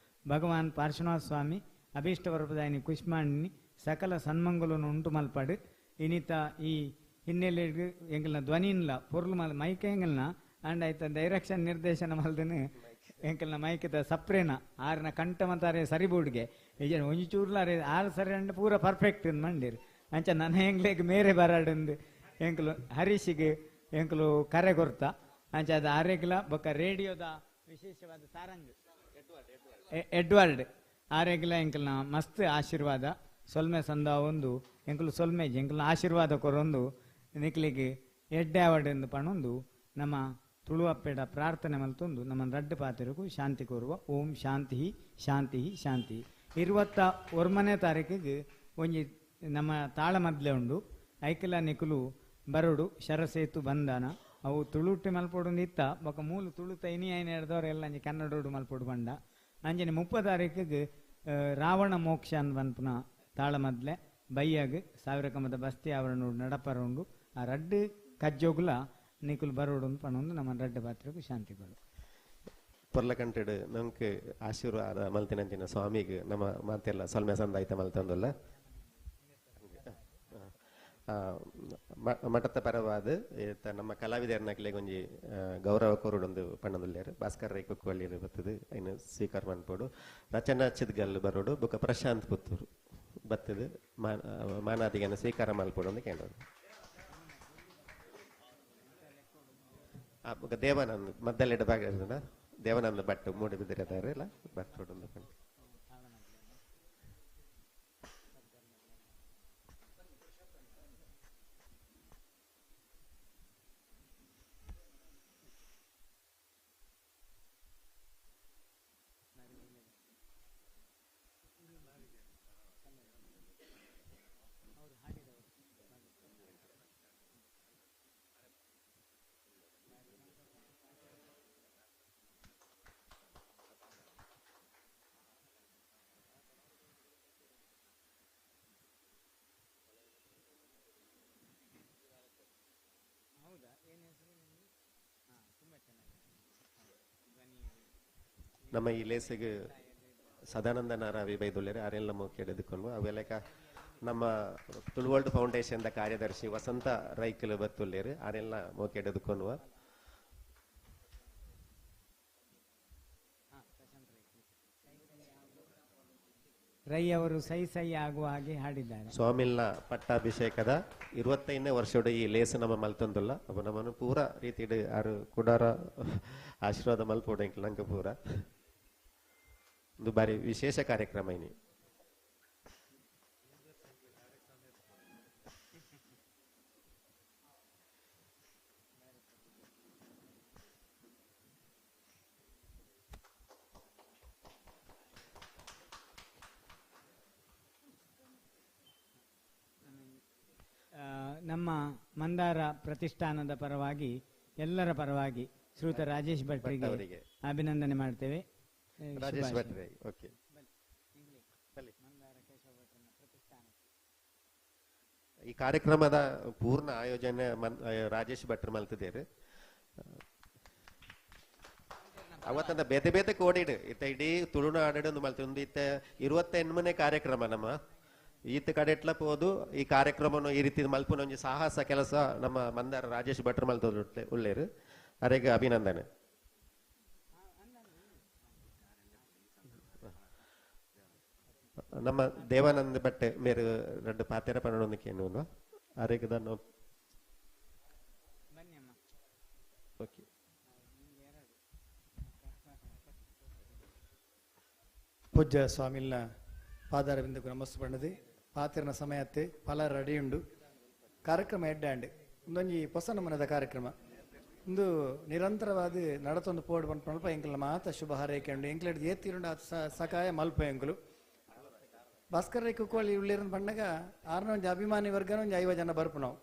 A: ಭಗವಾನ್ ಪಾರ್ಶ್ವನಾಥ ಸ್ವಾಮಿ ಅಭೀಷ್ಟ ವರಪ್ರದಾಯಿನಿ ಕುಷ್ಮಾಣಿನಿ ಸಕಲ ಸನ್ಮಂಗಲನ್ನು ಉಂಟು ಮಲ್ಪಾಡು ಇನಿತ ಈ ಹಿನ್ನೆಲೆಗೆ ಎಂಕಲ್ನ ಧ್ವನಿನ್ಲ ಪೊರ್ಲು ಮಲ್ ಮೈಕ ಎಂಗಲ್ನ ಅಂಡ್ ಆಯ್ತ ಡೈರೆಕ್ಷನ್ ನಿರ್ದೇಶನ ಮಲ್ದನು ಎಂಕಲ್ನ ಮೈಕದ ಸಪ್ರೇನ ಆರ್ನ ಕಂಠ ಮತಾರೆ ಸರಿಬೋಡ್ಗೆ ಈಜನ ಒಂಜಿ ಚೂರ್ಲಾರೆ ಆರು ಸರಿ ಅಂಡ್ ಪೂರ ಪರ್ಫೆಕ್ಟ್ ಮಂಡಿರ್ ಅಂಚ ನನ್ನ ಎಂಗ್ಲೆಗ್ ಮೇರೆ ಬರಾಡಂದು ಎಂಕಲು ಹರೀಶಿಗೆ ಎಂಕಲು ಕರೆ ಕೊರ್ತ ಅಂಚ ಅದು ಆರೆಗ್ಲ ಬೊಕ್ಕ ರೇಡಿಯೋದ ವಿಶೇಷವಾದ ಸಾರಂಗ್ ಎಡ್ವರ್ಡ್ ಆರೆಗ್ಲ ಎಂಕಲ್ನ ಮಸ್ತ್ ಆಶೀರ್ವಾದ ಸೊಲ್ಮೆ ಸಂದ ಒಂದು ಎಂಕಲು ಸೊಲ್ಮೆ ಎಂಕಲ್ನ ಆಶೀರ್ವಾದ ಕೊರೊಂದು ನಿಕ್ಲಿಗೆ ಎಡ್ಡೆ ಆವಡೆಂದು ಪಣೊಂದು ನಮ್ಮ ತುಳುವಪ್ಪೆಡ ಪ್ರಾರ್ಥನೆ ಮಲ್ತೊಂದು ನಮ್ಮ ರಡ್ಡು ಪಾತಿರಕು ಶಾಂತಿ ಕೋರುವ. ಓಂ ಶಾಂತಿ ಶಾಂತಿ ಶಾಂತಿ. 21ನೇ ತಾರೀಕಿಗೆ ಒಂಜಿ ನಮ್ಮ ತಾಳಮದ್ಲೆ ಉಂಡು ಐಕಲ ನಿಕುಲು ಬರೋಡು ಶರಸೇತು ಬಂಧನ ಅವು ತುಳುಟ್ಟಿ ಮಲ್ಪೊಡು ಇತ್ತ ಬೊಕ ಮೂಲು ತುಳುತ ಇನಿ ಐನ ಹಿಡ್ದವ್ರು ಎಲ್ಲ ಅಂಜಿ ಕನ್ನಡೋಡು ಮಲ್ಪೊಡು ಬಂಡ ಅಂಜನೆ 30 ತಾರೀಕಿಗೆ ರಾವಣ ಮೋಕ್ಷ ಅನ್ ಪನ್ಪುನ ತಾಳಮದ್ಲೆ ಬೈಯಾಗ ಸಾವಿರ ಕಮದ ಬಸ್ತಿ ಆವರಣ ನಡಪರ ಉಂಡು ಆ ರಡ್ಡು ಕಜ್ಜೋಗುಲ ನಿಕುಲು ಬರೋಡು ಪಣೊಂದು ನಮ್ಮ ರಡ್ಡು ಪಾತ್ರಕ್ಕೂ ಶಾಂತಿ ಕೊಡು.
F: ಪೊರ್ಲಕಂಟೆಡ್ ನಮ್ಗೆ ಆಶೀರ್ವಾದ ಮಲ್ತಿನಂಚಿನ ಸ್ವಾಮಿಗೆ ನಮ್ಮ ಮಾತೆಲ್ಲ ಸೊಲ್ಮೆ ಸಂದಾಯ್ತ ಮಲ್ತಂದುಲ್ಲ ಮಠದ ಪರವಾದ ನಮ್ಮ ಕಲಾವಿದರ್ನಕ್ಲೆ ಒಂಜಿ ಗೌರವ ಕೋರುಡೊಂದು ಪಣ್ಣದುಲ್ಲೇರು ಭಾಸ್ಕರ್ ರೈ ಕುಕ್ಕುವಳ್ಳಿ ಬರ್ತದೆ ಐನು ಸ್ವೀಕಾರ ಮನ್ಪೋಡು ರಚನಾ ಚಿದ್ಗಲ್ ಬರೋಡು ಬೊಕ್ಕ ಪ್ರಶಾಂತ್ ಪುತ್ತೂರು ಬರ್ತದೆ ಮಾನಾದಿಗನ ಸ್ವೀಕಾರ ಮಲ್ಪೋಡು ಅಂತ ಕೇಳೋದು. ಬೊಕ್ಕ ದೇವಾನಂದ್ ಮದ್ದಲೆಡ ಭಾಗ ದೇವಾನಂದ ಭಟ್ ಮೂಡಿ ಬಿದ್ದಿರದಾರೆ ಎಲ್ಲ ಬರ್ಪೋಡು ಅಂತ ಪಂಡ. ನಮ್ಮ ಈ ಲೇಸಿಗೆ ಸದಾನಂದ ನಾರಾವಿ ಬೈದುಲ್ಲೇರು ಆರೆಲ್ಲ ಮುಖ್ಯ ಅವೆಲ್ಲಕ ನಮ್ಮ ತುಳುವರ್ಲ್ಡ್ ಫೌಂಡೇಶನ್ the ಕಾರ್ಯದರ್ಶಿ ವಸಂತ ರೈಕಲ್ ಬತ್ತುಲ್ಲೇರು ಆರೆಲ್ಲ ಮೋಕೆ ಎದುಕೊಂಡ್ವ.
A: ರೈ ಅವರು ಸೈ ಸೈ ಆಗುವ ಹಾಗೆ ಹಾಡಿದ್ದಾರೆ.
F: ಸ್ವಾಮಿಲ್ನ ಪಟ್ಟಾಭಿಷೇಕದ 25ನೇ ವರ್ಷದ ಈ ಲೇಸು ನಮ್ಮ ಮಲ್ತೊಂದುಲ್ಲ ಅವು ನಮ್ಮನ್ನು ಪೂರ ರೀತಿಡ್ ಆರು ಕುಡಾರ ಆಶೀರ್ವಾದ ಮಲ್ಪೋಡು ಎಂಕ್ ನಂಗೆ ಪೂರ. ಒಂದು ಬಾರಿ ವಿಶೇಷ ಕಾರ್ಯಕ್ರಮ ಇನಿ.
A: ನಮ್ಮ ಮಂದಾರ ಪ್ರತಿಷ್ಠಾನದ ಪರವಾಗಿ, ಎಲ್ಲರ ಪರವಾಗಿ ಶ್ರೀಯುತ ರಾಜೇಶ್ ಭಟ್ರಿಗೆ ಅಭಿನಂದನೆ ಮಾಡ್ತೇವೆ.
F: ರಾಜೇಶ್ ಭಟ್ರೆ, ಓಕೆ. ಈ ಕಾರ್ಯಕ್ರಮದ ಪೂರ್ಣ ಆಯೋಜನೆ ರಾಜೇಶ್ ಭಟ್ರು ಮಲ್ತಿದ್ದೇವೆ. ಅವತ್ತಂದ ಬೇತೆ ಬೇತೆ ಕೋಡಿಡು ಇತ್ತ ಇಡೀ ತುಳುನಾಡು ಮಲ್ತು ಇತ್ತ 28ನೇ ಕಾರ್ಯಕ್ರಮ ನಮ್ಮ ಈತ ಕಡೆಟ್ಲ ಪೋದು ಈ ಕಾರ್ಯಕ್ರಮವನ್ನು ಈ ರೀತಿ ಮಲ್ಪುನ ಒಂಜಿ ಸಾಹಸ ಕೆಲಸ ನಮ್ಮ ಮಂದಾರ ರಾಜೇಶ್ ಭಟ್ರು ಮಲ್ತ ಉಳ್ಳೇರು, ಅರೆಗೆ ಅಭಿನಂದನೆ. ನಮ್ಮ ದೇವಾನಂದ ಭಟ್ ಮೇರು రెండు ಪಾತೆರ ಪನೊಂದಕ್ಕೇನು ಅರೆಗೆ ದನ್ನು. ಓಕೆ.
G: ಪೂಜ್ಯ ಸ್ವಾಮಿಲ್ನ ಪಾದಾರವಿಂದಕ್ಕೂ ನಮಸ್ಪಣ್ಣದು ಪಾತಿರನ ಸಮಯತ್ತೆ ಪಲ ರೆಡಿಯುಂಡು ಕಾರ್ಯಕ್ರಮ ಎಡ್ಡಾಂಡ್ ಒಂದೊಂಜಿ ಹೊಸ ನಮನದ ಕಾರ್ಯಕ್ರಮ ಒಂದು ನಿರಂತರವಾದ ನಡತೊಂದು ಪೋಡ್ ಪನ್ಪಲ್ಪ ಎಂಕಲ್ನ ಮಾತ ಶುಭ ಹಾರೈಕೆ ಉಂಡು. ಎಂಕ್ಲೆಡ್ ಏತಿರುಂಡು ಆತ ಸಕಾಯ ಮಲ್ಪ ಎಂಕುಲು ಭಾಸ್ಕರ್ ರೈ ಕುಕ್ಕೋಳಿ ಉಳ್ಳೇರನ್ ಪಣ್ಣಗ ಆರ್ನ ಒಂಜಿ ಅಭಿಮಾನಿ ವರ್ಗನ ಒಂಜಿ 50 ಜನ ಬರ್ಪು ನಾವು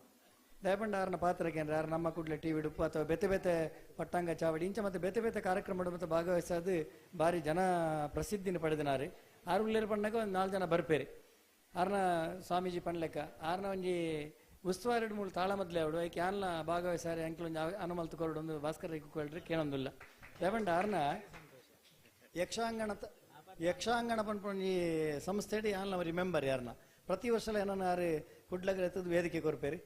G: ದಯಪಂಡ ಆರ್ನ ಪಾತ್ರಕ್ಕೆ ಅಂದ್ರೆ ಆರ್ ನಮ್ಮ ಕೂಡಲೇ ಟಿ ವಿ ಡುಪ್ಪು ಅಥವಾ ಬೇತೆ ಬೇತೆ ಪಟ್ಟಾಂಗ ಚಾವಡಿ ಇಂಚ ಮತ್ತೆ ಬೇತೆ ಬೇತೆ ಕಾರ್ಯಕ್ರಮ ಮತ್ತು ಭಾಗವಹಿಸೋದು ಭಾರಿ ಜನ ಪ್ರಸಿದ್ಧಿನ ಪಡೆದನಾರು. ಆರು ಉಳ್ಳೇರು ಪಣ್ಣಗ ಒಂದು 4 ಜನ ಬರ್ಪೇರಿ ಆರ್ನ ಸ್ವಾಮೀಜಿ ಪಣ್ಲೆಕ್ಕ ಆರ್ನ ಒಂಜಿ ಉಸ್ತುವಾರಿ ಮೂಲ ತಾಳ ಮೊದಲೇ ಅವಡು ಐಕೆ ಆನ್ಲ ಭಾಗವಹಿಸಾರೆ ಅಂಕಲ್ ಒಂಜಿ ಅನುಮಲ್ತು ಕೊರಡು ಒಂದು ಭಾಸ್ಕರ್ ರೈ ಕುಕ್ಕೋಳ್ರಿ ಕೇಳೊಂದಿಲ್ಲ. ದಯಪಂಡ ಆರ್ನ ಯಕ್ಷಾಂಗಣ ಯಕ್ಷಾಂಗಣ ಪನ್ಪೊಂಜಿ ಸಂಸ್ಥೆಡಿ ಯಾನ್ಲ ಅವರಿ ಮೆಂಬರ್ ಯಾರನ್ನ ಪ್ರತಿ ವರ್ಷಲ ಏನನ್ನ ಆರು ಕುಡ್ಲಗರ ಎತ್ತದ ವೇದಿಕೆ ಕೊರ್ಪೇರಿ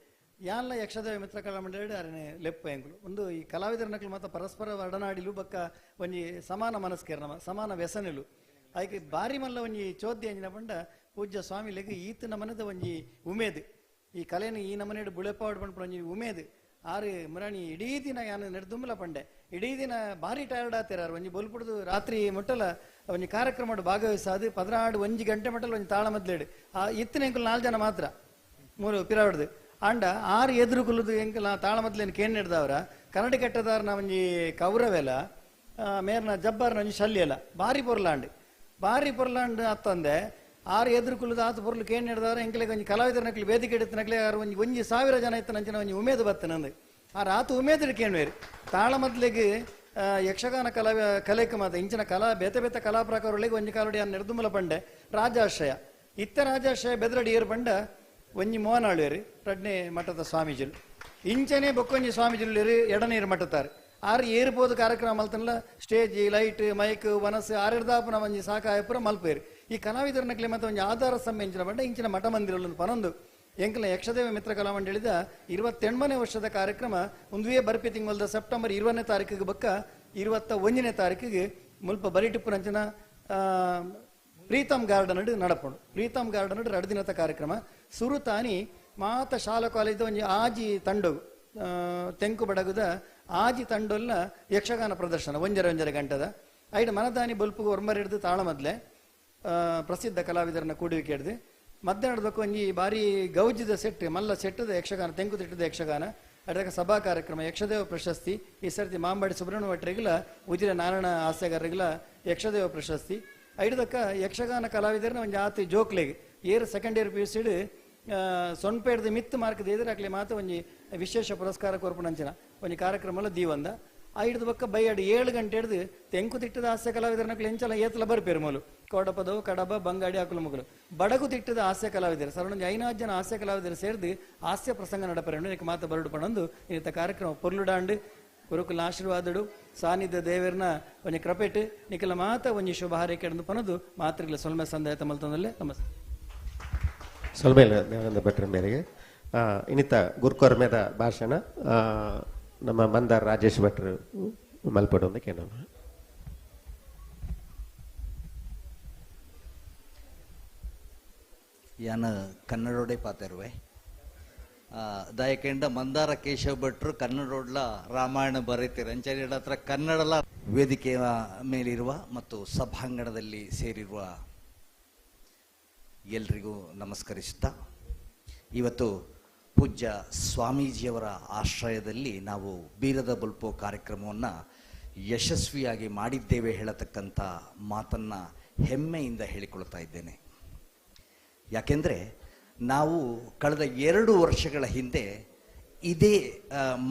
G: ಯಾನ್ಲ ಯಕ್ಷದೇವ ಮಿತ್ರ ಕಲಾ ಮಂಡಳಿ ಆರನೆ ಲೆಪ್ಪ ಎಂಕುಲು ಒಂದು ಈ ಕಲಾವಿದರ ನಕಲು ಮಾತ್ರ ಪರಸ್ಪರ ಒಡನಾಡಿಲು ಬಕ್ಕ ಒಂಜಿ ಸಮಾನ ಮನಸ್ಕೇರ್ ನಮ್ಮ ಸಮಾನ ವ್ಯಸನಿಲು ಆಯ್ಕೆ ಬಾರಿ ಮಲ್ಲ ಒಂಜಿ ಚೋದ್ಯ ಅಂಜಿನ ಪಂಡ ಪೂಜ್ಯ ಸ್ವಾಮಿಲೆಗ್ ಈತ ನಮನದ ಒಂಜಿ ಉಮೇದ್ ಈ ಕಲೆನ ಈ ನಮನೆಡು ಬುಳೆಪಾಡು ಪನ್ಪುನ ಒಂಜಿ ಉಮೇದ್ ಆರು ಮುರಾಣಿ ಇಡೀ ದಿನ ಯಾನು ನೆಡ್ದುಂಬಲ ಪಂಡೆ ಇಡೀ ದಿನ ಭಾರಿ ಟಯರ್ಡ್ ಆತಿರಾರು ಒಂಜಿ ಬೊಲ್ಪುಡ್ದು ರಾತ್ರಿ ಮುಟ್ಟಲ ಒಂಜಿ ಕಾರ್ಯಕ್ರಮ ಭಾಗವಹಿಸಾದು 16 1 ಗಂಟೆ ಮಟ್ಟಲ ಒಂಜಿ ತಾಳ ಮೊದಲೇಡು ಆ ಇತ್ತಿನ ಎಂಕುಲು 4 ಜನ ಮಾತ್ರ ಮೂರು ಪಿರಾವಡ್ದು ಆಂಡ ಆರು ಎದುರು ಕುಲ್ಲುದು ಎಂಕುಲ ತಾಳ ಮೊದಲೇನು ಕೇನ್ ಹಿಡ್ದವ್ರ ಕನ್ನಡಿ ಕಟ್ಟದಾರನ ಒಂಜಿ ಕೌರವೆಲ ಮೇರ್ನ ಜಬ್ಬಾರ್ನ ಒಂಜಿ ಶಲ್ಯಲ ಭಾರಿ ಪೊರ್ಲಾಂಡ್ ಭಾರಿ ಪೊರ್ಲಾಂಡ್ ಅತ್ತಂದೆ ಆರು ಎದುರು ಕುಲ್ಲುದು ಆತ ಪೊರ್ಲು ಕೇನ್ ಹಿಡ್ದವ್ರ ಎಂಕಲಿಗೆ ಒಂಜಿ ಕಲಾವಿದರ ನಕಲಿ ವೇದಿಕೆ ಹಿಡಿತ ನಕಲಿ ಆರು ಒಂಜಿ ಒಂಜಿ 1000 ಜನ ಇತ್ತು ನಂಚಿನ ಒಂಜಿ ಉಮೇದು ಬತ್ತನಂದು ಆ ರಾತು ಉಮೇದು ಕೇಣ್ವೇರು ತಾಳ ಮೊದಲಿಗೆ ಯಕ್ಷಗಾನ ಕಲಾ ಕಲೆಕ್ ಮಾತ ಇಂಚಿನ ಕಲಾ ಬೇತೆ ಬೇತೆ ಕಲಾ ಪ್ರಕಾರಗಳಿಗೆ ಒಂಜಿ ಕಾಲುಡಿ ನಿರ್ದುಮಲ ಪಂಡೆ ರಾಜಾಶ್ರಯ ಇತ್ತ ರಾಜಾಶ್ರಯ ಬೆದರಡಿ ಏರು ಪಂಡ ಒಂಜಿ ಮೋಹನಾಳುವೇರು ರಡ್ನೇ ಮಠದ ಸ್ವಾಮೀಜಿಲು ಇಂಚನೆ ಬೊಕ್ಕೊಂಜಿ ಸ್ವಾಮೀಜಿಲು ಎಡನೀರು ಮಠತಾರೆ ಆರು ಏರ್ಬೋದು ಕಾರ್ಯಕ್ರಮ ಮಲ್ತನಲ್ಲ ಸ್ಟೇಜ್ ಲೈಟ್ ಮೈಕ್ ವನಸ್ಸು ಆರೆಡ್ದಾಪುನ ಒಂಜಿ ಸಾಕಾಯಪುರ ಮಲ್ಪೇರು ಈ ಕಲಾವಿದರ ನಕಲಿ ಮತ್ತೆ ಒಂಜಿ ಆಧಾರ ಸಮ್ಯ ಇಂಚಿನ ಪಂಡ ಇಂಚಿನ ಮಠ ಮಂದಿರ ಪನೊಂದು ಎಂಕಲ ಯಕ್ಷದೇವ ಮಿತ್ರ ಕಲಾ ಮಂಡಳಿದ 28ನೇ ವರ್ಷದ ಕಾರ್ಯಕ್ರಮ ಒಂದುವೇ ಬರ್ಪಿ ತಿಂಗಳದ ಸೆಪ್ಟೆಂಬರ್ 20ನೇ ತಾರೀಕಿಗೆ ಬಕ್ಕ 21ನೇ ತಾರೀಕಿಗೆ ಮುಲ್ಪ ಬರಿಟಿಪ್ಪುನಂಚಿನ ಪ್ರೀತಮ್ ಗಾರ್ಡನ್ ನಡಪುಂಡು. ಪ್ರೀತಮ್ ಗಾರ್ಡನ್ 2 ದಿನದ ಕಾರ್ಯಕ್ರಮ ಸುರುತಾನಿ ಮಾತ ಶಾಲಾ ಕಾಲೇಜ್ ಒಂಜಿ ಆಜಿ ತಂಡೋಗು ತೆಂಕು ಬಡಗುದ ಆಜಿ ತಂಡೊಲ್ಲ ಯಕ್ಷಗಾನ ಪ್ರದರ್ಶನ 1.5 ಗಂಟೆದ ಐಡು ಮನದಾನಿ ಬಲ್ಪುಗು ಒರ್ಮರ್ ಹಿಡ್ದು ತಾಳ ಮೊದಲೇ ಪ್ರಸಿದ್ಧ ಕಲಾವಿದರನ್ನ ಕೂಡುವಿಕೆ ಹಿಡ್ದು ಮಧ್ಯಾಹ್ನದಕ್ಕೂ ಒಂಜಿ ಭಾರಿ ಗೌಜಿದ ಸೆಟ್ ಮಲ್ಲ ಸೆಟ್ಟದ ಯಕ್ಷಗಾನ ತೆಂಕುತಿಟ್ಟದ ಯಕ್ಷಗಾನ ಅದಕ್ಕೆ ಸಭಾ ಕಾರ್ಯಕ್ರಮ ಯಕ್ಷದೇವ ಪ್ರಶಸ್ತಿ ಈ ಸರ್ತಿ ಮಾಂಬಾಡಿ ಸುಬ್ರಹ್ಮಣ್ಯ ಭಟ್ರಿಗಿಲ ಉಜಿರೆ ನಾರಾಯಣ ಹಾಸ್ಯಗಾರರಿಗಿಲ ಯಕ್ಷದೇವ ಪ್ರಶಸ್ತಿ ಐದಕ್ಕ ಯಕ್ಷಗಾನ ಕಲಾವಿದರನ್ನ ಒಂಜಿ ಆತಿ ಜೋಕ್ಲೆಗ್ ಏರ್ ಸೆಕೆಂಡ್ ಇಯರ್ ಪಿ ಯು ಸಿಡ್ ಸೊನ್ಪೇಡ್ದ ಮಿತ್ತು ಮಾರ್ಕ್ ದೇದರಾಕ್ಲೆ ಮಾತ ಒಂಜಿ ವಿಶೇಷ ಪುರಸ್ಕಾರ ಕೊರ್ಪುನಂಚಿನ ಒಂಜಿ ಕಾರ್ಯಕ್ರಮ ದೀವಂದ ಐಡ್ದು ಬಕ್ಕ ಬೈಯಾಡು 7 ಗಂಟೆ ಹಿಡ್ದು ತೆಂಕುತಿಟ್ಟದ ಹಾಸ್ಯ ಕಲಾವಿದರನಕ್ಲು ಎಂಚಲ ಏತಲ ಬರ್ಪೇರು ಮೂಲು ಕೋಡಪದವು ಕಡಬ ಬಂಗಾಡಿ ಆಕುಲು ಮುಗುಲು ಬಡಗು ತಿಟ್ಟದ ಹಾಸ್ಯ ಕಲಾವಿದರು ಸರೌಂಡ್ 5 ಜನ ಹಾಸ್ಯ ಕಲಾವಿದರು ಸೇರಿದು ಹಾಸ್ಯ ಪ್ರಸಂಗ ನಡಪರೇನು ಇದಕ್ಕೆ ಮಾತ ಬರಡು ಪಣಂದು ಇಂಥ ಕಾರ್ಯಕ್ರಮ ಪೊರ್ಲುಡಾಂಡು ಗುರುಕುಲ ಆಶೀರ್ವಾದಡು ಸಾನ್ನಿಧ್ಯ ದೇವರನ ಒಂಜಿ ಕೃಪೆಟ್ ನಿಖಲ ಮಾತ ಒಂಜಿ ಶುಭ ಹಾರೈಕೆ ಪನದು ಮಾತ್ರಿಗಳ ಸೊಲ್ಮೆ ಸಂದಾಯ ತಮ್ಮಲ್ತಂದಲ್ಲೇ ನಮಸ್ತೆ.
F: ಸೊಲ್ಮೆ ದೇವಾನಂದ ಭಟ್ರ ಮೇರೆಗೆ ಇನ್ನಿತ ಗುರುಕೊರ್ಮೆದ ಭಾಷಣ ನಮ್ಮ ಮಂದಾರ್ ರಾಜೇಶ್ ಭಟ್ರು ಮಲ್ಪಡು ಅಂತ ಕೇಳೋಣ.
H: ಯಾನ ಕನ್ನಡೋಡೆ ಪಾತೆರುವೆ ದಯಕೆಂಡ ಮಂದಾರ ಕೇಶವ ಭಟ್ರು ಕನ್ನಡೋಡ್ಲ ರಾಮಾಯಣ ಬರೀತೀರ ಅಂಚನೆ ಹತ್ರ ಕನ್ನಡಲ ವೇದಿಕೆಯ ಮೇಲಿರುವ ಮತ್ತು ಸಭಾಂಗಣದಲ್ಲಿ ಸೇರಿರುವ ಎಲ್ರಿಗೂ ನಮಸ್ಕರಿಸುತ್ತಾ, ಇವತ್ತು ಪೂಜ್ಯ ಸ್ವಾಮೀಜಿಯವರ ಆಶ್ರಯದಲ್ಲಿ ನಾವು ಬೀರದ ಬೊಲ್ಪು ಕಾರ್ಯಕ್ರಮವನ್ನು ಯಶಸ್ವಿಯಾಗಿ ಮಾಡಿದ್ದೇವೆ ಹೇಳತಕ್ಕಂಥ ಮಾತನ್ನು ಹೆಮ್ಮೆಯಿಂದ ಹೇಳಿಕೊಳ್ತಾ ಇದ್ದೇನೆ. ಯಾಕೆಂದರೆ ನಾವು ಕಳೆದ 2 ವರ್ಷಗಳ ಹಿಂದೆ ಇದೇ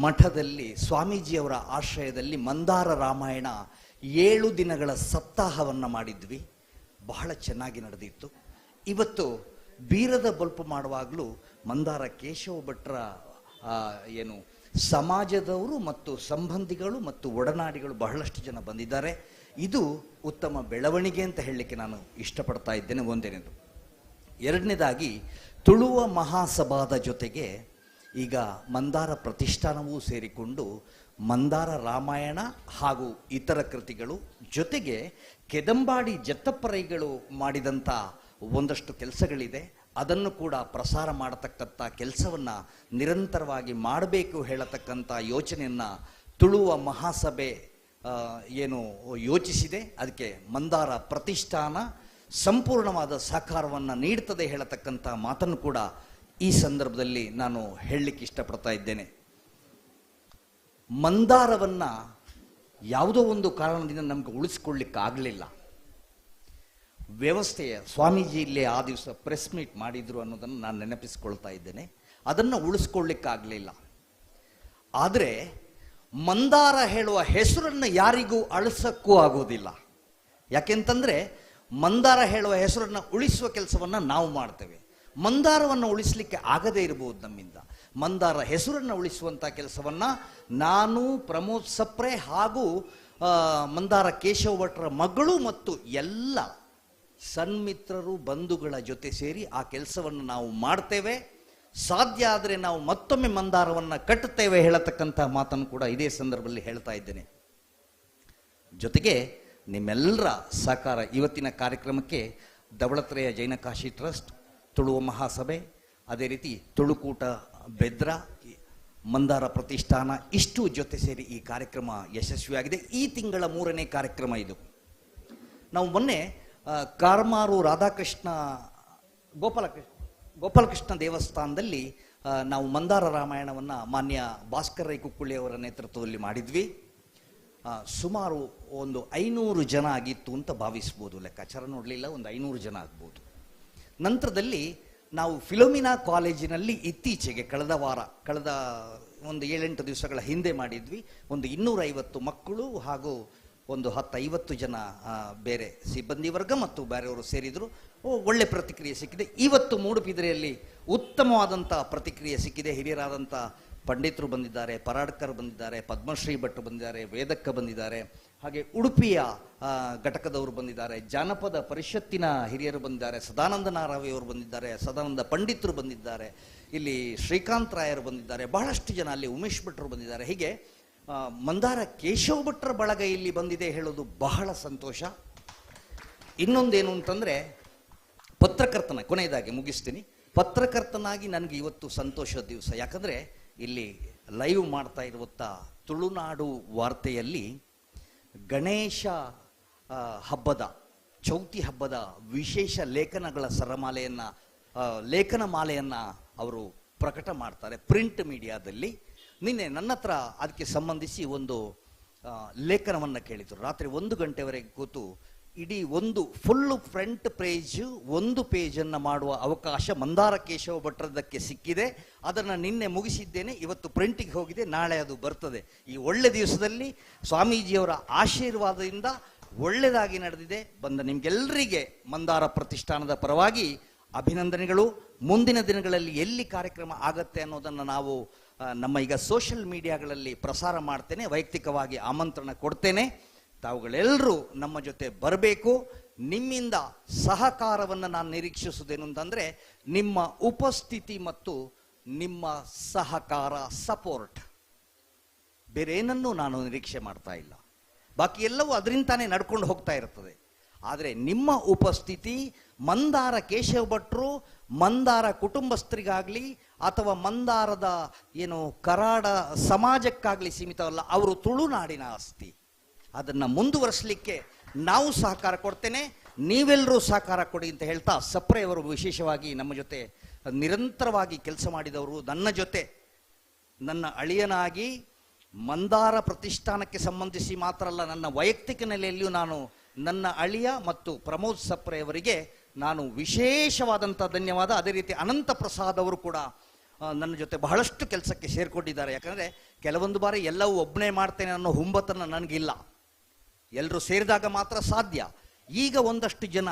H: ಮಠದಲ್ಲಿ ಸ್ವಾಮೀಜಿಯವರ ಆಶ್ರಯದಲ್ಲಿ ಮಂದಾರ ರಾಮಾಯಣ 7 ದಿನಗಳ ಸಪ್ತಾಹವನ್ನು ಮಾಡಿದ್ವಿ. ಬಹಳ ಚೆನ್ನಾಗಿ ನಡೆದಿತ್ತು. ಇವತ್ತು ಬೀರದ ಬೊಲ್ಪು ಮಾಡುವಾಗಲೂ ಮಂದಾರ ಕೇಶವ ಭಟ್ರ ಏನು ಸಮಾಜದವರು ಮತ್ತು ಸಂಬಂಧಿಗಳು ಮತ್ತು ಒಡನಾಡಿಗಳು ಬಹಳಷ್ಟು ಜನ ಬಂದಿದ್ದಾರೆ. ಇದು ಉತ್ತಮ ಬೆಳವಣಿಗೆ ಅಂತ ಹೇಳಲಿಕ್ಕೆ ನಾನು ಇಷ್ಟಪಡ್ತಾ ಇದ್ದೇನೆ. ಒಂದನೇದು. ಎರಡನೇದಾಗಿ, ತುಳುವ ಮಹಾಸಭಾದ ಜೊತೆಗೆ ಈಗ ಮಂದಾರ ಪ್ರತಿಷ್ಠಾನವೂ ಸೇರಿಕೊಂಡು ಮಂದಾರ ರಾಮಾಯಣ ಹಾಗೂ ಇತರ ಕೃತಿಗಳು ಜೊತೆಗೆ ಕೆದಂಬಾಡಿ ಜತ್ತಪ್ಪರೈಗಳು ಮಾಡಿದಂಥ ಒಂದಷ್ಟು ಕೆಲಸಗಳಿದೆ, ಅದನ್ನು ಕೂಡ ಪ್ರಸಾರ ಮಾಡತಕ್ಕಂಥ ಕೆಲಸವನ್ನು ನಿರಂತರವಾಗಿ ಮಾಡಬೇಕು ಹೇಳತಕ್ಕಂಥ ಯೋಚನೆಯನ್ನು ತುಳುವ ಮಹಾಸಭೆ ಏನು ಯೋಚಿಸಿದೆ. ಅದಕ್ಕೆ ಮಂದಾರ ಪ್ರತಿಷ್ಠಾನ ಸಂಪೂರ್ಣವಾದ ಸಹಕಾರವನ್ನು ನೀಡ್ತದೆ ಹೇಳತಕ್ಕಂಥ ಮಾತನ್ನು ಕೂಡ ಈ ಸಂದರ್ಭದಲ್ಲಿ ನಾನು ಹೇಳಲಿಕ್ಕೆ ಇಷ್ಟಪಡ್ತಾ ಇದ್ದೇನೆ. ಮಂದಾರವನ್ನು ಯಾವುದೋ ಒಂದು ಕಾರಣದಿಂದ ನಮಗೆ ಉಳಿಸ್ಕೊಳ್ಳಿಕ್ಕಾಗಲಿಲ್ಲ. ವ್ಯವಸ್ಥೆಯ ಸ್ವಾಮೀಜಿ ಇಲ್ಲೇ ಆ ದಿವಸ ಪ್ರೆಸ್ ಮೀಟ್ ಮಾಡಿದರು ಅನ್ನೋದನ್ನು ನಾನು ನೆನಪಿಸ್ಕೊಳ್ತಾ ಇದ್ದೇನೆ. ಅದನ್ನು ಉಳಿಸ್ಕೊಳ್ಳಿಕ್ಕಾಗಲಿಲ್ಲ. ಆದರೆ ಮಂದಾರ ಹೇಳುವ ಹೆಸರನ್ನು ಯಾರಿಗೂ ಅಳಿಸೋಕ್ಕೂ ಆಗೋದಿಲ್ಲ. ಯಾಕೆಂತಂದರೆ ಮಂದಾರ ಹೇಳುವ ಹೆಸರನ್ನು ಉಳಿಸುವ ಕೆಲಸವನ್ನು ನಾವು ಮಾಡ್ತೇವೆ. ಮಂದಾರವನ್ನು ಉಳಿಸಲಿಕ್ಕೆ ಆಗದೇ ಇರಬಹುದು ನಮ್ಮಿಂದ. ಮಂದಾರ ಹೆಸರನ್ನು ಉಳಿಸುವಂಥ ಕೆಲಸವನ್ನು ನಾನು, ಪ್ರಮೋದ್ ಸಪ್ರೆ ಹಾಗೂ ಮಂದಾರ ಕೇಶವ ಭಟ್ರ ಮಗಳು ಮತ್ತು ಎಲ್ಲ ಸನ್ಮಿತ್ರರು ಬಂಧುಗಳ ಜೊತೆ ಸೇರಿ ಆ ಕೆಲಸವನ್ನು ನಾವು ಮಾಡ್ತೇವೆ. ಸಾಧ್ಯ ಆದರೆ ನಾವು ಮತ್ತೊಮ್ಮೆ ಮಂದಾರವನ್ನು ಕಟ್ಟುತ್ತೇವೆ ಹೇಳತಕ್ಕಂಥ ಮಾತನ್ನು ಕೂಡ ಇದೇ ಸಂದರ್ಭದಲ್ಲಿ ಹೇಳ್ತಾ ಇದ್ದೇನೆ. ಜೊತೆಗೆ ನಿಮ್ಮೆಲ್ಲರ ಸಹಕಾರ ಇವತ್ತಿನ ಕಾರ್ಯಕ್ರಮಕ್ಕೆ ದವಳತ್ರೆಯ ಜೈನ ಕಾಶಿ ಟ್ರಸ್ಟ್, ತುಳುವ ಮಹಾಸಭೆ, ಅದೇ ರೀತಿ ತುಳುಕೂಟ ಬೆದ್ರ, ಮಂದಾರ ಪ್ರತಿಷ್ಠಾನ ಇಷ್ಟು ಜೊತೆ ಸೇರಿ ಈ ಕಾರ್ಯಕ್ರಮ ಯಶಸ್ವಿಯಾಗಿದೆ. ಈ ತಿಂಗಳ 3ನೇ ಕಾರ್ಯಕ್ರಮ ಇದು. ನಾವು ಮೊನ್ನೆ ಕಾರ್ಮಾರು ರಾಧಾಕೃಷ್ಣ ಗೋಪಾಲಕೃಷ್ಣ ದೇವಸ್ಥಾನದಲ್ಲಿ ನಾವು ಮಂದಾರ ರಾಮಾಯಣವನ್ನು ಮಾನ್ಯ ಭಾಸ್ಕರ್ ರೈ ಕುಕ್ಕುಳ್ಳಿಯವರ ನೇತೃತ್ವದಲ್ಲಿ ಮಾಡಿದ್ವಿ. ಸುಮಾರು ಒಂದು 500 ಜನ ಆಗಿತ್ತು ಅಂತ ಭಾವಿಸ್ಬೋದು, ಲೆಕ್ಕಾಚಾರ ನೋಡಲಿಲ್ಲ, ಒಂದು 500 ಜನ ಆಗ್ಬೋದು. ನಂತರದಲ್ಲಿ ನಾವು ಫಿಲೋಮಿನಾ ಕಾಲೇಜಿನಲ್ಲಿ ಇತ್ತೀಚೆಗೆ ಕಳೆದ ವಾರ, ಕಳೆದ ಒಂದು 7-8 ದಿವಸಗಳ ಹಿಂದೆ ಮಾಡಿದ್ವಿ. ಒಂದು 250 ಮಕ್ಕಳು ಹಾಗೂ ಒಂದು 10-50 ಜನ ಬೇರೆ ಸಿಬ್ಬಂದಿ ವರ್ಗ ಮತ್ತು ಬೇರೆಯವರು ಸೇರಿದರು. ಒಳ್ಳೆ ಪ್ರತಿಕ್ರಿಯೆ ಸಿಕ್ಕಿದೆ. ಇವತ್ತು ಮೂಡುಬಿದಿರೆಯಲ್ಲಿ ಉತ್ತಮವಾದಂಥ ಪ್ರತಿಕ್ರಿಯೆ ಸಿಕ್ಕಿದೆ. ಹಿರಿಯರಾದಂಥ ಪಂಡಿತರು ಬಂದಿದ್ದಾರೆ, ಪರಾಡ್ಕರ್ ಬಂದಿದ್ದಾರೆ, ಪದ್ಮಶ್ರೀ ಭಟ್ರು ಬಂದಿದ್ದಾರೆ, ವೇದಕ್ಕ ಬಂದಿದ್ದಾರೆ, ಹಾಗೆ ಉಡುಪಿಯ ಘಟಕದವರು ಬಂದಿದ್ದಾರೆ, ಜಾನಪದ ಪರಿಷತ್ತಿನ ಹಿರಿಯರು ಬಂದಿದ್ದಾರೆ, ಸದಾನಂದ ನಾರಾವಿಯವರು ಬಂದಿದ್ದಾರೆ, ಸದಾನಂದ ಪಂಡಿತರು ಬಂದಿದ್ದಾರೆ, ಇಲ್ಲಿ ಶ್ರೀಕಾಂತ್ ರಾಯರು ಬಂದಿದ್ದಾರೆ, ಬಹಳಷ್ಟು ಜನ ಅಲ್ಲಿ ಉಮೇಶ್ ಭಟ್ರು ಬಂದಿದ್ದಾರೆ. ಹೀಗೆ ಮಂದಾರ ಕೇಶವ ಭಟ್ರ ಬಳಗ ಇಲ್ಲಿ ಬಂದಿದೆ ಹೇಳೋದು ಬಹಳ ಸಂತೋಷ. ಇನ್ನೊಂದೇನು ಅಂತಂದರೆ, ಪತ್ರಕರ್ತನ, ಕೊನೆಯದಾಗಿ ಮುಗಿಸ್ತೀನಿ, ಪತ್ರಕರ್ತನಾಗಿ ನನಗೆ ಇವತ್ತು ಸಂತೋಷದ ದಿವಸ. ಯಾಕಂದರೆ ಇಲ್ಲಿ ಲೈವ್ ಮಾಡ್ತಾ ಇರುವಂಥ ತುಳುನಾಡು ವಾರ್ತೆಯಲ್ಲಿ ಗಣೇಶ ಹಬ್ಬದ, ಚೌತಿ ಹಬ್ಬದ ವಿಶೇಷ ಲೇಖನಗಳ ಸರಮಾಲೆಯನ್ನು, ಲೇಖನ ಮಾಲೆಯನ್ನು ಅವರು ಪ್ರಕಟ ಮಾಡ್ತಾರೆ ಪ್ರಿಂಟ್ ಮೀಡಿಯಾದಲ್ಲಿ. ನಿನ್ನೆ ನನ್ನ ಹತ್ರ ಅದಕ್ಕೆ ಸಂಬಂಧಿಸಿ ಒಂದು ಲೇಖನವನ್ನು ಕೇಳಿದರು. ರಾತ್ರಿ 1 ಗಂಟೆವರೆಗೆ ಕೂತು ಇಡೀ ಒಂದು ಫುಲ್ಲು ಫ್ರಂಟ್ ಪೇಜ್, 1 ಪೇಜನ್ನು ಮಾಡುವ ಅವಕಾಶ ಮಂದಾರ ಕೇಶವ ಭಟ್ರದಕ್ಕೆ ಸಿಕ್ಕಿದೆ. ಅದನ್ನು ನಿನ್ನೆ ಮುಗಿಸಿದ್ದೇನೆ, ಇವತ್ತು ಪ್ರಿಂಟಿಗೆ ಹೋಗಿದೆ, ನಾಳೆ ಅದು ಬರ್ತದೆ. ಈ ಒಳ್ಳೆ ದಿವಸದಲ್ಲಿ ಸ್ವಾಮೀಜಿಯವರ ಆಶೀರ್ವಾದದಿಂದ ಒಳ್ಳೆಯದಾಗಿ ನಡೆದಿದೆ. ಬಂದ ನಿಮಗೆಲ್ಲರಿಗೆ ಮಂದಾರ ಪ್ರತಿಷ್ಠಾನದ ಪರವಾಗಿ ಅಭಿನಂದನೆಗಳು. ಮುಂದಿನ ದಿನಗಳಲ್ಲಿ ಎಲ್ಲಿ ಕಾರ್ಯಕ್ರಮ ಆಗತ್ತೆ ಅನ್ನೋದನ್ನು ನಾವು ನಮ್ಮ ಈಗ ಸೋಷಿಯಲ್ ಮೀಡಿಯಾಗಳಲ್ಲಿ ಪ್ರಸಾರ ಮಾಡ್ತೇನೆ, ವೈಯಕ್ತಿಕವಾಗಿ ಆಮಂತ್ರಣ ಕೊಡ್ತೇನೆ. ತಾವುಗಳೆಲ್ಲರೂ ನಮ್ಮ ಜೊತೆ ಬರಬೇಕು. ನಿಮ್ಮಿಂದ ಸಹಕಾರವನ್ನು ನಾನು ನಿರೀಕ್ಷಿಸುವುದೇನು ಅಂತಂದರೆ ನಿಮ್ಮ ಉಪಸ್ಥಿತಿ ಮತ್ತು ನಿಮ್ಮ ಸಹಕಾರ, ಸಪೋರ್ಟ್. ಬೇರೇನನ್ನೂ ನಾನು ನಿರೀಕ್ಷೆ ಮಾಡ್ತಾ ಇಲ್ಲ. ಬಾಕಿ ಎಲ್ಲವೂ ಅದರಿಂದಾನೇ ನಡ್ಕೊಂಡು ಹೋಗ್ತಾ ಇರ್ತದೆ. ಆದರೆ ನಿಮ್ಮ ಉಪಸ್ಥಿತಿ ಮಂದಾರ ಕೇಶವ ಭಟ್ರು, ಮಂದಾರ ಕುಟುಂಬಸ್ಥರಿಗಾಗಲಿ ಅಥವಾ ಮಂದಾರದ ಏನು ಕರಾಡ ಸಮಾಜಕ್ಕಾಗಲಿ ಸೀಮಿತವಲ್ಲ. ಅವರು ತುಳುನಾಡಿನ ಆಸ್ತಿ. ಅದನ್ನು ಮುಂದುವರಿಸಲಿಕ್ಕೆ ನಾವು ಸಹಕಾರ ಕೊಡ್ತೇನೆ, ನೀವೆಲ್ಲರೂ ಸಹಕಾರ ಕೊಡಿ ಅಂತ ಹೇಳ್ತಾ ಸಪ್ರೆಯವರು ವಿಶೇಷವಾಗಿ ನಮ್ಮ ಜೊತೆ ನಿರಂತರವಾಗಿ ಕೆಲಸ ಮಾಡಿದವರು. ನನ್ನ ಜೊತೆ ನನ್ನ ಅಳಿಯನಾಗಿ ಮಂದಾರ ಪ್ರತಿಷ್ಠಾನಕ್ಕೆ ಸಂಬಂಧಿಸಿ ಮಾತ್ರ ಅಲ್ಲ, ನನ್ನ ವೈಯಕ್ತಿಕ ನೆಲೆಯಲ್ಲಿಯೂ ನಾನು ನನ್ನ ಅಳಿಯ ಮತ್ತು ಪ್ರಮೋದ್ ಸಪ್ರೆಯವರಿಗೆ ನಾನು ವಿಶೇಷವಾದಂಥ ಧನ್ಯವಾದ. ಅದೇ ರೀತಿ ಅನಂತ ಪ್ರಸಾದ್ ಅವರು ಕೂಡ ನನ್ನ ಜೊತೆ ಬಹಳಷ್ಟು ಕೆಲಸಕ್ಕೆ ಸೇರಿಕೊಂಡಿದ್ದಾರೆ. ಯಾಕಂದರೆ ಕೆಲವೊಂದು ಬಾರಿ ಎಲ್ಲವೂ ಒಬ್ಬನೇ ಮಾಡ್ತೇನೆ ಅನ್ನೋ ಹುಂಬತನ ನನಗಿಲ್ಲ, ಎಲ್ಲರೂ ಸೇರಿದಾಗ ಮಾತ್ರ ಸಾಧ್ಯ. ಈಗ ಒಂದಷ್ಟು ಜನ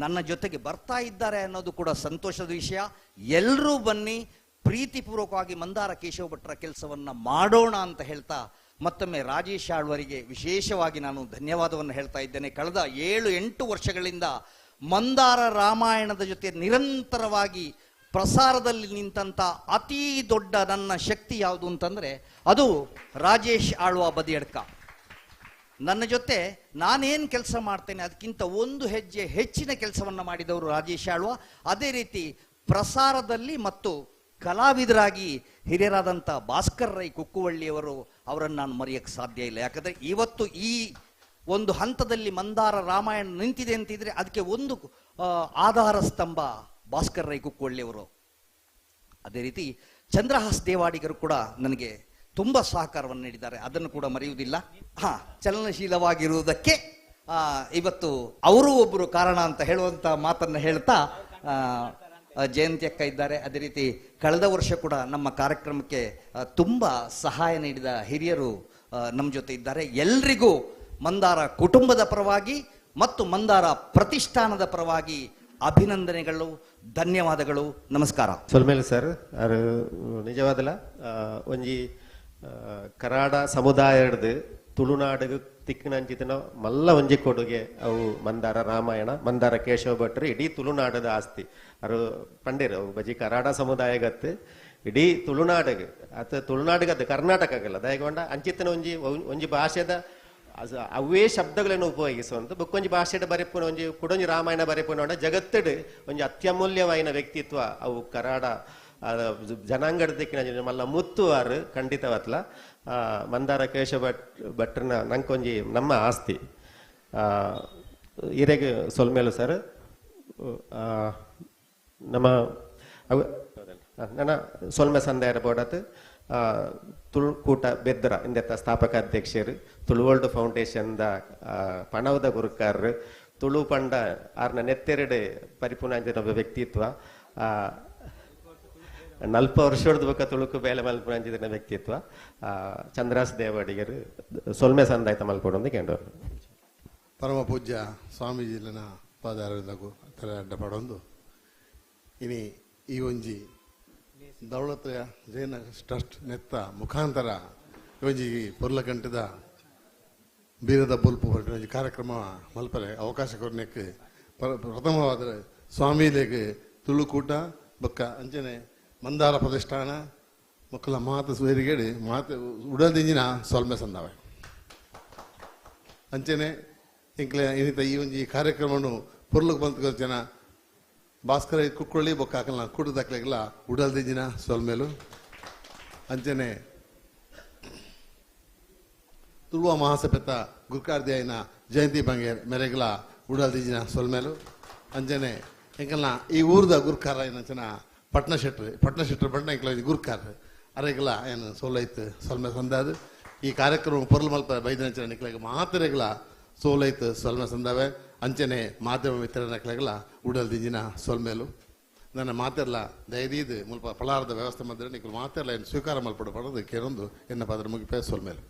H: ನನ್ನ ಜೊತೆಗೆ ಬರ್ತಾ ಇದ್ದಾರೆ ಅನ್ನೋದು ಕೂಡ ಸಂತೋಷದ ವಿಷಯ. ಎಲ್ಲರೂ ಬನ್ನಿ, ಪ್ರೀತಿಪೂರ್ವಕವಾಗಿ ಮಂದಾರ ಕೇಶವ ಭಟ್ರ ಕೆಲಸವನ್ನು ಮಾಡೋಣ ಅಂತ ಹೇಳ್ತಾ ಮತ್ತೊಮ್ಮೆ ರಾಜೇಶ್ ಆಳ್ವರಿಗೆ ವಿಶೇಷವಾಗಿ ನಾನು ಧನ್ಯವಾದವನ್ನು ಹೇಳ್ತಾ ಇದ್ದೇನೆ. ಕಳೆದ 7-8 ವರ್ಷಗಳಿಂದ ಮಂದಾರ ರಾಮಾಯಣದ ಜೊತೆ ನಿರಂತರವಾಗಿ ಪ್ರಸಾರದಲ್ಲಿ ನಿಂತಹ ಅತಿ ದೊಡ್ಡ ನನ್ನ ಶಕ್ತಿ ಯಾವುದು ಅಂತಂದರೆ ಅದು ರಾಜೇಶ್ ಆಳ್ವ ಬದಿಯಡ್ಕ. ನನ್ನ ಜೊತೆ ನಾನೇನು ಕೆಲಸ ಮಾಡ್ತೇನೆ ಅದಕ್ಕಿಂತ ಒಂದು ಹೆಜ್ಜೆ ಹೆಚ್ಚಿನ ಕೆಲಸವನ್ನು ಮಾಡಿದವರು ರಾಜೇಶ್ ಆಳ್ವ. ಅದೇ ರೀತಿ ಪ್ರಸಾರದಲ್ಲಿ ಮತ್ತು ಕಲಾವಿದರಾಗಿ ಹಿರಿಯರಾದಂಥ ಭಾಸ್ಕರ್ ರೈ ಕುಕ್ಕುವಳ್ಳಿಯವರು, ಅವರನ್ನು ನಾನು ಮರೆಯೋಕ್ಕೆ ಸಾಧ್ಯ ಇಲ್ಲ. ಯಾಕಂದರೆ ಇವತ್ತು ಈ ಒಂದು ಹಂತದಲ್ಲಿ ಮಂದಾರ ರಾಮಾಯಣ ನಿಂತಿದೆ ಅಂತಿದ್ರೆ ಅದಕ್ಕೆ ಒಂದು ಆಧಾರ ಸ್ತಂಭ ಭಾಸ್ಕರ್ ರೈ ಕುಕ್ಕುವಳ್ಳಿಯವರು. ಅದೇ ರೀತಿ ಚಂದ್ರಹಾಸ್ ದೇವಾಡಿಗರು ಕೂಡ ನನಗೆ ತುಂಬ ಸಹಕಾರವನ್ನು ನೀಡಿದ್ದಾರೆ, ಅದನ್ನು ಕೂಡ ಮರೆಯುವುದಿಲ್ಲ. ಹಾಂ, ಚಲನಶೀಲವಾಗಿರುವುದಕ್ಕೆ ಇವತ್ತು ಅವರು ಒಬ್ಬರು ಕಾರಣ ಅಂತ ಹೇಳುವಂಥ ಮಾತನ್ನು ಹೇಳ್ತಾ ಜಯಂತಿ ಅಕ್ಕ ಇದ್ದಾರೆ. ಅದೇ ರೀತಿ ಕಳೆದ ವರ್ಷ ಕೂಡ ನಮ್ಮ ಕಾರ್ಯಕ್ರಮಕ್ಕೆ ತುಂಬ ಸಹಾಯ ನೀಡಿದ ಹಿರಿಯರು ನಮ್ಮ ಜೊತೆ ಇದ್ದಾರೆ. ಎಲ್ರಿಗೂ ಮಂದಾರ ಕುಟುಂಬದ ಪರವಾಗಿ ಮತ್ತು ಮಂದಾರ ಪ್ರತಿಷ್ಠಾನದ ಪರವಾಗಿ ಅಭಿನಂದನೆಗಳು, ಧನ್ಯವಾದಗಳು, ನಮಸ್ಕಾರ.
F: ಸೊಲ್ಮೇಲೆ ಸರ್, ಅದು ನಿಜವಾದಲ ಒಂಜಿ ಕರಾಡ ಸಮುದಾಯದ ತುಳುನಾಡಿಗೆ ತಿಕ್ಕಿನಂಚಿತನ ಮಲ್ಲ ಒಂಜಿ ಕೊಡುಗೆ ಅವು ಮಂದಾರ ರಾಮಾಯಣ, ಮಂದಾರ ಕೇಶವ ಭಟ್ರು ಇಡೀ ತುಳುನಾಡದ ಆಸ್ತಿ. ಅವರು ಪಂಡೇರು ಅವು ಬಜಿ ಕರಾಡ ಸಮುದಾಯಗತ್ತು ಇಡೀ ತುಳುನಾಡಿಗೆ, ಅತ ತುಳುನಾಡಿಗೆ ಅದು ಕರ್ನಾಟಕಗಲ್ಲ ದಯಗೊಂಡ ಅಂಚಿತನ ಒಂಜಿ ಒಂಜಿ ಭಾಷೆದ ಅವೇ ಶಬ್ದಗಳನ್ನು ಉಪಯೋಗಿಸುವಂತ ಬುಕ್ಕೊಂಜಿ ಭಾಷೆಡ ಬರೆಪುನ ಒಂಜಿ ಕುಡೊಂಜಿ ರಾಮಾಯಣ ಬರೆಪುನ ಜಗತ್ತಡು ಒಂಜಿ ಅತ್ಯಮೂಲ್ಯವಾಯಿನ ವ್ಯಕ್ತಿತ್ವ ಅವು ಕರಾಡ ಜನಾಂಗದ ದಿಕ್ಕಿನ ಮಲ್ಲ ಮುತ್ತುವಾರು ಖಂಡಿತವತ್ಲ ಮಂದಾರ ಕೇಶವ ಭಟ್ರನ ನಂಕೊಂಜಿ ನಮ್ಮ ಆಸ್ತಿ. ಹಿರೇಗೆ ಸೊಲ್ಮೇಲು ಸರ್, ನಮ್ಮ ನನ್ನ ಸೊಲ್ಮೆ ಸಂದಾಯರ ಬೋಡತ್ ತುಳುಕೂಟ ಬೆದ್ರ ಇಂದೆತ್ತ ಸ್ಥಾಪಕ ಅಧ್ಯಕ್ಷರು, ತುಳುವರ್ಲ್ಡ್ ಫೌಂಡೇಶನ್ದ ಪಣವದ ಗುರುಕಾರರು, ತುಳು ಪಂಡ ಆರ್ನ ನೆತ್ತೆರಡು ಪರಿಪೂರ್ಣ ವ್ಯಕ್ತಿತ್ವ, 40 ವರ್ಷದ ಬೊಕ್ಕ ತುಳುಕು ಬೇಲೆ ಮಲ್ಪುನಂಚಿನ ವ್ಯಕ್ತಿತ್ವ ಚಂದ್ರಾಸ್ ದೇವಾಡಿಗರು ಸೊಲ್ಮೆ ಸಂದಾಯ್ತ ಮಲ್ಪೊಡೊಂದು ಕೇಂದ್ರ.
I: ಪರಮ ಪೂಜ್ಯ ಸ್ವಾಮೀಜಿಲನ ಪಾದಾರವಿಂದಗೂ ತಲೆ ಅಡ್ಡ ಪಡೊಂದು ಇನಿ ಈ ಒಂಜಿ ದೌಲತ ಜೈನ ಟ್ರಸ್ಟ್ ನೆತ್ತ ಮುಖಾಂತರ ಒಂಜಿ ಪೊರ್ಲಕಂಠದ ಬೀರದ ಬೊಲ್ಪು ಒಂಜಿ ಕಾರ್ಯಕ್ರಮ ಮಲ್ಪರೆ ಅವಕಾಶ ಕೊರ್ನೆಕ್ ಪ್ರಥಮವಾದ ಸ್ವಾಮೀಲೆಗ್ ತುಳುಕೂಟ ಬೊಕ್ಕ ಅಂಚನೆ ಮಂದಾರ ಪ್ರತಿಷ್ಠಾನ ಮಕ್ಕಳ ಮಾತು ಸುರಿಗೇಡಿ ಮಾತು ಉಡದಿಂಜಿನ ಸೊಲ್ಮೆ ಸಂದಾವೆ ಅಂಚನೆ ಇಂಕ್ಲೆ ಇನ್ನಿತ ಈ ಒಂಜಿ ಕಾರ್ಯಕ್ರಮವನ್ನು ಪೊರ್ಲುಗ್ ಬಂತ ಜನ ಭಾಸ್ಕರ ಕುಕ್ಕೊಳ್ಳಿ ಬೊಕ್ಕ ಹಾಕಲ್ಲ ಕೂಟದಾಕ್ಲೆಗೆಲ್ಲ ಉಡಲ್ದಿಂಜಿನ ಸೊಲ್ಮೇಲು ಅಂಚನೆ ತುಳುವ ಮಹಾಸಭೆತ ಗುರುಕಾರ್ದಿ ಆಯಿನ ಜಯಂತಿ ಬಂಗೇರ್ ಮೆರೆಗ್ಲ ಉಡಲ್ದಿಂಜಿನ ಸೊಲ್ಮೇಲು ಅಂಚನೆ ಎಂಕಲ್ನ ಈ ಊರ್ದ ಗುರುಕಾರ ಏನಂಚನ ಪಟ್ನ ಶೆಟ್ರು ಬಣ್ಣ ಎಂಕಲ ಗುರುಕಾರ ಅರೆಗ್ಲ ಏನು ಸೋಲೈತ್ ಸೊಲ್ಮೆ ಸಂದಾದು ಈ ಕಾರ್ಯಕ್ರಮ ಪೊರ್ಲು ಮಲ್ಪ ಬೈದನಂಚನ ನಿಕ್ಲೆಗ್ ಮಾತೆರೆಗ್ಲ ಸೋಲೈತ್ ಸೊಲ್ಮೆ ಸಂದಾವೆ ಅಂಚನೆ ಮಾಧ್ಯಮ ಮಿತ್ರನಕ್ಲೆಗ್ಲ ಉಡಲ್ದಿಂಜಿನ ಸೊಲ್ಮೇಲು ನನ್ನ ಮಾತೆರ್ಲ ದಯದೀದು ಮುಲ್ಪ ಫಲಾರದ ವ್ಯವಸ್ಥೆ ಮಾಡಿದ್ರೆ ನಿಕ್ಲು ಮಾತೆರ್ಲ ಏನು ಸ್ವೀಕಾರ ಮಲ್ಪಡು ಪಡೋದು ಕೇರೊಂದು ಎನ್ನ ಪಾತ್ರ ಮುಗಿಪೆ ಸೊಲ್ಮೇಲು.